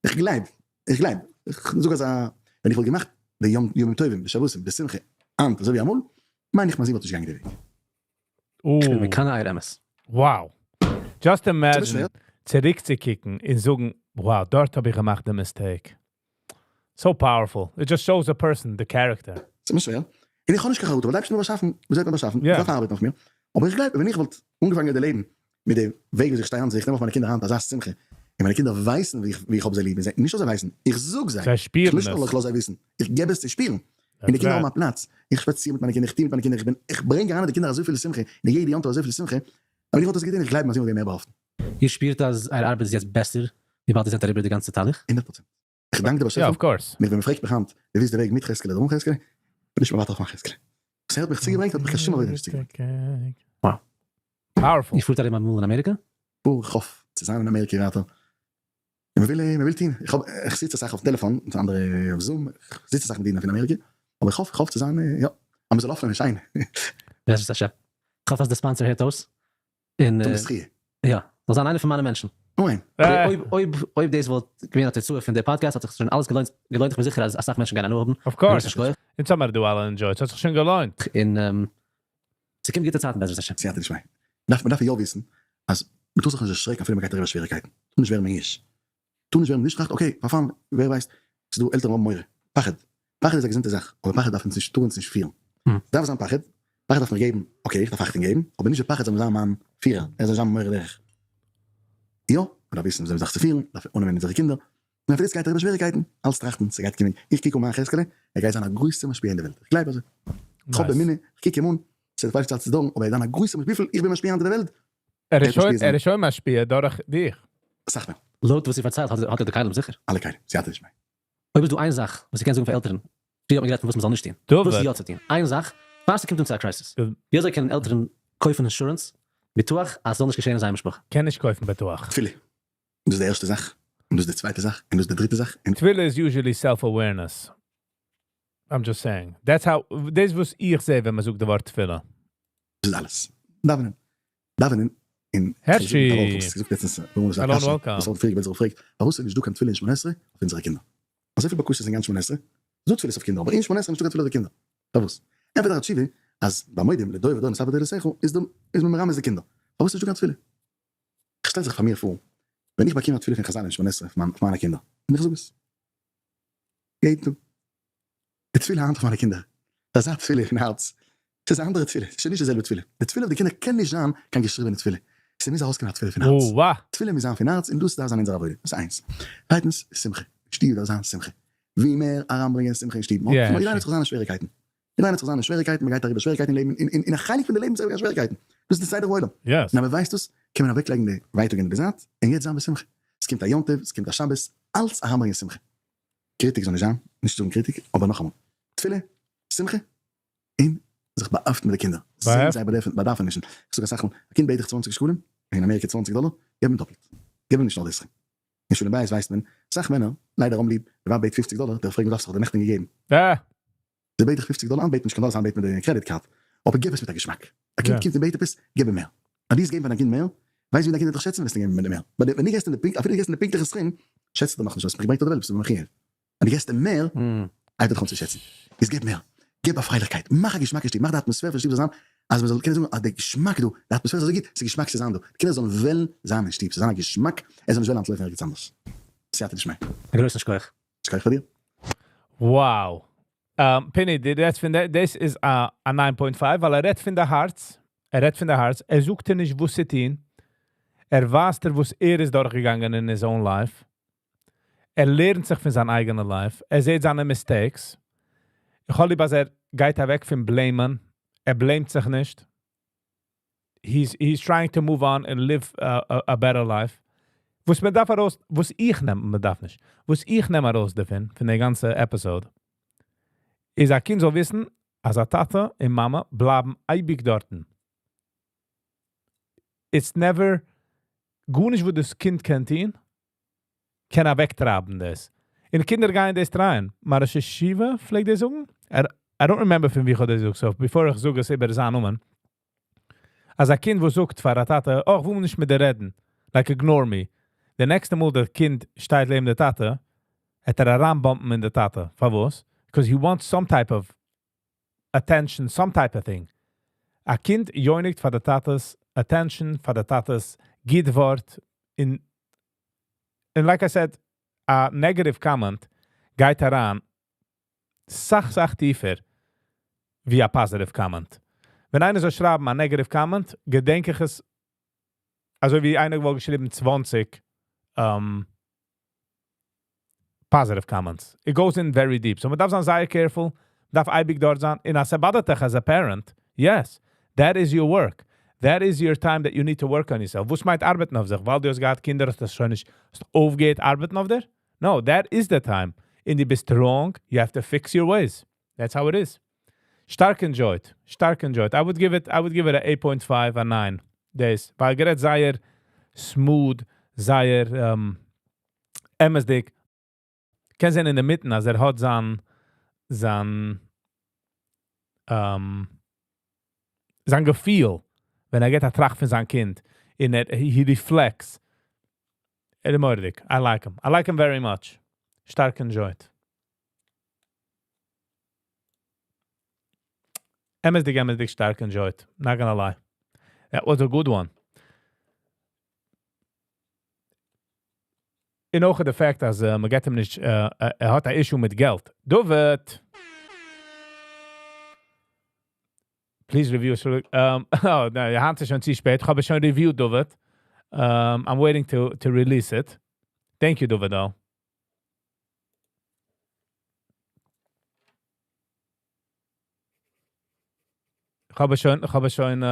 איך גלייב, איך גלייב, איך זאג אז א, ווען איך וואלט געמאכט די יום ימים טובים, די שבתים, די שמחה, היינט אזוי ווי אמאל, מיין איך מיין זון וואלט נישט געגאנגען די וועג. איך בין מקנא אייער אמת. Wow! Just imagine צוריקצוקוקן און זאגן, wow, דארט האב איך געמאכט די mistake. So powerful, it just shows a person די character. ס'איז מיר שווער, און איך האב נישט קיין חרטה, ווייל די אייבערשטער האט מיר באשאפן ווי אזוי האט מיר באשאפן, איך דארף ארבעטן אויף מיר, אבער איך גלייב ווען איך וואלט אנגעפאנגען די לעבן מיט די וועג ווי איך שטיי היינט, איך נעם אויף מיינע קינדער היינט אזא שמחה, און מיינע קינדער ווייסן ווי איך האב זיי ליב, און זיי, נישט נאר זיי ווייסן, איך זאג זיי, זיי שפירן נישט נאר עס. איך לאז זיי וויסן, איך געב עס צו שפירן, און די קינדער האבן א פלאץ, איך שפאציר מיט מיינע קינדער, איך טו מיט מיינע קינדער, איך בין, איך ברענג אריין אין די קינדער אזויפיל שמחה, און יעדע יום טוב אזויפיל שמחה, אבער איך וואלט עס געטון, איך גלייב אז איך וואלט געווען מער באהאפטן. איר שפירט אז אייער ארבעט איז יעצט בעסער וויבאלד איר זענט אריבער די גאנצע תהליך? 100%. איך דאנק די באשעפער, און ווען מען פרעגט מיך היינט, דו ווילסט די וועג מיט חזקאל אדער אן חזקאל, בין נישט מוותר אויף מיין חזקאל. וואס ער האט מיך צוגעברענגט האט מיך קיין שום עבודה נישט צוגעברענגט. Wow. Powerful. איר פארט ארום אמאל אין אמעריקע? פאר, כ'האף צו זיין אין אמעריקע ווייטער. און מ'וויל, מ'וויל טון. איך האב, איך זיץ אסאך אויפן טעלעפאן מיט אנדערע אויף Zoom, איך זיץ אסאך מיט אידן פון אמעריקע, אבער איך האף, איך האף צו זיין, יא, אז מ'זאל אויפנעמען שיין. בעזרת השם. כ'האף אז די sponsor הערט אויס. און טו מזכי'. יא, זאל זיין איינער פון מיינע מענטשן. אמן. אויב אויב אויב דאס וואלט געווען א תוצאה פון די פאדקעסט האט זיך שוין אלעס געלוינט געלוינט איך בין זיכער אז אסאך מענטשן גייען הנאה האבן. Of course. אונז האמער דא אלע enjoyed ס'האט זיך שוין געלוינט. און ס'קומט גוטע צייטן בעזרת השם. סייעתא דשמיא. דארף מ'דארף יא וויסן אז מ'טאר זיך נישט דערשרעקן אפילו מ'גייט אריבער שוועריקייטן. טאר נישט ווערן מיואש. טאר נישט ווערן נישט טראכט okay פארפאלן ווער ווייסט ס'איז דא עלטערן האבן מורא פחד פחד איז א געזונטע זאך אבער פחד דארף אונז נישט טאר אונז נישט פירן ס'דארף זיין פחד פחד דארף מיך געבן okay איך דארף אכטונג געבן אבער נישט די פחד זאל זיין מיין פירער ער זאל זיין מיין מורה דרך יא מ'דארף וויסן וויאזוי זיך צו פירן מ'דארף אננעמען אונזערע קינדער און אפילו ס'גייט אריבער שוועריקייטן אלץ טראכטן ס'גייט קומען איך קוק אן מיין חזקאלע ער גייט זיין א גרויסע משפיע אין די וועלט איך גלייב אזוי איך האב אמונה איך קוק אים אן ס'וועט ווייל צייט צו דויערן אבער ער וועט זיין א גרויסע משפיע וויפיל איך בין משפיע היינט אין די וועלט ער איז שוין ער איז שוין משפיע דורך דיך. אסאך מער. לויט וואס איר פארציילט האט ער די כלים זיכער. אלע כלים, סייעתא דשמיא. אויב איז דא איין זאך וואס איר קענט זאגן פאר עלטערן, פריער האט מען גערעדט פון וואס מ'זאל נישט טון, וואס יא צו טון, איין זאך, פאר ס'קומט אן צו א crisis, ווי אזוי קענען עלטערן קויפן אינשורענס, ביטוח, אז ס'זאל נישט געשען אין זייער משפחה? קען נישט קויפן ביטוח. תפילה. דאס איז די ערשטע זאך, און דאס איז די צווייטע זאך, און דאס איז די דריטע זאך, און. תפילה איז usually self awareness. I'm just saying. That's how, דאס וואס איך זעה ווען מ'זאגט די ווארט תפילה. דאס איז אלעס. דאווענען. דאווענען און הערשי! געזאגט לעצטנס Hello and welcome. וואס האט פריער געפרעגט פארוואס איז נישט דא קיין תפילה אין שמונה עשרה אויף אונזערע קינדער? אזויפיל בקשות אין גאנץ שמונה עשרה, איז דא תפילות אויף קינדער אבער אין שמונה עשרה איז נישטא קיין תפילה אויף די קינדער, פארוואס? ענטפערט דער תשובה אז ביי מודים לדור ודור נתעבר תורתך איז די איז מען מרמז די קינדער. פארוואס איז נישטא קיין תפילה? איך שטעל זיך פאר מיר פאר ווען איך באקום א תפילה פון חז"ל אין שמונה עשרה פון מיינע קינדער און איך זאג עס יעדן טאג. די תפילה היינט אויף מיינע קינדער איז אזא תפילה פון הארץ, ס'איז א אנדערע תפילה, ס'איז שוין נישט די זעלבע תפילה, די תפילה אויף די קינדער קען נישט זיין קיין געשריבענע תפילה, ס'מוז ארויסקומען א תפילה פון הארץ, תפילה מוז זיין פון הארץ און דאס דארף זיין אונזער עבודה, דאס איז איינס. צווייטנס, שמחה, אין שטוב דארף זיין שמחה, ווי מער אריינברענגען שמחה אין שטוב, יעדער איינער האט זיך זיינע שוועריקייטן, יעדער איינער האט זיך זיינע שוועריקייטן, מ'גייט אריבער שוועריקייטן אין לעבן, און א חלק פון די לעבן איז אריבערגיין שוועריקייטן, דאס איז די סדר העולם, און אז מ'ווייסט דאס, קען מען אוועקלייגן די ווייטאג אין די זייט, און יעצט זיין בשמחה, ס'קומט א יום טוב, ס'קומט א שבת, אלץ אריינברענגען שמחה. קריטיק זאל נישט זיין, נישט זאגן קריטיק, אבער נאכאמאל, תפילה, שמחה, און זיך באהעפטן מיט די קינדער, זען זייער באדערפענישן, איך זאג אסאך מאל, א קינד בעט דיך צוואנציג שקלים, אין אמעריקע צוואנציג דאלער, געב אים דאפלט, געב אים נישט נאר די עשרים. אין שלום בית ווייסט מען, אסאך מענער, ליידער האבן ליב, די ווייב בעט פופציג דאלער, דער פרעגט וואס דארפסט, איך האב דיר נעכטען געגעבן. זי בעט דיך פופציג דאלער, היינט בעט מען נישט קיין דאלערס היינט בעט מען די credit card, אבער געב עס מיט א געשמאק, א קינד קומט און בעט עפעס, געב אים מער, אז דו וועסט געבן פאר דיין קינד מער, ווייסט ווי דיין קינד וועט דיך שעצן וועסטו געבן מער, באט ווען דו געסט אים די פונקט, אפילו דו געסט אים די פונקטליכע סכום, שעצט ער דיך נאכנישט, האסט מיך געברענגט אויף די וועלט ביסטו מיר מחויב, אז דו געסט אים מער, הייבט ער דיך אן צו שעצן, איז געב מער, געב א פרייליכקייט, מאך א געשמאקע שטוב, מאך די אטמאספער פון שטוב זאל זיין אז מען זאל קענען זאגן אז די געשמאק דא, די אטמאספער איז אזוי גוט, ס'איז געשמאק צו זיין דא, די קינדער זאלן וועלן זיין אין שטוב, ס'זאל זיין א געשמאק, ער זאל נישט וועלן אנטלויפן ערגעץ אנדערש. סייעתא דשמיא. א גרויסן שכוח. שכוח פאר דיר. Wow. פיני, דו רעדסט פון די, דאס איז א nine point five ווייל ער רעדט פון די הארץ, ער רעדט פון די הארץ, ער זאגט דיר נישט וואס צו טון, ער ווייזט דיר וואס ער איז דורכגעגאנגען אין his own life, ער לערנט זיך פון זיין אייגענע life, ער זעט זיינע mistakes, איך האב ליב אז ער גייט אוועק פון blame ען, ער blame ט זיך נישט, he's he's trying to move on און live a better life, וואס מען דארף ארויס, וואס איך נעם, מען דארף נישט, וואס איך נעם ארויס דערפון, פון די גאנצע episode, איז א קינד זאל וויסן אז א טאטע און מאמע בלייבן אייביג דארטן, it's never, גארנישט וואס דאס קינד קען טון, קען אוועקטרייבן דאס, און קינדער גייען דאס try ען, מיין ראש ישיבה פלעגט דאס זאגן, I don't remember פון ווי איך האב דאס געזאגט, so before איך זאג עס איבער זיין נאמען, אז א קינד וואס זאגט פאר א טאטע, אה איך וויל נישט מיט דיר רעדן, like ignore me, די נעקסטע מאל די קינד שטייט לעבן די טאטע, העט ער אריין bump ן אין די טאטע, פארוואס? because he wants some type of attention, some type of thing. א קינד יונק'ט פאר די טאטע'ס attention, פאר די טאטע'ס גוט ווארט, און און like I said, א negative comment גייט אריין סאך סאך טיפער ווי א positive comment. ווען איינער זאל שרייבן א negative comment, געדענק איך עס אזוי ווי איינער וואלט געשריבן 20 positive comments. It goes in very deep. So מ'דארף זיין זייער careful, מ'דארף אייביג דארט זיין, און אז ס'באדערט דיך as a parent, yes, that is your work. That is your time that you need to work on yourself. וואס מיינט ארבעטן אויף זיך? ווייל דו האסט געהאט קינדער האסטו עס שוין נישט, האסט אויפגעהערט ארבעטן אויף דיר? No, that is the time. און דו ביסט wrong, you have to fix your ways. That's how it is. שטארק enjoyed. שטארק enjoyed. I would give it, I would give it a eight point five, א nine. דאס. ווייל גערעדט זייער smooth, זייער אמת'דיג. קען זען אינדערמיטן אז ער האט זיין, זיין, זיין געפיל ווען ער געט א טראכט פון זיין קינד און ער, he reflects. ער איז מורא'דיג. I like him. I like him very much. שטארק enjoyed. אמת'דיג אמת'דיג שטארק enjoyed. Not gonna lie. That was a good one. און אויך די fact אז מען געט אים נישט, ער האט א issue מיט געלט. דוד! Please review. Oh, ניין, היינט איז שוין צו שפעט. איך האב עס שוין reviewed, דוד. I'm waiting to to release it. Thank you, דוד, though. איך האב עס שוין, איך האב עס שוין,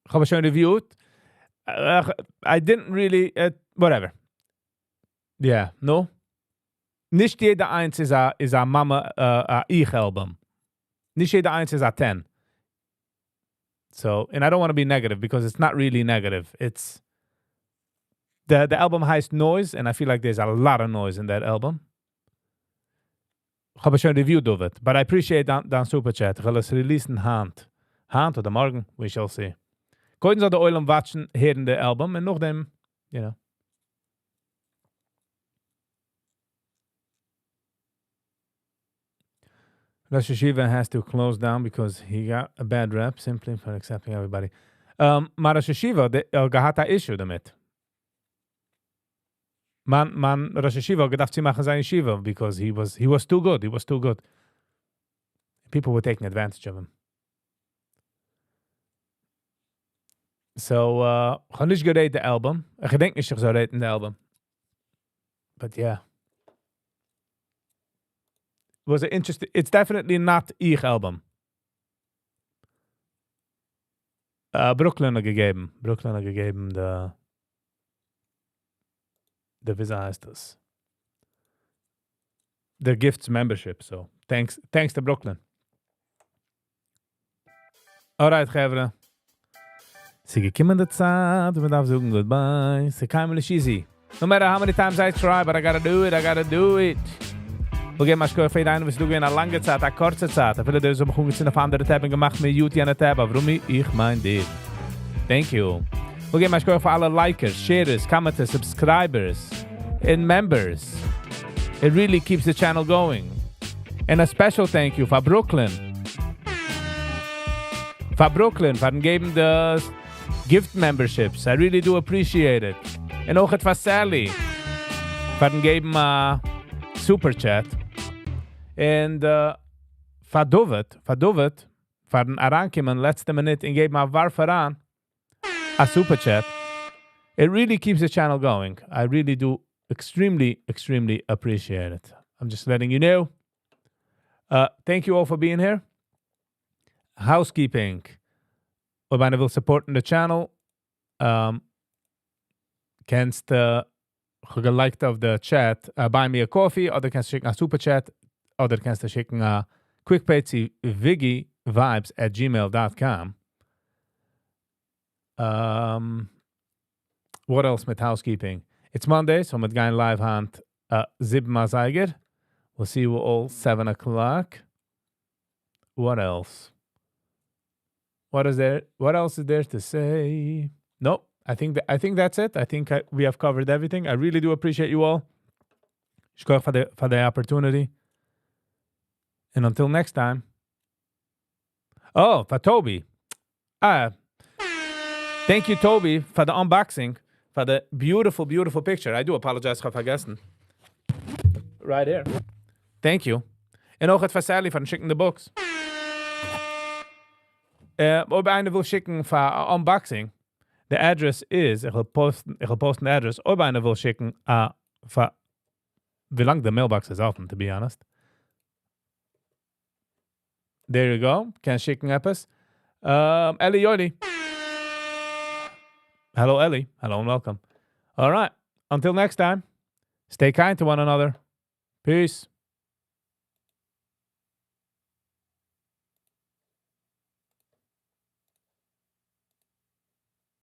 איך האב עס שוין reviewed. I didn't really, whatever. Yeah, נו? נישט יעדע איינס איז א, איז א מאמע, א איך album. נישט יעדע איינס איז א 10. So, and I don't want to be negative because it's not really negative. It's the album הייסט Noise, and I feel like there's a lot of noise in that album. איך האב עס שוין reviewed, דוד, but I appreciate דיין super chat. איך וועל עס release ן היינט. היינט אדער מארגן, we shall see. קודם זאל דער עולם watch ן, הערן די album, און נאכדעם, you know. ראש ישיבה has to close down because he got a bad rep simply for accepting everybody. מיין ראש ישיבה האט געהאט א issue דערמיט. מיין ראש ישיבה האט געדארפט צומאכן זיין ישיבה because he was too good. He was too good. People were taking advantage of him. So, איך האב נישט גע rate די album. איך געדענק נישט, איך זאל rate ן די album. But yeah. Was it interesting? It's definitely not איך album. Brooklyn האט געגעבן. Brooklyn האט געגעבן די ווי הייסט דאס? The gifts membership, so thanks to Brooklyn. Alright, חברה. ס'איז געקומען די צייט, מען דארף זאגן goodbye. ס'איז קיינמאל נישט easy. No matter how many times I try, but I gotta do it, I gotta do it. מיר געבן א שכוח פאר יעדן וואס איז דא געווען א לאנגע צייט, א קורצע צייט. אפילו די וואס האבן אנגעצינדן אויף אנדערע tab און געמאכט mute יענע tab, אברומי, איך מיין דיר. Thank you. מיר געבן א שכוח פאר אלע likers, sharers, commenters, subscribers, and members. It really keeps the channel going. And a special thank you for Brooklyn. פאר Brooklyn, פארן געבן די gift memberships. I really do appreciate it. און אויך פאר Sally. פארן געבן א super chat. און פאר David, פארן אריינקומען לעצטע מינוט און געבן א ווארף אריין א super chat. It really keeps the channel going. I really do extremely, extremely appreciate it. I'm just letting you know. Thank you all for being here. Housekeeping. אויב איינער וויל support ן the channel, קענסט כ'האב געלייגט אויף the chat, buy me a coffee, אדער קענסט שיקן א super chat, אדער קענסטו שיקן א quick pay צו viggivibes@gmail.com. What else מיט housekeeping? It's Monday, so מיר גייען live היינט 7 אזייגער. We'll see you all 7 o'clock. What else? What is there? What else is there to say? Nope. I think that's it. I think we have covered everything. I really do appreciate you all. שכוח for the opportunity. And until next time. Oh, for Toby. Ah, thank you, Toby, for the unboxing, for the beautiful, beautiful picture. I do apologize, איך האב פארגעסן. Right here. Thank you. און אויך פאר Sally פארן שיקן the books. אויב איינער וויל שיקן פאר unboxing, the address is, איך וועל post ן, איך וועל post ן the address, אויב איינער וויל שיקן, פאר, ווי לאנג the mailbox איז open, to be honest. There you go. קען שיקן עפעס. Eli Yoli. Hello, Ellie. Hello and welcome. All right. Until next time, stay kind to one another. Peace.